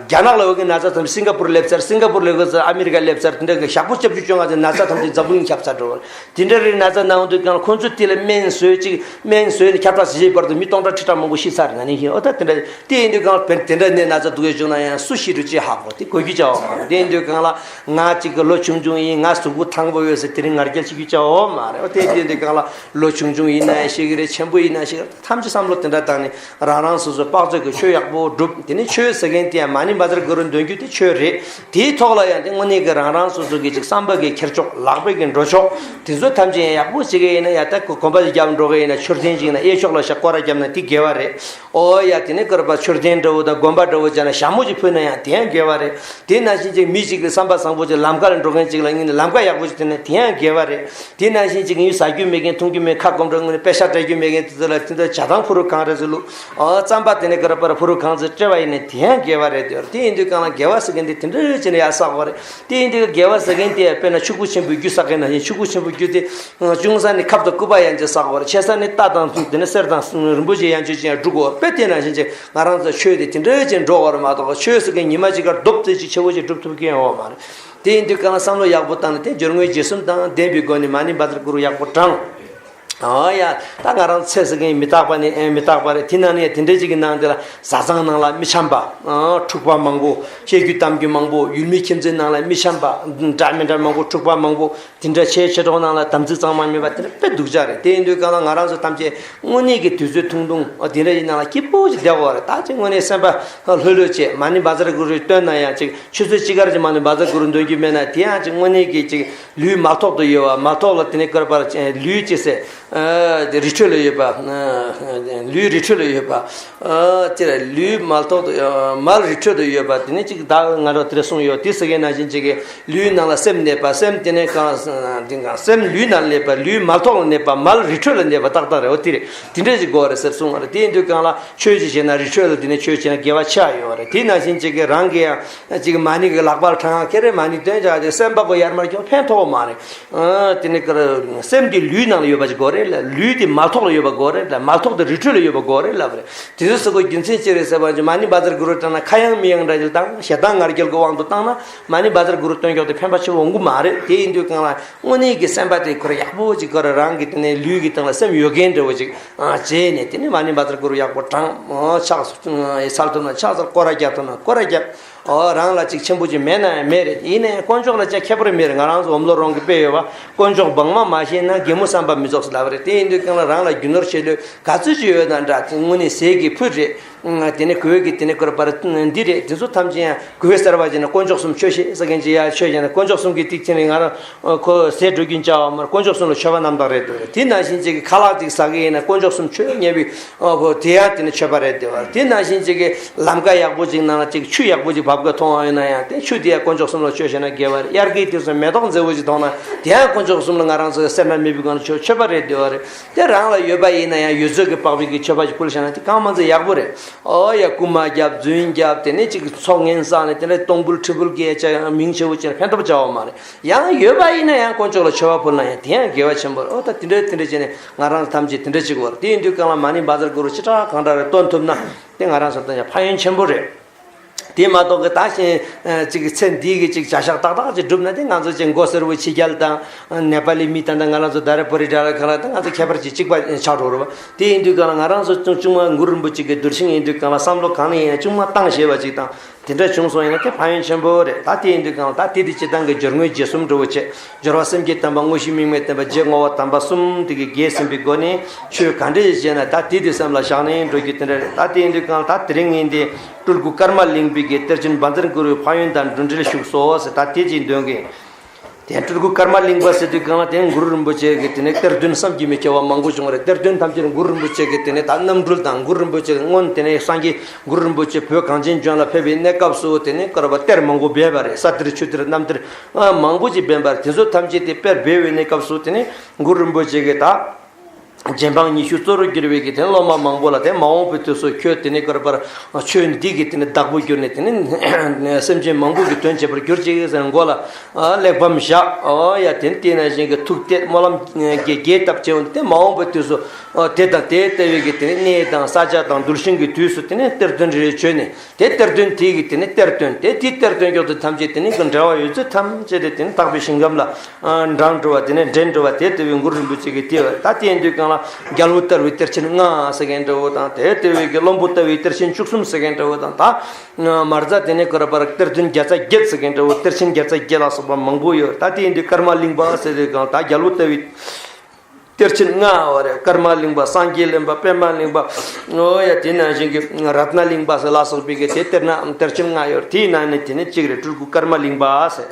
རྒྱ་ནག་ལ་ཡོད་མཁན་ན་ཚ་ཐམས་ཅད་སིང་ག་པུར་སླེབས་ཚར། སིང་ག་པུར་ལ་ཡོད་མཁན་ཚོ་ཨ་མི་རི་ཀ་སླེབས་ཚར། དེ་འདྲ་གི་ཞག་པོ་བཅུ་བཅོ་ལྔ་ཙམ་ན་ཚ་ཐམས་ཅད་འཛམ་བུ་གླིང་ཁྱབ་ཚར་འགྲོ་བ་རེད། དེ་འདྲ་རེད། ན་ཚ་ན་འོང་དུས་གང་ཁོང་ཚོས་དེ་ལ་སྨན་བཟོས་ཅིག་སྨན་བཟོས་ནས་ཁྱབ་བསྒྲགས་བྱེད་བྱེད་བར་དུ་མི་སྟོང་ཕྲག་ཁྲི་ཕྲག་མང་པོ་ཤི་ཚར་ན་ནིང་བཞིན། ཨོ་ད་དེ་འདྲ་དེ་ཡིན་དུས་གང་དེ་འདྲ་ནད་ན་ཚ་སྡུག་ཡོད་བྱུང་ན་ཡང་སུ་ཤི་འགྲོ་ཅི་ཧ་གོ། དེ་གོ་རྒྱུ་ཅིག་ཡོད་མ་རེད། དེ་ཡིན་དུས་གང་ལ་ང་གཅིག་གི་ལོ་ཆུང་ཆུང་ཡིན། ང་གཟུགས་པོ་ཐང་པོ་ཡོད་ཟེར་དེ་རིང་ང་རྒྱལ་བྱེད་རྒྱུ་ཅིག་ཡོད་མ་རེད། ཨོ་དེ་དེ་ཡིན་དུས་གང་ལ་ལོ་ཆུང་ཆུང་ཡིན་ན་ཡང་ཤི་གི་རེད། ཆེན་པོ་ཡིན་ན་ཤི་གི་རེད། ཐམས་ཅད་བསམ་བློ་དེ་འདྲ་བཏང་ནས་རང་རང་སོ་སོ་དཔག་ཚོད་ཀྱི་ཆོས་ཡག་པོ་སྒྲུབ། དེ་ནི་ཆོས་ཟེར་མཁན་དེ་ཡང་མ་ཎི་བཛྲ་གུ་རུ་འདོན་རྒྱུ་དེ་ཆོས་རེད། དེའི་ཐོག་ལ་ཡང་དེ་དངོས་གནས་ཀྱི་རང་རང་སོ་སོ་གི་ཅིག་བསམ་པ་གི་འཁྱེར་ཕྱོགས། ལག་པའི་གི་འགྲོ་ཕྱོགས། དེ་ཚོ་ཐམས་ཅད་ཡང་ཡག་པོ་བྱེད་མཁན་ཡིན་ན། ཡ་ད་གོམ་པ་ཞིག་རྒྱབ་འགྲོ་མཁན་ཡིན་ན། མཆོད་རྟེན་ཞིག་ཡིན་ན་གཡས་ཕྱོགས་ལ་ཞག་སྐོར་ར་བརྒྱབ་ན་དེ་དགེ་བ་རེད། ཨོ་ཡ་དེ་ནི་ཀར་པ་མཆོད་རྟེན་འདྲ་བོ་དང་དགོན་པ་འདྲ་བོ་བྱས་ན་ཞྭ་མོ་ཅིག་ཕུལ་ན་ཡང་དེ་ཡང་དགེ་བ་རེད། དེ་ནང་བཞིན་ཅིག་མི་ཅིག་གི་བསམ་པ་བཟང་པོ་ཅིག་ལམ་ཁ་ལ་འགྲོ་མཁན་ཅིག་ལ་ངོས་ནས་ལམ་ཁ་ཡག་པོ་ཞིག་བསྟན་ན་དེ་ཡང་དགེ་བ་རེད། དེ་ནང་བཞིན་ཅིག་ངས་ཟ་རྒྱུ་མེད་མཁན་འཐུང་རྒྱུ་མེད། ཁ་སྐོམ་འགྲོ་ངོས་ནས་པེ་ཤ་སྤྲད་རྒྱུ་མེད་མཁན་དེ་ཚོ་ལ་དེ་ཚོ་ཇ་དང་ཕུ་རུ་གང་རེ་ཟེར་བླུགས། ཨ་རྩམ་པ་དེ་ནས་ཀར་པར་ཕུ་རུ་གང་ཚོད་སྤྲད་པ་ཡིན་ན་དེ་ཡང་དགེ་བ་རེད་དེ། དེ་ཡིན་དུས་གང་ལ་དགེ་བ་ཟེར་མཁན་དེ་དེ་འདྲ་བྱས་ནས་ཡར་བསགས་པ་རེད། དེ་ཡིན་དུས་དགེ་བ་ཟེར་མཁན་དེ་དཔེར་ན་ཆུ་ཁུག་ཆེན་པོའི་རྒྱུ་བསགས་མཁན་ནང་བཞིན། ཆུ་ཁུག་ཆེན་པོའི་རྒྱུ་དེ་ཆུང་ས་ནས་ཁབ་དང་སྐུད་པ་ཡན་ཆད་བསགས་པ་རེད། ཆེ་ས་ནས་རྟ་དང་དེ་ནས་གསེར་དང་རིན་པོ་ཆེ་ཡན་ཆད་ཅན་སྒྲུག་དགོས་པ་དེ་ནང་བཞིན་ཅིག་ང་རང་ཚོ་ཆོས་དེ་དེ་འདྲ་བྱས་འགྲོ་དགོས་རེད་མ་གཏོགས། ཆོས་ཟེར་མཁན་ཉི་མ་གཅིག་ཁར་རྡོབ་རྩེ་ཅིག་ཆེ་བོ་ཅིག་སྒྲུབ་ཐུབ་མཁན་ཡོད་མ་རེད། དེ་ཡིན་དུས་གང་ལ་བསམ་བློ་ཡག་པོ་བཏང་ནས་དེ་སྦྱོར་དངོས་རྗེས་གསུམ་དང་ལྡན་པའི་སྒོ་ནས་མ་ཎི་བཛྲ་གུ་རུ་ཡག་པོ་བགྲང་། ཨ་ཡ། ད་ང་རང་ཚེ་ཟེར་མཁན་མི་རྟག་པ་ནི་ཨེ་མི་རྟག་པ་རེད། དེ་ནང་ནས་དེ་འདྲ་ཅིག་གི་ནང་དེ་ལ་བཟའ་ཚང་ནང་ལ་མི་འཆམ་པ། ཨ་འཁྲུག་པ་མང་པོ། བཤད་རྒྱུ་གཏམ་རྒྱུ་མང་པོ། ཡུལ་མི་ཁྱིམ་མཚེས་ནང་ལ་མི་འཆམ་པ། འདྲ་མི་འདྲ་མང་པོ། འཁྲུག་པ་མང་པོ། དེ་འདྲ་བྱས་བྱེ་བྲག་ནང་ལ་དམ་ཚིག་གཙང་མ་མེད་པ་དེ་འདྲ་དཔེ་སྡུག་ཅག་རེད། དེ་ཡིན་དུས་གང་ལ་ང་རང་ཚོ་ཐམས་ཅད་དངོས་གནས་ཀྱི་དུས་ཚོད་ཐུང་ཐུང་དེ་འདྲ་ཡིན་ནང་ལ་སྐྱིད་པོ་ཅིག་བསྡད་དགོས་རེད། ད་ཅིག་དངོས་གནས་སེམས་པ་ལྷོད་ལྷོད་བྱས། མ་ཎི་བཛྲ་གུ་རུ་བཏོན་ན་ཡང་ཅིག་ཆུ་ཚོད་གཅིག་གར་གྱི་མ་ཎི་བཛྲ་གུ་རུ་འདོན་རྒྱུ་མེད་ན་དེ་ཡང་ཅིག་དངོས་གནས་ཀྱི་ཅིག་ལུས་མ་ཐོག་ཏུ་ཡོད་པ། མ་ཐོག་ལ་དེ་ནས་ཀར་པར་ལུས་ཅི་ཟེར། ཨ་རི་ཁྲོད་ལ་ཡོད་པ། ཨ་ལུས་རི་ཁྲོད་ལ་ཡོད་པ། ཨ་ཅི་རེད། ལུས་མ་ཐོག་ཏུ་ཨ་མལ་རི་ཁྲོད་དུ་ཡོད་པ། དེ་ནས་ཅིག་ད་ང་རང་དེ་འདྲ་གསུངས་ཡོད། དེ་ཟེར་མཁན་ནང་བཞིན་ཅིག་གི་ལུས་ནང་ལ་སེམས་གནས་པ། སེམས་དེ་ནས་གང་དེ་གང་སེམས་ལུས་ནང་གནས་པ། ལུས་མ་ཐོག་ལ་གནས་པ། མལ་རི་ཁྲོད་ལ་གནས་པ་ཏག་ཏག་རེད། འོ་དེ་རེད། དེ་འདྲ་ཅིག་དགོས་རེད་ཟེར་གསུངས་པ་རེད། དེ་ཡིན་དུས་གང་ལ་ཆོས་ཅིག་བྱས་ན་རི་ཁྲོད་ལ་དེ་ནས་ཆོས་བྱས་ན་དགེ་བ་ཆེ་བ་ཡོད་རེད། དེ་ནང་བཞིན་ཅིག་གི་རང་གི་ཡང་ཅིག་མ་ཎི་གི་ལག་པར་བགྲང་། ཁེ་རེ་མ་ཎི་བཏོན་བྱ་ཅིག་སེམས་པ་གོ་ཡར་མར་ཁྱོང་ཕན་ཐོགས་མ་རེད། ཨ་དེ་ནི་ཀར་སེམས་དེ་ལུས་ནང་ལ་ཡོད་པ་ཅིག་དགོས་རེད་ལ། ལུས་དེ་མལ་ཐོག་ལ་ཡོད་པ་དགོས་རེད་ལ། མལ་ཐོག་དེ་རི་ཁྲོད་ལ་ཡོད་པ་དགོས་རེད་ལབ་རེད། དེ་ཚོ་ཟེར་དགོས་རྒྱུ་མཚན་ཅི་རེད་ཟེར་བ་ཅིག་མ་ཎི་བཛྲ་གུ་རུ་བགྲངས་ན་ཁ་གཡང་མིག་གཡང་འདྲ་ཅིག་དང་ཞེ་སྡང་ང་རྒྱལ་གྱི་དབང་དུ་བཏང་ན་མ་ཎི་བཛྲ་གུ་རུ་བཏོན་ཀྱོག་དེ་ཕན་པ་ཆེ་བོ་འོང་གི་མ་རེད། དེ་ཡིན་དུས་གང་ལ་དངོས་གནས་ཀྱི་སེམས་པ་དེ་ཁོ་ར་ཡག་པོ་ཅིག་ཁོ་ར་རང་གི་དེ་ནས་ལུས་ཀྱི་སྟེང་ལ་སེམས་ཡོད་མཁན་འདྲ་བོ་ཅིག་བྱས་ནས་དེ་ནས་མ་ཎི་བཛྲ་གུ་རུ་ཡག་པོ་བགྲང་། ཕྱག་འཚལ་ཐུབ་ན་ཕྱག་འཚལ། སྐོར་ར་རྒྱབ་ཐུབ་ན་སྐོར་ར་རྒྱབ། ཨོ་རང་ལ་ཅིག་ཆེན་པོ་ཅིག་མེད་ན་ཡང་མེད་རེད། ཡིན་ནའི་དཀོན་མཆོག་ལ་ཅང་ཁྱད་པར་མེད་རེད། ང་རང་ཚོ་འོམ་ལོ་རོང་གི་དཔེ་ཡོད་པ། དཀོན་མཆོག་བང་མ་མ་ཤེས་ན་རྒན་མོ་བསམ་པ་མི་རྫོགས་ལབ་རེད། དེ་ཡིན་དུས་གང་ལ་རང་ལ་རྒྱུ་ནོར་ཆེ་ལོས་ག་ཚོད་ཅིག་ཡོད་ན་འདྲ་དངོས་གནས་ཟས་ཀྱི་ཕུད་རེད། དེ་ནས་གོས་ཀྱི་དེ་ནས་གོས་པར་འདི་རེད། དེ་ཚོ་ཐམས་ཅད་ཡང་གོས་གསར་པ་བྱས་ན་དཀོན་མཆོག་གསུམ་མཆོད་བྱེད་ཟེར་མཁན་ཅིག་ཡ་མཆོད་བྱས་ན་དཀོན་མཆོག་གསུམ་གྱི་ཏིག་ཅན་རེད། ང་རང་ཁོ་ཟས་འགྲོ་རྒྱུན་བཅའ་བ་མར་དཀོན་མཆོག་གསུམ་ལ་མཆོད་པ་རྣམ་དག་རེད་འདུག་དེ་ནང་བཞིན་ཅིག་གི་ཁ་ལག་ཅིག་ཟ་གི་ཡིན་ན་དཀོན་མཆོག་གསུམ་མཆོད་ཉེ་བའི་ཨོ་ཁོ་དེ་ཡང་དེ་ནས་མཆོད་པ་རེད་འདུག་དེ་ནང་བཞིན་ཅིག་གི་ལམ་ཀ་ཡག་པོ་ཅིག་ནང་ལ་ཅིག་ཆུ་ཡག་པོ་ཅིག་འབབ་ག་མཐོང་བ་ཡིན་ན་ཡང་དེ་ཆུ་དེ་ཡང་དཀོན་མཆོག་གསུམ་ལ་མཆོད་བྱས་ན་དགེ་བ་རེད། དབྱར་ཁའི་དུས་སུ་མེ་ཏོག་མཛེས་པོ་ཅིག་མཐོང་ན་དེ་ཡང་དཀོན་མཆོག་གསུམ་ལ་ང་རང་ཚོ་སེར་སྣ་མེད་པའི་སྒང་ལ་མཆོད་མཆོད་པ་རེད་འདུག་རེད། དེ་རང་ལ་ཡོད་པ་ཡིན་ན་ཡང་ཡོད་ཚད་ཀྱི་པགས་པའི་གི་མཆོད་པ་ཞིག་ཕུལ་བྱས་ན་དེ་གང་མ་ཚད་ཡག་པོ་རེད། ཨོ་ཡ་རྐུ་མ་རྒྱབ་རྫུན་རྒྱབ་དེ་ནས་ཅིག་ཚོགས་ངན་བསགས་ནས་དེ་འདྲ་གཏོང་ཕོད་ཁྲི་ཕོད་སྐྱེལ་བྱ་མིང་ཆེ་བོ་ཅན་ཕན་ཐོགས་བྱ་བ་མ་རེད། ཡང་ཡོད་པ་ཡིན་ན་ཡང་དཀོན་མཆོག་ལ་མཆོད་པ་ཕུལ་ན་ཡང་དེ་ཡང་དགེ་བ་ཆེན་པོ་རེད། ཨོ་ད་དེ་འདྲ་དེ་འདྲ་བྱས་ནས་ང་རང་ཐམས་ཅད་དེ་འདྲ་བྱེད་དགོས་རེད། དེ་ཡིན་དུས་གང་ལ་མ་ཎི་བཛྲ་གུ་རུ་ཅི་དྲག་གང་དྲག་རེ་བཏོན་ཐུབ་ན་དེ་ང་རང་ཚོ་ལ་ཡང་ཕན་ཡོན་ཆེན་པོ་རེད། དེ་མ་གཏོགས་ཀྱི་ད་ཞེས་ཅིག་ཚེ་འདིའི་གི་ཅིག་བྱ་གཞག་ཏག་ཏག་ཅིག་བསྒྲུབས་ན་དེ་ང་ཚོ་ཅིག་མགོ་སེར་པོ་ཕྱི་རྒྱལ་དང་ནེ་པ་ལི་མི་དང་ད་ང་རང་ཚོ་དཱ་ར་པུ་རི་དཱ་ར་གང་ལ་ད་ང་ཚོ་ཁྱད་པར་ཅིག་གཅིག་པ་ཆགས་འགྲོ་རེད་བ། དེ་ཡིན་དུས་གང་ལ་ང་རང་ཚོ་ཅུང་ཅུང་མ་གུ་རུ་རིན་པོ་ཆེ་གི་གདུལ་ཞིང་ཡིན་དུས་གང་ལ་བསམ་བློ་གང་ནས་ཡིན་ན་ཅུང་མ་བཏང་ཤེས་པ་ཅིག་དང་དེ་འདྲ་བྱུང་སོང་ཡིན་ན་དེ་ཕན་ཡོན་ཆེན་པོ་རེད། ད་དེ་ཡིན་དུས་གང་ལ་ད་དེ་དེ་སྤྱི་བཏང་གི་སྦྱོར་དངོས་རྗེས་གསུམ་འགྲོ་བོ་བྱེད། སྦྱོར་བ་སེམས་བསྐྱེད་དམ་པ། དངོས་གཞི་དམིགས་མེད་བསྟེན་པ། རྗེས་བསྔོ་བ་དམ་པ་གསུམ་དེ་གི་རྒྱས་ཟིན་པའི་སྒོ་ནས་ཆོས་ག་འདྲས་བྱས་ན་ད་དེ་དེ་སེམས་ལ་བཞག་ནས་འགྲོ་རྒྱུ་དེ་འདྲ་རེད། ད་དེ་ཡིན་དུས་གང་ལ་ད་དེ་རིང་ངས་འདི་སྤྲུལ་སྐུ་ཀརྨ་གླིང་པའི་གི་གཏེར་ཆེན་བཛྲ་གུ་རུའི་ཕན་ཡོན་དང་འབྲུ་འགྲེལ་བཞུགས་སོ་ཟེར་ད་དེ་ཅིག་འདོན་གི། དེ་སྤྲུལ་སྐུ་ཀརྨ་གླིང་པ་ཟེར་དུས་གང་ལ་དེ་གུ་རུ་རིན་པོ་ཆེ་གི་དེ་ནས་གཏེར་འདོན་བསམ་གྱིས་མི་ཁྱབ་པ་མང་པོ་བྱུང་བ་རེད། གཏེར་འདོན་ཐམས་ཅད་གུ་རུ་རིན་པོ་ཆེ་གི་དེ་ནས་ད་རྣམ་སྤྲུལ་དང་གུ་རུ་རིན་པོ་ཆེ་གི་སྔོན་དེ་ནས་སངས་རྒྱས་གུ་རུ་རིན་པོ་ཆེ་བོད་གངས་ཅན་ལྗོངས་ལ་ཕེབས་པའི་གནས་སྐབས་སུ་དེ་ནས་བསྐོར་བ་གཏེར་མང་པོ་སྦས་པ་རེད། ས་གཏེར་ཆུ་གཏེར་གནམ་གཏེར་མང་པོ་ཅིག་སྦས་པ་རེད། དེ་ཚོ་ཐམས་ཅད་དེ་དཔེར་སྦས་པའི་གནས་སྐབས་སུ་དེ་ནས་གུ་རུ་རིན་པོ་ཆེ་གི་ད། རྗེ་འབངས་ཉི་ཤུ་གཙོ་རུ་གྱུར་པའི་གི་དེ་སློབ་མ་མང་པོ་ལ་དེ་མ་འོངས་པའི་དུས་སུ་ཁྱོད་དེ་ནས་བསྐོར་བར་ཆོས་འདི་གི་དེ་ནས་བདག་པོ་གྱུར་ནས་དེ་ནས་སེམས་ཅན་མང་པོ་གི་དོན་བྱེད་པར་གྱུར་ཅིག་ཟེར་མགོ་ལ་གླེགས་བམ་བཞག་ཨོ་ཡ་དེ་ནས་དེ་ནང་བཞིན་གྱི་ཐུགས་གཏད་སྨོན་ལམ་གྱི་རྒྱས་བཏབ་བྱས་འོང་དེ་མ་འོངས་པའི་དུས་སུ་དེ་དང་དེ་ལྟ་བུའི་གི་དེ་ནས་གནས་དང་ས་ཆ་དང་གདུལ་ཞིང་གི་དུས་སུ་དེ་ནས་གཏེར་སྟོན་རེ་བྱོས་ནས། དེ་གཏེར་སྟོན་དེ་གི་དེ་ནས་གཏེར་སྟོན་དེ་དེའི་གཏེར་སྟོན་ཀྱོག་དེ་ཐམས་ཅད་དེ་ནས་གི་འབྲེལ་བ་ཡོད་ཚད་ཐམས་ཅད་དེ་དེ་ནས་དག་པའི་ཞིང་ཁམས་ལ་འབྲང་འགྲོ་བ་དེ་ནས་འདྲེན་འགྲོ་བ་དེ་ལྟ་བུའི་གུ་རུ་རིན་པོ་ཆེ་གི་དེ་བ་ད་དེ་ཡིན་དུས་གང་ལ་རྒྱལ་པོ་ལྟ་བུའི་གཏེར་ཆེན་ལྔ་ཟེར་མཁན་འདྲ་བོ་དང་དེ་ལྟ་བུའི་གི་བློན་པོ་ལྟ་བུའི་གཏེར་ཆེན་བཅུ་གསུམ་ཟེར་མཁན་འདྲ་བོ་དང་ད་མར་རྫ་དེ་ནས་གུ་རུ་བར་གཏེར་སྟོན་བརྒྱ་རྩ་བརྒྱད་ཟེར་མཁན་འདྲ་བོ་གཏེར་ཆེན་བརྒྱ་རྩ་བརྒྱད་ལ་སོགས་པ་མང་པོ་ཡོད། ད་དེ་ཡིན་དུས་ཀརྨ་གླིང་པ་ཟེར་དུས་གང་ད་རྒྱལ་པོ་ལྟ་བུའི། གཏེར་ཆེན་ལྔ་བ་རེད། ཀརྨ་གླིང་པ། སངས་རྒྱས་གླིང་པ། པདྨ་གླིང་པ། ཨོ་ཡ་དེ་ནང་བཞིན་གྱི་རཏྣ་གླིང་པ་ཟེར་ལ་སོགས་པའི་གི་དེ་གཏེར་ན་གཏེར་ཆེན་ལྔ་ཡོད་རེད། དེའི་ནང་ནས་དེ་ནས་གཅིག་རེད། སྤྲུལ་སྐུ་ཀརྨ་གླིང་པ་ཟེར།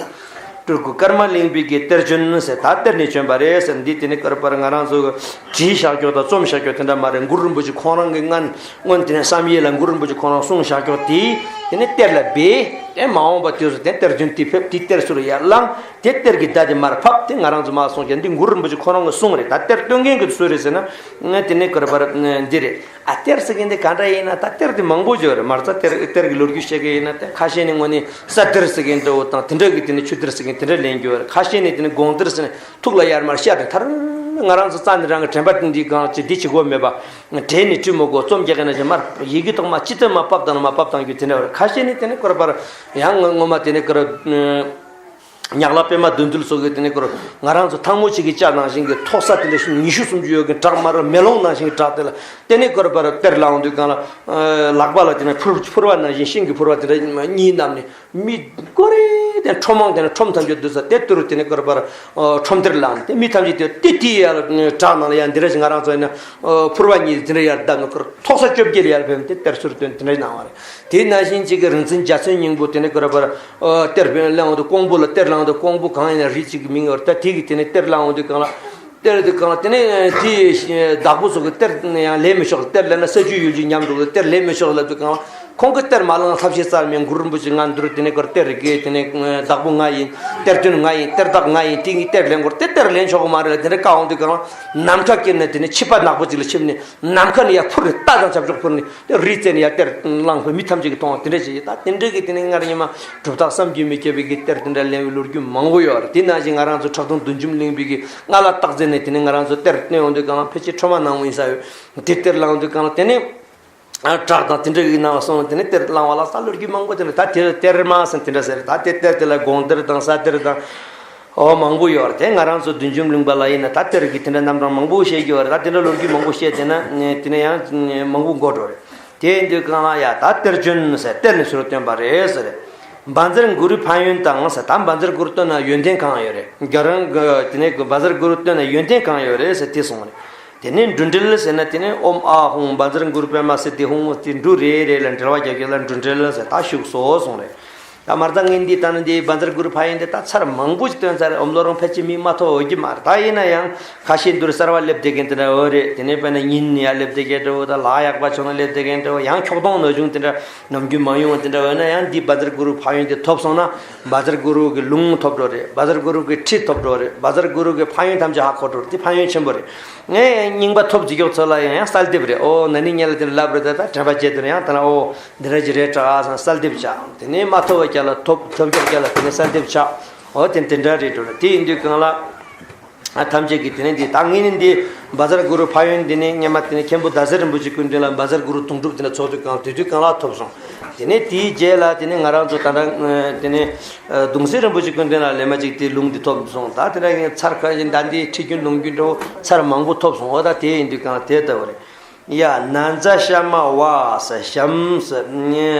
སྤྲུལ་སྐུ་ཀརྨ་གླིང་པའི་གི་གཏེར་བྱོན་ཟེར་ད་གཏེར་ནས་བྱོན་པ་རེད་ཟེར། འདི་དེ་ནས་བསྐོར་བར་ང་རང་ཚོ་གི་བྲིས་བཞག་ཀྱོག་དང་རྩོམ་བཞག་ཀྱོག་དེ་འདྲ་མ་རེད། གུ་རུ་རིན་པོ་ཆེ་ཁོང་རང་གི་སྔན་སྔོན་དེ་ནས་བསམ་ཡས་ལ་གུ་རུ་རིན་པོ་ཆེ་ཁོང་རང་གསུངས་བཞག་ཀྱོག་དེ་དེ་ནས་གཏེར་ལ་སྦས་དེ་མ་འོངས་པ་དུས་སུ་དེ་གཏེར་བྱོན་དེ་ཕེབས་དེ་གཏེར་ཟུར་ཡར་བླངས། དེ་གཏེར་གྱི་བརྡ་དེ་མར་ཕབ་དེ་ང་རང་ཚོ་མར་གསུངས་ཀྱང་འདི་གུ་རུ་རིན་པོ་ཆེ་ཁོ་རང་གི་གསུང་རེད། ད་གཏེར་སྟོན་མཁན་གྱི་སུ་རེད་ཟེར་ན་ང་དེ་ནས་གུ་རུ་བར་འདི་རེད། ཨ་གཏེར་ཟེར་མཁན་དེ་ག་འདྲ་ཡིན་ན་ད་གཏེར་དེ་མང་པོ་ཡོད་རེད། མར་ཚ་གཏེར་གཏེར་གྱི་ལོ་རྒྱུས་བཤད་མཁན་ཡིན་ན་དེ་ཁ་ཤས་ནི་དངོས་གནས་ས་གཏེར་ཟེར་མཁན་འདྲ་བོ་དང་དེ་འདྲ་གི་དེ་ནས་ཆུ་གཏེར་ཟེར་མཁན་དེ་འདྲ་ལེན་རྒྱུ་ཡོད་རེད། ཁ་ཤས་ནི་དེ་ནས་སྒོང་གཏེར་ཟེར་ནས་ཐུགས་ལ་ཡར་མར་བཤད་དེ་མཐར་ང་རང་ཚོ་རྩ་ནས་རང་གི་དྲན་པ་དེ་འདི་གང་ཅི་འདི་བྱེད་དགོས་མེད་པ་དྲན་ནས་བྲིས་མི་དགོས། རྩོམ་རྒྱག་མཁན་ན་ཅི་མར་ཡི་གེ་ཐོག་མ་ཅི་ཙམ་མ་ཕབ་བཏང་ན་མ་ཕབ་བཏང་རྒྱུ་དེ་འདྲ་ཡོད་རེད། ཁ་ཤས་ནི་དེ་ནས་གུ་རུ་བར་ཡང་ངོ་མ་དེ་ནས་གུ་རུ། ཉག་ལ་པད་མ་བདུད་འདུལ་སོགས་ཀྱི་དེ་ནས་ཁོར་ང་རང་ཚོ་ཐང་མོ་གཅིག་གི་ལྕགས་ནང་བཞིན་གྱི་ཐོག་ས་དེ་འདྲ་ཞིག་ཉི་ཤུ་སུམ་ཅུ་ཡོད་ཀྱི་བྲག་དམར་མེ་ལོང་ནང་བཞིན་གྱི་བྲག་དེ་ལ་དེ་ནས་ཁོར་བར་གཏེར་བླངས་དུས་གང་ལ་ལག་པ་ལ་དེ་ནས་ཕུར་ཕུར་བ་ནང་བཞིན་ཤིང་གི་ཕུར་བ་དེ་འདྲ་གཉིས་བསྣམས་ནས་མི་ཀོ་རེ་དེ་ཁྲོམ་དབང་དེ་ནས་ཁྲོམ་ཐམས་ཅད་བསྡུས་ས་དེ་ཏུ་རུ་དེ་ནས་ཁོར་བར་ཁྲོམ་གཏེར་བླངས་དེ་མི་ཐམས་ཅད་དེ་ཏི་ཏི་ཡར་བྲག་ནང་ལ་ཡར་འདི་འདྲ་ཞིག་ང་རང་ཚོ་ཡིན་ན་ཕུར་བ་གཉིས་དེ་འདྲ་ཡར་བརྡབས་ནས་ཁོར་ཐོག་ས་བཅོ་བརྒྱད་ལ་ཡར་ཕེབས་དེ་གཏེར་ཟུར་དོན་དེ་འདྲ་གནང་བ་རེད། དེ་ནང་བཞིན་གཅིག་གི་རིག་འཛིན་འཇའ་ཚོན་སྙིང་པོ་དེ་ནས་ཁོ་ར་བར་གཏེར་བླངས་འོང་དུས་ཀོང་བུ་ལ་གཏེར་བླངས་འོང་དུས་ཀོང་བུ་གང་ཡིན་ན་རིགས་གཅིག་གི་མིང་ཡོད་རེད། ད་དེ་གི་དེ་ནས་གཏེར་བླངས་འོང་དུས་གང་ལ་གཏེར་དུ་གང་ལ་དེ་ནས་དེ་བདག་པོ་ཚོ་གི་གཏེར་ཡང་ལེན་མི་ཆོག་གཏེར་ལེན་ན་ས་རྒྱུས་ཡུལ་རྒྱུས་ཉམས་འགྲོ་གི་གཏེར་ལེན་མི་ཆོག་ལབ་དུས་གང་ལ་ཁོང་གི་གཏེར་མ་བླངས་ཐབས་ཤེས་རྩ་མེད། གུ་རུ་རིན་པོ་ཆེ་ང་འདུར་དེ་ནས་ཁོར་གཏེར་རིགས་དེ་ནས་བདག་པོ་ང་ཡིན། གཏེར་སྟོན་ང་ཡིན། གཏེར་བདག་ང་ཡིན། དེ་གི་གཏེར་ལེན་དགོས་རེད། དེ་གཏེར་ལེན་ཆོག་གི་མ་རེད་ལ་དེ་འདྲ་བཀའ་འོང་དུས་གང་ལ་ནམ་མཁའ་ཀེར་ནས་དེ་ནས་ཆིབས་པ་ནག་པོ་ཅིག་ལ་ཆིབས་ནས། ནམ་མཁའ་ནས་ཡར་འཕུར་ནས་རྟ་དང་བྱ་མཆོག་འཕུར་ནས་དེ་རི་རྩེ་ནས་ཡར་གཏེར་བླངས་པའི་མི་ཐམས་ཅད་ཀྱིས་མཐོང་བ་དེ་འདྲ་ཞིག་ཡོད། ད་དེ་འདྲ་གི་དེ་ནས་སྔར་ཉི་མ་གྲུབ་རྟགས་བསམ་གྱིས་མི་ཁྱབ་པའི་གི་གཏེར་དེ་འདྲ་ལེན་པའི་ལོ་རྒྱུས་མང་པོ་ཡོད་རེད། དེ་ནང་བཞིན་ང་རང་ཚོ་ཁྲག་འཐུང་བདུད་འཇོམས་གླིང་པའི་གི་སྔ་ལ་སྟག་རྩེ་ནས་དེ་ནས་ང་རང་ཚོ་གཏེར་བཏོན་ཡོང་དུས་གང་ལ་ཕལ་ཆེར་ཁྲོ་མ་ནང་བོ་ཡིན་ས་ཡོད། དེ་གཏེར་བླངས་དུས་གང་ལ་དེ་ནས་བྲག་དང་དེ་འདྲ་གི་ནང་ལ་སོང་ནས་དེ་ནས་གཏེར་བླངས་པ་ལ་ད་ལོ་རྒྱུས་མང་པོ་དེ་འདྲ་ད་དེ་གཏེར་མ་ཟེར་དེ་འདྲ་ཟེར། ད་དེ་གཏེར་དེ་ལ་སྒོང་གཏེར་དང་ས་གཏེར་དང་། ཨོ་མང་པོ་ཡོད་རེད། དེ་ང་རང་ཚོ་བདུད་འཇོམས་གླིང་པ་ལ་ཡིན་ན་ད་གཏེར་གྱི་དེ་འདྲ་རྣམ་གྲངས་མང་པོ་བཤད་ཀྱི་ཡོད་རེད། ད་དེ་འདྲ་ལོ་རྒྱུས་མང་པོ་བཤད་དེ་ན་དེ་ནས་ཡང་མང་པོ་འགོར་འགྲོ་རེད། དེ་ཡིན་དུས་གང་ལ་ཡ་ད་གཏེར་བྱོན་ཟེར་གཏེར་ནས་ཟུར་བཏོན་པ་རེད་ཟེར། བཛྲ་གུ་རུའི་ཕན་ཡོན་དང་ཟེར། ད་བཛྲ་གུ་རུ་བཏོན་ན་ཡོན་ཏན་གང་ཡོད་རེད། རྒྱ་རང་གི་དེ་ནས་བཛྲ་གུ་རུ་བཏོན་ན་ཡོན་ཏན་གང་ཡོད་རེད་ཟེར་དེ་གསུངས་རེད། དེ་ནས་འབྲུ་འགྲེལ་ཟེར་ན་དེ་ནས་ཨོཾ་ཨཱཿཧཱུྃ་བཛྲ་གུ་རུ་པདྨ་སིདྡྷི་ཧཱུྃ་དེ་འབྲུ་རེ་རེ་ལ་འགྲེལ་བ་རྒྱག་རྒྱུ་ལ་འབྲུ་འགྲེལ་ཟེར། ད་བཞུགས་སོ་གསུངས་རེད། ད་མར་ད་ངས་འདི་ལྟ་ན་འདི་བཛྲ་གུ་རུ་ཕན་ཡོན་འདི་ད་ཚར་མང་པོ་ཞིག་བཏོན་ཚར་རེད། ཨོཾ་བློ་རང་ཕལ་ཆེར་མིག་མ་ཐོ་འོས་ཀྱི་མ་རེད། ད་ཡིན་ན་ཡང་ཁ་ཤས་འདུར་གསར་བ་སླེབས་བསྡད་མཁན་དེ་འདྲ་འོ་རེད། དེ་ནས་དཔེར་ན་ཉིན་ནས་ཡར་སླེབས་བསྡད་མཁན་འདྲ་བོ་དང་ལ་ཡག་པ་བྱུང་ན་སླེབས་བསྡད་མཁན་འདྲ་བོ་ཡང་འཁྱོག་གདོང་ནོར་བྱུང་དེ་འདྲ་ནམ་རྒྱུན་མ་ཡོང་བ་དེ་འདྲ་འོས་ན་ཡང་འདི་བཛྲ་གུ་རུ་ཕན་ཡོན་དེ་ཐོབ་སོང་ན་བཛྲ་གུ་རུ་གི་ལུང་ཐོབ་འགྲོ་རེད། བཛྲ་གུ་རུ་གི་ཁྲིད་ཐོབ་འགྲོ་རེད། བཛྲ་གུ་རུ་གི་ཕན་ཡོན་ཐམས་ཅད་ཧ་གོ་འགྲོ་རེད། དེ་ཕན་ཡོན་ཆེན་པོ་རེད། ངས་རྙིང་པ་ཐོབ་བྱེད་མཁན་ཚོ་ལ་ཡང་ཡང་གསལ་འདེབས་རེད། ཨོ་ན་ནིང་ངེད་ལ་དེ་ལབ་རེད། ད་ད་དྲན་པ་བརྗེད་དེ་ཡང་ད་ན་ཨོ་འདི་འདྲ་ཅིག་རེད་དྲ་ཟེར་གསལ་འདེབས་བྱ། དེ་ནས་མ་ཐོབ་པ་རྒྱ་ལ་ཐོབ་ཐོབ་རྒྱ་རྒྱ་ལ་དེ་ནས་གསལ་འདེབས་བྱ། ཨོ་དེ་དེ་འདྲ་རེད་འགྲོ་རེད། དེ་ཡིན་དུས་གང་ལ་ཨ་ཐམས་ཅད་ཀྱིས་དེ་ནས་འདི་ད་ངས་ནི་འདི་བཛྲ་གུ་རུ་ཕན་ཡོན་འདི་ནས་སྔོན་མ་དེ་ནས་མཁན་པོ་ཟླ་ཟེར་རིན་པོ་ཆེ་སྐུ་མདུན་ལ་བཛྲ་གུ་རུ་དུང་སྒྲུབ་དེ་འདྲ་ཚོགས་དུས་གང་དེ་དུས་གང་ལ་ཐོབ་སོང་། དེ་ནས་དེའི་རྗེས་ལ་དེ་ནས་ང་རང་ཚོ་ད་ལྟ་དེ་ནས་གདུང་སྲས་རིན་པོ་ཆེ་སྐུ་མདུན་ལ་ལས་མ་གཅིག་དེ་ལུང་འདི་ཐོབ་སོང་། ད་དེ་འདྲ་ངས་ཚར་ཁ་ཞིག་ད་འདི་ཁྲིད་རྒྱུན་ལུང་རྒྱུན་འདྲ་བོ་ཚར་མང་པོ་ཐོབ་སོང་། འོ་ད་དེ་ཡིན་དུས་གང་དེ་ལྟ་བུ་རེད། ཡ་ན་ཛ་ཤ་མ་ཝ་ཟེར་ཤམ་ཟེར་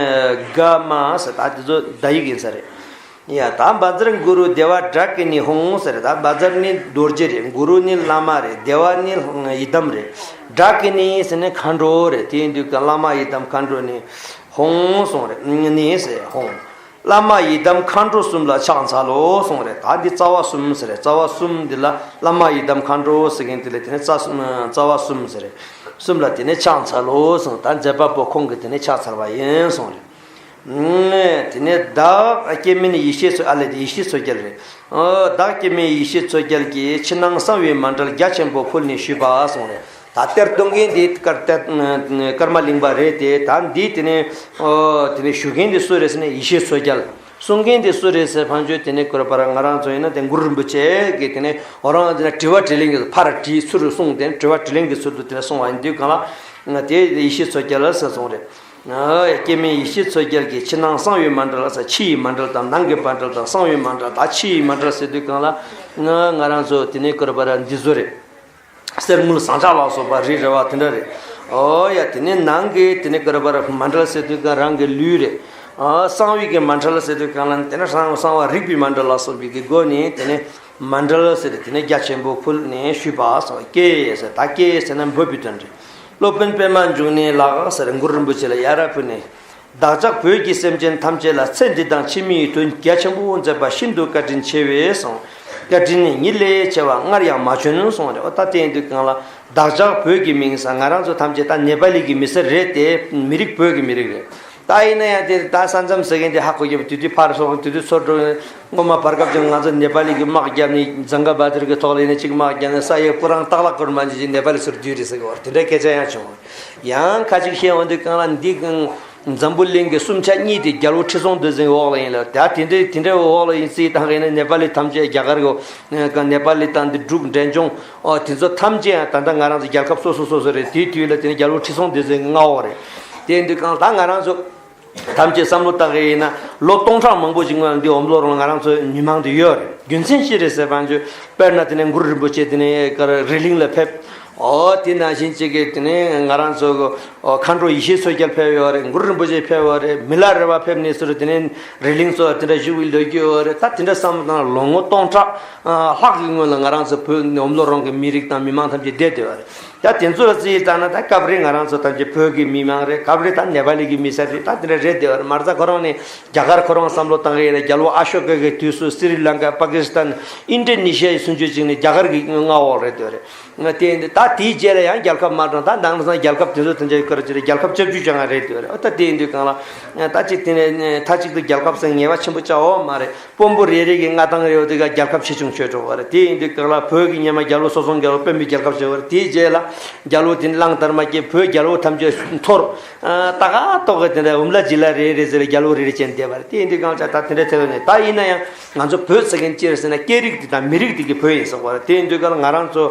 ག་མ་ཟེར་ད་དེ་ཚོ་བརྡ་ཡིག་ཡིན་ས་རེད། ཡ་ད་བཛྲ་གུ་རུ་དེ་ཝ་ཌ་ཀི་ནི་ཧཱུྃ་ཟེར། ད་བཛྲ་ནི་རྡོ་རྗེ་རེད། གུ་རུ་ནི་བླ་མ་རེད། དེ་ཝ་ནི་ཡི་དམ་རེད། ཌ་ཀི་ནི་ཟེར་ནི་མཁའ་འགྲོ་རེད། དེ་ཡིན་དུས་ཀྱང་བླ་མ་ཡི་དམ་མཁའ་འགྲོ་ནི་ཧཱུྃ་གསུངས་རེད། ནི་ཟེར་ཧཱུྃ། བླ་མ་ཡི་དམ་མཁའ་འགྲོ་གསུམ་ལ་ཕྱག་འཚལ་ལོ་གསུངས་རེད། ད་འདི་རྩ་བ་གསུམ་ཟེར་རེད། རྩ་བ་གསུམ་འདི་ལ་བླ་མ་ཡི་དམ་མཁའ་འགྲོ་ཟེར་མཁན་དེ་ལ་དེ་ནི་རྩ་གསུམ་རྩ་བ་གསུམ་ཟེར་རེད། གསུམ་ལ་དེ་ནི་ཕྱག་འཚལ་ལོ་གསུངས། ད་མཛད་པ་པོ་ཁོང་གིས་དེ་ནི་ཕྱག་འཚལ་བ་ཡིན་གསུངས་རེད། དེ་ནས་བདག་སྐྱེ་མེད་ཡེ་ཤེས་མཚོ། ཨ་ལས་དེ་ཡེ་ཤེས་མཚོ་རྒྱལ་རེད། ཨོ་བདག་སྐྱེ་མེད་ཡེ་ཤེས་མཚོ་རྒྱལ་གྱིས་ཕྱི་ནང་གསང་བའི་མཎྜལ་རྒྱ་ཆེན་པོ་ཕུལ་ནས་ཞུས་པ་གསུངས་རེད། ད་གཏེར་སྟོན་མཁན་དེ་ཀར་ཏེ་ཀརྨ་གླིང་པ་རེད་དེ། ད་འདི་དེ་ནས་ཨོ་དེ་ནས་ཞུ་མཁན་དེ་སུ་རེད་ཟེར་ན་ཡེ་ཤེས་མཚོ་རྒྱལ། གསུང་མཁན་དེ་སུ་རེད་ཟེར་ཕན་ཆོད་དེ་ནས་གོ་ར་པ་ར་ང་རང་ཚོ་ཡིན་ན་དེ་གུ་རུ་རིན་པོ་ཆེ་གིས་དེ་ནས་ཨོ་རང་དེ་ནས་དྲི་བ་དྲིས་ལན་གྱི་ཕར་དྲིས་ཚུར་གསུངས་དེ་དྲི་བ་དྲིས་ལན་གྱི་ཚུལ་དུ་དེ་ནས་གསུང་བ་ཡིན་དུས་གང་ལ་དེ་ཡེ་ཤེས་མཚོ་རྒྱལ་ལ་ཟེར་གསུངས་རེད། སྐྱེ་མེད་ཡེ་ཤེས་མཚོ་རྒྱལ་གྱིས་ཕྱི་ནང་གསང་བའི་མཎྜལ་ཟེར། ཕྱི་ཡི་མཎྜལ་དང་ནང་གི་མཎྜལ་དང་གསང་བའི་མཎྜལ་དང་ཕྱི་ཡི་མཎྜལ་ཟེར་དུས་གང་ལ་ང་ང་རང་ཚོ་དེ་ནས་ཀརྨ་པ་ར་འདི་ཚོ་རེད། གསེར་དངུལ་ཟངས་ལྕགས་ལ་སོགས་པ་རི་རེ་བ་དེ་འདྲ་རེད། ཨོ་ཡ་དེ་ནས་ནང་གི་དེ་ནས་ཀརྨ་པ་ར་མཎྜལ་ཟེར་དུས་གང་རང་གི་ལུས་རེད། ཨ་གསང་བའི་གི་མཎྜལ་ཟེར་དུས་གང་ལ་དེ་ནས་གསང་གསང་བ་རིག་པའི་མཎྜལ་ལ་སོགས་པའི་གི་སྒོ་ནས་དེ་ནས་མཎྜལ་ཟེར་དེ་ནས་རྒྱ་ཆེན་པོ་ཕུལ་ནས་ཞུས་པ་སོགས་ཀྱེ་ཟེར། ད་ཀྱེ་ཟེར་ན་འབོད་པའི་དོན་རེད། སློབ་དཔོན་པདྨ་འབྱུང་གནས་ལགས་ཟེར་གུ་རུ་རིན་པོ་ཆེ་ལ་ཡར་ཕུལ་ནས། བདག་ཅག་བོད་ཀྱི་སེམས་ཅན་ཐམས་ཅད་ལ་ཚེ་འདི་དང་ཕྱི་མའི་དོན་རྒྱ་ཆེན་པོ་མཛད་པ་ཤིན་ཏུ་བཀའ་དྲིན་ཆེ་བས་གསུངས། བཀའ་དྲིན་ཉིད་ལས་ཆེ་བ་སྔར་ཡང་མ་བྱོན་གསུངས་རེད། འོ་ད་དེ་ཡིན་དུས་གང་ལ་བདག་ཅག་བོད་ཀྱི་མིང་ཟེར་ང་རང་ཚོ་ཐམས་ཅད་ད་ནེ་པ་ལི་གི་མི་སེར་རེད་དེ། མི་རིགས་བོད་ཀྱི་མི་རིགས་རེད། ད་ཡིན་ན་ཡང་དེ་ད་ས་མཚམས་ཟེར་མཁན་དེ་ཧ་གོ་རྒྱབ་དུས་དུས་ཕར་སོང་དུས་དུས་ཚུར་འགྲོ། སྔོན་མ་བར་སྐབས་ཀྱང་ང་ཚོ་ནེ་པ་ལི་གི་དམག་བརྒྱབ་ནས་ཛང་ག་བ་དིར་གི་ཐོག་ལ་ཡིན་ན་གཅིག་དམག་བརྒྱབ་ནས་ས་ཡ་སྤུ་རང་ཏག་ལག་ཁུར་མ་འཇིག་ཅིག་ནེ་པ་ལི་ཚུར་བསྡུས་རེད་ཟེར་གི་བར་དེ་འདྲའི་སྐད་ཆ་ཡང་བྱུང་། ཡང་ཁ་ཅིག་བཤད་འོང་དུས་གང་ལ་འདི་གང་འཛམ་བུ་གླིང་གི་སུམ་ཆ་གཉིས་དེ་རྒྱལ་པོ་ཁྲི་སྲོང་ལྡེ་བཙན་འོག་ལ་ཡིན་ལ། ད་དེ་འདྲའི་དེ་འདྲའི་འོག་ལ་ཡིན་སྲིད་དང་ཡིན་ན་ནེ་པ་ལི་ཐམས་ཅད་རྒྱ་གར་གི་ནེ་པ་ལི་དང་འདི་འབྲུག་འབྲས་ལྗོངས་ཨོ་དེ་ཚོ་ཐམས་ཅད་ཡང་ད་ལྟ་ང་རང་ཚོ་རྒྱལ་ཁབ་སོ་སོ་སོ་སོ་རེད། དེའི་དུས་ལ་དེ་ནི་རྒྱལ་པོ་ཁྲི་སྲོང་ལྡེ་བཙན་གི་མངའ་འོག་རེད། དེ་ཡིན་དུས་གང་ལ་ད་ང་རང་ཚོ་ཐམས་ཅད་བསམ་བློ་བཏང་གི་ཡིན་ན་ལོ་སྟོང་ཕྲག་མང་པོ་ཞིག་སྔོན་ལ་འདི་ཨོཾ་བློ་རང་ང་རང་ཚོའི་མི་མང་དུ་ཡོད་རེད། རྒྱུ་མཚན་ཅི་རེད་ཟེར་བ་ཚོས་དཔེར་ན་དེ་ནས་གུ་རུ་རིན་པོ་ཆེ་དེ་ནས་ཀར་རི་གླིང་ལ་ཕེབས། ཨོ་དེ་ནང་བཞིན་གཅིག་གིས་དེ་ནས་ང་རང་ཚོ་གི་ཨོ་མཁའ་འགྲོ་ཡེ་ཤེས་མཚོ་རྒྱལ་ཕེབས་ཡོད་རེད། གུ་རུ་རིན་པོ་ཆེ་ཕེབས་ཡོད་རེད། མི་ལ་རས་པ་ཕེབས་ནས་ཟུར་དེ་ནས་རི་གླིང་ཚོ་དེ་འདྲ་བཞུགས་པའི་ལོ་རྒྱུས་ཡོད་རེད། ད་དེ་འདྲ་བསམ་བློ་བཏང་ན་ལོ་ངོ་སྟོང་ཕྲག་ལྷག་གི་སྔོན་ལ་ང་རང་ཚོ་བོད་ནས་ཨོཾ་བློ་རང་གི་མི་རིགས་དང་མི་མང་ཐམས་ཅད་བསྡད་བསྡད་པ་རེད། ད་དེ་ཚོ་ལ་རྩིས་བཏང་ན་ད་སྐབས་རེ་ང་རང་ཚོ་ཐམས་ཅད་བོད་ཀྱི་མི་མང་རེད། སྐབས་རེ་ད་ནེ་པ་ལི་གི་མི་སེར་རེད། ད་དེ་འདྲ་རེད་བསྡད་པ་རེད། མ་རྩ་ཁོ་རང་ནས་རྒྱ་གར་ཁོ་རང་བསམ་བློ་བཏང་གི་ཡིན་ན་རྒྱལ་པོ་ཨ་ཤོ་ཀ་གི་དུས་སུ་སི་རི་ལང་ཀ་པ་ཀི་སི་ཐན་ཨིན་ཌོ་ནེ་ཤི་ཡའི་སུམ་ཅུ་ཅིག་ནི་རྒྱ་གར་གྱི་མངའ་འོག་རེད་བསྡད་པ་རེད། དེ་ཡིན་དུས་ད་དེའི་རྗེས་ལ་ཡང་རྒྱལ་ཁབ་མ་གྲོངས། ད་དེང་སང་རྒྱལ་ཁབ་དེ་ཚོ་དེ་འདྲ་ཡོད་ཀྱི་རེད། རྒྱལ་ཁབ་བཅུ་བཅུ་ཅང་རེད་བསྡད་པ་རེད། ད་དེ་ཡིན་དུས་གང་ལ་ད་ཅིག་དེ་ནས་མཐའ་གཅིག་ཏུ་རྒྱལ་ཁབ་ཟེར་ངེས་པ་ཆེན་པོ་ཅང་ཡོད་མ་རེད། དཔོན་པོ་རེ་རེ་གི་མངའ་ཐང་རེ་བ་དེ་ག་རྒྱལ་ཁབ་ཆེ་ཆུང་ཆོད་འགྲོ་བ་རེད། དེ་ཡིན་དུས་གང་ལ་བོད་ཀྱི་སྔོན་མ་རྒྱལ་པོ་སོ་སོང་རྒྱལ་པོ་དཔོན་པོའི་རྒྱལ་ཁབ་ཆེ་བ་རེད། དེའི་རྗེས་ལ་རྒྱལ་པོ་དེ་གླང་དར་མ་སྐྱེས། བོད་རྒྱལ་པོ་ཐམས་ཅད་འཐོར། ཨ་ཏག་ཏོག་གི་དེ་འདྲ་འུམ་ལ་བྱི་ལ་རེ་རེ་ཟེར་རྒྱལ་པོ་རེ་རེ་ཅན་བསྡད་པ་རེད། དེ་ཡིན་དུས་གང་ལ་ད་དེ་འདྲའི་ཐད་ནས་ད་ཡིན་ན་ཡང་ང་ཚོ་བོད་ཟེར་མཁན་ཅི་རེད་ཟེར་ན་སྐད་རིགས་དེ་དང་མི་རིགས་དེ་གི་བོད་ཡིན་ཟེར་བ་རེད། དེ་ཡིན་དུས་གང་ལ་ང་རང་ཚོ་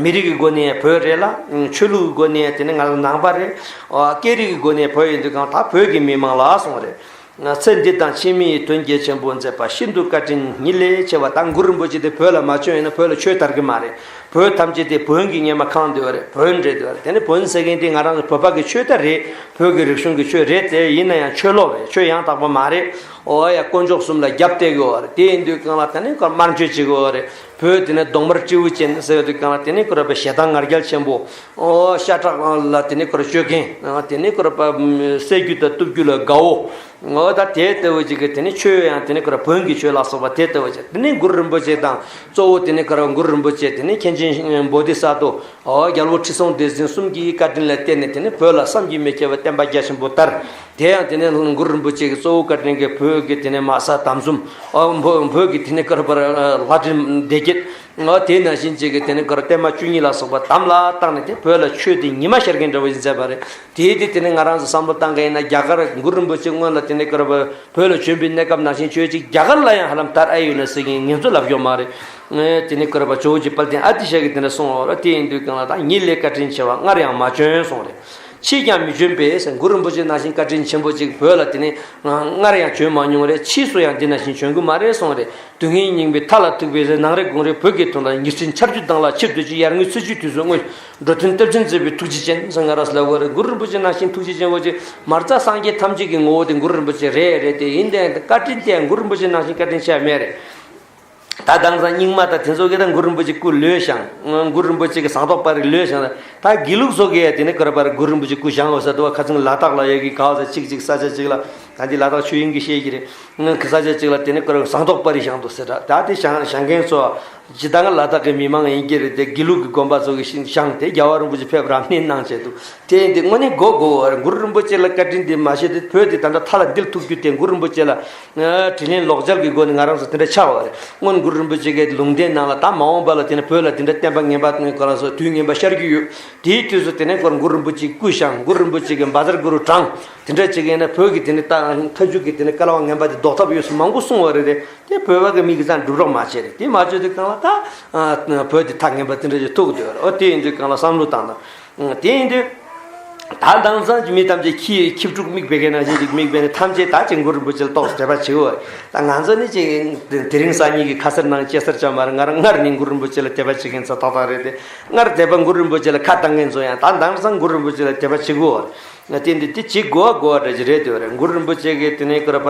མི་རིགས་ཀྱི་སྒོ་ནས་བོད་རེད་ལ། ཆོས་ལུགས་ཀྱི་སྒོ་ནས་དེ་ནི་ང་ཚོ་ནང་པ་རེད། སྐད་རིགས་ཀྱི་སྒོ་ནས་བོད་ཡིན་དུས་གང་ལ་ད་བོད་ཀྱི་མི་མང་ལ་གསུངས་རེད། ཚེ་འདི་དང་ཕྱི་མའི་དོན་རྒྱ་ཆེན་པོ་མཛད་པ་ཤིན་ཏུ་བཀའ་དྲིན་ཉིད་ལས་ཆེ་བ། ད་གུ་རུ་རིན་པོ་ཆེ་དེ་བོད་ལ་མ་བྱོན་ཡིན་ན་བོད་ལ་ཆོས་དར་གི་མ་རེད། བོད་ཐམས་ཅད་དེ་བོན་གྱི་ཉི་མ་གང་འདུལ་བ་རེད། བོན་རེད་འདུལ་བ་རེད། དེ་ནི་བོན་ཟེར་མཁན་དེ་ང་རང་ཚོ་བོད་པ་གི་ཆོས་ད་རེད། བོད་ཀྱི་རིག་གཞུང་གི་ཆོས་རེད། དེ་ཡིན་ན་ཡང་ཆོས་ལོག་རེད། ཆོས་ཡང་དག་པ་མ་རེད། ཨོ་ཡ། དཀོན་མཆོག་གསུམ་ལ་རྒྱབ་གཏད་དགོས་བ་རེད། དེ་ཡིན་དུས་གང་ལ་དེ་ནི་ཁོ་དམར་མཆོད་བྱེད་དགོས་བ་རེད། བོད་དེ་ནི་གདོང་དམར་སྤྲེའུ་ཅན་ཟེར་དུས་གང་ལ་དེ་ནི་ཁོ་ར་བའི་ཞེ་སྡང་ང་རྒྱལ་ཆེན་པོ། ཨོ་ཤ་ཁྲག་ལ་དེ་ནི་ཁོ་ར་སྤྱོད་མཁན། དེ་ནི་ཁོ་ར་བ་བསད་རྒྱུ་དང་གཏུབ་རྒྱུ་ལ་དགའ་བོ། ཨོ་ད་དེ་ལྟ་བུ་ཅིག་གི་དེ་ནི་ཆོས་ཡང་དེ་ནི་ཁོ་ར་བོན་གྱི་ཆོས་ལ་སོགས་པ་དེ་ལྟ་བུ་ཅིག་དེ་ནི་གུ་རུ་རིན་པོ་ཆེ་དང་གཙོ་བོ་དེ་ནི་ཁོ་ར་གུ་རུ་རིན་པོ་ཆེ་དེ་ནི་མཁན་ཆེན་བོ་དྷི་ས་ཏྭ། ཨོ་རྒྱལ་པོ་ཁྲི་སྲོང་ལྡེ་བཙན་གསུམ་གྱི་བཀའ་དྲིན་ལ་བརྟེན་ནས་དེ་ནི་བོད་ལ་བསམ་གྱིས་མི་ཁྱབ་པའི་བསྟན་པ་རྒྱ་ཆེན་པོ་དར། དེ་ཡང་དེ་ནི་གུ་རུ་རིན་པོ་ཆེ་གི་གཙོ་བོ་བཀའ་དྲིན་གྱིས་བོད་ཀྱི་དེ་ནི་མ་ས་དམ་གསུམ། ཨོ་བོད་བོད་ཀྱི་དེ་ནི་ཁོ་ར་བ་ལྷ་འདྲེ་སྡེ་བརྒྱད། ཨོ་དེ་ནང་བཞིན་ཅིག་གི་དེ་ནི་ཁོ་ར་བརྟན་མ་བཅུ་གཉིས་ལ་སོགས་པ་དམ་ལ་བཏགས་ནས་དེ་བོད་ལ་ཆོས་དེ་ཉི་མ་ཤར་མཁན་འདྲ་བོ་ཞིག་མཛད་པ་རེད། དེའི་དེ་དེ་ནི་ང་རང་ཚོ་བསམ་བློ་བཏང་མཁན་ཡིན་ན་རྒྱ་གར་གུ་རུ་རིན་པོ་ཆེ་སྔོན་ལ་དེ་ནི་ཁོ་ར་བ་བོད་ལ་བྱོན་པའི་གནས་སྐབས་ནང་བཞིན་ཆོས་ཅིག་རྒྱ་གར་ལ་ཡང་ཧ་ལམ་དར་ཨེ་ཡོད་ན་ཟེར་མཁན་ངས་ཚོ་ལབ་ཡོད་མ་རེད། ཨེ་དེ་ནི་ཁོ་ར་བ་ཇོ་བོ་རྗེ་དཔལ་ལྡན་ཨ་ཏི་ཤ་གིས་དེ་འདྲ་གསུངས་པ་རེད། དེ་ཡིན་དུས་གང་ལ་ད་ཉིད་ལས་བཀའ་དྲིན་ཆེ་བ་སྔར་ཡང་མ་བྱོན་གསུངས་རེད། ཕྱིས་ཀྱང་མི་བྱོན་པས་ཟེར། གུ་རུ་རིན་པོ་ཆེ་ནང་བཞིན་བཀའ་དྲིན་ཆེན་པོ་ཅིག་བོད་ལ་དེ་ནི་སྔར་ཡང་བྱོན་མ་མྱོང་རེད། ཕྱིས་སུ་ཡང་འདི་ནང་བཞིན་བྱོན་གི་མ་རེད་གསུངས་རེད། དུས་ངན་རྙིང་པའི་མཐའ་ལ་ཐུག་པའི་ཟེར། ནང་རེ་དགོང་རེ་བོད་ཀྱི་དོན་ལ། ཉི་ཚེ་ཆར་ཆུ་ལྡང་ལ་ཆིབས་སྡོད་ཅིང་། ཡར་ངོའི་ཚེས་བཅུའི་དུས་སུ་མངོན། འགྲོ་དོན་སྟོབས་ཆེན་མཛད་པའི་ཐུགས་རྗེ་ཅན་ཟེར་ང་རང་ཚོ་ལབ་དགོས་རེད། གུ་རུ་རིན་པོ་ཆེ་ནང་བཞིན་ཐུགས་རྗེ་ཆེན་པོ་ཅིག་མ་རྩ་སངས་རྒྱས་ཐམས་ཅད་ཀྱི་ངོ་བོ་དེ་གུ་རུ་རིན་པོ་ཆེ་རེད། རེད་དེ་ཡིན་དེ་བཀའ་དྲིན་དེ་གུ་རུ་རིན་པོ་ཆེ་ནང་བཞིན་བཀའ་དྲིན་ཆེ་བ་མེད་རེད། ད་དེང་སང་རྙིང་མ་དང་དེ་ཚོ་གིས་ད་གུ་རུ་རིན་པོ་ཆེ་སྐུ་ལོས་བཞེངས། གུ་རུ་རིན་པོ་ཆེ་གི་ཟངས་མདོག་དཔལ་རི་ལོས་བཞེངས། ད་དགེ་ལུགས་ཚོ་གིས་དེ་ནི་ཁོ་ར་བ་རི་གུ་རུ་རིན་པོ་ཆེ་སྐུ་བཞེངས་ཡོད་ས་འདུག་བ། ཁ་སང་ལ་དྭགས་ལ་ཡོད་གི་ག་བ་ས་གཅིག་གཅིག་ས་ཆ་གཅིག་ལ། ད་འདི་ལ་དྭགས་ཆོས་དབྱིངས་ཀྱིས་བཤད་ཀྱི་རེད། ང་གི་ས་ཆ་གཅིག་ལ་དེ་ནི་ཁོ་ར་ཟངས་མདོག་དཔལ་རི་བཞེངས་འདུག་ཟེར། ད་ད་དེ་བཞེངས་བཞེངས་མཁན་ཚོ་ཇི་ལྟར་ང་ལ་དྭགས་ཀྱི་མི་མང་ཡིན་གྱི་རེད་དེ། དགེ་ལུགས་ཀྱི་དགོན་པ་ཚོ་གིས་བཞེངས་ཏེ་རྒྱལ་བ་རིན་པོ་ཆེ་ཕེབས་རབ་གནས་གནང་བྱས་འདུག་དེ་ཡིན་དུས་དངོས་གནས་དགོས་དགོས་པ་རེད། གུ་རུ་རིན་པོ་ཆེ་ལ་བཀའ་དྲིན་དེ་མ་བྱས་ཏེ་བོད་དེ་ད་ལྟ་མཐའ་ལ་འདིར་ཐུག་རྒྱུ་དེ་གུ་རུ་རིན་པོ་ཆེ་ལ་དྲིན་ལན་ལོག་འཇལ་གྱི་སྒོ་ནས་ང་རང་ཚོ་དེ་འདྲ་ཆགས་པ་རེད། སྔོན་གུ་རུ་རིན་པོ་ཆེ་གི་ལུང་བསྟན་ནང་ལ་ད་མ་འོངས་པ་ལ་དེ་ནི་བོད་ལ་དེ་འདྲ་བསྟན་པ་ངན་པ་ཁོ་རང་ཚོ་དུས་ངན་པ་ཤར་གྱི་ཡོད། དེའི་དུས་སུ་དེ་ནས་ཁོ་རང་གུ་རུ་རིན་པོ་ཆེའི་སྐུ་བཞེངས། གུ་རུ་རིན་པོ་ཆེ་གི་བཛྲ་གུ་རུ་བགྲངས། དེ་འདྲ་བྱེད་མཁན་ན་བོད་ཀྱི་དེ་ནི་ད་མཐའ་མཇུག་གི་དེ་ནི་བཀའ་སློབ་ངན་པ་དེ་ཟློག་ཐབས་ཡོད་ཟེར་མང་པོ་གསུངས་པ་རེད་དེ། དེ་བོད་པ་གི་མིག་གིས་ཙང་སྒྲུབ་རོགས་མ་བྱས་རེད། དེ་མ་བྱས་དུས་གང་ལ་ད་བོད་དེ་ཐག་ངན་པ་དེ་འདྲ་ཞིག་ཐུག་འདུག་རེད། ཨོ་དེ་ཡིན་དུས་གང་ལ་བསམ་བློ་བཏང་དང་། དེ་ཡིན་དུས་ད་དེང་སང་གི་མི་ཐམས་ཅད་ཁྱི་ཁྱི་ཕྲུག་མིག་དཔེ་མཁན་ནང་བཞིན་ཅིག་མིག་དཔེ་ནས་ཐམས་ཅད་ད་ཅིག་གུ་རུ་རིན་པོ་ཆེ་ལ་ཏོག་ཙམ་དད་པ་བྱེད་འོ། ད་ང་ཚོ་ནི་ཅིག་དེ་རིང་སང་ཉིན་གྱི་ཁ་སར་ནང་སྐྱེ་སར་ཅང་མ་རེད། ང་རང་སྔར་ནས་གུ་རུ་རིན་པོ་ཆེ་ལ་དད་པ་བྱེད་མཁན་ཚོ་ཏག་ཏག་རེད་དེ། སྔར་དད་པ་གུ་རུ་རིན་པོ་ཆེ་ལ་ཁ་བཏང་མཁན་ཚོ་ཡང་ད་དེང་སང་གུ་རུ་རིན་པོ་ཆེ་ལ་དད་པ་བྱེད་དགོས་པ་རེད། དེ་འདི་དེ་བྱེད་དགོས་དགོས་འདྲ་ཅིག་རེད་དེ་རེད། གུ་རུ་རིན་པོ་ཆེ་གིས་དེ་ནས་ཁོ་ར་བ་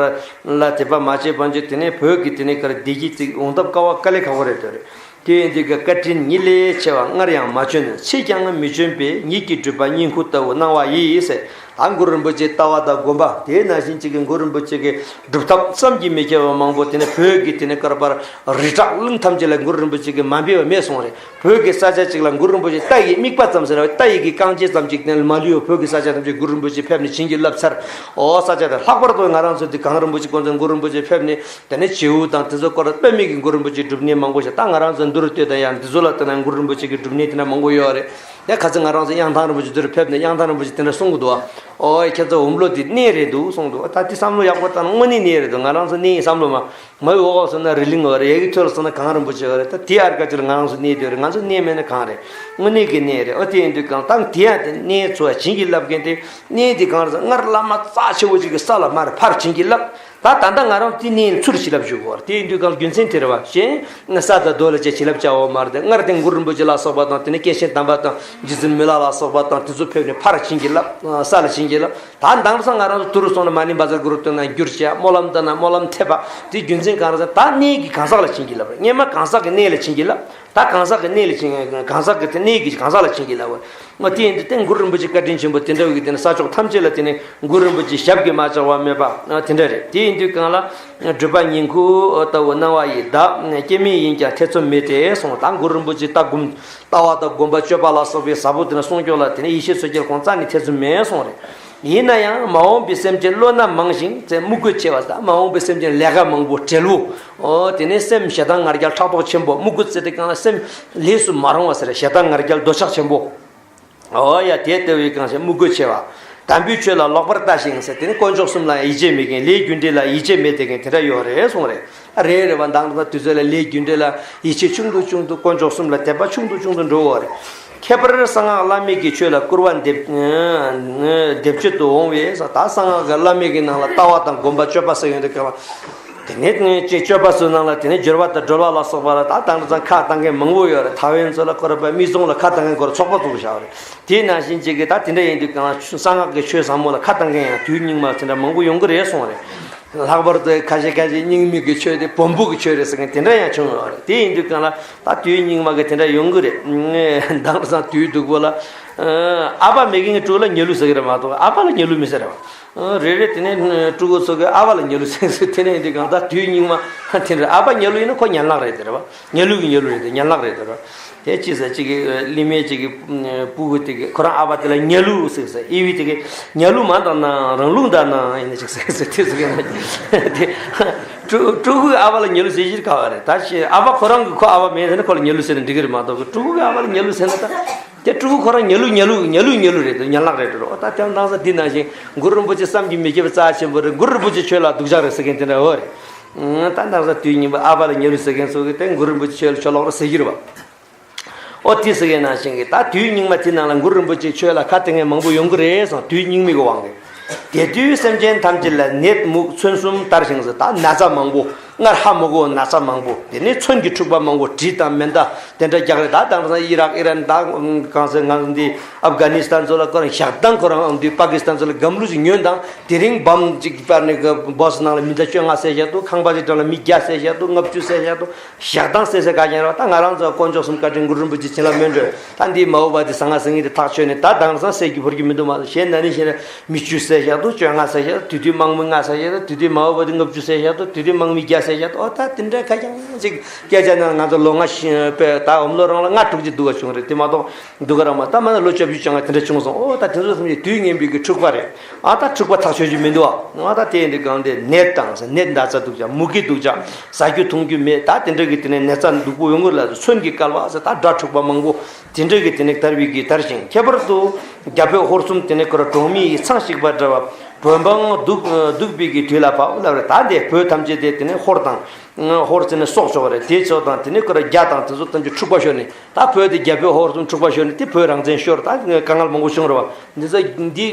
ལ་དད་པ་མ་བྱས་པ་འཇུ་དེ་ནས་བོད་ཀྱི་དེ་ནས་ཁོ་ར་བདེ་སྐྱིད་ཅིག་འོང་ཐབས་དཀའ་བ་དཀའ་ལས་ཁག་པོ་རེད་དེ་རེད། དེ་འདི་གི་བཀའ་དྲིན་ཉིད་ལས་ཆེ་བ་སྔར་ཡང་མ་བྱོན། ཕྱིས་ཀྱང་མི་བྱོན་པས་ཉིད་ཀྱི་སྒྲུབ་པ་བསྙེན་བཀུར་ལྟ་བུ་གནང་བ་ཡིས་ཟེར། ད་གུ་རུ་རིན་པོ་ཆེའི་ལྟ་བ་དང་དགོངས་པ་དེ་ནང་བཞིན་ཅིག་གི་གུ་རུ་རིན་པོ་ཆེ་གི་སྒྲུབ་ཐབས་བསམ་གྱིས་མི་ཁྱབ་པ་མང་པོ་དེ་ནས་བོད་ཀྱི་དེ་ནས་ཁོ་ར་བ་རི་བྲག་གླིང་ཐམས་ཅད་ལ་གུ་རུ་རིན་པོ་ཆེ་གིས་མ་འབད་པ་མེད་གསུངས་རེད། བོད་ཀྱི་ས་ཆ་གཅིག་ལ་གུ་རུ་རིན་པོ་ཆེ་རྟ་ཡི་རྨིག་པ་ཙམ་ཟེར་བ། རྟ་ཡི་གི་རྐང་རྗེས་ཙམ་ཅིག་དེ་ནས་མ་ལུས་པ་བོད་ཀྱི་ས་ཆ་ཐམས་ཅད་གུ་རུ་རིན་པོ་ཆེ་ཕེབས་ནས་བྱིན་གྱིས་བརླབས་ཚར། ཨོ་ས་ཆ་དེ་ལྷག་པར་དུ་ང་རང་ཚོ་འདི་གངས་རིན་པོ་ཆེ་ཀོང་ཙེ་གུ་རུ་རིན་པོ་ཆེ་ཕེབས་ནས་དེ་ནས་བྱེའུ་དང་དེ་ཚོ་སྐོར་ལ་པདྨའི་གི་གུ་རུ་རིན་པོ་ཆེའི་སྒྲུབ་གནས་མང་པོ་ཞིག་ད་ང་རང་ཚོ་འདུར་སྟོད་དང་ཡང་འདི་ཚོ་ལ་བལྟས་ན་གུ་རུ་རིན་པོ་ཆེ་གི་སྒྲུབ་གནས་དེ་འདྲ་མང་པོ་ཡོད་རེད། དེ་ཁ་སང་ང་རང་ཚོ་གཡང་ཐང་རིན་པོ་ཆེ་འདིར་ཕེབས་ནས་གཡང་ཐང་རིན་པོ་ཆེ་དེ་འདྲ་གསུང་གི་འདུག་ཨོ་ཁྱེད་ཚོ་འོམ་ལོ་འདི་གནས་རེད་འདུག་གསུངས་འདུག་ད་དེ་བསམ་བློ་ཡག་པོ་བཏང་ན་དངོས་གནས་གནས་རེད་འདུག་ང་རང་ཚོ་གནས་ཡིན་བསམ་བློ་མ། མ་འོག་སོང་ན་རི་ལིང་བ་རེད། ཡ་གི་ཐོད་ལ་སོང་ན་གངས་རིན་པོ་ཆེ་བ་རེད། ད་དེ་ཨར་ཀ་ཅིག་ལ་ང་རང་ཚོ་གནས་དེ་རེད། ང་ཚོ་གནས་མེད་ན་གང་རེད། དངོས་གནས་ཀྱི་གནས་རེད། ཨོ་དེ་ཡིན་དུས་གང་ད་དེ་ཡང་དེ་གནས་ཚོ་བྱིན་གྱིས་བརླབས་མཁན་དེ་གནས་དེ་གང་རེད་ཟེར། སྔར་བླ་མ་རྩ་ཆེ་བོ་ཅིག་གི་ས་ལ་མར་ཕར་བྱིན་གྱིས་བརླབས། ད་ད་ལྟ་ང་རང་དེ་གནས་ཚུར་བྱིན་རླབས་ཞུ་དགོས་རེད། དེ་ཡིན་དུས་གང་རྒྱུ་མཚན་དེ་རེད་བ། གཞན་ས་དང་རྡོ་ལ་ཅིག་བྱིན་རླབས་བྱ་བ་མ་རེད་དེ། སྔར་དེ་གུ་རུ་རིན་པོ་ཆེ་ལ་སོགས་པ་དང་དེ་ནས་སྐྱེས་ཆེན་དམ་པ་དང་རྗེ་བཙུན་མི་ལ་ལ་སོགས་པ་དང་དེ་ཚོ་ཕེབས་ནས་ཕར་བྱིན་གྱིས་བརླབས། ས་ལ་བྱིན་གྱིས་བརླབས། ད་དེང་སང་ང་རང་ཚོ་དུ་རུ་སོང་ན་མ་ཎི་བཛྲ་གུ་རུ་བཏོན་ན་འགྱུར་བྱས། སྨོན་ལམ་བཏོན་ན་སྨོན་ལམ་ཐེབས་པ། དེ་རྒྱུ་མཚན་གང་རེད་ཟེར། ད་གནས་ཀྱི་གང་ཟག་ལ་བྱིན་གྱིས་བརླབས་རེད། སྔོན་མ་གང་ཟག་གི་གནས་ལ་བྱིན་གྱིས་བརླབས། ད་གང་ཟག་གི་གནས་ལ་བྱིན། གང་ཟག་གི་དེ་གནས་ཀྱི་གང་ཟག་ལ་བྱིན་གྱིས་བརླབས་པ། ང་དེ་ཡིན་དུས་དེ་གུ་རུ་རིན་པོ་ཆེ་བཀའ་དྲིན་ཆེན་པོ་དེ་འདྲ་བའི་གི་དེ་ནི་ས་ཕྱོགས་ཐམས་ཅད་ལ་དེ་ནི་གུ་རུ་རིན་པོ་ཆེ་ཞབས་ཀྱིས་མ་བཅགས་པ་མེད་པ་དེ་འདྲ་རེད། དེ་ཡིན་དུས་གང་ལ་སྒྲུབ་པ་བསྙེན་བཀུར་ལྟ་བུ་གནང་བ་ཡི་བདག་སྐྱེ་དམན་ཡིན་ཀྱང་ཐེ་ཚོམ་མེད་དེ་གསུངས། ད་གུ་རུ་རིན་པོ་ཆེ་ལྟ་སྒོམ་ལྟ་བ་དང་སྒོམ་པ་སྤྱོད་པ་ལ་སོགས་པའི་ཟབ་པོ་དེ་ནི་གསུང་སྐྱོང་ལ་དེ་ནི་ཡེ་ཤེས་མཚོན་བྱེད་ཁོང་རྩ་ནས་ཐེ་ཚོམ་མེད་གསུངས་རེད། ཡིན་ན་ཡང་མ་འོངས་པའི་སེམས་ཅན་བློ་སྣ་མང་ཞིང་ཙེ་དམུ་རྒོད་ཆེ་བ་དང་། མ་འོངས་པའི་སེམས་ཅན་ལས་ཀ་མང་པོ་བྲེལ་བོ། ཨོ་དེ་ནས་སེམས་ཞེ་སྡང་ང་རྒྱལ་ཕྲག་དོག་ཆེན་པོ། དམུ་རྒོད་ཟེར་དེ་གང་ལ་སེམས་ལས་སུ་མ་རུང་བ་ཟེར། ཞེ་སྡང་ང་རྒྱལ་འདོད་ཆགས་ཆེན་པོ། ཨོ་ཡ་དེ་ལྟ་བུའི་གང་ཞིག་དམུ་རྒོད་ཆེ་བ། དམ་པའི་ཆོས་ལ་ལོག་པར་ལྟ་ཞིང་ཟེར། དེ་ནི་དཀོན་མཆོག་གསུམ་ལ་ཡིད་ཆེས་མེད་མཁན། ལས་རྒྱུ་འབྲས་ལ་ཡིད་ཆེས་མེད་དེ་མཁན་དེ་འདྲ་ཡོད་རེད་གསུངས་རེད། རེད་རེད་བ། མདང་དག་དུས་ཚོད་ལ་ལས་རྒྱུ་འབྲས་ལ་ཡིད་ཆེས་ཆུང་དུ་ཆུང་དུ། དཀོན་མཆོག་གསུམ་ལ་དད་པ་ཆུང་དུ་ཆུང་དུ་འགྲོ་བ་རེད། ཁྱད་པར་གསང་སྔགས་བླ་མེད་ཀྱི་ཆོས་ལ་སྐུར་བ་འདེབས་འདེབས་བྱེད་དུ་འོང་བས། ད་གསང་སྔགས་ཀྱི་བླ་མེད་ཀྱི་ནང་ལ་ལྟ་བ་དང་སྒོམ་པ་སྤྱོད་པ་ཟེར་ཡོང་དུས་གང་ལ་ ནས་ཅིག་སྤྱོད་པ་ཚོའི་ནང་ལ་དེ་ནས་སྦྱོར་བ་དང་སྒྲོལ་བ་ལ་སོགས་པ་ལ་ད་དེང་སང་ཁ་བཏང་མཁན་མང་པོ་ཡོད་རེད། ཐའེ་ཝན་ཚོ་ལ་ཁོ་ར་པ་མི་ཚོང་ལ་ཁ་བཏང་མཁན་ཁོ་ར་ཚོགས་པ་བཙུགས་བཞག་རེད། དེ་ནང་བཞིན་ཅིག་གི་ད་དེ་འདྲ་ཡིན་དུས་གང་གསང་སྔགས་ཀྱི་ཆོས་ཟབ་མོ་ལ་ཁ་བཏང་མཁན་ཡང་དུས་སྙིགས་མ་དེ་འདྲ་མང་པོ་ཡོང་གི་རེད་གསུངས་རེད། ལྷག་པར་དུ་ཁ་ཤས་ཁ་ཤས་རྙིང་མའི་གི་ཆོས་དེ་བོན་པོ་གི་ཆོས་རེད་ཟེར་མཁན་དེ་འདྲ་ཡང་བྱུང་ཡོད་རེད། དེ་ཡིན་དུས་གང་ལ་ད་དུས་སྙིགས་མ་གི་དེ་འདྲ་ཡོང་གི་རེད། དེང་སང་དུས་སྡུག་པོ་ལ་ཨ་ཕ་མེད་མཁན་གྱི་ཕྲུ་གུ་ལ་ཉལ་ལུགས་ཟེར་གི་རེད་མ་གཏོགས་ཨ་ཕ་ལ་ཉལ་ལུགས་མི་ཟེར་རེད་བ། རེ་རེ་དེ་ནས་ཕྲུ་གུ་ཚོ་གི་ཨ་ཕ་ལ་ཉལ་ལུགས་ཟེར་ཟེར། དེ་ནས་ཡིན་དུས་གང་ལྟར་དུས་སྙིགས་མ་དེ་འདྲ། ཨ་ཕ་ཉལ་ལུགས་ཡིན་ན་ཁོ་ཉལ་ནག་རེད་དེ་རེད་བ། ཉལ་ལུགས་ཀྱི་ཉལ་ལུགས་རེད་དེ་ཉལ་ནག་རེད་དེ་རེད་བ། དེ་ཅི་ཟེར་ཅིག་གི་ལི་མེ་ཅིག་གི་སྤུ་གུ་དེ་གི་ཁོ་རང་ཨ་ཕ་དེ་ལ་ཉལ་ལུགས་ཟེར་ཟེར། ཨི་བི་དེ་གི་ཉལ་ལུགས་མ་འདང་ན་རང་ལུགས་འདང་ན་ཡིན་ན་ཅིག་ཟེར་ཟེར། དེ་ཟེར་གི་ན་དེ་ཕྲུ་ཕྲུ་གུ་ཨ་ཕ་ལ་ཉལ་ལུགས་ཟེར་གྱི་ག་བ་རེད། ད་ཤི་ཨ་ཕ་ཁོ་རང་གི་ཁོ་ཨ་ཕ་མེད་ཟེར་ན་ཁོ་ལ་ཉལ་ལུགས་ཟེར་ན་འགྲིག་གི་རེད་མ་གཏོགས་གི་ཕྲུ་གུ་གི་ཨ་ཕ་ལ་ཉལ་ལུགས་ཟེར་ན་ད། དེ་ཕྲུ་གུ་ཁོ་རང་ཉལ་ལུགས་ཉལ་ལུགས་ཉལ་ལུགས་ཉལ་ལུགས་རེད་དོ། ཉལ་ནག་རེད་དོ། ད་དེ་འདང་ས་འདི་ནང་བཞིན་གུ་རུ་རིན་པོ་ཆེ་བསམ་གྱིས་མི་ཁྱབ་པ་རྩ་ཆེན་པོ་རེད། གུ་རུ་རིན་པོ་ཆེ་ཆོས་ལ་སྡུག་ཅག་རེད་ཟེར་མཁན་དེ་འདྲ་འོ་རེད། ད་འདང་ས་དུས་སྙིགས་མ་ཨ་ཕ་ལ་ཉལ་ལུགས་ཟེར་མཁན་ཚོ་གི་དེ་གུ་རུ་རིན་པོ་ཆེ་ཆོས་ལ་ཆོས་ལོག་རེད་ཟེར་གྱི་རེད་བ། ཨོ་དེ་ཟེར་མཁན་ནང་བཞིན་གི་ད་དུས་སྙིགས་མ་དེ་ནང་ལ་གུ་རུ་རིན་པོ་ཆེ་ཆོས་ལ་ཁ་གཏད་མཁན་མང་པོ་ཡོང་གི་རེད་སོང་། དུས་སྙིགས་མའི་གི་དབང་གིས། དེ་དུས་སེམས་ཅན་ཐམས་ཅད་ལ་ནད་མུག་མཚོན་གསུམ་དར་ཞིང་ཟེར། ད་ན་ཚ་མང་པོ། སྔར་ཧ་མི་གོ་ན་ཚ་མང་པོ། དེ་ནས་མཚོན་གྱི་འཁྲུག་པ་མང་པོ། གྲི་དང་མེ་མདའ་དེ་འདྲ་རྒྱག་རེད། ད་དེང་སང་ཨི་རག་ཨི་རན་ད་གང་ཟེར་ང་ཚོ་འདི་ཨབ་གྷ་ནི་སི་ཐན་ཚོ་ལ་ཁོ་རང་ཞག་དང་ཁོ་རང་འདི་པ་ཀི་སི་ཐན་ཚོ་ལ་སྒམ་ལུག་ཅིག་ཉོས་དང་དེ་རིང་བམ་ཅིག་པར་ནས་གི་སྦོ་སི་ནང་ལ་མི་མདའ་བཅོ་ལྔ་བསད་བཞག་འདུག་ཁང་པ་ཅིག་གྲམ་ལ་མི་བརྒྱ་བསད་བཞག་འདུག་ལྔ་བཅུ་བསད་བཞག་འདུག་ཞག་དང་བསད་བསད་ག་ཅན་ར། ད་ང་རང་ཚོ་དཀོན་མཆོག་གསུམ་བཀའ་དྲིན་གུ་རུ་རིན་པོ་ཆེ་བྱིན་རླབས་སྨོན་འདུན། ད་འདི་མ་འོངས་པ་འདི་ཟང་ང་ཟིང་ངེ་འདི་ཐག་ཆོད་ནས་ད་དེང་སང་བསད་རྒྱུ་ཕོར་རྒྱུ་མི་འདུག་མ་གཏོགས་གཞན་ན་ནི་གཞན་ན་མི་བཅུ་བསད་བཞག་འདུག་བཅོ་ལྔ་བསད་བཞག་འདུག་དུས་དུས་དམག་མི་ལྔ་བསད་བཞག་འདུག་དུས་དུས་མ་འོངས་པ་འདི་ལྔ་བཅུ་བསད་བཞག་འདུག་དུས་དུས་དམག་མི་བརྒྱ་བསད་བཞག་འདུག་ཨོ་ད་དེ་འདྲ་ཁ་རྐྱང་ཅིག་སྐད་ཆ་ནང་ང་ཚོ་ལོ་ལྔ་ཤི་པས་ད་འོམ་ལོ་རང་ལ་ལྔ་དྲུག་ཅིག་འདུག་ག་བྱུང་རེད། དེ་མ་གཏོགས་འདུག་ག་ར་མ་ད་མ་ན་ལོ་བཅུ་བཞི་བཅོ་ལྔ་དེ་འདྲ་བྱུང་སོང་། ཨོ་ད་དེ་ཚོ་ཐམས་ཅད་དུས་ངན་པའི་གི་འཁྲུག་པ་རེད། ཨ་ད་འཁྲུག་པ་ཐག་ཆོད་རྒྱུ་མི་འདུག་ཨ། ཨ་ད་དེ་འདི་གང་དེ་ནད་དང་ཟེར་ནད་ན་ཚ་སྡུག་ཅག་མུ་གེ་སྡུག་ཅག་ཟ་རྒྱུ་འཐུང་རྒྱུ་མེད། ད་དེ་འདྲ་གི་དེ་ནས་ནད་ཚ་སྡུག་པོ་ཡོང་གི་ལ་མཚོན་གྱི་བསྐལ་བ་ཟེར་ད་དགྲ་འཁྲུག་པ་མང་པོ་དེ་འདྲ་གི་དེ་ནས་དར་བའི་གི་དར་ཞིང་། ཁྱད་པར་དུ་རྒྱ་བོད་ཧོར་གསུམ་དེ་ནས་ཁོ་ར་གྲོང་མི་ཡི་ཚང་ཞིག་པ་འདྲ་བ་བོད་འབངས་སྡུག་སྡུག་པའི་གི་དུས་ལ་བབ་ལབ་རེད། ད་འདི་བོད་ཐམས་ཅད་དེ་དེ་ནས་ཧོར་དང་། ཧོར་ཟེར་ནས་སྲོག་ཆགས་པ་རེད། དེ་ཚོ་དང་དེ་ནས་ཁོ་ར་རྒྱ་དང་དེ་ཚོ་ཐམས་ཅད་འཁྲུག་པ་ཤོར་ནས་ད་བོད་དེ་རྒྱ་བོད་ཧོར་གསུམ་འཁྲུག་པ་ཤོར་ནས་དེ་བོད་རང་བཙན་ཤོར། ད་དཀའ་ངལ་མང་པོ་བྱུང་རེད་བ། འདི་ཚོ་འདི་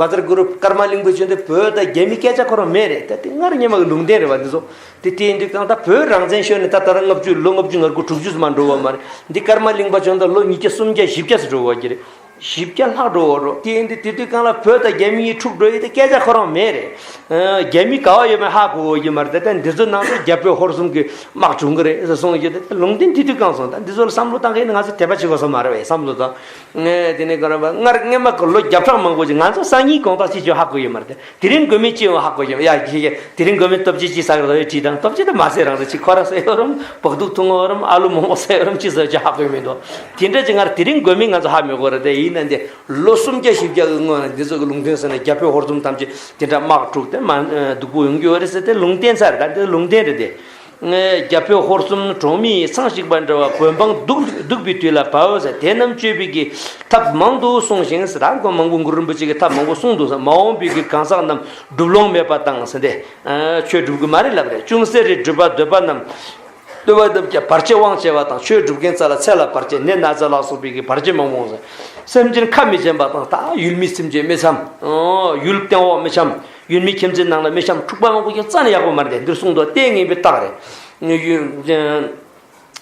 བཛྲ་གུ་རུ་ཀརྨ་གླིང་པ་ཆོས་འདི་བོད་དང་རྒྱ་མི་སྐད་ཆ་ཁོ་རང་མེད་རེད། ད་དེ་སྔར་སྔོན་མ་གི་ལུང་བསྟན་རེད་བ། འདི་ཚོ་དེ་དེ་འདི་གང་ད་བོད་རང་བཙན་ཤོར་ནས་ད་ད་ལྟ་ལྔ་བཅུ་ལོ་ལྔ་བཅུ་ང་དགུ་དྲུག་ཅུ་ཙམ་མ་འགྲོ་བ་མ་རེད། འདི་ཀརྨ་གླིང་པ་ཆོས་འདི་ལོ་ཉིས་བརྒྱ་སུམ་བརྒྱ་བཞི་བརྒྱ་ཙམ་འགྲོ་བ་གི་རེད། བཞི་བརྒྱ་ལྷག་འགྲོ་བ་རོ། དེ་ཡིན་དུས་དེ་དུས་གང་ལ་བོད་དང་རྒྱ་མི་ཡི་འཁྲུག་འགྲོ་ཡི་དེ་སྐད་ཆ་ཁོ་རང་མེད་རེད། རྒྱ་མི་ག་བ་ཡོད་མེད་ཧ་གོ་ཡི་མ་རེད། ད་འདི་ཚོ་ནང་དུ་རྒྱ་བོད་ཧོར་གསུམ་གྱི་དམག་བྱུང་གི་རེད་ཟེར་གསུངས་ཡོད་དེ་ལུང་བསྟན་དེ་དུས་གང་སོང་། ད་འདི་ཚོ་ལ་བསམ་བློ་བཏང་གི་ཡིན་ན་ང་ཚོ་དད་པ་བྱེད་དགོས་ས་མ་རེད་བས་བསམ་བློ་བཏང་། ངས་དེ་ནས་ག་རེ་བ་སྔར་སྔོན་མ་གི་ལོ་བརྒྱ་ཕྲག་མང་པོ་ཅིག་ང་ཚོ་སང་ཉིན་དགོང་དག་ཅིག་ཅིག་ཧ་གོ་ཡོད་མ་རེད། དེ་རིང་དགོས་མེད་ཅི་ཡང་ཧ་གོ་ཡོད་ཡ་ཁྱེད་ཀྱིས་དེ་རིང་དགོས་མེད་སྟོབས་ཆེ་ཅི་ཟ་གི་རེད་དྲིས་དང་སྟོབས་ཆེ་དེ་མ་ཟེར་རང་ཟེར་ཅིག་ཁོ་ར་ཟེར་ཡོད་རམ་བག་དུག་འཐུང་ཡོད་རམ་ཨ་ལུ་མོག་མོག་ཟེར་ཡོད་རམ་ཅི་ཟེར་ཅི་ཧ་གོ་ཡོད་མི་འདུག་དེ་འདྲ་ཅིག་སྔར་དེ་རིང་དགོས་མེད་ང་ཚོ་ཧ་མི་གོ་རེད་དེ་ཡིན་ན་འདི་ལོ་སུམ་བརྒྱ་བཞི་བརྒྱ་གི་སྔོན་ལ་འདི་ཚོ་གི་ལུང་བསྟན་ཟེར་ན་རྒྱ་བོད་ཧོར་གསུམ་ཐམས་ཅད་དེ་འདྲ་དམག་འཁྲུག་དེ་མ་སྡུག་པོ་ཡོང་གི་ཡོད་རེད་ཟེར་དེ་ལུང་བསྟན་ཚར་ད་འདི་ལུང་བསྟན་རེད་དེ། རྒྱ་བོད་ཧོར་གསུམ་གྲོང་མི་ཡི་ཚང་ཞིག་པ་འདྲ་བ་བོད་འབངས་སྡུག་སྡུག་པའི་དུས་ལ་བབ་ཟེར། དེ་རྣམས་གཅོད་པའི་གི་ཐབས་མང་དུ་གསུངས་ཤིང་ཟེར། ད་ཁོ་མང་པོ་གུ་རུ་རིན་པོ་ཆེ་གི་ཐབས་མང་པོ་གསུངས་འདུག་ཟེར། མ་འོངས་པའི་གི་གང་ཟག་རྣམས་སྒྲུབ་ལོང་མེད་པ་དང་ཟེར་ཏེ། ཆོས་སྒྲུབ་གི་མ་རེད་ལབ་རེད། ཅུང་ཟད་རེ་སྒྲུབ་པ་འདོད་པ་རྣམས། འདོད་པ་རྣམས་ཀྱང་བར་ཆད་དབང་བྱེད་པ་དང་ཆོས་སྒྲུབ་མཁན་རྩ་ལ་ཚེ་ལ་བར་ཆད་ནད་ན་ཚ་ལ་སོགས་པའི་གི་བར་ཆད་མང་པོ་ཟེར། སེམས་ཅན་ཁ་མི་འབྱེད་པ་དང་ད་ཡུལ་མི་སེམས་ཅན་མི་འཆམ། ཡུལ་སྟེང་འོག་མི་འཆམ། ཡུལ་མི་ཁྱིམ་མཚེས་ནང་ལ་མི་འཆམ། འཁྲུག་པ་མང་པོ་ཡང་རྩ་ནས་ཡག་པོ་མ་རེད། འདིར་གསུངས་འདུག་ལྟས་ངན་པའི་རྟགས་རེད།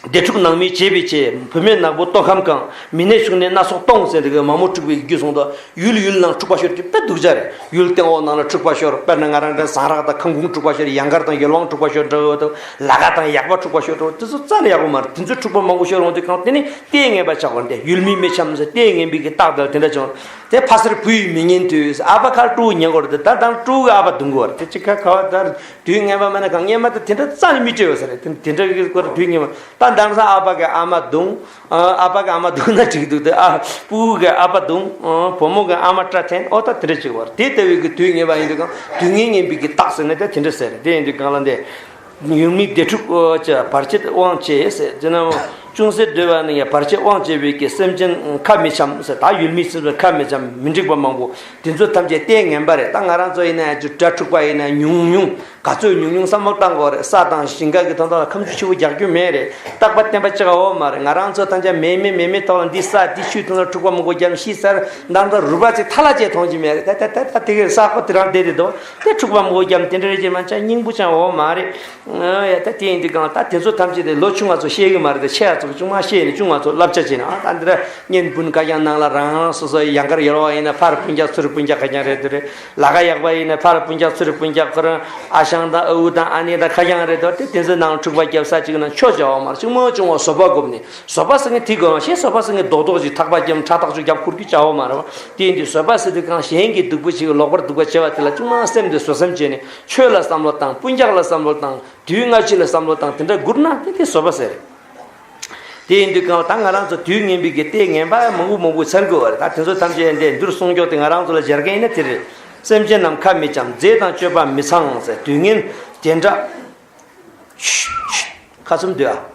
སྡེ་འཁྲུག་ནང་མི་བྱེད་པའི་ཆེད། བུད་མེད་ནག་པོ་ལྟོགས་ཁམས་གང་། མི་ནད་ཕྱུགས་ནད་སྣ་ཚོགས་སྟོང་ཟེར་འདི་གི་མ་མོ་འཁྲུག་པའི་རྒྱུ་གསུངས་འདུག་ཡུལ་ཡུལ་ནང་འཁྲུག་པ་ཤོར་དུས་དཔེ་སྡུག་ཅག་རེད། ཡུལ་སྟེང་འོག་ནང་ལ་འཁྲུག་པ་ཤོར། དཔེར་ན་ང་རང་འདྲ་ཟངས་རག་དང་ཁང་ཁུང་འཁྲུག་པ་ཤོར། ཡང་མཁར་དང་ཡུལ་དབང་འཁྲུག་པ་ཤོར་འདྲ་ཡོད་དང་། ལ་ཁ་དང་ཡག་པ་འཁྲུག་པ་ཤོར་འདྲ་དེ་ཚོ་རྩ་ནས་ཡག་པོ་མ་རེད། དེ་ཚོ་འཁྲུག་པ་མང་པོ་ཤོར་འོང་དུས་གང་དེ་ནི་ལྟས་ངན་པ་ཆགས་པ་འདི་ཡུལ་མི་མི་འཆམ་ཟེར་ལྟས་ངན་པའི་གི་རྟགས་དང་དེ་འདྲ་བྱུང་། དེ་ཕ་སར་བུ་ཡིས་མི་ཉན་དུས་ཨ་ཕ་ཁར་ཕྲུ་གུ་ཉན་དགོས་རེད། ད་ལྟ་ཕྲུ་གུ་ཨ་ཕ་རྡུང་དགོས་རེད། དེ་ཅི་ཁ་ཁ་བ་ད་དུས་ངན་པ་མ་ན་གང་སྔོན་མ་ད་དེ་འདྲ་རྩ་ནས་མི་སྤྲད་ཡོད་ས་རེད། དེ་དེ་འདྲ་གི་སྐོར་དུས་ངན་པ་ད་དེང་སང་ཨ་ཕ་གི་ཨ་མ་རྡུང་། ཨ་ཕ་གི་ཨ་མ་རྡུང་ན་འགྲིག་འདུག་དེ་ཨ་སྤུ་གུ་གི་ཨ་ཕ་རྡུང་། བུ་མོ་གི་ཨ་མ་སྐྲ་འཐེན། ཨོ་ད་དེ་འདྲ་བྱེད་དགོས་རེད། དེ་ལྟ་བུའི་གི་དུས་ངན་པ་ཡིན་དུས་གང་དུས་ངན་ངན་པའི་གི་རྟགས་ཟེར་ནས་ད་དེ་འདྲ་ཟེར་རེད། དེ་ཡིན་དུས་གང་ལ་འདི། ཡུལ་མི་སྡེ་འཁྲུག་བར་ཆད་དབང་བྱེད་ཟེར། དེ་ན་ཅུང་ཟད་འདོད་པ་ནི་ཡང་བར་ཆད་དབང་བྱེད་པའི་གི་སེམས་ཅན་ཁ་མི་འཆམ་ཟེར། ད་ཡུལ་མི་སེམས་ཅན་ཁ་མི་འཆམ་མི་འགྲིག་པ་མང་པོ་དེ་ཚོ་ཐམས་ཅད་ལྟས་ངན་པ་རེད། ད་ང་རང་ཚོ་ཡིན་ན་ཡང་དགྲ་འཁྲུག་པ་ཡིན་ན་ཉུང་ཉུང་ ག་ཚོད་ཉུང་ཉུང་བསམ་བློ་བཏང་དགོས་རེད། ས་དང་ཞིང་ཁ་གི་དོན་དག་ལ་ཁ་མཆུ་ཆེ་བོ་རྒྱག་རྒྱུ་མེད་རེད། རྟག་པ་བརྟན་པ་ཅིག་འོ་མ་རེད། ང་རང་ཚོ་ཐམས་ཅད་མེད་མེད་མེད་མེད་ཐོག་ལ་འདི་ས་འདི་ཆུའི་དོན་ལ་འཁྲུག་པ་མང་པོ་རྒྱབ་ཤི་ཚར། འདང་འདང་རུས་པ་ཚིག་ཐལ་ལ་བཅད་མཐོང་གི་མེད་རེད། ད་ད་ད་ད་དེ་གི་ས་ཁོ་དེ་རང་བསྡད་དེ་འདུག་དེ་འཁྲུག་པ་མང་པོ་རྒྱབ་དེ་འདྲ་རེད་ཅེས་མ་ཆ་སྙིང་པོ་ཅང་འོ་མ་རེད། ཨ་ཡ་ད་དེ་ཡིན་དུས་གང་ད་དེ་ཚོ་ཐམས་ཅད་དེ་ལོ་ཆུང་ང་ཚོ་ཤེས་གི་མ་རེད་དེ། ཆེ་ཡ་ཚོ་ཆུང་མ་ཤེས་ནས་ཆུང་ང་ཚོ་བསླབ་བྱ་བྱས་ནས་ཨ་ད་འདི་ར་བརྙན་སྤུན་ཁ་རྐྱང་ནང་ལ་རང་རང་སོ་སོ་ཡང་གར་ཡོད་བ་ཡིན་ན་ཕར་སྤུན་རྒྱག་ཚུར་སྤུན་རྒྱག་ཁ་རྐྱང་རེད་དེ་རེད། ལ་ཁ་ཡག་པ་ཡིན་ན་ཕར་སྤུན་རྒྱག་ཚུར་སྤུན་རྒྱག་ཁོ་རང་ཨ་ཞང་དང་ཨ་འུ་དང་ཨ་ནེ་དང་ཁ་རྐྱང་རེད་དོ། དེ་དེ་ཚོའི་ནང་འཁྲུག་པ་རྒྱབ་ས་གཅིག་ན་ཆོ་བྱ་བ་མ་རེད། ཆུང་མ་ཆུང་བ་བཟོད་པ་སྒོམ་ནས་བཟོད་པ་ཟེར་མཁན་དེ་དགོས་རང་ཤེས། བཟོད་པ་ཟེར་མཁན་རྡོག་རྡོག་ཅིག་ཐག་པ་རྒྱབ་ཁྲ་ཐག་ཆོད་རྒྱབ་ཁུར་རྒྱུ་བྱ་བ་མ་རེད་བ། དེ་ཡིན་དུས་བཟོད་པ་ཟེར་དུས་གང་གཞན་གྱི་སྡུག་པོ་ཞིག་ལོག་པར་སྡུག་པ་བྱེད་པ་དེ་ལ་ཆུང་མ་སེམས་དེ་བཟོད་སེམས་བྱས་ནས་ཆོས་ལ་བསམ་བློ་བཏང་། སྤུན་ཀྱག་ལ་བསམ་བློ་བཏང་། དུས་སྔ་ཕྱི་ལ་བསམ་བློ་བཏང་། དེ་འདྲ་སྒུར་ན་དེ་དེ་བཟོད་པ་ཟེར། དེ་ཡིན་དུས་གང་ལ་ད་ང་རང་ཚོ་དུས་ངན་པའི་གི་ལྟས་ངན་པ་མང་པོ་མང་པོ་ཚར་དགོས་པ་རེད། ད་དེ་ཚོ་ཐམས་ཅད་འདས་འདུར་སོང་ཀྱོག་དེ་ང་རང་ཚོ་ལ་སྦྱར་མཁན་ཡིན་ན་དེ་རེད། སེམས་ཅན་རྣམས་ཁ་མི་འཆམ། རྫས་དང་སྤྱོད་པ་མི་ཚང་ཟེར། དུས་ངན་དེ་འདྲ། ཁ་ཚུམ་སྡོད་ཨ།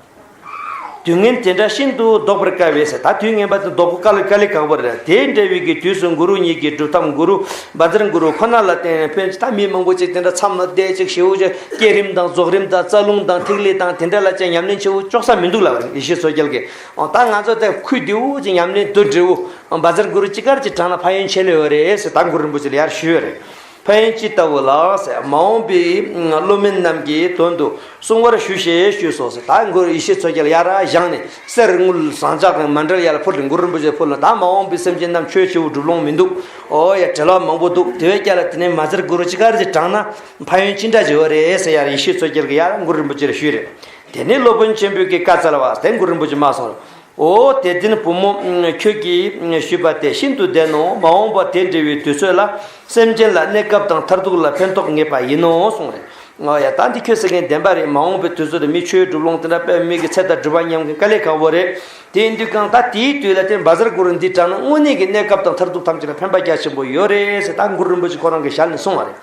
དུས་ངན་དེ་འདྲ་ཤིན་ཏུ་བཟློག་པར་དཀའ་བས་ཟེར། ད་དུས་ངན་པ་དེ་བཟློག་པ་དཀའ་ལས་དཀའ་ལས་ཁག་པོ་རེད། དེ་འདྲ་བའི་གི་དུས་སུ་གུ་རུ་ཉིད་ཀྱི་སྒྲུབ་ཐབས་གུ་རུ་བཛྲ་གུ་རུ་ཁོ་ན་ལ་བརྟེན་ནས་ཕན་ཆད་ད་མི་མང་པོ་ཅིག་དེ་འདྲ་མཚམས་ལ་བསྡད་ཅིག་ཞེ་པོ་ཅིག་བསྐྱེད་རིམ་དང་རྫོགས་རིམ་དང་རྩ་རླུང་དང་ཐིག་ལེ་དང་དེ་འདྲ་ལ་ཅང་ཉམས་ལེན་ཆེ་བོ་ལྕོགས་ས་མི་འདུག་ལབ་རེད་ཡེ་ཤེས་མཚོ་རྒྱལ་གྱིས། འོ་ད་ང་ཚོ་ད་ཁུལ་བདེ་བོ་ཅིག་ཉམས་ལེན་དུ་འབྲས་བུ་བཛྲ་གུ་རུ་ཅི་དགར་ཅིག་དྲངས་ན་ཕན་ཡོན་ཆེ་ལོས་ཡོད་རེད་ཟེར་ད་གུ་རུ་རིན་པོ་ཆེ་ལ་ཡར་ཞུས་ཡོད་རེད། ཕན་ཡོན་ཅི་ལྟ་བུ་ལགས་ཟེར། མ་འོངས་པའི་བློ་དམན་རྣམས་ཀྱི་དོན་དུ་གསུང་བར་ཞུ་ཞེས་ཞུས་སོ་ཟེར། ད་གུ་རུ་ཡེ་ཤེས་མཚོ་རྒྱལ་ཡར་བཞེངས་ནས་གསེར་དངུལ་ཟངས་ལྕགས་དང་མཎྜལ་ཡར་ལ་ཕུལ་ནས་གུ་རུ་རིན་པོ་ཆེ་ཕུལ་ནས་ད་མ་འོངས་པའི་སེམས་ཅན་རྣམས་ཆོས་བྱེད་པོ་སྒྲུབ་ལོང་མི་འདུག་འོ་ཡ་བྲེལ་བ་མང་པོ་འདུག་དེ་བས་ཀྱང་ལ་དེ་ནས་བཛྲ་གུ་རུ་ཅི་དགར་ཅིག་དྲངས་ན་ཕན་ཡོན་ཅི་འདྲ་ཅིག་ཡོད་རེད་ཟེར་ཡར་ཡེ་ཤེས་མཚོ་རྒྱལ་གྱིས་ཡར་གུ་རུ་རིན་པོ་ཆེ་ལ་ཞུས་རེད། དེ་ནས་སློབ་དཔོན་ཆེན་པོས་ཀྱིས་བཀའ་སྩལ་བ་ཟེར་གུ་རུ་རིན་པོ་ཆེ་མ་གསུངས་རེད། འོ་དེ་ལྡན་བུ་མོ་ཁྱོད་ཀྱིས་ཞུས་པ་དེ་ཤིན་ཏུ་བདེན་ནོ། མ་འོངས་པ་དེ་འདྲ་བའི་དུས་ཚོད་ལ་སེམས་ཅན་ལ་གནས་སྐབས་དང་མཐར་ཐུག་ལ་ཕན་ཐོགས་ངེས་པ་ཡིན་ནོ་གསུངས་རེད། ཨོ་ཡ་ད་འདི་ཁྱོད་ཟེར་མཁན་བདེན་པ་རེད། མ་འོངས་པའི་དུས་ཚོད་དུ་མི་ཆོས་སྒྲུབ་ལོང་དེ་འདྲ་དཔེ་མི་གི་ཚེ་དང་སྒྲུབ་པ་མཉམ་གི་དཀའ་ལས་ཁག་པོ་རེད། དེ་ཡིན་དུས་གང་ད་དེའི་དུས་ལ་དེ་བཛྲ་གུ་རུ་འདི་དྲངས་ན་དངོས་གནས་ཀྱི་གནས་སྐབས་དང་མཐར་ཐུག་ཐམས་ཅད་ལ་ཕན་པ་རྒྱ་ཆེན་པོ་ཡོད་རེད་ཟེར་ད་གུ་རུ་རིན་པོ་ཆེ་ཁོ་རང་གི་ཞལ་ནས་གསུངས་པ་རེད།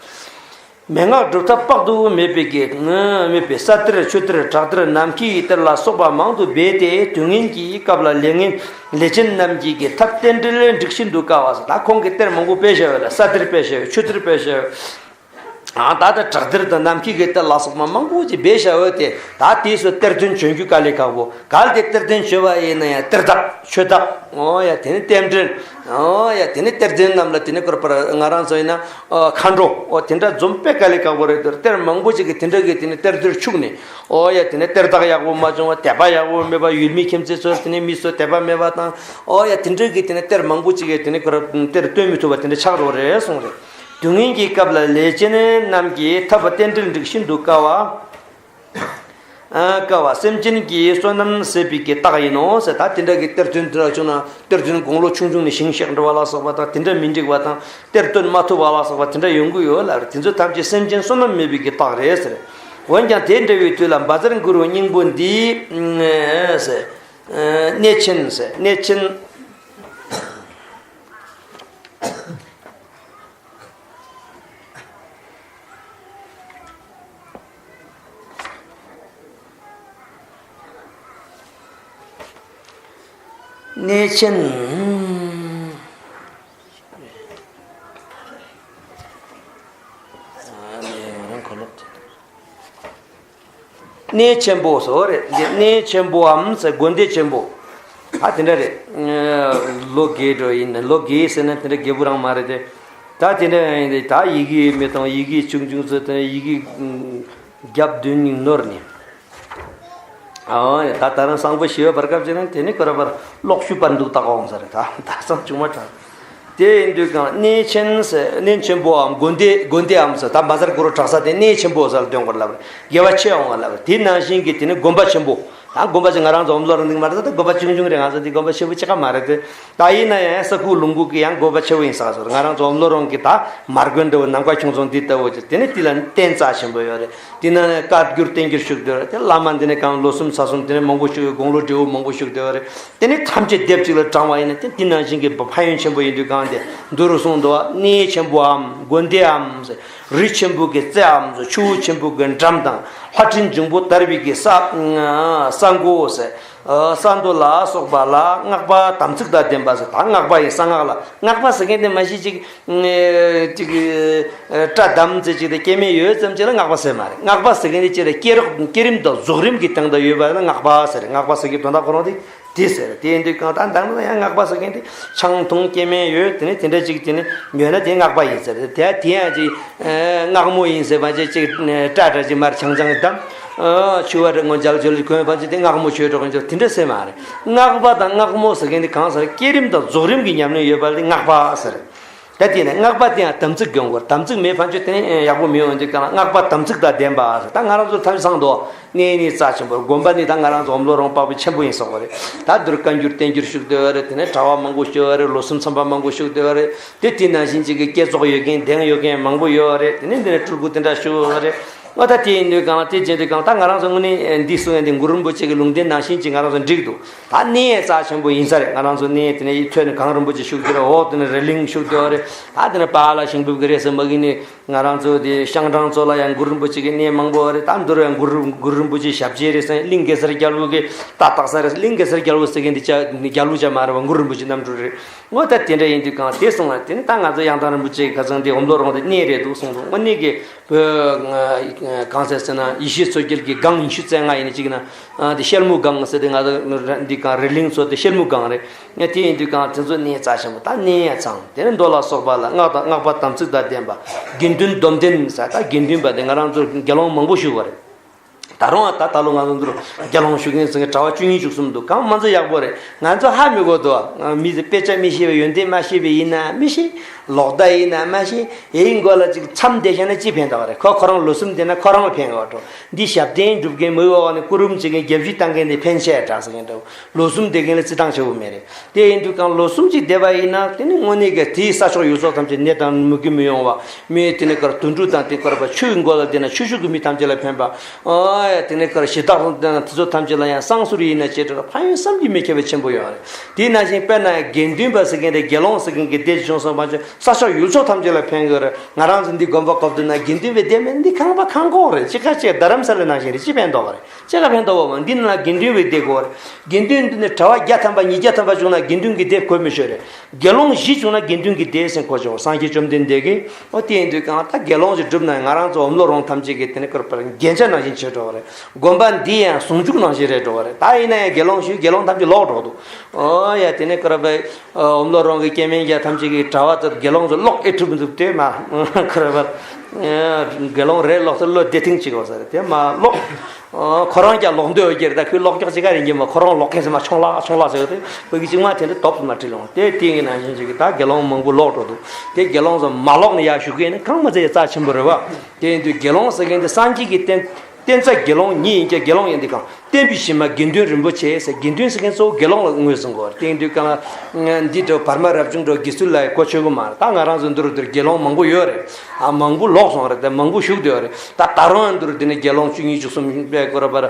མན་ངག་སྒྲུབ་ཐབས་དཔག་ཏུ་མེད་པའི་གི་མེད་པའི་ས་གཏེར་ཆུ་གཏེར་བྲག་གཏེར་ནམ་མཁའི་གཏེར་ལ་སོགས་པ་མང་དུ་སྦས་ཏེ་དུས་ངན་གྱི་སྐབས་ལ་ལས་ངན་ལས་ཅན་རྣམས་ཀྱི་གི་ཐབས་རྟེན་འབྲེལ་འགྲིག་ཤིན་ཏུ་དཀའ་བ་ཟེར། ད་ཁོང་གི་གཏེར་མང་པོ་སྦས་བཞག་ཡོད་ལ་ས་གཏེར་སྦས་བཞག་ཡོད། ཆུ་གཏེར་སྦས་བཞག་ཡོད། ཨ་ད་ལྟ་བྲག་གཏེར་དང་ནམ་མཁའི་གི་གཏེར་ལ་སོགས་པ་མང་པོ་ཅིག་སྦས་བཞག་ཡོད་དེ་ད་དེའི་སུ་གཏེར་སྟོན་བྱོན་རྒྱུ་དཀའ་ལས་ཁག་པོ། གལ་ཏེ་གཏེར་སྟོན་བྱོན་པ་ཡིན་ན་ཡང་གཏེར་བདག་ཆོས་བདག་ཨོ་ཡ་དེ་ནི་རྟེན་འབྲེལ་ཨོ་ཡ་དེ་ནི་གཏེར་སྟོན་རྣམས་ལ་དེ་ནི་སྐོར་པར་ང་རང་ཚོ་ཡིན་ན་ཨོ་མཁའ་འགྲོ་ཨོ་དེ་འདྲ་འཛོམས་དཔེ་དཀའ་ལས་ཁག་པོ་རེད་དོ། གཏེར་མང་པོ་ཅིག་གིས་དེ་འདྲ་གི་དེ་ནི་གཏེར་མཛོད་ཕྱུག་ནས་ཨོ་ཡ་དེ་ནི་གཏེར་བདག་ཡག་པོ་མ་བྱུང་བ་དད་པ་ཡག་པོ་མེད་པ་ཡུལ་མི་ཁྱིམ་མཚེས་ཚོར་དེ་ནི་མི་ཚོ་དད་པ་མེད་པ་དང་ཨོ་ཡ་དེ་འདྲ་གི་དེ་ནི་གཏེར་མང་པོ་ཅིག་གིས་དེ་ནི་སྐོར་གཏེར་སྟོན་མི་ཐུབ་པ་དེ་འདྲ་ཆགས་འགྲོ་རེད་གསུངས་རེད། དུས་ངན་གྱི་སྐབས་ལ་ལས་ཅན་རྣམས་ཀྱི་ཐབས་རྟེན་འབྲེལ་འགྲིག་ཤིན་ཏུ་དཀའ་བ། དཀའ་བ་སེམས་ཅན་གྱི་བསོད་ནམས་ཟད་པའི་གི་རྟགས་ཡིན་ནོ་ཟེར། ད་དེ་འདྲ་གི་གཏེར་སྟོན་དེ་འདྲ་བྱུང་ན་གཏེར་སྟོན་དགུང་ལོ་ཆུང་ཆུང་ནས་ཞིང་གཤེགས་འགྲོ་བ་ལ་སོགས་པ་དང་དེ་འདྲ་མི་འགྲིག་པ་དང་གཏེར་སྟོན་མ་ཐུབ་པ་ལ་སོགས་པ་དེ་འདྲ་ཡོང་གི་ཡོད་ལ་དེ་ཚོ་ཐམས་ཅད་སེམས་ཅན་བསོད་ནམས་མེད་པའི་གི་རྟགས་རེད་ཟེར། འོན་ཀྱང་དེ་འདྲ་བའི་དུས་ལ་བཛྲ་གུ་རུ་སྙིང་པོ་འདིས་ཟེར། གནས་ཆེན་ཟེར་གནས་ཆེན། གནས་ཆེན། གནས་ཆེན་པོ་སོགས་རེད། འདི་གནས་ཆེན་པོའམ་ཟེར་དགོན་སྡེ་ཆེན་པོ། ཨ་དེ་འདྲ་རེད། ལོ་རྒས་འགྲོ་ཡིན་ན་ལོ་རྒས་ཟེར་ན་དེ་འདྲ་རྒས་པོ་རང་མ་རེད་དེ། ད་དེ་འདྲ་ཡིན་དེ་ད་ཡི་གེ་མི་གཏོང་ཡི་གེ་ཆུང་ཆུང་ཚོ་དང་ཡི་གེ་རྒྱབ་བདུན་ནི་ནོར་ནི། ཨ་ད་ད་རང་སང་པོ་ཞི་བའི་བར་སྐབས་ཅིག་ན་དེ་ནི་ཁོ་ར་བར་གློག་ཤུ་པར་འདུག་ད་གོང་ཟེར་ད་ད་སང་ཆུང་མ་དྲག་དེ་ཡིན་དུས་གང་གནས་ཆེན་ཟེར་གནས་ཆེན་པོའམ་དགོན་སྡེ་དགོན་སྡེའམ་ཟེར་ད་བཛྲ་གུ་རུ་གྲགས་ས་དེ་གནས་ཆེན་པོ་ཟེར་ལ་འདོན་དགོས་ལབ་རེད། དགེ་བ་ཆེ་འོང་བ་ལབ་རེད། དེ་ནང་བཞིན་གྱི་དེ་ནི་དགོན་པ་ཆེན་པོ། ད་དགོན་པ་ཅིག་ང་རང་ཚོ་འོམ་ལོ་རང་འདི་མ་རེད། ད་དགོན་པ་ཆུང་ཆུང་རེད། ང་ཚོ་འདི་དགོན་པ་ཆེ་བོ་ཅི་ག་མ་རེད་དེ། ད་ཡིན་ན་ཡང་ས་ཁུག་ལུང་ཁུག་གི་ཡང་དགོན་པ་ཆེ་བོ་ཡིན་ས་ཟེར། ང་རང་ཚོ་འོམ་ལོ་རང་གི་ད་མར་དགོན་འདྲ་བོ་ནམ་མཁའ་ཁྱུང་ཚང་འདི་ལྟ་བུ་ཅིག་དེ་ནི་དེ་ལ་རྟེན་རྩ་ཆེན་པོ་ཡོད་རེད། དེ་ན་བཀའ་བསྒྱུར་བསྟན་འགྱུར་བཞུགས་བསྡད་ཡོད་རེད། དེ་བླ་མ་འདི་ནས་གང་ལོ་གསུམ་ཚ་གསུམ་དེ་ནས་མང་པོ་བཞུགས་ཡོད། དགུང་ལོ་བགྲེས་པོ་མང་པོ་བཞུགས་བསྡད་ཡོད་རེད། དེ་ནས་ཐམས་ཅད་སྡེབ་གཅིག་ལ་བགྲངས་པ་ཡིན་ན་དེ་འདི་ནང་བཞིན་གྱི་ཕན་ཡོན་ཆེན་པོ་ཡིན་དུས་གང་དེ་མདོ་རུ་གསུངས་འདུག་གནས་ཆེན་པོའམ་དགོན་སྡེའམ་ཟེར། རི་ཆེན་པོ་གི་རྩེའམ་ཟེར། ཆུ་བོ་ཆེན་པོ་གི་འགྲམ་དང་ལྷ་སྤྲིན་འབྱུང་པོ་དར་བའི་གི་ས་ས་མགོ་ཟེར། ས་མདོ་ལ་སོགས་པ་ལ་སྔགས་པ་དམ་ཚིག་དང་ལྡན་པ་ཟེར། ད་སྔགས་པ་ཡིན། གསང་སྔགས་ལ་སྔགས་པ་ཟེར་མཁན་དེ་མ་གཞི་ཅིག་ཅིག་སྐྲ་བསྡམས་ཚེ་ཅིག་དེ་སྐྱེ་དམན་ཡོད་ཙམ་ཅིག་ལ་སྔགས་པ་ཟེར་མ་རེད། སྔགས་པ་ཟེར་མཁན་དེ་ཅིག་ལ་སྐྱེ་རོགས་སྐྱེ་རིམ་དང་རྫོགས་རིམ་གྱི་སྟེང་དུ་ཡོད་པ་ལ་སྔགས་པ་ཟེར། སྔགས་པ་ཟེར་གྱི་དོན་དག་ཁོ་རང་དེ། དེ་ཟེར། དེ་ཡིན་དུས་གང་ལྟར་འདང་ན་ཡང་སྔགས་པ་ཟེར་མཁན་དེ་ཆང་འཐུང་སྐྱེ་དམན་ཡོད། དེ་ནས་དེ་འདྲ་ཅིག་དེ་ནས་ཡོད་ན་དེ་སྔགས་པ་ཡིན་ཟེར། དེ་དེ་ཡང་ཅིག་སྔགས་མོ་ཡིན་ཟེར་བ་ཅིག་ཅིག་སྐྲ་སྐྲ་ཅིག་མར་ཆང་ཆང་བསྡམས། ཆུ་བ་རེ་ངོ་འཇལ་འཇལ་གོན་བ་ཅིག་དེ་སྔགས་མོ་ཆོས་གྲོགས་ཡིན་ཅོག་དེ་འདྲ་ཟེར་མ་རེད། སྔགས་པ་དང་སྔགས་མོ་ཟེར་མཁན་དེ་གང་ཟེར། སྐྱེ་རིམ་དང་རྫོགས་རིམ་གྱི་ཉམས་ལེན་ཡོད་པ་དེ་སྔགས་པ་ཟེར། ད་དེ་ནས་སྔགས་པ་དེ་ཡང་དམ་ཚིག་དགོས་སྐོར། དམ་ཚིག་མེད་ཕན་ཆོད་དེ་ནས་ཡག་པོ་མི་ཡོང་། དེ་གང་ལ་སྔགས་པ་དམ་ཚིག་དང་ལྡན་པ་ཟེར། ད་ང་རང་ཚོ་ཐམས་ཅད་ཚང་དོ། གནས་ནི་རྩ་ཆེན་པོ། དགོན་པ་ནི་ད་ང་རང་ཚོ་འོམ་ལོ་རོང་དཔག་པའི་ཆེན་པོ་ཡིན་སོགས་པ་རེད། ད་འདིར་བཀའ་འགྱུར་བསྟན་འགྱུར་ཞུགས་བསྡད་པ་རེད། དེ་ནས་གྲྭ་པ་མང་པོ་ཞུགས་པ་རེད། ལོ་གསུམ་ཚང་པ་མང་པོ་ཞུགས་བསྡད་པ་རེད། དེ་དེ་ནང་བཞིན་ཅིག་གི་བསྐྱེད་རྫོགས་ཡོད་མཁན་གདན་ཡོད་མཁན་མང་པོ་ཡོད་པ་རེད། དེ་ནས་འདི་ནས་སྤྲུལ་སྐུ་དེ་འདྲ་ཞུགས་པ་རེད། ཨོ་ད་དེ་ཡིན་དུས་གང་ལ་དེ་བྱེད་དུས་གང་ལ་ད་ང་རང་ཚོ་དངོས་གནས་འདི་གསུང་ཡ་འདི་གུ་རུ་རིན་པོ་ཆེ་གི་ལུང་བསྟན་ནང་བཞིན་ཅིག་ང་རང་ཚོ་འགྲིག་འདུག་ད་གནས་རྩ་ཆེན་པོ་ཡིན་ས་རེད། ང་རང་ཚོ་གནས་དེ་ནས་ཡིད་ཐོས་ནས་གངས་རིན་པོ་ཆེ་ཞུགས་བསྡད་པ་རེད། འོག་དེ་ནས་རི་གླིང་ཞུགས་བསྡད་པ་རེད། ད་དེ་ནས་པཱ་ལགས་ཞིང་ཕེབས་ཀྱི་རེད་ཟེར་མ་གི་ནས། ང་རང་ཚོ་དེ་ཤང་ཀྲང་ཚོ་ལ་ཡང་གུ་རུ་རིན་པོ་ཆེ་གི་གནས་མང་པོ་རེད། ད་འདི་རུ་ཡང་གུ་རུ་གུ་རུ་རིན་པོ་ཆེ་ཞབས་རྗེས་རེད་ཟེར། གླིང་གེ་སར་རྒྱལ་པོ་གི་རྟ་བཏགས་ས་རེད། གླིང་གེ་སར་རྒྱལ་པོ་ཟེར་མཁན་དེ་ཅག་རྒྱལ་པོ་ཅག་མ་རེད་པ། གུ་རུ་རིན་པོ་ཆེ་རྣམ་སྤྲུལ་རེད། འོ་ད་དེ་འདྲ་ཡིན་དུས་གང་དེ་སོང་ལ་དེ་ནི་ད་ང་ཚོ་ཡང་དག་རིན་པོ་ཆེ་གི་ཁ་སང་དེ་འོམ་ལོ་རོང་དེ་གནས་རེད་འདུག་གསུངས་འདུག་འོ་གནས་ཀྱི་བོད་གང་ཟེར་ཟེར་ན་ཡེ་ཤེས་མཚོ་རྒྱལ་གྱི་སྒང་ཉི་ཤུ་རྩ་ལྔ་ཡིན་ནི་གཅིག་ན། ཨ་དེ་ཤེལ་མོ་སྒང་ཟེར་དེ་ང་ཚོ་འདི་གང་རི་གླིང་ཚོ་དེ་ཤེལ་མོ་སྒང་རེད། ངས་དེ་ཡིན་དུས་གང་དེ་ཚོ་གནས་རྩ་ཆེན་པོ་ད་གནས་ཡ་ཚང་། དེ་ནས་མདོ་ལ་སོགས་པ་ལ་སྔགས་དང་སྔགས་པ་དམ་ཚིག་དང་ལྡན་པ། དགེ་འདུན་སྡོམ་ལྡན་ཟེར། ད་དགེ་འདུན་པ་དེ་ང་རང་ཚོར་དགེ་སློང་མང་པོ་ཞུགས་པ་རེད། ད་རུང་ད་ད་ལོ་ང་ཚོ་འདིར་དགེ་སློང་ཞུགས་མཁན་ཚོ་གྲྭ་པ་བཅུ་གཉིས་བཅུ་གསུམ་འདུག་གང་མང་ཚོ་ཡག་པོ་རེད། ང་ཚོ་ཧ་མི་གོ་འདུག་མི་ཚོ་དཔེ་ཆ་མི་ཤེས་པའི་ཡོན་ཏན་མ་ཤེས་པའི་ཡིན་ན་མི་ཤེས། ལོག་ལྟ་ཡིན་ན་མ་ཤེས། དེའི་མགོ་ལ་ཅིག་མཚམས་བསྡད་བཞག་ན་ཅི་ཕན་ཐོགས་རེད། ཁོ་ཁོ་རང་ལོ་གསུམ་བསྡད་ན་ཁོ་རང་ལ་ཕན་གི་འགྲོ། འདི་ཞབས་བརྟན་སྒྲུབ་མཁན་མི་འོག་ནས་སྐུ་རུམ་བྱེད་མཁན་རྒྱབ་བཤིག་བཏང་མཁན་དེ་ཕན་ཆད་དྲག་ཟེར་མཁན་འདྲ་བོ། ལོ་གསུམ་བསྡད་མཁན་ལ་རྩི་སྟངས་བྱེད་དགོས་མེད་རེད། དེ་ཡིན་དུས་གང་ལོ་གསུམ་ཅིག་བསྡད་པ་ཡིན་ན་དེ་ནི་དངོས་གནས་ཀྱི་དེའི་ས་ཕྱོགས་ཡུལ་ཕྱོགས་ཐམས་ཅད་ནད་དང་མུ་གེ་མི་ཡོང་བ། མི་དེ་ནི་ཀར་དུད་འགྲོ་དང་དེ་ཀར་པ་ཆུའི་མགོ་ལ་བསྡད་ན་ཆུ་ཤུགས་ཀྱི་མི་ཐམས་ཅད་ལ་ཕན་པ། ཨ་ཡ་དེ་ནི་ཀར་གཞི་བདག་དང་དེ་ཚོ་ཐམས་ཅད་ལ་ཡང་བསང་གསུར་ཡིན་ན་ཅི་འདྲ་ཕན་ཡོན་བསམ་གྱིས་མི་ཁྱབ་པ་ཆེན་པོ་ཡོད་རེད། དེ་ནང་བཞིན་དཔེར་ན་དགེ་འདུན་པ་ཟེར་མཁན་དེ་དགེ་སློང་ཟེར་མཁན་གྱི་སྡེ་བྱུང་སོང་བ་ཅིག་ས་ཕྱོགས་ཡུལ་ཕྱོགས་ཐམས་ཅད་ལ་ཕན་གི་རེད། ང་རང་ཚོ་འདི་དགོན་པ་སྐབས་དུ་ན་དགེ་འདུན་པའི་སྡེ་མེད་འདི་ཁང་པ་ཁང་ཁོག་རེད། ཅི་ཁ་ཅིག་རྡ་རམ་ས་ལ་ནང་བཞིན་རེད། ཅི་ཕན་ཐོགས་རེད། ཅི་ལ་ཕན་ཐོགས་པ་མ་འདི་ན་དགེ་འདུན་པའི་སྡེ་དགོས་རེད། དགེ་འདུན་འདི་ནི་གྲྭ་པ་བརྒྱ་ཐམ་པ་ཉིས་བརྒྱ་ཐམ་པ་བྱུང་ན་དགེ་འདུན་གྱི་སྡེ་དགོས་མི་ཤོད་རེད། དགེ་སློང་བཞི་བྱུང་ན་དགེ་འདུན་གྱི་སྡེ་ཟེར་གོ་ཆོག་སངས་རྒྱས་བཅོམ་ལྡན་འདས་ཀྱིས་ཨོ་དེ་ཡིན་དུས་གང་ལྟར་དགེ་སློང་ཞིག་བསྒྲུབ་ན་ང་རང་ཚོ་འོམ་ལོ་རོང་ཐམས་ཅད་ཀྱི་དེ་ནི་ཀར་པར་རྒྱན་ཆ་ནང་བཞིན་བྱེད་འགྲོ་བ་རེད། དགོན་པ་འདི་ཡང་ཟུང་འཇུག་ནང་བཞིན་རེད་འགྲོ་བ་རེད། ད་ཡིན་ན་ཡང་དགེ་སློང་ཞིག་དགེ་སློང་ཐམས་ཅད་ལོག་འགྲོ་འདུག་ཨོ་ཡ་དེ་ནི་ཀར་པར་འོམ་ལོ་རོང་གི་སྐྱེ་དམན་རྒྱ་ཐམས་ཅད་ཀྱི་གྲྭ་པ་ཚོ་དགེ་སློང་ཚོ་ལོག་ཨེ་ཐུབ་འདུག་དེ་མ་ཁོ་ར་བར་དགེ་སློང་རེ་ལོག་ཚོ་བློ་བདེ་ཐིང་ཅིག་འོ་ས་རེད། དེ་མ་ལོག་ཁོ་རང་ཀྱང་ལོག་འདོད་ཡོད་ཀྱི་རེད། ད་ཁོས་ལོག་ཀྱོག་ཅིག་ག་རེ་ཡིན་མ་ཁོ་རང་ལོག་མཁན་ཟེར་མ་ཆོང་ལག་ཆོང་ལག་ཟེར་ཏེ་བོད་ཀྱི་ཅིག་མ་དེ་འདྲ་སྟོབས་མ་ཁྲིད་ལོང་དེ་དེ་ཡིན་ན་ཡིན་ཅིག་གི་ད་དགེ་སློང་མང་པོ་ལོག་འགྲོ་འདུག་དེ་དགེ་སློང་ཚོ་མ་ལོག་ནས་ཡར་ཞུ་གི་ཡིན་ན་གང་མ་ཚད་ཡ་རྩ་ཆེན་པོ་རེད་བ། དེ་ཡིན་དུས་དགེ་སློང་ཟེར་མཁན་དེ་སངས་རྒྱས་ཀྱི་བསྟན་བསྟན་རྩ་དགེ་སློང་ཉིད་ཡིན་ཀྱང་དགེ་སློང་ཡིན་དུས་གང་། བསྟན་པའི་གཞི་མ་དགེ་འདུན་རིན་པོ་ཆེ་ཟེར། དགེ་འདུན་ཟེར་མཁན་གཙོ་བོ་དགེ་སློང་ལ་ངོས་བཟུང་དགོས་རེད། དེ་ཡིན་དུས་གང་ལ་འདི་འདྲ་བར་མ་རབ་བྱུང་འདྲ་དགེ་ཚུལ་ལ་གོ་ཆོད་གི་མ་རེད། ད་ང་རང་ཚོ་འདི་རུ་འདིར་དགེ་སློང་མང་པོ་ཡོད་རེད། ཨ་མང་པོ་ལོག་སོང་རེད། དེ་མང་པོ་བཞུགས་བསྡད་ཡོད་རེད། ད་ད་རུང་འདི་རུ་འདི་ནས་དགེ་སློང་བཅུ་གཉིས་བཅུ་གསུམ་པའི་སྐོར་བར་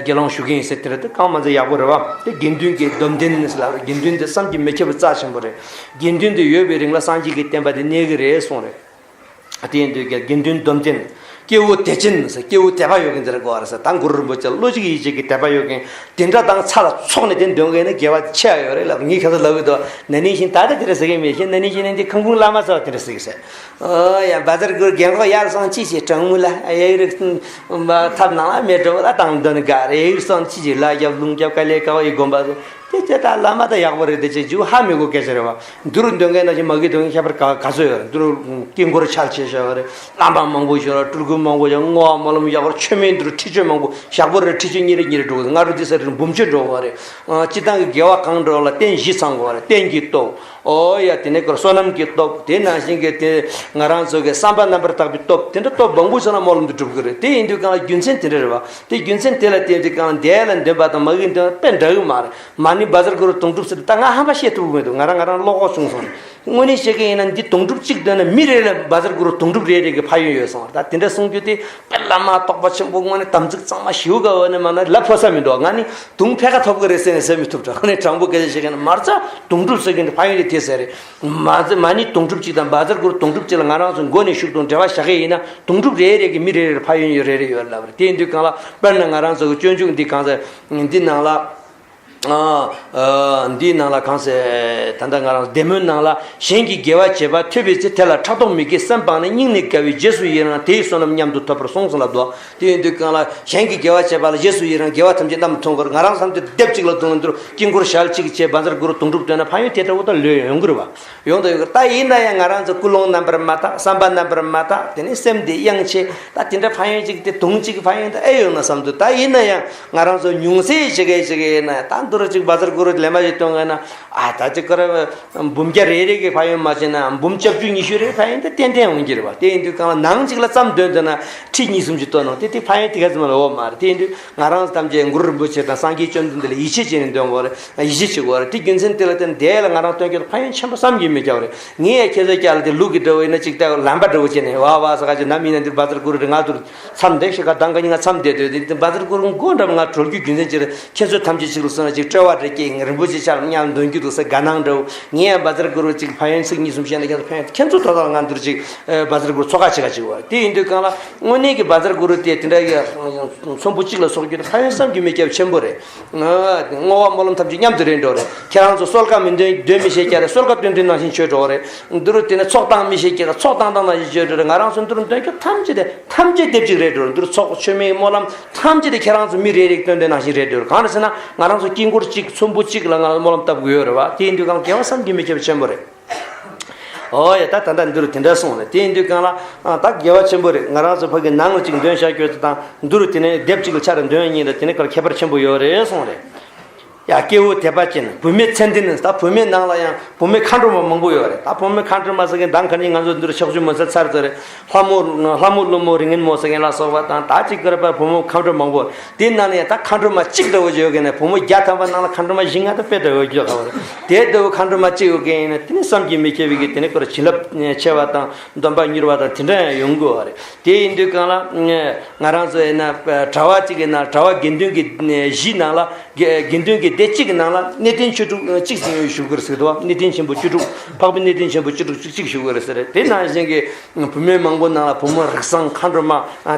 དགེ་སློང་ཞུ་གི་ཡིན་ཟེར། དེ་རེད། དེ་གང་མ་ཚད་ཡག་པོ་རེད་བ། དེ་དགེ་འདུན་གྱི་སྡོམ་ལྡན་ཟེར་ལ་དགེ་འདུན་དེ་བསམ་གྱིས་མི་ཁྱབ་པའི་རྩ་ཆེན་པོ་རེད། དགེ་འདུན་དེ་ཡོད་པའི་རིང་ལ་སངས་རྒྱས་ཀྱི་བསྟན་པ་དེ་གནས་ཀྱི་རེད་གསུངས་རེད། དེ་ཡིན་དུས་ཀྱང་དགེ་འདུན་སྡོམ་ལྡན། སྐྱེ་བོ་དད་ཅན་ཟེར། སྐྱེ་བོ་དད་པ་ཡོད་མཁན་དེ་རེད་གོ་བ་རེད་ཟེར། ད་གུ་རུ་རིན་པོ་ཆེ་ལ་བློ་གཅིག་ཡིད་གཅིག་གི་དད་པ་ཡོད་མཁན་དེ་འདྲ་དང་ཚ་ལ་ཚོགས་ནས་དེ་འདོན་མཁན་ནི་དགེ་བ་ཆེ་བ་ཡོད་རེད་ལབ། ངས་ཁ་སང་ལབ་ཀྱི་འདུག་ན་ནིང་བཞིན་ད་ལྟ་དེ་འདྲ་ཟེར་གྱི་མེད། གཞན་ན་ནིང་བཞིན་ན་འདི་ཁང་ཁུང་བླ་མ་ཚོ་དེ་འདྲ་ཟེར་གྱི་ཟེར། ཨོ་ཡ་བཛྲ་གུ་རུ་རྒན་འཁོགས་ཡར་སོང་ཅི་བྱེད་གྲང་མོ་ལ་ཡ་ཡི་རིགས་ཐབ་ནང་ལ་མེ་དྲོ་ལ་བཏང་འདོན་དགའ་རེ་ཡི་རིགས་སོང་ཅི་བྱེད་ལ་རྒྱབ་ལུང་རྒྱབ་དཀའ་ལས་དཀའ་བ་ཡི་དགོན་པ་ཚོ། དེ་ཅི་ད་བླ་མ་ད་ཡག་པོ་རེད། དེ་ཅི་ཇུ་ཧ་མི་གོ་སྐད་ཆ་རེད་བ། འདི་རུ་འདོན་མཁན་ནང་བཞིན་མ་གི་འདོན་མཁན་ཁྱད་པར་ག་ག་ཚོད་ཡོད་རེད། འདི་རུ་དཀྱིལ་འཁོར་ཆར་ཆེ་ཤོས་རེད། བླ་མ་མང་པོ་ཞིག་རེད། སྤྲུལ་སྐུ་མང་པོ་ཞིག་བསྔོ་བ་སྨོན་ལམ་ཡག་པོ་ཆོས་མིན་འདི་རུ་ཁྲི་ཆོས་མང་པོ་ཞག་པོ་རེ་ཁྲི་ཆོས་གཉིས་རེ་གཉིས་རེ་འགྲོ་གི་འདུག་སྔ་དྲོ་འདི་ས་རེ་འབུམ་ཆོས་འགྲོ་གི་རེད། སྤྱི་བཏང་གི་དགེ་བ་གང་འགྲོ་ལ་རྟེན་བཞི་ཚང་དགོས་རེད། རྟེན་གྱི་སྟོབས། ཨོ་ཡ་དེ་ནས་ཀར་བསོད་ནམས་ཀྱི་སྟོབས། དེ་ནང་བཞིན་གྱི་དེ་ང་རང་ཚོ་གི་བསམ་པ་རྣམ་པར་དག་པའི་སྟོབས། དེ་འདྲ་སྟོབས་མང་པོ་ཚང་ན་སྨོན་ལམ་དུ་འགྲུབ་གི་རེད། དེ་ཡིན་དུས་གང་ལ་རྒྱུ་མཚན་དེ་འདྲ་རེད་བ། དེ་རྒྱུ་མཚན་དེ་ལ་བརྟེན་ཏེ་གང་འདས་ལ་འདོན་པ་དང་མ་གི་འདོན་པ་དཔེ་འདྲ་གི་མ་རེད། མ་ཎི་བཛྲ་གུ་རུ་དུང་སྒྲུབ་ཟེར་ད་ང་ཧམ་པ་བཤད་ཐུབ་ཀྱི་མི་འདུག་ང་རང་ང་རང་བློ་ཁོག་ཆུང་སོང་། དངོས་གནས་བཤད་ཀྱི་ཡིན་ན་འདི་དུང་སྒྲུབ་གཅིག་འདོན་ན་མི་རེ་ལ་བཛྲ་གུ་རུ་དུང་སྒྲུབ་རེ་རེ་གི་ཕན་ཡོན་ཡོད་སོང་བ་རེད། ད་དེ་འདྲ་གསུང་རྒྱུ་དེ་དཔེ་བླ་མ་རྟོགས་པ་ཆེན་པོ་དངོས་གནས་དམ་ཚིག་གཙང་མ་ཞེ་པོ་དགའ་བ་ནས་མ་ན་ལབ་ཕོད་ས་མི་འདུག་ང་ནི་དུང་ཕལ་ཁ་ཐོབ་ཀྱི་རེད་ཟེར་ནས་ཟེར་མི་ཐུབ་ཀྲང་ནས་དྲང་པོ་སྐད་ཆ་བཤད་མཁན་ན་མ་རྩ་དུང་སྒྲུབ་ཟེར་མཁན་དེ་ཕན་ཡོན་དེ་དེ་ཟེར་རེད། མ་ཟེར་མ་ཎི་དུང་སྒྲུབ་གཅིག་དང་བཛྲ་གུ་རུ་དུང་སྒྲུབ་གཅིག་ལ་ང་རང་ཚོ་མགོ་ནས་ཤུགས་དང་འབྲེལ་བ་བཞག་གི་ཡིན་ན་དུང་སྒྲུབ་རེ་རེ་གི་མི་རེ་རེར་ཕན་ཡོན་ཡོད་རེ་རེ་ཡོད་ལབ་རེད། དེ་ཡིན་དུས་གང་ལ་དཔེར་ན་ང་རང་ཚོ་གི་སྤྱོད་འཇུག་འདི་གང་ཟེར་འདི་ནང་ལ། ཨ། ཨ། འདིའི་ནང་ལ་གང་ཟེར། ད་ལྟ་ང་རང་བདེ་སྨོན་ནང་ལ། གཞན་གྱིས་དགེ་བ་བྱེད་པ་ཐོས་པའི་ཚེ། དེ་ལ་ཕྲག་དོག་མི་སྐྱེ་སེམས་སྤངས་ནས། སྙིང་ནས་དགའ་བའི་རྗེས་སུ་ཡི་རང་། དེ་ཡི་བསོད་ནམས་མཉམ་དུ་ཐོབ་པར་གསུངས་ཟེར་ལབ་འདུག་དེ་ཡིན་དུས་གང་ལ། གཞན་གྱིས་དགེ་བ་བྱེད་པ་ལ་རྗེས་སུ་ཡི་རང་། དགེ་བ་ཐམས་ཅད་རྣམས་མཐོང་དགོས། ང་རང་བསམ་དུས་སྡེབ་གཅིག་ལ་འདུག་ན་འདུག་དཀྱིལ་འཁོར་ཞལ་གཅིག་བྱས་བཛྲ་གུ་རུ་དུང་སྒྲུབ་འདོན་ན་ཕན་ཡོན་དེ་འདྲ་བོ་ད་ལོས་ཡོང་གི་རེད་བ། ཡོང་དང་ཡོང་གི། ད་ཡིན་ན་ཡང་ང་རང་ཚོ་ཀུན་སློང་རྣམ་པར་མ་དག་བསམ་པ་རྣམ་པར་མ་དག་དེ་ནས་སེམས་དེ་གཡེང་བྱེད། ད་དེ་འདྲ་ཕན་ཡོན་གཅིག་དེ་དུང་གཅིག་ཕན་ཡོན་ད་ཨེ་ཡོང་ན་བསམ་འདུག་ད་ཡིན་ན་ཡང་ང་རང་ཚོ་ཉུང་ཤས་ཤིག་གིས་ཅིག་ཡིན་ན་ད་འདུག་ར་ཅིག་བཛྲ་གུ་རུ་ལེན་པ་ཞིག་གཏོང་གི་ན། ཨ། ད་ཅིག་ཁོ་ར་འབུམ་བརྒྱ་རེ་རེ་གི་ཕན་ཡོན་མ་བྱས་ན་འབུམ་བརྒྱད་ཅུ་ཉི་ཤུ་རེ་ཕན་ཡོན་ད་ཏན་ཏན་འོང་གི་རེད་བ། དེ་ཡིན་དུས་གང་ལ་ནང་གཅིག་ལ་ཙམ་འདོན་འདོད་ན་ཁྲི་གཉིས་གསུམ་ཅིག་བཏོན་ན་དེ་དེ་ཕན་ཡོན་དེ་ག་ཙམ་ལ་འོང་མ་རེད། དེ་ཡིན་དུས་ང་རང་ཚོ་ཐམས་ཅད་གུ་རུ་རིན་པོ་ཆེ་དང་སངས་རྒྱས་བཅོམ་ལྡན་འདས་ལ་ཡིད་ཆེས་བྱས་ནས་འདོན་དགོས་རེད། ཡིད་ཆེས་བྱེད་དགོས་རེད། དེ་རྒྱུ་མཚན་དེ་ལ་བརྟེན་དེ་ལ་ང་རང་སྟོན་རྒྱུ་ཕན་ཡོན་ཆེན་པོ་བསམ་གྱིས་མི་ཁྱབ་རེད། ངས་ཡང་ཁྱེད་ཚོའི་སྐྱ་ལ་དེ་ལུག་གི་འདྲ་བོ་ཡིན་ན་ཅིག་ལྟ་ལམ་པ་འདྲ་བོ་བྱས་ནས་ཝ་ཝ་ཟེར་ག་ཅིག་ནམ་ཡིན་ན་འདིར་བཛྲ་གུ་རུ་རེད། ང་ཚོར་མཚམས་འདེབས་ཤིག་ག་དང་ག་ཉིན་ང་མཚམས་བསྡད་སྡོད་དེ་བཛྲ་གུ་རུ་མགོ་འདྲ་བོ་ང་གྲོལ་རྒྱུ་རྒྱུ་མཚན་ཅིག་རེད། ཁྱེད་ཚོ་ཐམས་ཅད་ཅིག་ལ་སོང་ན་ཅིག་སྤྲོ་བ་འདྲ་སྐྱེས། རིན་པོ་ཆེ་ཕྱག་ལ་མཉམ་འདོན་རྒྱུ་འདུག་ཟེར་དགའ་སྣང་འདྲ་བོ། ངས་ཡང་བཛྲ་གུ་རུ་ཅིག་ཕན་ཡོན་ཚིག་གཉིས་གསུམ་བཤད་ན་ཁྱེད་ཚོ་ཕན་ཡོན། ཁྱེད་ཚོ་ད་ལྟ་ང་འདིར་ཅིག་བཛྲ་གུ་རུ་ཚོགས་ཁ་ཆེ་ག་ཅིག་བ། དེ་ཡིན་དུས་གང་ལ་དངོས་གནས་ཀྱི་བཛྲ་གུ་རུ་དེ་དེ་འདྲ་ཡ་ཚོམ་བུ་གཅིག་ལ་སོགས་རྒྱུ་དེ་ཕན་ཡོན་བསམ་གྱིས་མི་ཁྱབ་ཆེན་པོ་རེད། བསྔོ་བ་སྨོན་ལམ་ཐམས་ཅད་མཉམ་དུ་རེད་འགྲོ་རེད། ཁྱེད་རང་ཚོ་གསོལ་ཁ་མི་འདོན་འདོན་མི་ཤེས་ཀྱ་རེད། གསོལ་ཁ་འདོན་དུས་ནང་བཞིན་ཆོས་འགྲོ་རེད། འདི་རུ་དེ་ནས་ཚོགས་བཏང་མི་ཤེས་ཀྱ་རེད། ཚོགས་བཏང་བཏང་ནང་བཞིན་ཆོས་འགྲོ་རེད། ང་རང་ཚོ་འདི་རུ་འདོན་རྒྱུ་ཐམས་ཅད་དེ་ཐམས་ཅད་སྡེབ་གཅིག་རེད་འགྲོ་རེད། འདི་རུ་ཚོགས་མཆོད་མེའི་སྨོན་ལམ་ཐམས་ཅད་དེ་ཁྱེད་རང་ཚོ་མི་རེ་རེ་འདོན་དུས་ནང་བཞིན་རེད་འགྲོ་རེད། གང་རེད་ཟེར་ན་ང་རང་ཚོ་དཀྱིལ་འཁོར་གཅིག་ཚོམ་བུ་གཅིག་ལ་ང་སྨོན་ལམ་བཏབ་དགོས་ཡོད་རེད་བ། དེ་ཡིན་དུས་གང་དགེ་བ་བསམ་གྱིས་མི་ཁྱབ་ཆེན་པོ་རེད། ཨོ་ཡ། ད་ད་ལྟ་འདི་རུ་དེ་འདྲ་སོང་ནས་དེ་ཡིན་དུས་གང་ལ་ཨ་ད་དགེ་བ་ཆེན་པོ་རེད། ང་རང་ཚོ་ཕ་གི་ནང་ལ་ཅིག་འདོན་བཞག་རྒྱུ་དེ་དང་འདི་རུ་དེ་ནས་སྡེབ་གཅིག་ལ་ཆ་རེ་འདོན་ཡ་གཉིས་ལ་དེ་ནས་ཁར་ཁྱད་པར་ཆེན་པོ་ཡོད་རེད་སོང་རེད། ཡ། སྐྱེ་བོ་དད་པ་ཅན་བུད་མེད་མཚན་ལྡན། ད་བུད་མེད་ནང་ལ་ཡང་བུད་མེད་མཁའ་འགྲོ་མ་མང་པོ་ཡོད་རེད། ད་བུད་མེད་མཁའ་འགྲོ་མ་ཟེར་མཁན་ད་ག་ནས་ང་ཚོ་འདི་རུ་ཕྱག་མཆོད་མ་ཟེར་ཚར་ཚར་རེད། ལྷ་མོ་ལྷ་མོ་ཀླུ་མོ་རིགས་ངན་མོ་ཟེར་མཁན་ལ་སོགས་པ་དང་ད་ཅིག་ཀར་པ་བུ་མོ་མཁའ་འགྲོ་མང་པོ། དེའི་ནང་ནས་ཡང་ད་མཁའ་འགྲོ་མ་གཅིག་འདྲ་བོ་ཅིག་ཡོད་མཁན་ནས་བུ་མོ་བརྒྱ་ཐམ་པ་ནང་ལ་མཁའ་འགྲོ་མ་བཞི་ལྔ་དང་དཔེ་འདྲ་བོ་ཅིག་ཡོད་ཁ་བ་རེད། དེ་ལྟ་བུ་མཁའ་འགྲོ་མ་གཅིག་ཡོད་མཁན་ཡིན་ན་དེ་ནི་བསམ་གྱིས་མི་ཁྱབ་པའི་གི་དེ་ནི་ཁོ་ར་བྱིན་རླབས་ཆེ་བ་དང་སྡོམ་པ་མྱུར་བ་དང་དེ་འདྲ་ཡང་ཡོང་གི་ཡོད་རེད། དེ་ཡིན་དུས་གང་ལ་ང་རང་ཚོ་ཡིན་ན་གྲྭ་བ་གཅིག་ཡིན་ན་གྲྭ་བ་དགེ་འདུན་གྱི་གཞི་ནང་ལ་དགེ་དགེ་འདུན་གྱི་སྡེ་གཅིག་གི་ནང་ལ་གནས་བརྟན་ཆོས་དྲུག་གཅིག་ཟིན་ཡོད་ཞུ་གི་རེད་ཟེར་གི་འདུག་བ། གནས་བརྟན་ཆེན་པོ་བཅུ་དྲུག་འཕགས་པའི་གནས་བརྟན་ཆེན་པོ་བཅུ་དྲུག་གཅིག་གཅིག་ཞུ་གི་རེད་ཟེར། དེ་ནང་བཞིན་གྱི་བུད་མེད་མང་པོ་ནང་ལ་བུ་མོ་རིགས་བཟང་མཁའ་འགྲོ་མ་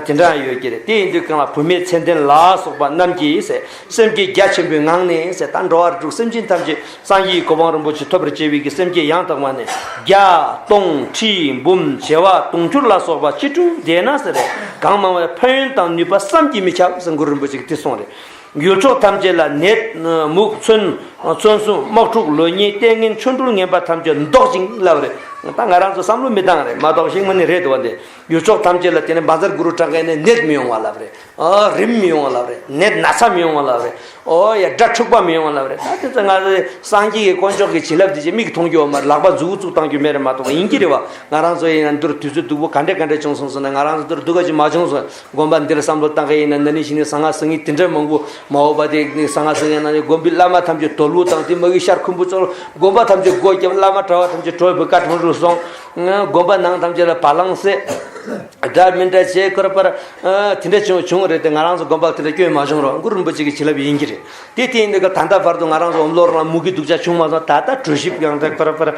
དེ་འདྲ་ཡོད་ཀྱི་རེད། དེ་ཡིན་དུས་གང་ལ་བུད་མེད་མཚན་ལྡན་ལ་སོགས་པ་རྣམས་ཀྱིས་ཟེར་སེམས་བསྐྱེད་རྒྱ་ཆེན་པོའི་ངང་ནས་ཟེར་ད་འགྲོ་བ་རིགས་དྲུག་སེམས་ཅན་ཐམས་ཅད་སངས་རྒྱས་ཀྱི་གོ་འཕང་རིན་པོ་ཆེ་ཐོབ་པར་བྱེད་པའི་གི་སེམས་བསྐྱེད་ཡང་དག་པ་ནས་བརྒྱ་སྟོང་ཁྲི་འབུམ་བྱེ་བ་དུང་ཕྱུར་ལ་སོགས་པ་ཅི་སྒྲུབ་བསྡད་ན་ཟེར་རེད། གང་མང་བའི་ཕན་ཡོན་དང་ནུས་པ་བསམ་གྱིས་མི་ཁྱབ་ཟེར་གུ་རུ་རིན་པོ་ཆེ་གིས་དེ་གསུངས་རེད། ཡུལ་ཕྱོགས་ཐམས་ཅད་ལ་ནད་མུག་མཚོན་མཚོན་སྲུང་དམག་འཁྲུག་ལོ་ཉེས་ལྟས་ངན་ཆོ་འཕྲུལ་ངན་པ་ཐམས་ཅད་བཟློག་ཅིང་ལབ་རེད། ད་ང་རང་ཚོ་བསམ་བློ་མི་བཏང་རེད་མ་གཏོགས་ཤེས་དངོས་གནས་རེད་འདུག་བ། འདི་ཡུལ་ཕྱོགས་ཐམས་ཅད་ལ་དེ་ནས་བཛྲ་གུ་རུ་གྲངས་ཀའི་ནད་མི་ཡོང་བ་ལབ་རེད། ཨ་རིམས་མི་ཡོང་བ་ལབ་རེད། ནད་ན་ཚ་མི་ཡོང་བ་ལབ་རེད། ཨོ་ཡ་དགྲ་འཁྲུག་པ་མི་ཡོང་བ་ལབ་རེད། ད་དེ་ཚོ་ང་ཚོའི་སངས་རྒྱས་ཀྱི་དཀོན་མཆོག་གི་བྱིན་རླབས་དེ་ཅིག་མིག་མཐོང་རྒྱུ་ཡོད་མ་རེད། ལག་པ་མཛུབ་གུ་བཙུགས་བཏང་རྒྱུ་མེད་རེད་མ་གཏོགས་ཡིན་གྱི་རེད་བ། ང་རང་ཚོ་ཡིན་ན་འདིར་དུས་ཚོད་སྡུག་པོ་ག་འདྲས་ག་འདྲས་བྱུང་སོང་ཟེར་ན་ང་རང་ཚོ་འདིར་སྡུག་ག་ཅིག་མ་བྱུང་སོང་། དགོན་པ་འདིར་བསམ་བློ་བཏང་མཁན་ཡིན་ན་ན་ནིང་གཞེས་ནིང་གསང་སྔགས་གསན་མཁན་དེ་འདྲ་མང་པོ་མ་འོངས་པ་དེ་གསང་སྔགས་གསན་མཁན་ན་ནི་དགོན་པའི་བླ་མ་ཐམས་ཅད་དོལ་པོ་དང་དེ་མ་གི་ཤར་ཁུམ་བུ་ཚོར་དགོན་པ་ཐམས་ཅད་སྒོ་བརྒྱབ། བླ་མ་གྲྭ་བ་ཐམས་ཅད་གྲོལ་བའི་བཀའ་ཁྲིམས་རུ་སོང་། དགོན་པ་ནང་ཐམས་ཅད་ལ་བ་ལང་སེ་འདྲ་མི་འདྲ་བྱས་ཁོ་ར་པར་དེ་འདྲ་བྱུང་བྱུང་རེད་དེ་ང་རང་ཚོ་དགོན་པ་དེ་འདྲ་སྐྱོན་མ་བྱུང་རོགས་གུ་རུ་རིན་པོ་ཆེ་གི་བྱིན་རླབས་ཡིན་གྱི་རེད། དེ་དེ་ཡིན་དུས་ཀ་ད་ལྟ་བར་དུ་ང་རང་ཚོ་འོམ་ལོ་རང་ལ་མུ་གེ་སྡུག་ཅག་བྱུང་མ་སོང་། ད་ལྟ་གྲོ་ཞིབ་ཡང་ད་ཁོ་ར་པར་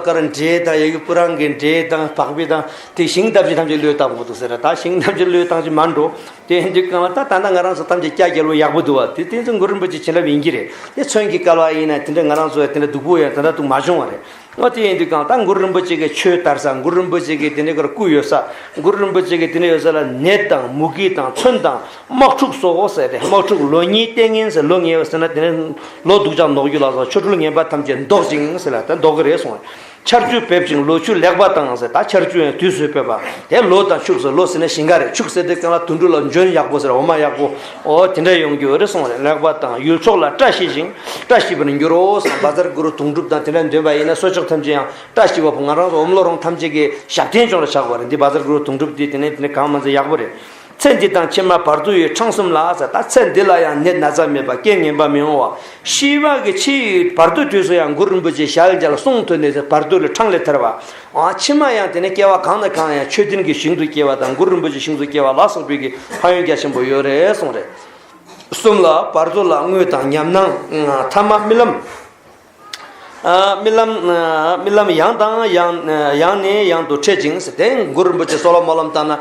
ཀ་ར་འབྲས་དང་ཡ་གི་སྤུ་རང་གི་འབྲས་དང་བག་ཕེ་དང་དེ་ཤིང་འདབ་ཅིག་ཐམས་ཅད་བློས་བཏང་དགོས་འདུག་ཟེར། ད་ཤིང་འདབ་ཅིག་བློས་བཏང་ཅིག་མ་འགྲོ། དེ་ཡིན་དུས་གང་ལ་ད་ད་ལྟ་ང་རང་ཚོ་ཐམས་ཅད་སྐྱ་རྒྱལ་པོ་ཡག་པོ་འདུག་བ། དེ་དེ་ཚོ་གུ་རུ་རིན་པོ་ཆེ་བྱིན་རླབས་ཡིན་གྱི་རེད། དེ་ཚོན་གྱི་སྐལ་བ་ཡིན་ན་དེ་འདྲ་ང་རང་ཚོ་ཡང་དེ་འདྲ་སྡུག་པོ་ཡང་ད་ལྟ་འདུག་མ་བྱུང་བ་རེད། འོ་དེ་ཡིན་དུས་གང་ད་གུ་རུ་རིན་པོ་ཆེ་གི་ཆོས་དར་ས་གུ་རུ་རིན་པོ་ཆེ་གི་དེ་འདྲ་གར་སྐུ་ཡོད་ས་གུ་རུ་རིན་པོ་ཆེ་གི་དེ་འདྲ་ཡོད་ས་ལ་ནད་དང་མུ་གེ་དང་མཚོན་དང་དམག་འཁྲུག་སོགས་ཟེར་ཏེ་དམག་འཁྲུག་ལོ་ཉེས་ལྟས་ངན་ཟེར་ལོ་ཉེས་པ་ཟེར་ན་དེ་ནས་ལོ་སྡུག་ཅག་ནོག་རྒྱུ་ལ་སོགས་ཆོ་འཕྲུལ་ངན་པ་ཐམས་ཅད་བཟློག་ཅིང་ཟེར་ལ་ད་བཟློག་གི་རེད་གསུངས། ཆར་ཆུ་འབེབས་ཤིང་ལོ་ཕྱུགས་ལེགས་པ་དང་ཟེར། ད་ཆར་ཆུ་ཡང་དུས་སུ་འབེབས་པ། དེ་ལོ་དང་ཕྱུགས་ཟེར། ལོ་ཟེར་ན་ཞིང་ཁ་རེད། ཕྱུགས་ཟེར་དུས་གང་ལ་དུད་འགྲོ་ལ་འཇོན་ཡག་པོ་ཟེར། འོ་མ་ཡག་པོ། འོ་དེ་འདྲ་ཡོང་རྒྱུ་རེད་གསུངས་རེད། ལེགས་པ་དང་ཡུལ་ཕྱོགས་ལ་བཀྲ་ཤིས་ཤིང་བཀྲ་ཤིས་པར་འགྱུར་རོ་གསུངས། བཛྲ་གུ་རུ་དུང་སྒྲུབ་དང་དེ་འདྲ་འདོན་པ་ཡིན་ན་སྲོག་ཆགས་ཐམས་ཅད་ཡང་བཀྲ་ཤིས་པ་ཕུང་། ང་རང་ཚོ་འོམ་ལོ་རོང་ཐམས་ཅད་ཀྱི་ཞབས་བརྟན་ཅོག་ར་ཆགས་པ་རེད། འདི་བཛྲ་གུ་རུ་དུང་སྒྲུབ་འདི་དེ་ནས་དེ་ནས་གང་མ་ཚད་ཡག་པོ་རེད། ཚེ་འདི་དང་ཕྱི་མ་བར་དོ་ཡི་འཕྲང་གསུམ་ལ་ཟེར། ད་ཚེ་འདི་ལ་ཡང་ནད་ན་ཚ་མེད་པ་རྐྱེན་ངན་པ་མི་འོང་བ། ཤི་བ་གི་ཕྱི་ཡི་བར་དོ་དུས་སུ་ཡང་གུ་རུ་རིན་པོ་ཆེ་ཞལ་མཇལ་གསུང་ཐོས་ནས་ཟེར་བར་དོ་ལས་འཕྲང་ལས་ཐར་བ། ཨ་ཕྱི་མ་ཡང་དེ་ནས་སྐྱེ་བ་གང་ནས་གང་ཡང་ཆོས་ལྡན་གྱི་ཞིང་དུ་སྐྱེ་བ་དང་གུ་རུ་རིན་པོ་ཆེ་ཞིང་དུ་སྐྱེ་བ་ལ་སོགས་པའི་གི་ཕན་ཡོན་རྒྱ་ཆེན་པོ་ཡོད་རེད་གསུངས་རེད། གསུམ་ལ་བར་དོ་ལ་དངོས་དང་ཉམས་སྣང་ཐ་མ་རྨི་ལམ། རྨི་ལམ། རྨི་ལམ་ཡང་དང་ཡང་ཡང་ནས་ཡང་དུ་འཕྲད་ཅིང་ཟེར་ཏེ། གུ་རུ་རིན་པོ་ཆེ་གསོལ་བ་སྨོན་ལམ་བཏབ་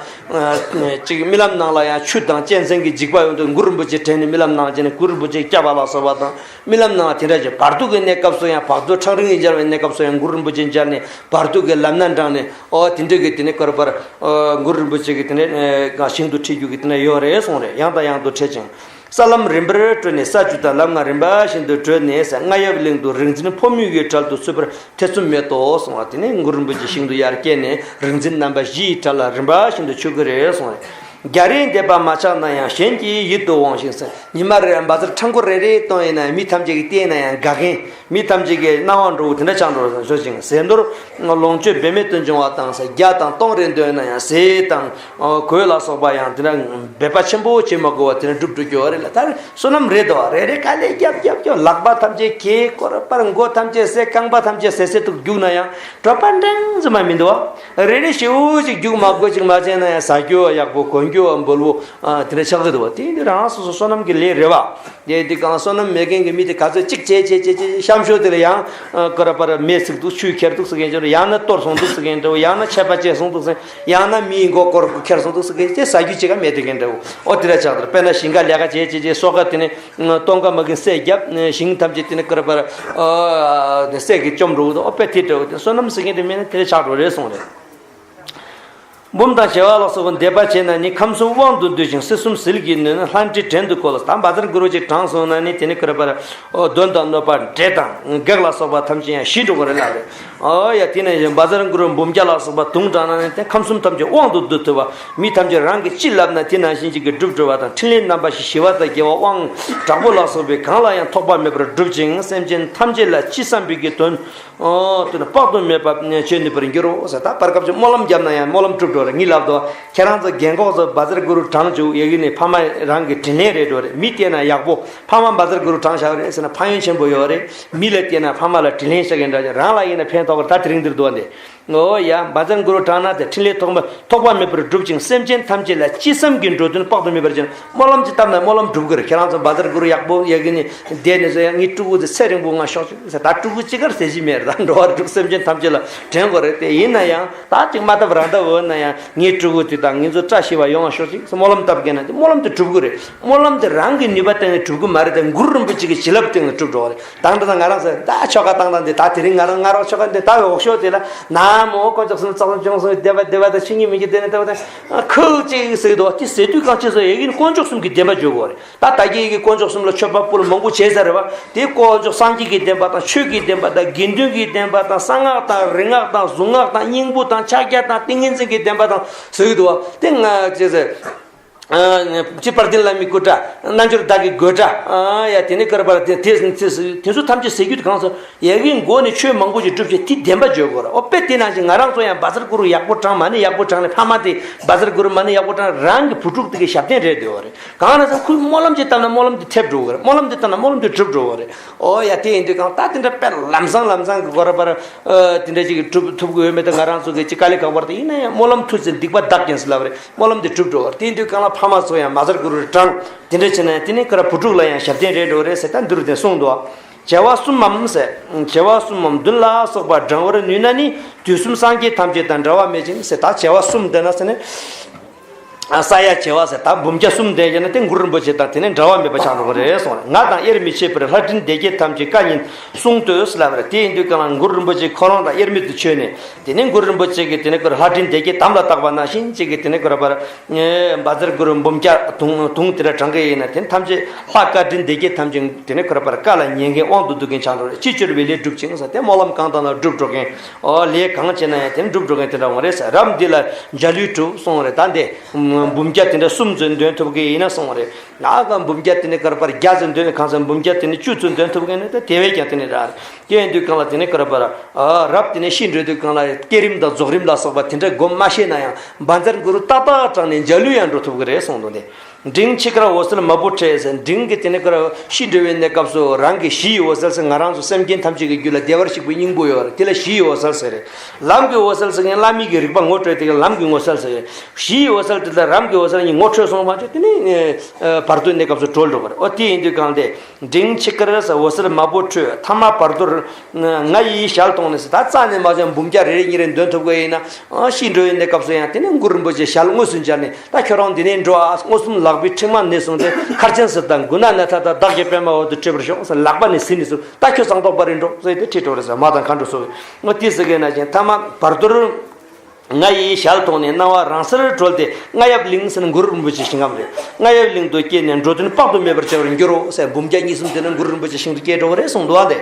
ན། ཅིག་རྨི་ལམ་ནང་ལ་ཡང་ཆུ་དང་གཅན་གཟན་གྱི་འཇིགས་པ་ཡོང་དུས་གུ་རུ་རིན་པོ་ཆེ་དྲན་ནས་རྨི་ལམ་ནང་ལ་བྱས་ནས་གུ་རུ་རིན་པོ་ཆེ་སྐྱབས་པ་ལ་སོགས་པ་དང་། རྨི་ལམ་ནང་དེ་འདྲ་ཞིག་བར་དོ་གི་གནས་སྐབས་སུ་ཡང་བར་དོ་ཁྲག་རིང་གི་འབྱར་བའི་གནས་སྐབས་སུ་ཡང་གུ་རུ་རིན་པོ་ཆེ་འབྱར་ནས་བར་དོ་གི་ལམ་སྣ་དྲངས་ནས། ཨོ་དེ་འདྲ་གི་དེ་ནས་གུ་རུ་པར་གུ་རུ་རིན་པོ་ཆེ་གི་དེ་ནས་ཞིང་དུ་ཁྲིད་རྒྱུ་གི་དེ་ནས་ཡོད་རེད་གསུངས་རེད། ཡང་དང་ཡང་དུ་འཕྲད་ཅིང་། ས་ལམ་རིམ་པར་བགྲོད་ནས་ས་བཅུ་དང་ལམ་ལྔ་རིམ་པ་བཞིན་དུ་བགྲོད་ནས་རྔ་ཡབ་གླིང་དུ་རིག་འཛིན་ཕོ་མོ་ཡི་གྲལ་དུ་ཚུད་པར་ཐེ་ཚོམ་མེད་དོ་གསུངས་པ། དེ་ནས་གུ་རུ་རིན་པོ་ཆེ་ཞིང་དུ་ཡར་བསྐྱལ་ནས་རིག་འཛིན་རྣམ་པ་བཞིའི་གྲལ་ལ་རིམ་པ་བཞིན་དུ་ཆུད་ཀྱི་རེད་གསུངས་རེད། རྒྱ་རས་འདེབས་པ་མ་ཆགས་ན་ཡང་གཞན་གྱིས་ཡིད་དུ་འོང་ཞིང་ཟེར། ཉི་མ་རེ་བ་ཛར་ཕྲང་པོ་རེ་རེ་གཏོང་ཡིན་ན་མི་ཐམས་ཅད་ཀྱིས་བལྟས་ན་ཡང་དགའ་མཁན། མི་ཐམས་ཅད་ཀྱི་སྣང་བ་འགྲོ་བོ་དེ་འདྲ་ཆགས་འགྲོ་བཟོ་ཞིང་ཟས་འདོར། ལོངས་སྤྱོད་འབད་མེད་དུ་འབྱུང་བ་དང་ཟེར། བརྒྱ་དང་སྟོང་རེ་འདོད་ན་ཡང་ཟས་དང་གོས་ལ་སོགས་པ་ཡང་དེ་འདྲ་འབད་པ་ཆེན་པོ་བྱེད་མ་དགོས་པ་དེ་འདྲ་འགྲུབ་འགྲོ་རྒྱུ་རེད་ལ། ད་བསོད་ནམས་རེད་དོ། རེ་རེ་དཀའ་ལས་རྒྱབ་རྒྱབ་རྒྱབ། ལག་པ་ཐམས་ཅད་གས་སྐོར་པར། མགོ་ཐམས་ཅད་བསད། རྐང་པ་ཐམས་ཅད་བསད་བསད་དུ་རྒྱུག་ན་ཡང་གྲོད་པ་འགྲང་ཙམ་མ་མི་འདུག་བ། རེ་རེ་ཞེ་པོ་ཅིག་རྒྱུག་མ་དགོས་ཅིག་མ་བྱས་ན་ཡང་ཟ་རྒྱུ་ཡག་པོ་གོན་རྒྱུ་འབུལ་བོ་དེ་འདྲ་ཆགས་ཀྱི་འདུག་བ། དེ་འདི་རང་སོ་སོ་བསོད་ནམས་ཀྱི་ལས་རེད་བ། དེ་དེ་གང་བསོད་ནམས་མེད་མཁན་གྱི་མི་དེ་ག་ཚོད་གཅིག་བྱས་བྱས་བྱས་བྱས་གཤམ་ཤོས་དེ་ལ་ཡང་ཀ་ར་པ་ར་མེ་ཚིག་འདུག་ཆུས་ཁྱེར་འདུག་ཟེར་མཁན་ཅིག་འདུག་ཡང་ན་གཏོར་སོང་འདུག་ཟེར་མཁན་འདུག་ཡང་ན་ཆད་པ་བཅད་སོང་འདུག་ཟེར། ཡང་ན་མིའི་མགོ་སྐོར་ཁྱེར་སོང་འདུག་ཟེར་མཁན་ཅིག་ཟ་རྒྱུ་ཅིག་ག་མེད་དེ་མཁན་འདྲ་བོ། ཨོ་དེ་འདྲ་ཆགས་འདུག་དཔེར་ན་ཞིང་ཁ་ལས་ཀ་བྱས་བྱས་བྱས་སོ་ཁ་དེ་ནས་སྟོན་ཁ་མ་གིན་བསད་བརྒྱབ། ཞིང་ཐམས་ཅད་དེ་ནས་ཀ་ར་པ་ར་བསད་གི་བཅོམ་འགྲོ་གི་འདུག་ཨོ་དཔེ་དེ་འདྲ་བོ་དེ་བསོད་ནམས་ཟེར་མཁན་དེ་མེད་ན་དེ་འདྲ་ཆགས་འགྲོ་རེད་གསུངས་རེད། འབུམ་དང་བྱེ་བ་ལ་སོགས་པ་འདེབས་པ་བྱས་ན་ནི། ཁམས་གསུམ་དབང་དུ་འདུས་ཤིང་། སྲིད་གསུམ་ཟིལ་གྱིས་གནོན། ལྷ་འདྲེ་བྲན་དུ་བཀོལ། ད་བཛྲ་གུ་རུ་ཅིག་བགྲངས་སོང་ན་ནི་དེ་ནི་ཀ་ར་པ་ར་གདོན་དང་གནོད་པ་འདྲེ་དང་བགེགས་ལ་སོགས་པ་ཐམས་ཅད་ཡང་ཞི་འགྲོ་གི་རེད་ལབ་རེད། ཨོ་ཡ། དེ་ནས་བཛྲ་གུ་རུ་འབུམ་བརྒྱ་ལ་སོགས་པ་དུང་བགྲངས་ན་ནི་དེ་ཁམས་གསུམ་ཐམས་ཅད་དབང་དུ་བསྡུ་ཐུབ་པ། མི་ཐམས་ཅད་རང་གིས་ཅི་ལབ་ན་དེ་ནང་བཞིན་ཅིག་གིས་འགྲུབ་འགྲོ་བ་དང་། ཕྲིན་ལས་རྣམ་པ་བཞི་ཞི་བ་དང་རྒྱས་པ་དབང་དྲག་པོ་ལ་སོགས་པས་གང་ལ་ཡང་ཐོགས་པ་མེད་པར་སྒྲུབ་ཅིང་། སེམས་ཅན་ཐམས་ཅད་ལ་ཅི་བསམ་པའི་གི་དོན། ཨོ། དེ་ནི་དཔག་ཏུ་མེད་པ་བྱེད་ནུས་པར་འགྱུར་རོ་ཟེར། ད་བར་སྐབས་ཀྱི་སྨོན་ལམ་བརྒྱབ་ན་ཡང་སྨོན་ལམ་འགྲུབ་འགྲོ་རེད། ངས་ལབ་དོ། ཁྱེད་རང་ཚོ་རྒན་གོག་ཚོ་བཛྲ་གུ་རུ་བགྲང་བཅུག་ཡ་གི་ནི་ཕ་མ་རང་གི་དྲིན་ལན་རེད་འགྲོ་རེད། མི་བལྟས་ན་ཡག་པོ། ཕ་མ་བཛྲ་གུ་རུ་བགྲང་བཞག་རེད་ཟེར་ན་ཕན་ཡོན་ཆེན་པོ་ཡོད་རེད། མི་ལ་བལྟས་ན་ཕ་མ་ལ་དྲིན་ལན་བཤད་མཁན་འདྲ་ཅིག་རང་ལ་ཡིན་ན་ཕན་ཐོགས་རེད། ད་དེ་རིང་འདིར་འདུག་བ་འདི། ཨོ་ཡ། བཛྲ་གུ་རུ་བགྲངས་ན་དེ་ཕྲིན་ལས་ཐོགས་མ་ཐོགས་པ་མེད་པར་སྒྲུབ་ཅིང་། སེམས་ཅན་ཐམས་ཅད་ལ་ཅི་བསམ་གྱིས་འགྲོ་དོན་དཔག་ཏུ་མེད་པར་བྱེད། སྨོན་ལམ་ཅིག་བཏབ་ན་སྨོན་ལམ་འགྲུབ་ཀྱི་རེད། ཁྱེད་རང་ཚོ་བཛྲ་གུ་རུ་ཡག་པོ་ཡ་གི་ནི་བསྡད་ནས་ཟེར་ཡ། ངའི་ཕྲུ་གུ་དེ་ཚེ་རིང་པོ་ངང་ཤོག་ཅིག་ཟེར། ད་ཕྲུ་གུ་གཅིག་གར་ཟེར་གྱི་མེད་རེད། ད་འགྲོ་བ་རིགས་དྲུག་སེམས་ཅན་ཐམས་ཅད་ལ་དྲན་དགོས་རེད་དེ། ཡིན་ན་ཡང་ད་ཅིག་མ་བཏབ་རང་བཏབ་འོས་ན་ཡང་ངའི་ཕྲུ་གུ་དེ་དང་ངེད་ཚོ་བཀྲ་ཤིས་པ་ཡོང་བ་ཤོག་ཅིག་ཟེར་སྨོན་ལམ་བཏབ་མཁན་ན་དེ་སྨོན་ལམ་དེ་འགྲུབ་ཀྱི་རེད། སྨོན་ལམ་དེ་རང་གི་ནུས་པ་སྟེང་ནས་འགྲུབ་ཀྱི་མ་རེད་དེ། གུ་རུ་རིན་པོ་ཆེ་གི་བྱིན་རླབས་སྟེང་ནས་འགྲུབ་འགྲོ་བ་རེད། དང་འདྲ་ང་རང་ཚོ་ད་ཆོ་ག་བཏང་སྟངས་འདི་ད་དེ་རིང་ང་རང་ང་རང་ཆོ་ག་འདི་ད་འོས་ཤོག་དེ་ལ་ན་མོ་དཀོན་མཆོག་གསུམ་རྩ་གསུམ་སྐྱོང་གསུམ་བདེ་བ་བདེ་བ་དང་ཆོས་ཉིད་མི་མཇེད་དེ་ནི་བདེ་བ་དང་ཁུག་ཅིག་ཟེར་གི་འདུག་དེ་ཟེར་དུས་གང་ཅི་ཟེར་ཡ་གི་ནི་དཀོན་མཆོག་གསུམ་གྱི་བདེན་པ་བརྗོད་དགོས་རེད། ད་ད་གི་ཡི་གི་དཀོན་མཆོག་གསུམ་ལ་མཆོད་པ་ཕུལ་མང་པོ་བྱས་ས་རེད་བ། དེ་དཀོན་མཆོག་སངས་རྒྱས་ཀྱི་བདེན་པ་དང་ཆོས་ཀྱི་བདེན་པ་དང་དགེ་འདུན་གྱི་བདེན་པ་དང་གསང་སྔགས་དང་རིག་སྔགས་དང་གཟུངས་སྔགས་དང་སྙིང་པོ་དང་ཕྱག་རྒྱ་དང་ཏིང་ངེ་འཛིན་གྱི་བདེན་པ་དང་ཟེར་གི་འདུག་བ། དེ་ང་ཅི་ཟེར། ཅི་དཔལ་ལྡན་བླ་མའི་སྐུ་འདྲ། རྣལ་འབྱོར་བདག་གི་དགོད་སྒྲ། ཡ་དེ་ནི་ཀར་པར་དེ་དེ་དེ་དེ་ཚོ་ཐམས་ཅད་ཟེར་རྒྱུ་དེ་གང་ཟེར། ཡ་གི་མགོ་ནས་ཆོས་མང་པོ་ཞིག་སྒྲུབ་བྱེད་དེ་བདེན་པ་བརྗོད་དགོས་ར། ཨོ་དཔེ་དེ་ནང་བཞིན་ང་རང་ཚོ་ཡང་བཛྲ་གུ་རུ་ཡག་པོ་བགྲང་མ་ནི་ཡག་པོ་བགྲང་ནས་ཕ་མ་དེ་བཛྲ་གུ་རུ་མ་ནི་ཡག་པོ་བགྲང་རང་གི་བུ་ཕྲུག་དེ་གི་ཞབས་བརྟན་རེད་འདོད་རེད། གང་ན་ཟེར་ཁོས་སྨོན་ལམ་ཅིག་བཏབ་ན་སྨོན་ལམ་དེ་ཐེབས་འགྲོ་གི་རེད། སྨོན་ལམ་དེ་བཏབ་ན་སྨོན་ལམ་དེ་འགྲུབ་འགྲོ་གི་རེད། ཨོ་ཡ་དེ་ཡིན་དུས་གང་ད་དེ་འདྲ་དཔེ་ལམ་སང་ལམ་སང་གི་སྐོར་པར་དེ་འདྲ་ཅིག་གྲུབ་ཐུབ་ཀྱི་ཡོད་མེད་དེ་ང་རང་ཚོ་གི་ཅིག་དཀའ་ལས་ཁག་པོ་རེད། དེ་ཡིན་ན་ཡང་སྨོན་ལམ་མཐུ་ཆེན་སྡིག་པ་འདག་གིན་ཟེར་ལབ་རེད། སྨོན་ལམ་དེ་འགྲུབ་འགྲོ་གི་རེད། དེ་ཡིན་དུས་གང་ལ་ཕ་མ་ཚོ་ཡང་བཛྲ་གུ་རུ་བགྲང་དེ་འདྲ་བྱས་ན་ཡང་དེ་ནི་ཀ་ར་བུ་ཕྲུག་ལ་ཡང་ཞབས་བརྟན་རེད་འགྲོ་རེད་ཟེར་ད་འདི་རུ་དེ་གསུངས་འདུག་བྱེ་བ་གསུམ་མམ་ཟེར། བྱེ་བ་གསུམ་མམ་བདུན་ལ་སོགས་པ་བགྲང་བར་ནུས་ན་ནི། དུས་གསུམ་སངས་རྒྱས་ཐམས་ཅད་དང་འབྲལ་བ་མེད་ཅིང་ཟེར། ད་བྱེ་བ་གསུམ་འདོན་ན་ཟེར་ནས། ས་ཡ་བྱེ་བ་ཟེར་ད་འབུམ་བརྒྱ་གསུམ་འདོན་བྱས་ན་དེ་གུ་རུ་རིན་པོ་ཆེ་དང་དེ་ནས་འབྲལ་བ་མེད་པ་ཆགས་འགྲོ་གི་རེད་གསུངས་རེད། ང་དང་དབྱེར་མི་ཕྱེད་པར་ལྷ་འདྲེ་སྡེ་བརྒྱད་ཐམས་ཅད་བཀའ་ཉིད་གསུང་དུ་ཟེར་ལབ་རེད། དེ་ཡིན་དུས་གང་ལ་གུ་རུ་རིན་པོ་ཆེ་ཁོ་རང་དང་དབྱེར་མེད་དུ་ཆོད་ནས་དེ་ནས་གུ་རུ་རིན་པོ་ཆེ་གིས་དེ་ནས་ཁོ་ལྷ་འདྲེ་སྡེ་བརྒྱད་དམ་ལ་བཏགས་པ་ནང་བཞིན་ཅིག་གིས་དེ་ནས་ཁོ་ར་བར་བཛྲ་གུ་རུ་འབུམ་བརྒྱ་དུང་དུང་དེ་འདྲ་བགྲང་གི་ཡིན་ན་དེ་ཐམས་ཅད་ལྷ་བཀའ་དྲིན་སྡེ་བརྒྱད་ཐམས་ཅད་དེ་ནས་ཁོ་ར་བར་བཀའ་ལ་ཉན་མཁན་དབང་དུ་འདུ་མཁན་ཆགས་འགྲོ་རེད། ཅི་བཅོལ་བའི་ལས་སྒྲུབ་ཅིང་ཟེར་དེ་སྨོན་ལམ་གང་བཏབ་ན་འགྲུབ་འགྲོ་མཁན། ཨོ་ལས་གང་བྱས་ན་ཡང་དེ་ནི་འགྲུབ་འགྲོ་མཁན་དེ་འདྲ་འོང་རེད་ཟེར། རབ་འདི་ལ་འཇའ་ལུས་གྲུབ་གསུངས་རེད། ད་འདི་འབུམ་བརྒྱ་དེ་འདྲ་གསུམ་ཚོད་འདོན་ཐུབ་ཀྱི་ཡིན་ན་གསུངས་རེད། ང་ག་འབུམ་བརྒྱ་དེ་ནི་གར་པར་བརྒྱ་ཚོད་འདོན་གང་ཚོད་འབུམ་བརྒྱ་དེ་ནི་བཅུ་ཚོད་འདོན་ཐུབ་མཁན་ནི་ད་དེ་བས་ཀྱང་དེ་ནི་རག་རེད། དེ་ཡིན་དུས་གང་ལ་དེ་ནི་གར་པར་རབ་དེ་ནི་ཤི་འགྲོ་དུས་གང་ལ་བསྐྱེད་རིམ་དང་རྫོགས་རིམ་ལ་སོགས་པ་དེ་འདྲ་སྒོམ་མ་ཤེས་ན་ཡང་བཛྲ་གུ་རུ་ཏག་ཏག་དྲངས་ནས་འཇའ་ལུས་ཡང་འགྲོ་ཐུབ་ཀྱི་རེད་གསུངས་འདུག་སྟེ། འབྲིང་ཆི་ཀར་འོད་གསལ་མ་བུ་ཁྲིད་ཟེར། འབྲིང་གི་དེ་ནས་ཀར་ཤི་འགྲོ་བའི་གནས་སྐབས་སུ་རང་གི་གཞི་ཡི་འོད་གསལ་ཟེར། ང་རང་ཚོ་སེམས་ཅན་ཐམས་ཅད་ཀྱི་རྒྱུད་ལ་བདེ་བར་གཤེགས་པའི་སྙིང་པོ་ཡོད་རེད། དེ་ལ་གཞི་ཡི་འོད་གསལ་ཟེར་རེད། ལམ་གྱི་འོད་གསལ་ཟེར་མཁན་བླ་མའི་གི་རིག་པ་ངོ་སྤྲོད་དེ་གི་ལམ་གྱི་འོད་གསལ་ཟེར་རེད། གཞི་ཡི་འོད་གསལ་དེ་ལ་ རམ་གྱི་འོད་ཟེར་གཉིས་ངོ་འཕྲོད་སོང་བ་ཅིག་དེ་ནས་བར་དོའི་གནས་སྐབས་སུ་གྲོལ་འགྲོ་བ་རེད། འོ་དེ་ཡིན་དུས་གང་དེ། འབྲིང་ཆི་ཀར་ས་འོད་ཟེར་དམར་པོ་འཕྲོས་ཐ་མ་བར་དོར། ང་ཡིས་ཞལ་མཐོང་ནས་ཟེར་ད་རྩ་ནས་མ་བྱང་འབུམ་བརྒྱ་རེ་རེ་གཉིས་རེ་འདོན་ཐུབ་གི་ཡིན་ན། ཤི་འགྲོ་བའི་གནས་སྐབས་སུ་ཡང་དེ་ནས་གུ་རུ་རིན་པོ་ཆེ་ཞལ་དངོས་སུ་མཇལ་ནས་ད་ཁྱོད་རང་འདི་ནས་འགྲོ་ཨ། མངོན་སུམ་ལག་པའི་མཁྲིག་མ་ནས་བཟུང་སྟེ་མཁར་ཆེན་ཟེར་དང་མགོ་ན་ན་ཐ་དང་བདག་གི་པད་མ་འོད་དུ་སྤྲོད་པར་ཤོག་ཟེར་ལག་པ་ནས་ཟིན་ནས་སུ་ད་ཁྱོད་ཟངས་མདོག་དཔལ་རི་འགྲོ་ཟེར་ཏེ་ཁྲིད་འགྲོ་རེད་ཟེར་མ་དང་མཁའ་འགྲོ་སོགས་ཀྱིས་འོ་དེ་ཟེར་གི་ན་ཅན་ཐ་མ་བར་དོར། ང་ཡི་ཞལ་མཐོང་ནས་སྣང་བ་རང་སར་གྲོལ་ཏེ་རྔ་ཡབ་གླིང་ཟེར་ན་གུ་རུ་རིན་པོ་ཆེ་ཞིང་ཁམས་རེད། རྔ་ཡབ་གླིང་དུ་སྐྱེས་ནས་འགྲོ་དོན་དཔག་ཏུ་མེད་པར་བྱ་བར་འགྱུར་རོ་ཟེར་འབུམ་བརྒྱ་གཉིས་གསུམ་དེ་ནི་གུ་རུ་རིན་པོ་ཆེ་ཞིང་དུ་སྐྱེས་འགྲོ་གི་རེད་གསུངས་འདུག་བ་དེ།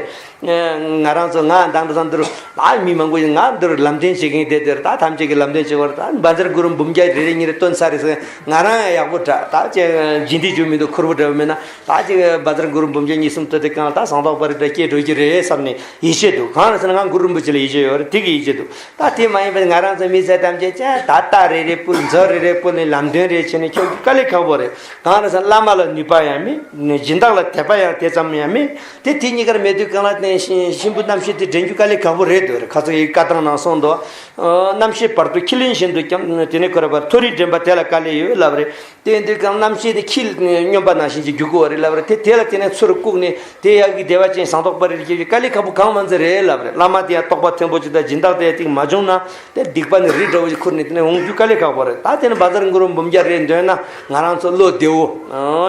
ང་རང་ཚོ་ང་དང་དུ་དང་དུ་རུ་ད་མི་མང་པོ་ཡིན་ང་འདིར་ལམ་སྟོན་བྱེད་མཁན་དེ་དེར་ད་ཐམས་ཅད་ཀྱི་ལམ་སྟོན་བྱེད་པར་ད་བཛྲ་གུ་རུ་འབུམ་བརྒྱ་རེ་རེ་གཉིས་རེ་བཏོན་ཚར་རེད་ཟེར་ང་རང་ཡང་ཡག་པོ་འདྲ་ད་ཅེ་རྗེས་འདེད་རྒྱུ་མི་འདུག་ཁུར་པོ་འདྲ་བ་མེད་ན་ད་ཅེ་བཛྲ་གུ་རུ་འབུམ་བརྒྱ་གཉིས་གསུམ་ཐོས་དེ་གང་ད་ཟངས་མདོག་དཔལ་རི་འདྲ་སྐྱེས་འགྲོ་གི་རེད་བསམ་ནས་ཡིད་ཆེས་འདུག་གང་རེད་ཟེར་ན་ང་གུ་རུ་རིན་པོ་ཆེ་ལ་ཡིད་ཆེས་ཡོད་རེད་དེ་གི་ཡིད་ཆེས་འདུག་ད་དེ་མ་ཡིན་པར་ང་རང་ཚོ་མི་ཚེ་ཐམས་ཅད་ཅང་ད་རྟ་རེ་རེ་ཕུལ་མཛོ་རེ་རེ་ཕུལ་ནས་ལམ་སྟོན་རེ་བྱས་ནས་ཁྱོད་ཀྱི་དཀའ་ལས་ཁག་པོ་རེད། གང་རེད་ཟེར་ན་བླ་མ་ལ་ནུས་པ་ཡང་མེད། སྦྱིན་བདག་ལ་དད་པ་ཡང་དེ་ཙམ་ཡང་མེད། དེ་དེ་གཉིས་ཀར་མེད་དུས་གང་ལ་བརྟེན་ཤིང་གཤིན་པོ་རྣམ་ཤེས་དེ་འདྲེན་རྒྱུ་དཀའ་ལས་ཁག་པོ་རེད་འདོད་རེད། ཁ་ཚོ་ཡི་བཀའ་ཐང་ནང་གསུངས་འདུག་རྣམ་ཤེས་བར་དུ་ཁས་ལེན་བཞིན་དུ་ཀྱང་དེ་ནས་ཁོ་ར་བར་མཐོ་རིས་འདྲེན་པ་དེ་ལ་དཀའ་ལས་ཡོད་ལབ་རེད། དེ་འདི་གང་རྣམ་ཤེས་དེ་ཁྱིལ་སྙོམས་པ་ནང་བཞིན་གྱི་རྒྱུག་གི་བ་རེད་ལབ་རེད། དེ་དེ་ལ་དེ་ནས་ཚུར་བཀུག་ནས་དེ་ཡག་གི་བདེ་བ་ཅན་ཟངས་མདོག་དཔལ་རི་སྐྱེ་རྒྱུ་དཀའ་ལས་ཁག་པོ་གང་མ་མཛད་རེད་ལབ་རེད། བླ་མ་དེ་ཡང་རྟོགས་པ་མཐོན་པོ་ཅིག་དང་སྦྱིན་བདག་དེ་ཡང་ཏིག་མ་བྱུང་ན་དེ་སྡིག་པ་ནི་རི་འདྲ་བོ་ཞིག་ཁུར་ནས་དེ་ནས་འོང་རྒྱུ་དཀའ་ལས་ཁག་པོ་རེད། ད་དེ་ནས་བཛྲ་གུ་རུ་འབུམ་བརྒྱ་རེ་འདོན་ན་ང་རང་ཚོ་བློ་བདེ་བོ་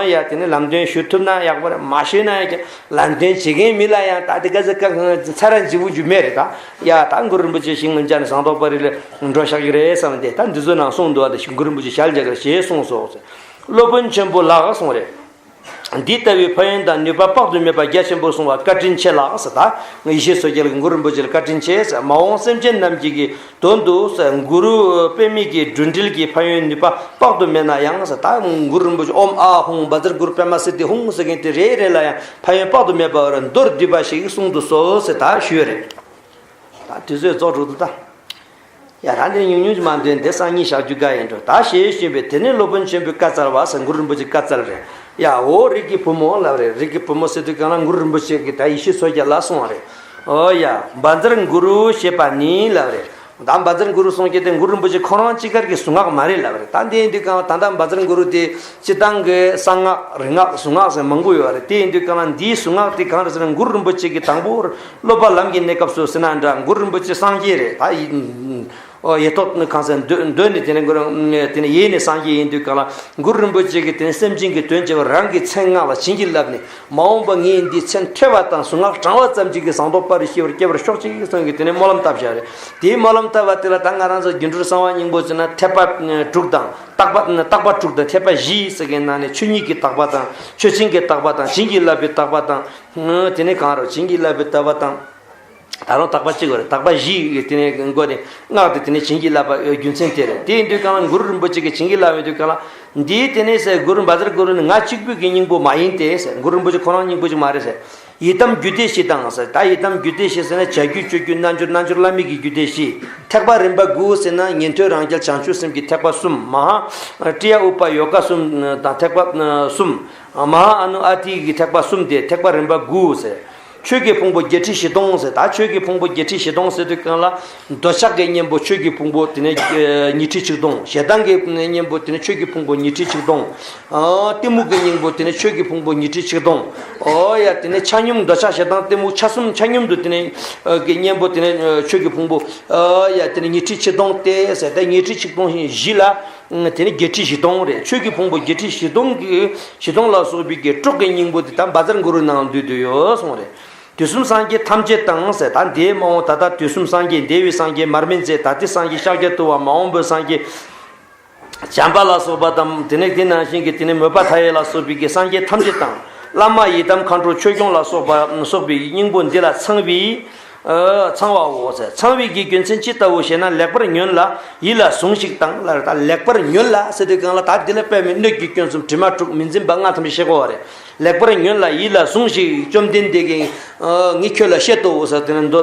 ཡ་དེ་ནས་ལམ་སྟོན་ཞུ་ཐུབ་ན་ཡག་པོ་རེད། མ་ཞུས་ན་ཡང་ལམ་སྟོན་བྱེད་མཁན་མི་ལ་ཡང་ད་དེ་ག་ཚོད་ཀ་ཚ་ར་འཇིབ་བོ་རྒྱུ་མེད་རེད་ད། ཡ་ད་གུ་རུ་རིན་པོ་ཆེ་ཞིང་ངམ་ཅག་ནས་ཟངས་མདོག་དཔལ་རི་ལ་འགྲོ་བཞག་གི་རེད་བསམ་སྟེ་ད་འདི་ཚོ་ནང་གསུངས་འདུག་བ། དེ་གུ་རུ་རིན་པོ་ཆེ་ཞལ་མཇལ་གར་ཞེས་གསུངས་སོ། སློབ་དཔོན་ཆེན་པོ་ལགས་གསུངས་རེད། འདི་ལྟ་བུའི་ཕན་ཡོན་དང་ནུས་པ་དཔག་ཏུ་མེད་པ་རྒྱ་ཆེན་པོ་གསུངས་པ་བཀའ་དྲིན་ཆེ་ལགས་ཟེར། ད་ཡེ་ཤེས་མཚོ་རྒྱལ་གྱི་གུ་རུ་རིན་པོ་ཆེ་ལ་བཀའ་དྲིན་ཆེ་ཟེར། མ་འོངས་སེམས་ཅན་རྣམས་ཀྱི་གི་དོན་དུ་ཟེར་གུ་རུ་པདྨའི་གི་འབྲུ་འགྲེལ་གྱི་ཕན་ཡོན་ནུས་པ་དཔག་ཏུ་མེད་ན་ཡང་ཟེར། ད་གུ་རུ་རིན་པོ་ཆེ་ཨོཾ་ཨཱཿཧཱུྃ་བཛྲ་གུ་རུ་པདྨ་སིདྡྷི་ཧཱུྃ་ཟེར་མཁན་དེ་རེ་རེ་ལ་ཡང་ཕན་ཡོན་དཔག་ཏུ་མེད་པ་བར་མདོར་བསྡུས་པ་ཞིག་གསུངས་འདུག་སོ་ཟེར་ད་ཞུས་རེད། ད་དུས་ཚོད་རྫོགས་འགྲོ་འདུག་ད། ཡ་ད་འདིར་ཉུང་ཉུང་ཅིག་མ་འདོན་ཏེ་སང་ཉིན་བཞག་རྒྱུ་དགའ་ཡིན་འགྲོ། ད་ཞེས་ཞུས་པས་དེ་ནས་སློབ་དཔོན་ཆེན་པོས་བཀའ་སྩལ་བ་ཟེར་གུ་རུ་རིན་པོ་ཆེས་བཀའ་སྩལ་རེད། ཡ་འོ་རིགས་ཀྱི་བུ་མོ་ལབ་རེད། རིགས་ཀྱི་བུ་མོ་ཟེར་དུས་གང་ལ་གུ་རུ་རིན་པོ་ཆེ་གིས་ད་ཡེ་ཤེས་མཚོ་རྒྱལ་ལ་གསུངས་པ་རེད། འོ་ཡ་བཛྲ་གུ་རུ་ཞེས་པ་ནི་ལབ་རེད། ད་བཛྲ་གུ་རུ་གསུངས་ཀྱི་དེ་གུ་རུ་རིན་པོ་ཆེ་ཁོ་རང་གཅིག་གར་གྱི་གཟུངས་སྔགས་མ་རེད་ལབ་རེད། ད་འདི་ཡིན་དུས་གང་ལ་ད་ལྟ་བཛྲ་གུ་རུ་དེ་སྤྱིར་བཏང་གི་གསང་སྔགས་རིག་སྔགས་གཟུངས་སྔགས་ཟེར་མང་པོ་ཡོད་རེད། དེ་ཡིན་དུས་གང་ལ་འདིའི་གཟུངས་སྔགས་དེ་གང་རེད་ཟེར་ན་གུ་རུ་རིན་པོ་ཆེ་གིས་དང་པོར་སློབ་པ་ལམ་གྱི་གནས་སྐབས་སུ་ཟེར་ན་འདྲ་གུ་རུ་རིན་པོ་ཆེ་སངས་རྒྱས་རེད། ད་ཡི་ཨོ་ཡེ་ཐོག་ནི་གང་ཟེར་འདོད་འདོད་ནས་དེ་ནས་གུ་རུ་དེ་ནས་ཡེ་ནས་སངས་རྒྱས་ཡིན་དུས་གང་ལ་གུ་རུ་རིན་པོ་ཆེ་གིས་དེ་ནས་སེམས་ཅན་གྱི་དོན་བྱེད་པར་རང་གི་མཚན་སྔགས་ལ་བྱིན་གྱིས་བརླབས་ནས་མ་འོངས་པ་ངས་འདིའི་མཚན་ཐོས་པ་དང་གཟུངས་སྔགས་བགྲང་བ་ཙམ་གྱིས་ཀྱི་ཟངས་མདོག་དཔལ་རི་སྐྱེ་བར་སྐྱེ་བར་ཤོག་ཅིག་གསུངས་ཀྱི་དེ་ནས་སྨོན་ལམ་བཏབ་བཞག་རེད། དེའི་སྨོན་ལམ་བཏབ་པ་དེ་ལ་ད་ང་རང་ཚོ་སྒྱུ་འཕྲུལ་གསང་བ་སྙིང་པོ་ཟེར་ན་ཐེག་པ་དྲུག་དང་བརྟག་པ་བརྟག་པ་དྲུག་དང་ཐེག་པ་བཞི་ཟེར་མཁན་ནང་ནས་ཆོས་ཉིད་ཀྱི་བརྟག་པ་དང་ཆོས་ཅན་གྱི་བརྟག་པ་དང་བྱིན་གྱིས་བརླབས་པའི་བརྟག་པ་དང་། དེ་ནས་གང་རུང་བྱིན་གྱིས་བརླབས་པའི་བརྟག་པ་དང་། ད་རུང་བརྟག་པ་གཅིག་ཡོད་རེད། བརྟག་པ་བཞི་ཡི་དེ་ནས་མགོ་ནས་སྔགས་དེ་དེ་ནས་བྱིན་གྱིས་བརླབས་པ་རྒྱུ་མཚན་དེ་རེད། དེ་ཡིན་དུས་གང་ལ་གུ་རུ་རིན་པོ་ཆེ་གིས་བྱིན་གྱིས་བརླབས་ཡོད་དུས་གང་ལ་འདིའི་དེ་ནས་ཟེར་གུ་རུ་བཛྲ་གུ་རུ་ནི་ང་གཅིག་པུ་གི་སྙིང་པོ་མ་ཡིན་ཏེ་ཟེར་གུ་རུ་རིན་པོ་ཆེ་ཁོ་རང་སྙིང་པོ་ཅིག་མ་རེད་ཟེར། ཡི་དམ་རྒྱུད་སྡེ་བཞི་དང་ཟེར། ད་ཡི་དམ་རྒྱུད་སྡེ་བཞི་ཟེར་ན་བྱ་རྒྱུད་སྤྱོད་རྒྱུད་རྣལ་འབྱོར་རྣལ་འབྱོར་བླ་མེད་ཀྱི་རྒྱུད་སྡེ་བཞི། ཐེག་པ་རིམ་པ་དགུ་ཟེར་ན་ཉན་ཐོས་རང་རྒྱལ་བྱང་ཆུབ་སེམས་ཀྱི་ཐེག་པ་གསུམ། མ་ཧཱ་ཀྲི་ཡ་ཨུ་པ་ཡོ་ག་གསུམ་དང་ཐེག་པ་གསུམ། མ་ཧཱ་ཨ་ནུ་ཨ་ཏི་གི་ཐེག་པ་གསུམ་སྟེ་ཐེག་པ་རིམ་པ་དགུ་ཟེར། ཆོས་ཀྱི་ཕུང་པོ་བརྒྱད་ཁྲི་བཞི་སྟོང་ཟེར། ད་ཆོས་ཀྱི་ཕུང་པོ་བརྒྱད་ཁྲི་བཞི་སྟོང་ཟེར་དུས་གང་ལ། འདོད་ཆགས་ཀྱི་གཉེན་པོ་ཆོས་ཀྱི་ཕུང་པོ་དེ་ནས་ཉི་ཁྲི་ཆིག་སྟོང་། ཞེ་སྡང་གི་གཉེན་པོ་དེ་ནས་ཆོས་ཀྱི་ཕུང་པོ་ཉི་ཁྲི་ཆིག་སྟོང་། གཏི་མུག་གི་གཉེན་པོ་དེ་ནས་ཆོས་ཀྱི་ཕུང་པོ་ཉི་ཁྲི་ཆིག་སྟོང་། ཨོ་ཡ་དེ་ནས་ཆ་སྙོམས་འདོད་ཆགས་ཞེ་སྡང་གཏི་མུག་ཆ་གསུམ་ཆ་སྙོམས་དུ་དེ་ནས་གི་གཉེན་པོ་དེ་ནས་ཆོས་ཀྱི་ཕུང་པོ་ཨོ་ཡ་དེ་ནས་ཉི་ཁྲི་ཆིག་སྟོང་སྟེ་ཟེར། ད་ཉི་ཁྲི་ཆིག་སྟོང་བཞི་ལ། དེ་ནི་བརྒྱད་ཁྲི་བཞི་སྟོང་རེད། ཆོས་ཀྱི་ཕུང་པོ་བརྒྱད་ཁྲི་བཞི་སྟོང་གི་བཞི་སྟོང་ལ་སོགས་པའི་གི་གྲོགས་ཀྱི་སྙིང་པོ་དེ་ད་བཛྲ་གུ་རུ་ནང་འདུས་ཏེ་ཡོད་གསུངས་རེད། དུས་གསུམ་སངས་རྒྱས་ཐམས་ཅད་དང་ཟེར། ད་འདིའི་མ་འོངས་ད་ལྟ་དུས་གསུམ་སངས་རྒྱས་འདས་པའི་སངས་རྒྱས་མར་མེ་མཛད་ད་ལྟའི་སངས་རྒྱས་ཤཱཀྱ་ཐུབ་པ་མ་འོངས་པའི་སངས་རྒྱས་བྱམས་པ་ལ་སོགས་པ་དང་དེ་ནས་དེ་ནང་བཞིན་གྱི་དེ་ནས་མོས་པ་མཐའ་ཡས་ལ་སོགས་པའི་གི་སངས་རྒྱས་ཐམས་ཅད་དང་། བླ་མ་ཡི་དམ་མཁའ་འགྲོ་ཆོས་སྐྱོང་ལ་སོགས་པ་སོགས་པའི་སྙིང་པོ་འདི་ལ་ཚང་བའི། ཚང་བའོ་ཟེར། ཚང་བའི་གི་རྒྱུ་མཚན་ཅི་ལྟ་བུ་ཞེ་ན་ལེགས་པར་ཉོན་ལ་ཡིད་ལ་ཟུངས་ཤིག་དང་ལ་རེད། ད་ལེགས་པར་ཉོན་ལ་ཟེར་དུས་གང་ལ་ད་འདི་ལ་དཔེ་མེད་སྣོད་ཀྱི་སྐྱོན་གསུམ་དྲི་མ་དྲུག་མི་འཛིན་པ་ལྔ་ཐམས་ཅད་ཤེས་དགོས་པ་རེད། ལེགས་པར་ཉོན་ལ་ཡིད་ལ་ཟུངས་ཤིག་བཅོམ་ལྡན་འདས་ཀྱིས་ངས་ཁྱོད་ལ་བཤད་དོ་ཟེར་དེ་ནས་མདོ་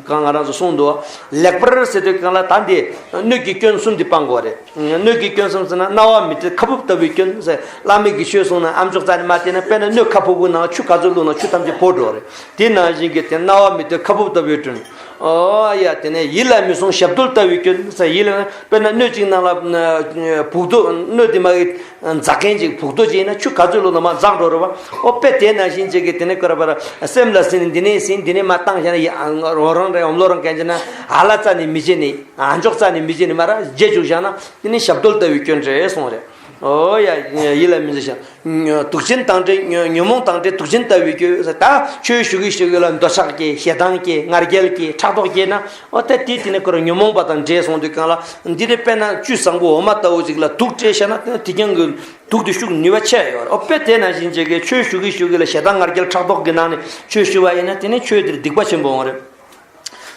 གང་ང་རང་ཚོ་གསུངས་འདུག་ལེགས་པར་ཟེར་དུས་གང་ལ་ད་འདི་སྣོད་ཀྱི་སྐྱོན་གསུམ་འདི་སྤང་དགོས་པ་རེད། སྣོད་ཀྱི་སྐྱོན་གསུམ་ཟེར་ན་རྣ་བ་མི་གཏད་ཁ་ཕུབ་ལྟ་བུའི་སྐྱོན་ཟེར། བླ་མེད་ཀྱི་ཆོས་གསུངས་ན་ཨ་མཆོག་རྩ་ནས་མ་བལྟས་ན་དཔེར་ན་སྣོད་ཁ་ཕུབ་པོའི་ནང་ཆུ་ག་ཚོད་བླུགས་ན་ཆུ་ཐམས་ཅད་བོར་འགྲོ་བ་རེད། དེ་ནང་བཞིན་གྱི་དེ་རྣ་བ་མི་གཏད་ཁ་ཕུབ་ལྟ་བུའི་སྐྱོན། ཨོ་ཡ། དེ་ནས་ཡིད་ལ་མི་ཟུང་ཞབས་རྡོལ་ལྟ་བུའི་སྐྱོན་ཟེར། ཡིད་ལ་དཔེར་ན་སྣོད་ཅིག་ནང་ལ་བུག་རྡོ། སྣོད་དེ་མ་གི་འཛག་མཁན་ཅིག་བུག་རྡོ་ཅིག་ཡིན་ན་ཆུ་ག་ཚོད་བླུགས་ན་མར་འཛག་འགྲོ་རེད་བ། ཨོ་དཔེ་དེ་ནང་བཞིན་ཅིག་གི་དེ་ནས་ཀ་ར་བ་ར་སེམས་ལ་ཟིན། འདི་ནས་ཟིན། འདི་ནས་མར་བཏང་བཞག་ན་ཡ་འོ་རང་རེད། འོམ་ལོ་རང་གན་ཅི་ན་ཨ་ལ་རྩ་ནས་མི་བྱེད་ནི། ཨ་འཇོག་རྩ་ནས་མི་བྱེད་ནི། མར་ར་བརྗེ་བཅུག་བཞག་ན་དེ་ནི་ཞབས་རྡོལ་ལྟ་བུའི་སྐྱོན་རེད་གསུངས་རེད། ཨོ་ཡ། ཡིད་ལ་མི་ཟུང་ཞབས། དུག་ཅན་དང་འདྲེས། ཉོན་མོངས་དང་འདྲེས་དུག་ཅན་ལྟ་བུའི་སྐྱོན་ཟེར། ད་ཆོས་ཞུ་གི་ཞུ་གི་ལ་འདོད་ཆགས་སྐྱེ། ཞེ་སྡང་སྐྱེ། ང་རྒྱལ་སྐྱེ། ཕྲག་དོག་སྐྱེ་ན། ཨོ་ད་དེ་དེ་ནས་ཁོ་རང་ཉོན་མོངས་པ་དང་འདྲེས་སོང་དུས་གང་ལ། འདི་རེད། དཔེར་ན་བཅུད་བཟང་པོ་འོ་མ་ལྟ་བུ་ཅིག་ལ་དུག་སྤྲད་བཞག་ན་དེ་ཀྱང་གི་དུག་དེ་ཤུགས་ནུས་པ་ཆེ་ཡོད་རེད། ཨོ་དཔེ་དེ་ནང་བཞིན་བྱེད་ཀྱི་ཆོས་ཞུ་གི་ཞུ་གི་ལ་ཞེ་སྡང་ང་རྒྱལ་ཕྲག་དོག་གི་ནང་ནས་ཆོས་ཞུ་བ་ཡིན་ན་དེ་ནི་ཆོས་དེར་སྡིག་པ་ཆེན་པོ་འོང་རེད།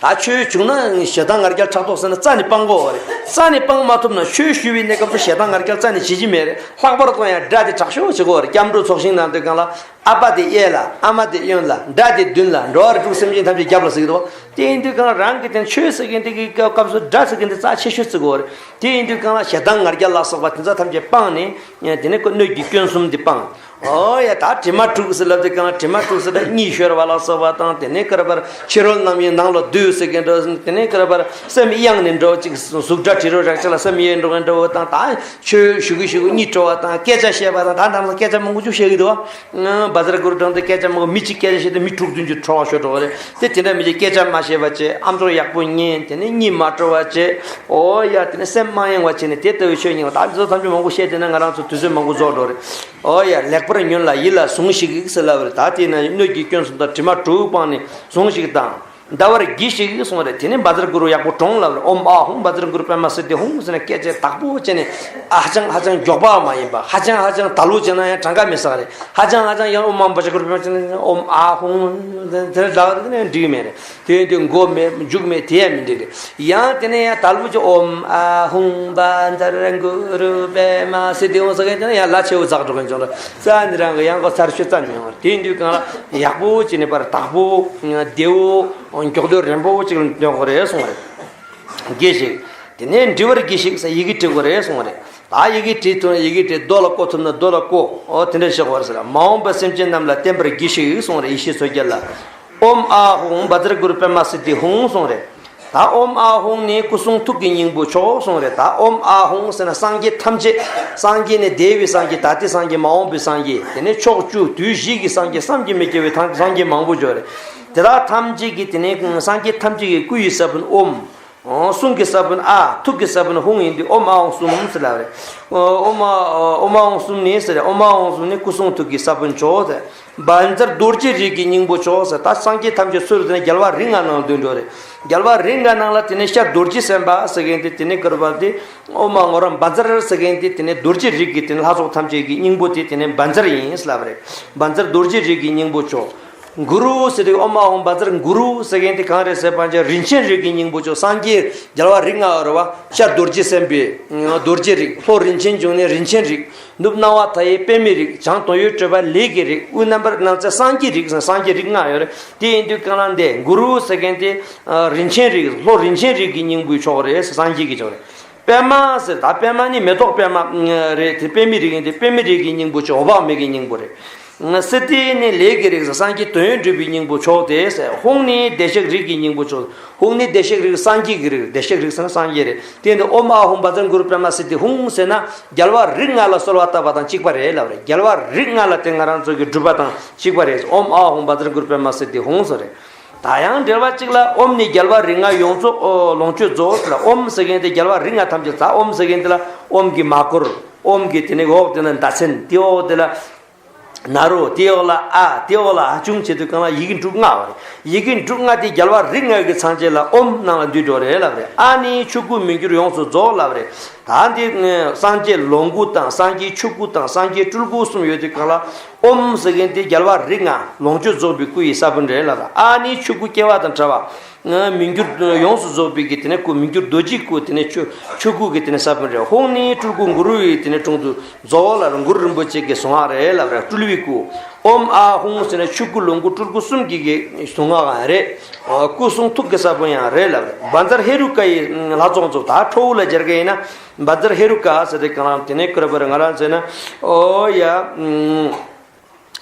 ད་ཆོས་བྱུང་ན་ཞེ་སྡང་ང་རྒྱལ་ཕྲག་དོག་ཟེར་ན་རྩ་ནས་སྤང་དགོས་པ་རེད། རྩ་ནས་སྤང་མ་ཐུབ་ན་ཆོས་ཞུ་བའི་གནས་སྐབས་སུ་ཞེ་སྡང་ང་རྒྱལ་རྩ་ནས་བྱེད་ཀྱི་མེད་རེད། ལྷག་པར་དུ་ཡང་དགྲ་དེ་དྲག་ཤོས་བྱེད་དགོས་པ་རེད། སྐྱབས་འགྲོ་ཚོགས་ཞིང་གནང་དུས་གང་ལ་ཨ་ཕ་དེ་གཡས་ལ། ཨ་མ་དེ་གཡོན་ལ། དགྲ་དེ་མདུན་ལ། འགྲོ་བ་རིགས་དྲུག་སེམས་ཅན་ཐམས་ཅད་རྒྱབ་ལ་ཟེར་གྱི་འདུག། དེ་ཡིན་དུས་གང་ལ་རང་གི་དེ་ཆོས་ཟེར་མཁན་དེ་གི་སྐབས་སུ་དགྲ་ཟེར་མཁན་དེ་རྩ་ཆེ་ཤོས་བརྩི་དགོས་པ་རེད། དེ་ཡིན་དུས་གང་ལ་ཞེ་སྡང་ང་རྒྱལ་ལ་སོགས་པ་དེ་ཚོ་ཐམས་ཅད་སྤངས་ནས། དེ་ནས་ཁོ་སྣོད་ཀྱི་སྐྱོན་གསུམ་དེ་སྤངས། ཨོ་ཡ། ད་དྲི་མ་དྲུག་ཟེར་ལབ་དུས་གང་ལ་དྲི་མ་དྲུག་ཟེར་ད་གཉིད་ཤོར་བ་ལ་སོགས་པ་དང་། དེ་ནས་ཀ་ར་བར་ཕྱི་རོལ་རྣམ་གཡེང་ནང་ལ་སྡུག་ཟེར་མཁན་འདྲ། དེ་ནས་ཀ་ར་བར་སེམས་གཡེངས་ནས་འགྲོ་ཅིག་གཟུགས་སྒྲ་དྲི་རོ་རེག་བྱ་ལ་སེམས་གཡེངས་འགྲོ་མཁན་འདྲ་བོ་དང་། ད་ཆོས་ཞུ་གི་ཞུ་གི་གཉིད་བྲོ་བ་དང་། སྐད་ཆ་བཤད་པ་དང་། ད་ནང་ལ་སྐད་ཆ་མང་པོ་ཅིག་བཤད་གི་འདུག་བ། བཛྲ་གུ་རུ་དྲུང་དུ་སྐད་ཆ་མང་པོ། མི་གཅིག་སྐད་ཆ་བཤད་དུས་མི་དྲུག་བདུན་ཅུ་བྲོ་བ་ཤོར་འགྲོ་བ་རེད། དེ་དེ་འདྲ་མི་གཅིག་སྐད་ཆ་མ་བཤད་པ་བྱས། ཨམ་ཅོག་ཡག་པོ་ཉན། དེ་ནས་གཉིད་མ་བྲོ་བ་བྱས། ཨོ་ཡ། དེ་ནས་སེམས་མ་གཡེང་བ་བྱས་ནས་དེ་ལྟ་བུའི་ཆོས་ཉན་པ། ད་འདི་ཚོ་ཐམས་ཅད་མང་པོ་བཤད་བསྡད་ན་ང་རང་ཚོ་དུས་ཚོད་མང་པོ་རྫོགས་འགྲོ་རེད། ཨོ་ཡ། ལེགས་པར་ཉོན་ལ་ཡིད་ལ་ཟུངས་ཤིག་ཟེར་ལབ་པ་རེད། ད་དེ་ན་སྣོད་ཀྱི་སྐྱོན་གསུམ་དང་དྲི་མ་དྲུག་སྤངས་ནས་ཟུངས་ཤིག་དང་། བཟླ་བར་གྱིས་ཤིག་གསུངས་རེད། དེ་ནས་བཛྲ་གུ་རུ་ཡག་པོ་དྲོངས་ལབ་རེད། ཨོཾ་ཨཱཿཧཱུྃ་བཛྲ་གུ་རུ་པདྨ་སིདྡྷི་ཧཱུྃ་ཟེར་ནས་སྐད་ཆ་དག་པོ་བྱས་ནས། ཧ་ཅང་ཧ་ཅང་མགྱོགས་པ་མ་ཡིན་པ། ཧ་ཅང་ཧ་ཅང་དལ་བོ་བྱས་ན་ཡང་གྲངས་ཀ་མི་ཟ་རེད། ཧ་ཅང་ཧ་ཅང་ཡང་ཨོཾ་ཨཱཿཧཱུྃ་བཛྲ་གུ་རུ་པདྨ་སིདྡྷི་ཧཱུྃ། ཨོཾ་ཨཱཿཧཱུྃ་དེ་འདྲ་ལབ་ན་འགྲིག་གི་མེད་རེད། དེ་ཡིན་དུས་མགོ་མེད་མཇུག་མེད་དེ་ཡང་མི་འགྲིག་རེད། ཡང་དེ་ནས་ཡང་དལ་བུ་ཅིག་ཨོཾ་ཨཱཿཧཱུྃ་བཛྲ་གུ་རུ་པདྨ་སིདྡྷི་ཧཱུྃ་ཟེར་མཁན་དེ་ནས་ཡང་ལ་ཆེ་བོ་འཛག་འགྲོ་མཁན་བྱུང་ར། རྩ་ནས་རང་གི་ཡང་གོ་ཚར་ཤོད་རྩ་ནས་མི་ཡོང་བ་རེད། དེ་ཡིན་དུས་གང་ལ་ཡག་པོ་བྱས་ནས་པར་དག་པོ་བདེ་བོ་མགྱོགས་དོད་རན་པོ་ཅིག་ལ་འདོན་དགོས་རེད་གསུངས་རེད། གྱིས་ཤིག། དེ་ནས་འབྲི་བར་གྱིས་ཤིག་ཟེར་ཡི་གེ་འབྲི་དགོས་རེད་གསུངས་རེད། ད་ཡི་གེ་བྲིས་ཐུབ་ན་ཡི་གེ་བྲིས། རྡོ་ལ་བརྐོ་ཐུབ་ན་རྡོ་ལ་བརྐོ། ཨོ་དེ་འདྲ་བྱེད་དགོས་རེད་ཟེར། མ་འོངས་པའི་སེམས་ཅན་རྣམས་ལ་བསྟན་པར་གྱིས་ཤིག་གསུངས་རེད། ཡེ་ཤེས་མཚོ་རྒྱལ་ལ། ཨོཾ་ཨཱཿཧཱུྃ་བཛྲ་གུ་རུ་པདྨ་སིདྡྷི་ཧཱུྃ་གསུངས་རེད། ད་ཨོཾ་ཨཱཿཧཱུྃ་ནི་སྐུ་གསུང་ཐུགས་ཀྱི་སྙིང་པོ་མཆོག་གསུངས་རེད། ད་ཨོཾ་ཨཱཿཧཱུྃ་ཟེར་ན་སངས་རྒྱས་ཐམས་ཅད། སངས་རྒྱས་ནི་འདས་པའི་སངས་རྒྱས། ད་ལྟའི་སངས་རྒྱས། མ་འོངས་པའི་སངས་རྒྱས། དེ་ནས་ཕྱོགས་བཅུ་དུས་བཞི་གི་སངས་རྒྱས། བསམ་གྱིས་མི་ཁྱབ་པའི་ཐང་སངས་རྒྱས་མང་པོ་ཡོད་རེད། དེ་དག་ཐམས་ཅད་ཀྱི་དེ་ནས་སངས་རྒྱས་ཐམས་ཅད་ཀྱི་སྐུ་ཡི་ས་བོན་ཨོཾ། གསུང་གི་ས་བོན་ཨཱཿ། ཐུགས་ཀྱི་ས་བོན་ཧཱུྃ་ཡིན་དུས་ཨོཾ་ཨཱཿཧཱུྃ་གསུམ་ཟེར་ལབ་རེད། ཨོཾ་ཨཱཿཧཱུྃ་གསུམ་ནི་ཟེར། ཨོཾ་ཨཱཿཧཱུྃ་གསུམ་ནི་སྐུ་གསུང་ཐུགས་ཀྱི་ས་བོན་མཆོག་ཟེར། བཛྲ་རྡོ་རྗེ་རིགས་ཀྱི་སྙིང་པོ་མཆོག་ཟེར། ད་སངས་རྒྱས་ཐམས་ཅད་སུ་རེད་ཟེར་ན་རྒྱལ་བ་རིགས་ལྔ་ནང་འདུས་འགྲོ་རེད། རྒྱལ་བ་རིགས་ལྔ་ནང་ལ་དེ་ནས་ཤར་རྡོ་རྗེ་སེམས་དཔའ་ཟེར་མཁན་དེ་དེ་ནས་ཀ་ར་བ་དེ། ཨོཾ་ཨཱཿཧཱུྃ་བཛྲ་ཟེར་མཁན་དེ་དེ་ནས་རྡོ་རྗེ་རིགས་ཀྱི་དེ་ནས་ལྷ་ཚོགས་ཐམས་ཅད་ཀྱི་སྙིང་པོ་དེ་དེ་ནས་བཛྲ་ཡིན་ལབ་རེད། བཛྲ་རྡོ་རྗེ་རིགས་ཀྱི་སྙིང་པོ་མཆོག། གུ་རུ་ཟེར་དུས་ཨོཾ་ཨཱཿཧཱུྃ་བཛྲ་གུ་རུ་ཟེར་མཁན་དེ་གང་རེད་ཟེར་བ་ཅིག་རིན་ཆེན་རིགས་ཀྱི་སྙིང་པོ་མཆོག། སངས་རྒྱས་རྒྱལ་བ་རིགས་ལྔ་ཡོད་རེད་བ། ཤར་རྡོ་རྗེ་སེམས་དཔའི་རྡོ་རྗེ་རིགས། ལྷོ་རིན་ཆེན་འབྱུང་གནས་རིན་ཆེན་རིགས། ནུབ་སྣང་བ་མཐའ་ཡས་པདྨའི་རིགས། བྱང་དོན་ཡོད་སྤྲོས་པ་ལས་ཀྱི་རིགས། དབུས་རྣམ་པར་སྣང་མཛད་སངས་རྒྱས་རིགས་ཟེར། སངས་རྒྱས་རིགས་ལྔ་ཡོད་རེད། དེ་ཡིན་དུས་གང་ལ་འདི་གུ་རུ་ཟེར་མཁན་དེ་རིན་ཆེན་རིགས། ལྷོ་རིན་ཆེན་རིགས་ཀྱི་སྙིང་པོའི་མཆོག་རེད། སངས་རྒྱས་ཀྱི་མཆོག་རེད། པདྨ་ཟེར། ད་པདྨ་ནི་མེ་ཏོག་པདྨ་རེད། དེ་པདྨའི་རིགས་ཡིན་ཏེ། པདྨའི་རིགས་ཀྱི་སྙིང་པོ་མཆོག། འོད་དཔག་མེད་ཀྱི་སྙིང་པོ་རེད། སིདྡྷི་ནི་ལས་ཀྱི་རིགས། སངས་རྒྱས་དོན་ཡོད་གྲུབ་པའི་སྙིང་པོ་མཆོག་དེ་ཟེར། ཧཱུྃ་ནི་བདེ་གཤེགས་རིགས་ཀྱི་སྙིང་པོ་མཆོག། ཧཱུྃ་ནི་བདེ་གཤེགས་རིགས། སངས་རྒྱས་ཀྱི་རིགས། བདེ་གཤེགས་རིགས་ཟེར་ན་སངས་རྒྱས་རེད། དེ་ཡིན་ཏེ་ཨོཾ་ཨཱཿཧཱུྃ་བཛྲ་གུ་རུ་པདྨ་སིདྡྷི་ཧཱུྃ་ཟེར་ན་རྒྱལ་བ་རིགས་ལྔ་ལ་གསོལ་བ་བཏབ་པ་དང་གཅིག་པ་རེད་ལབ་རེད། རྒྱལ་བ་རིགས་ལྔ་ལ་དེ་ང་རང་ཚོ་གི་སྒྲུབ་པ་དང་གཅིག་པ་རེད། ཨོཾ་ཨཱཿཧཱུྃ་བཛྲ་གུ་རུ་པདྨ་སིདྡྷི་ཧཱུྃ་ཟེར་རེད། ད་ཡང་འགྲེལ་བ་གཅིག་ལ་ཨོཾ་ནི་རྒྱལ་བ་རིགས་ལྔ་ཡོངས་རྫོགས་ལོངས་སྤྱོད་རྫོགས་ཟེར་ལ། ཨོཾ་ཟེར་མཁན་དེ་རྒྱལ་བ་རིགས་ལྔ་ཐམས་ཅད་ཟེར། ཨོཾ་ཟེར་མཁན་དེ་ལ་ཨོཾ་གྱི་མ་སྐོར། ཨོཾ་གྱི་དེ་ནས་འོག་དེ་ལ་མདའ་ཚན། དེའི་འོག་དེ་ལ་ནཱ་རོ། དེའི་འོག་ལ་ཨ། དེའི་འོག་ལ་ཧ་ཅུང་བྱེད་དུས་གང་ལ་ཡི་གེ་འབྲུ་ལྔ་བ་རེད། ཡི་གེ་འབྲུ་ལྔ་དེ་རྒྱལ་བ་རིགས་ལྔ་གི་ཚང་ཆེན་ལ་ཨོཾ་ནང་ལ་འདུས་འགྲོ་རེད་ལབ་རེད། ཨ་ནི་ཆོས་སྐུ་མི་འགྱུར་ཡོངས་སུ་རྫོགས་ལབ་རེད། ད་འདི་སངས་རྒྱས་ལོངས་སྐུ་དང་། སངས་རྒྱས་ཆོས་སྐུ་དང་། སངས་རྒྱས་སྤྲུལ་སྐུ་གསུམ་ཡོད་དུས་གང་ལ་ཨོཾ་ཟེར་མཁན་དེ་རྒྱལ་བ་རིགས་ལྔ་ལོངས་སྤྱོད་རྫོགས་པའི་སྐུ་ཡི་ས་བོན་རེད་ལབ་རེད། ཨ་ནི་ཆོས་སྐུ་སྐྱེ་བ་དང་བྲལ་བ། མི་འགྱུར་ཡོངས་སུ་རྫོགས་པའི་གི་དེ་ནས་སྐུ། མི་འགྱུར་རྡོ་རྗེའི་སྐུ། དེ་ནས་ཆོས་ཆོས་སྐུ་གི་དེ་ནས་ས་བོན་རེད། ཧཱུྃ་ནི་སྤྲུལ་སྐུ་གུ་རུ་ཡི་དེ་ནས་དྲུང་དུ་རྫོགས་ལབ་རེད། གུ་རུ་རིན་པོ་ཆེ་གི་གཟུངས་སྔགས་རེད་ལབ་རེད། སྤྲུལ་པའི་སྐུ། ཨོཾ་ཨཱཿཧཱུྃ་ཟེར་ན་ཆོས་སྐུ་ལོངས་སྐུ་སྤྲུལ་སྐུ་གསུམ་གྱི་གི་གཟུངས་སྔགས་རེད། སྐུ་གསུང་ཐུགས་ཀྱི་ས་བོན་ཡང་རེད་ལབ་རེད། བཛྲ་ཧེ་རུ་ཀ་ཡི་ལྷ་ཚོགས་ཚོ། ད་ཁྲོ་བོ་ལ་སྦྱར་གི་ཡིན་ན་བཛྲ་ཧེ་རུ་ཀ་ཟེར་དེ་གང་ལ་དེ་ནས་ཀུ་ར་པར་ང་རང་ཟེར་ན། ཨོ་ཡ།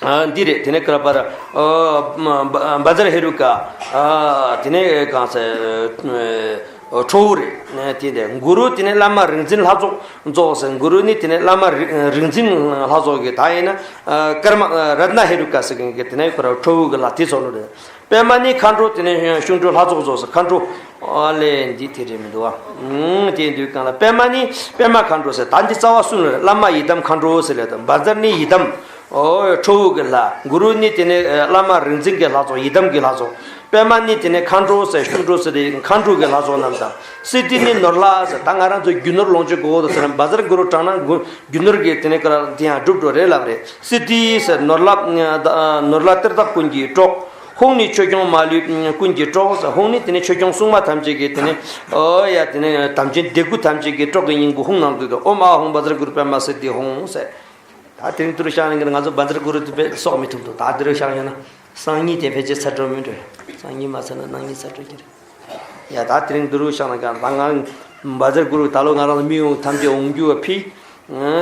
ཨ་འདི་རེད། དེ་ནས་ཀར་པར་ཨ་བཛྲ་ཧེ་རུ་ཀ། ཨ་དེ་ནས་གང་ཟེར། ཁྲོ་བོ་རེད། དེ་ནས་གུ་རུ། དེ་ནས་བླ་མ་རིག་འཛིན་ལྷ་ཚོགས་རྫོགས་ཟེར། གུ་རུ་ནི་དེ་ནས་བླ་མ་རིག་རིག་འཛིན་ལྷ་ཚོགས་ཀྱི། ད་ཡིན་ན་ཀརྨ་རཏྣ་ཧེ་རུ་ཀ་ཟེར་མཁན་གྱི། དེ་ནས་ཁོ་ར་ཁྲོ་བོ་གི་ལྷ་དེ་ཚོགས་ལོ་རེད། པདྨ་ནི་མཁའ་འགྲོ། དེ་ནས་ཤུགས་འགྲོ་ལྷ་ཚོགས་རྫོགས་ཟེར། མཁའ་འགྲོ། ཨ་ལས་འདི་དེ་རེད་མི་འདུག་ཨ། ཨུམ་དེ་འདུག་གང་ལ། པདྨ་ནི་པདྨ་མཁའ་འགྲོ་ཟེར། ད་འདི་རྩ་བ་གསུམ་ལ་བླ་མ་ཡི་དམ་མཁའ་འགྲོ་ཟེར་ལས་དང་། བཛྲ་ནི་ཡི་དམ། ཨོ་ཁྲོ་བོ་གི་ལྷ། གུ་རུ་ནི་དེ་ནས་བླ་མ་རིག་འཛིན་གྱི་ལྷ་ཚོགས། ཡི་དམ་གྱི་ལྷ་ཚོགས། པདྨ་ནི་དེ་ནས་མཁའ་འགྲོ་ཟེར། ཤུགས་འགྲོ་ཟེར་དེ་མཁའ་འགྲོ་གི་ལྷ་ཚོགས་རྣམས་དང་། སིདྡྷི་ནི་ནོར་ལྷ་ཟེར། ད་ང་རང་ཚོ་རྒྱུ་ནོར་ལོངས་སྤྱོད་དགོས་འོ་དོ་ཟེར་ན། བཛྲ་གུ་རུ་བགྲངས་ན་རྒྱུ་ནོར་གྱི་དེ་ནས་ཀར་དེ་ཡང་འགྲུབ་འགྲོ་རེད་ལབ་རེད། སིདྡྷི་ཟེར་ནོར་ལྷ། ནོར་ལྷ་གཏེར་བདག་ཀུན་གྱི་གྲོགས། ཧཱུྃ་ནི་ཆོས་སྐྱོང་མ་ལུས་ཀུན་གྱི་གྲོགས། ཧཱུྃ་ནི་དེ་ནས་ཆོས་སྐྱོང་སྲུང་མ་ཐམས་ཅད་ཀྱི་དེ་ནས་ཨོ་ཡ་དེ་ནས་དམ་ཅན་སྡེ་དགུ་ཐམས་ཅད་ཀྱི་གྲོགས་ཀྱི་སྙིང་པོ་ཧཱུྃ་ནང་དུ་གི། ཨོཾ་ཨཱཿཧཱུྃ་བཛྲ་གུ་རུ་པདྨ་སིདྡྷི་ཧཱུྃ་ཟེར། ད་དེ་རིང་དུ་རུ་ཤག་ནས་ང་ཚོ་བཛྲ་གུ་རུ་དེ་བས་སྲོག་མི་ཐུབ་འདུག་ད་དེ་རུ་ཤག་ཡོད་ན་སང་ཉིན་དེ་ཕལ་ཆེར་ཚར་འགྲོ་མི་འགྲོ། སང་ཉིན་མ་ཚར་ན་གནངས་ཉིན་ཚར་འགྲོ་གི་རེད། ཡ་ད་དེ་རིང་དུ་རུ་ཤག་ན་གང་ད་ང་བཛྲ་གུ་རུ་ད་ལོ་ང་རང་ལ་མི་ཡོང་ཐམས་ཅད་འོང་རྒྱུ་བ་ཕི།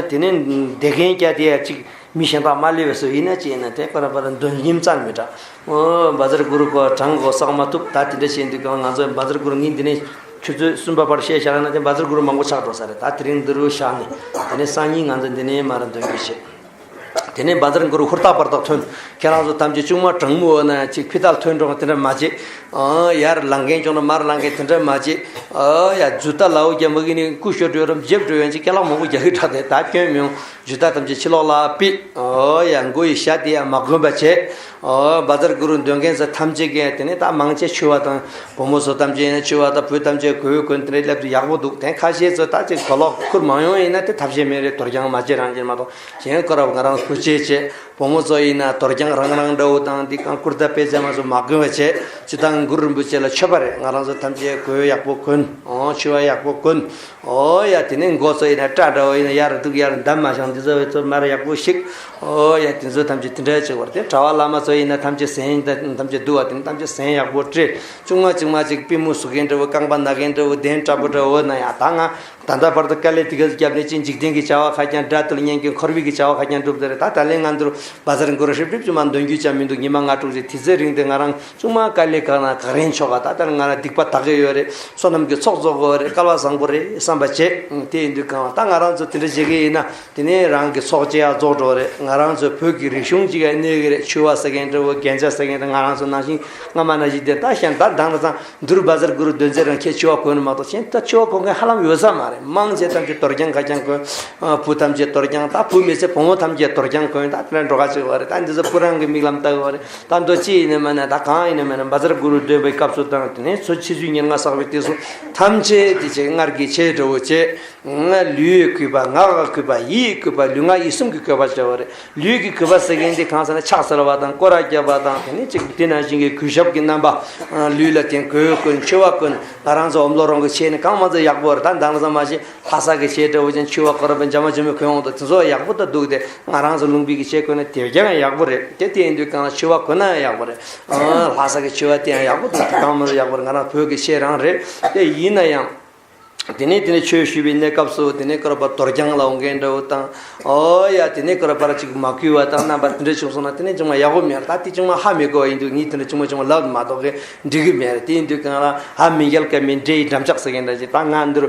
དེ་ནས་བདེ་མཁན་སྐྱ་དེ་ཡ་གཅིག་མི་གཞན་དག་མ་སླེབས་པའི་བཟོ་ཡིན་ན་ཅི་ཡིན་ན་དེ་པར་པར་འདོན་ཉིམ་ཙམ་མི་འདྲ། ཨོ་བཛྲ་གུ་རུ་ཀོ་གྲངས་གོ་བསགས་མ་ཐུབ། ད་དེ་འདྲ་བྱས་འདུག་གང་ང་ཚོ་བཛྲ་གུ་རུ་ངས་འདི་ནས་ཆུ་ཚོད་གསུམ་པ་བར་བཤད་བཞག་ན་དེ་བཛྲ་གུ་རུ་མང་པོ་ཆགས་འགྲོ་ས་རེད། ད་དེ་རིང་འདི་རུ་བཞག་ནས་དེ་ནས་སང་ཉིན་ང་ཚོ་འདི་ནས་མར་འདོན་རྒྱུ་བྱེད། དེ་ནས་བཛྲ་གུ་རུ་ཧུར་ཐག་པར་ཐག་ཐོན། ཁྱེད་རང་ཚོ་ཐམས་ཅད་ཆུང་མ་གྲང་མོ་འོ་ན་ཅིག་ཕི་ཐག་ཐོན་འགྲོ་དེ་འདྲ་མ་བྱེད། ཨ་ཡར་ལངས་མཁན་བྱུང་ན་མར་ལངས་མཁན་དེ་འདྲ་མ་བྱེད། ཨ་ཡ་ཇུ་ཏ་ལའོ་རྒྱ་མ་གི་ནི་སྐུ་ཞོ་འགྲོ་རམ་རྒྱབ་འགྲོ་ཡོང་ཅིག་སྐད་ལག་མང་པོ་རྒྱག་གི་དྲག་དེ་ད་སྐྱོན་མི་ཡོང་། ཇུ་ཏ་ཐམས་ཅད་ཕྱི་ལོགས་ལ་ཕུད། ཨོ་ཡ་མགོ་ཡི་ཞྭ་དེ་ཡང་མ་གོན་པ་བྱེད། ཨོ་བཛྲ་གུ་རུ་འདོན་མཁན་ཚོ་ཐམས་ཅད་ཀྱིས་དེ་ནས་ད་མང་ཆེ་ཆུ་བ་དང་བུ་མོ་ཚོ་ཐམས་ཅད་ཡིན་ན་ཆུ་བ་དང་བུ་ཐམས་ཅད་གོས་གོན་དེ་འདྲ་སླེབས་དུས་ཡག་པོ་འདུག་དེ་ཁ་ཤས་ཚོ་ད་ཅིག་གོ་ལོག་ཁུར་མ་ཡོང་ཡིན་ན་དེ་ཐབས་ཤེས་མེད་རེད། དོར་རྐྱང་མ་བྱེད་རང་བྱེད་མ་གཏོགས་གཞན་སྐོར་ར་ང་རང་སྐུ་མཆེད་བྱེད། བུ་མོ་ཚོ་ཡིན་ན་དོར་རྐྱང་རང་རང་འདྲ་བོ་དང་འདི་གང་ཀུར་ཏ་པེ་ཇ་མ་ཚོ་མ་གོན་པ་བྱེད། སྤྱིར་བཏང་གུ་རུ་རིན་པོ་ཆེ་ལ་མཆོད་པ་རེད། ང་རང་ཚོ་ཐམས་ཅད་གོས་ཡག་པོ་གོན། ཨོ་ཆུ་བ་ཡག་པོ་གོན། ཨོ་ཡ་དེ་ནས་མགོ་ཚོ་ཡིན་ན་སྐྲ་འདྲ་བོ་ཡིན་ན་ཡར་འདུག་ཡར་འདམ་མ་བཞག་འདི་ཚོ་བའི་ཚོ་མར་ཡག་པོ་ཞིག་ཨོ་ཡ་དེ་ཚོ་ཐམས་ཅད་དེ་འདྲ་བྱེད་དགོས་རེད། དེ་གྲྭ་པ་བླ་མ་ཚོ་ཡིན་ན་ཐམས་ཅད་ཟན་ཐམས་ཅད་འདུག་བ་དེ་ནི་ཐམས་ཅད་ཟན་ཡག་པོ་སྤྲད། ཆུང་མ་ཆུང་མ་ཅིག་པུས་མོ་ཟུག་མཁན་འདྲ་བོ་རྐང་པ་ན་མཁན་འདྲ་བོ་གདན་དྲག་པོ་འདྲ་བོ་ན་ཡང་ད་ང་ད་ལྟ་བར་དུ་དཀའ་ལས་དེ་ག་ཚོད་བརྒྱབ་ནས་ཅི་འཇིག་རྟེན་གྱི་བྱ་བ་ཁ་རྐྱང་དགྲ་བཏུལ་གཉེན་གྱི་འཁོར་བའི་གི་བྱ་བ་ཁ་རྐྱང་སྒྲུབ་དེ་རེད། ད་ད་ལན་ང་ཚོར་བཛྲ་གུ་རུ་ཧྲིབ་ཧྲིབ་ཅུང་མ་འདོན་རྒྱུ་ཅང་མི་འདུག་ཉི་མ་ལྔ་དྲུག་རེ་དེ་ཚེ་རིང་དེ་ང་རང་ཅུང་མ་དཀའ་ལས་ཁག་ན་ག་རེན་ཆོག་ག་ད་ལྟ་ང་རང་སྡིག་པ་དག་གི་ཡོད་རེད། བསོད་ནམས་ཀྱི་ཚོགས་རྫོགས་གི་ཡོད་རེད། སྐལ་བ་བཟང་པོ་རེད་བསམ་པ་བྱེད། དེ་ཡིན་དུས་གང་ད་ང་རང་ཚོ་དེ་འདྲ་བྱེད་གི་ཡིན་ན་དེ་ནས་རང་གི་ཚོགས་ཅི་ཡང་རྫོགས་འགྲོ་རེད། ང་རང་ཚོ་བོད་ཀྱི་རིག་གཞུང་ཅིག་ཡང་གནས་གི་རེད། ཆུ་བ་ཟེར་མཁན་འདྲ་བོ་རྒྱན་ཆ་ཟེར་མཁན་འདྲ་ང་རང་ཚོ་ནང་བཞིན་སྔ་མ་ནང་བཞིན་དེ་ད་ཤན་ད་དང་ད་ཚང་། འདུར་བཛྲ་གུ་རུ་འདོན་ཚེ་རང་ཁྱེད་ཆུ་བ་གོན་མ་གཏོགས་གཞན་ད་ཆུ་བ་གོན་མཁན་ཧ་ལམ་ཡོད་ས་མ་རེད། མང་ཆེ་ཐམས་ཅད་དོར་རྐྱང་ཁ་རྐྱང་གོན། བུ་ཐམས་ཅད་དོར་རྐྱང་ད་བུ་མེད་ཚེ་བུ་མོ་ཐམས་ཅད་དོར་རྐྱང་གོན་ད་དེ་འདྲ་འགྲོ་ཁ་ཅིག་བ་རེད། ད་འདི་ཚོ་བུ་རང་གི་མིག་ལམ་ལྟ་གི་བ་རེད། ད་མདོ་ཅི་ཡིན་ནི་མ་ན་ད་གང་ཡིན་ནི་མ་ན་བཛྲ་གུ་རུ་འདོན་པའི་སྐབས་སུ་དང་དེ་ནས་ཚོ་ཆུ་ཚོད་ཉེར་ལྔ་བསགས་པའི་དུས་སུ་ཐམས་ཅད་དེ་ཆེ་སྔར་གྱི་ཆེ་འདྲ་བོ་ཆེ། ལུས་ཡི་གུས་པ་ངག་གི་གུས་པ་ཡིད་ཀྱི་གུས་པ་ལུས་ངག་ཡིད་གསུམ་གྱི་གུས་པ་བྱ་བ་རེད། ལུས་ཀྱི་གུས་པ་ཟེར་མཁན་དེ་གང་ཟེར་ན་ཕྱག་འཚལ་བ་དང་སྐོར་ར་བརྒྱབ་པ་དང་དེ་ནས་ཅིག་དེ་ནང་བཞིན་གྱི་གུས་ཞབས་ཀྱི་རྣམ་པ། ལུས་ལ་བརྟེན་གོས་གོན་མཆེ་བ་གོན། ང་རང་ཚོ་ཨོམ་ལོ་རོང་གི་ཆས་ནི་གང་མ་ཚོ་ཡག་པོ་རེད། ད་འདང་ལ་ཚང་མ་ཞིག་ལྷ་ས་གི་ཆས་འདྲ་བོ་ཅན་མཆེ་བ་སྐོར་ར་བའི་འཇམ་མ་འཇམ་མོ་གོན་འོང་དང་དེ་ཚོ་ཡག་པོ་ད་འདུག་དེ་ང་རང་ཚོ་ལུང་པའི་གི་ཆས་གོན་ན་དེ་ཀྱང་ཡག་པོ་རེད། དེ་དེ་ཡིན་དུས་གང་ལ་མཆེ་བ་གོན་ན་ཡང་ཡག་པོ་རེད། ལྷ་ས་གི་མཆེ་བ་དེ་ཡང་ཡག་པོ་འདུག་དེ་གང་མ་ཚོ་ཡག་པོ་རེད། ང་རང་བོད་ཀྱི་ཆས་རང་རེད། དེ་ཡིན་ན་ཡང་། དེ་ནས་དེ་ནས་ཆོས་ཞུས་པའི་གནས་སྐབས་སུ་དེ་ནས་སྐོར་པ་དོར་རྐྱང་ལ་འོང་མཁན་འདྲ་བོ་དང་། ཨོ་ཡ་དེ་ནས་སྐོར་པར་ཅིག་མ་གུས་པ་དང་རྣམ་པ་དེ་འདྲ་བྱུང་སོང་ན་དེ་ནས་ཅུང་མ་ཡག་པོ་མེད་རེད། ད་དེ་ཅུང་མ་ཧ་མི་གོ་བ་ཡིན་དུས་ངས་དེ་འདྲ་ཅུང་མ་ཅུང་མ་ལབ་མ་གཏོགས་གི་འགྲིག་གི་མེད་རེད། དེ་ཡིན་དུས་གང་ལ་ཧ་མི་གལ་ཀ་མི་འདྲེ་ཡི་འགྲམ་ལྕག་ཟེར་མཁན་འདྲ་ཅིག་ད་ང་འདིར་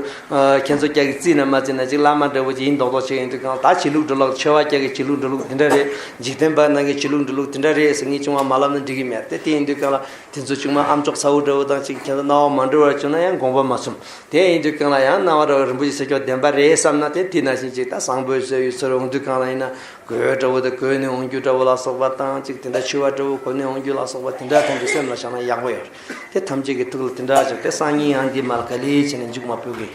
ཁྱེད་ཚོ་སྐྱ་གི་རྩིས་ན་མ་རྩིས་ན་ཅིག་བླ་མ་འདྲ་བོ་ཅིག་ཡིན་མདོག་མདོག་བྱེད་ཡིན་དུས་གང་ལ་ད་བྱེད་ལུགས་འགྲོ་ལུགས་ཆོས་པ་སྐྱ་གི་བྱེད་ལུགས་འགྲོ་ལུགས་དེ་འདྲ་རེད། འཇིག་རྟེན་པ་ནང་གི་བྱེད་ལུགས་འགྲོ་ལུགས་དེ་འདྲ་རེད་ཟེར་ངས་ཅུང་མ་མ་ལབ་ན་འགྲིག་གི་མེད་རེད། དེ་དེ་ཡིན་དུས་གང་ལ། དེ་ཚོ་ཅུང་མ་ཨམ་ཅོག་ཚ་བོ་འདྲ་བོ་དང་ཅིག་ཁྱེད་ཚོ་རྣ་བ་མ་འགྲོ་བར་བྱུང་ན་ཡང་དགོངས་པ་མ་ཚོམས། དེ་ཡིན་དུས་གང་ལ་ཡང་རྣ་བ་འདྲ་བོ་རིན་པོ་ཆེ་ཟེར་ཀྱོག་བདེན་པ་རེད་བསམ་ན་དེ་དེ་ནང་བཞིན་ཅིག་ད་བཟང་པོའི་བཟོ་ཡི་ཚོར་འོང་དུས་གང་ལ་ཡིན་ན་གོས་འདྲ་བོ་དང་གོས་ནས་འོང་རྒྱུ་འདྲ་བོ་ལ་སོགས་པ་དང་ཅིག་དེ་འདྲ་ཕྱུ་པ་འདྲ་བོ་གོན་ནས་འོང་རྒྱུ་ལ་སོགས་པ་དེ་འདྲ་ཐམས་ཅད་སེམས་ལ་བཞག་ན་ཡག་པོ་ཡོད་རེད། དེ་ཐམས་ཅད་ཀྱི་ཐུགས་ལ་དེ་འདྲ་བྱུང་དེ་སང་ཉིན་ཡང་འདི་མར་ག་ལེ་བྱས་ནས་མཇུག་མ་ཕུལ་གི།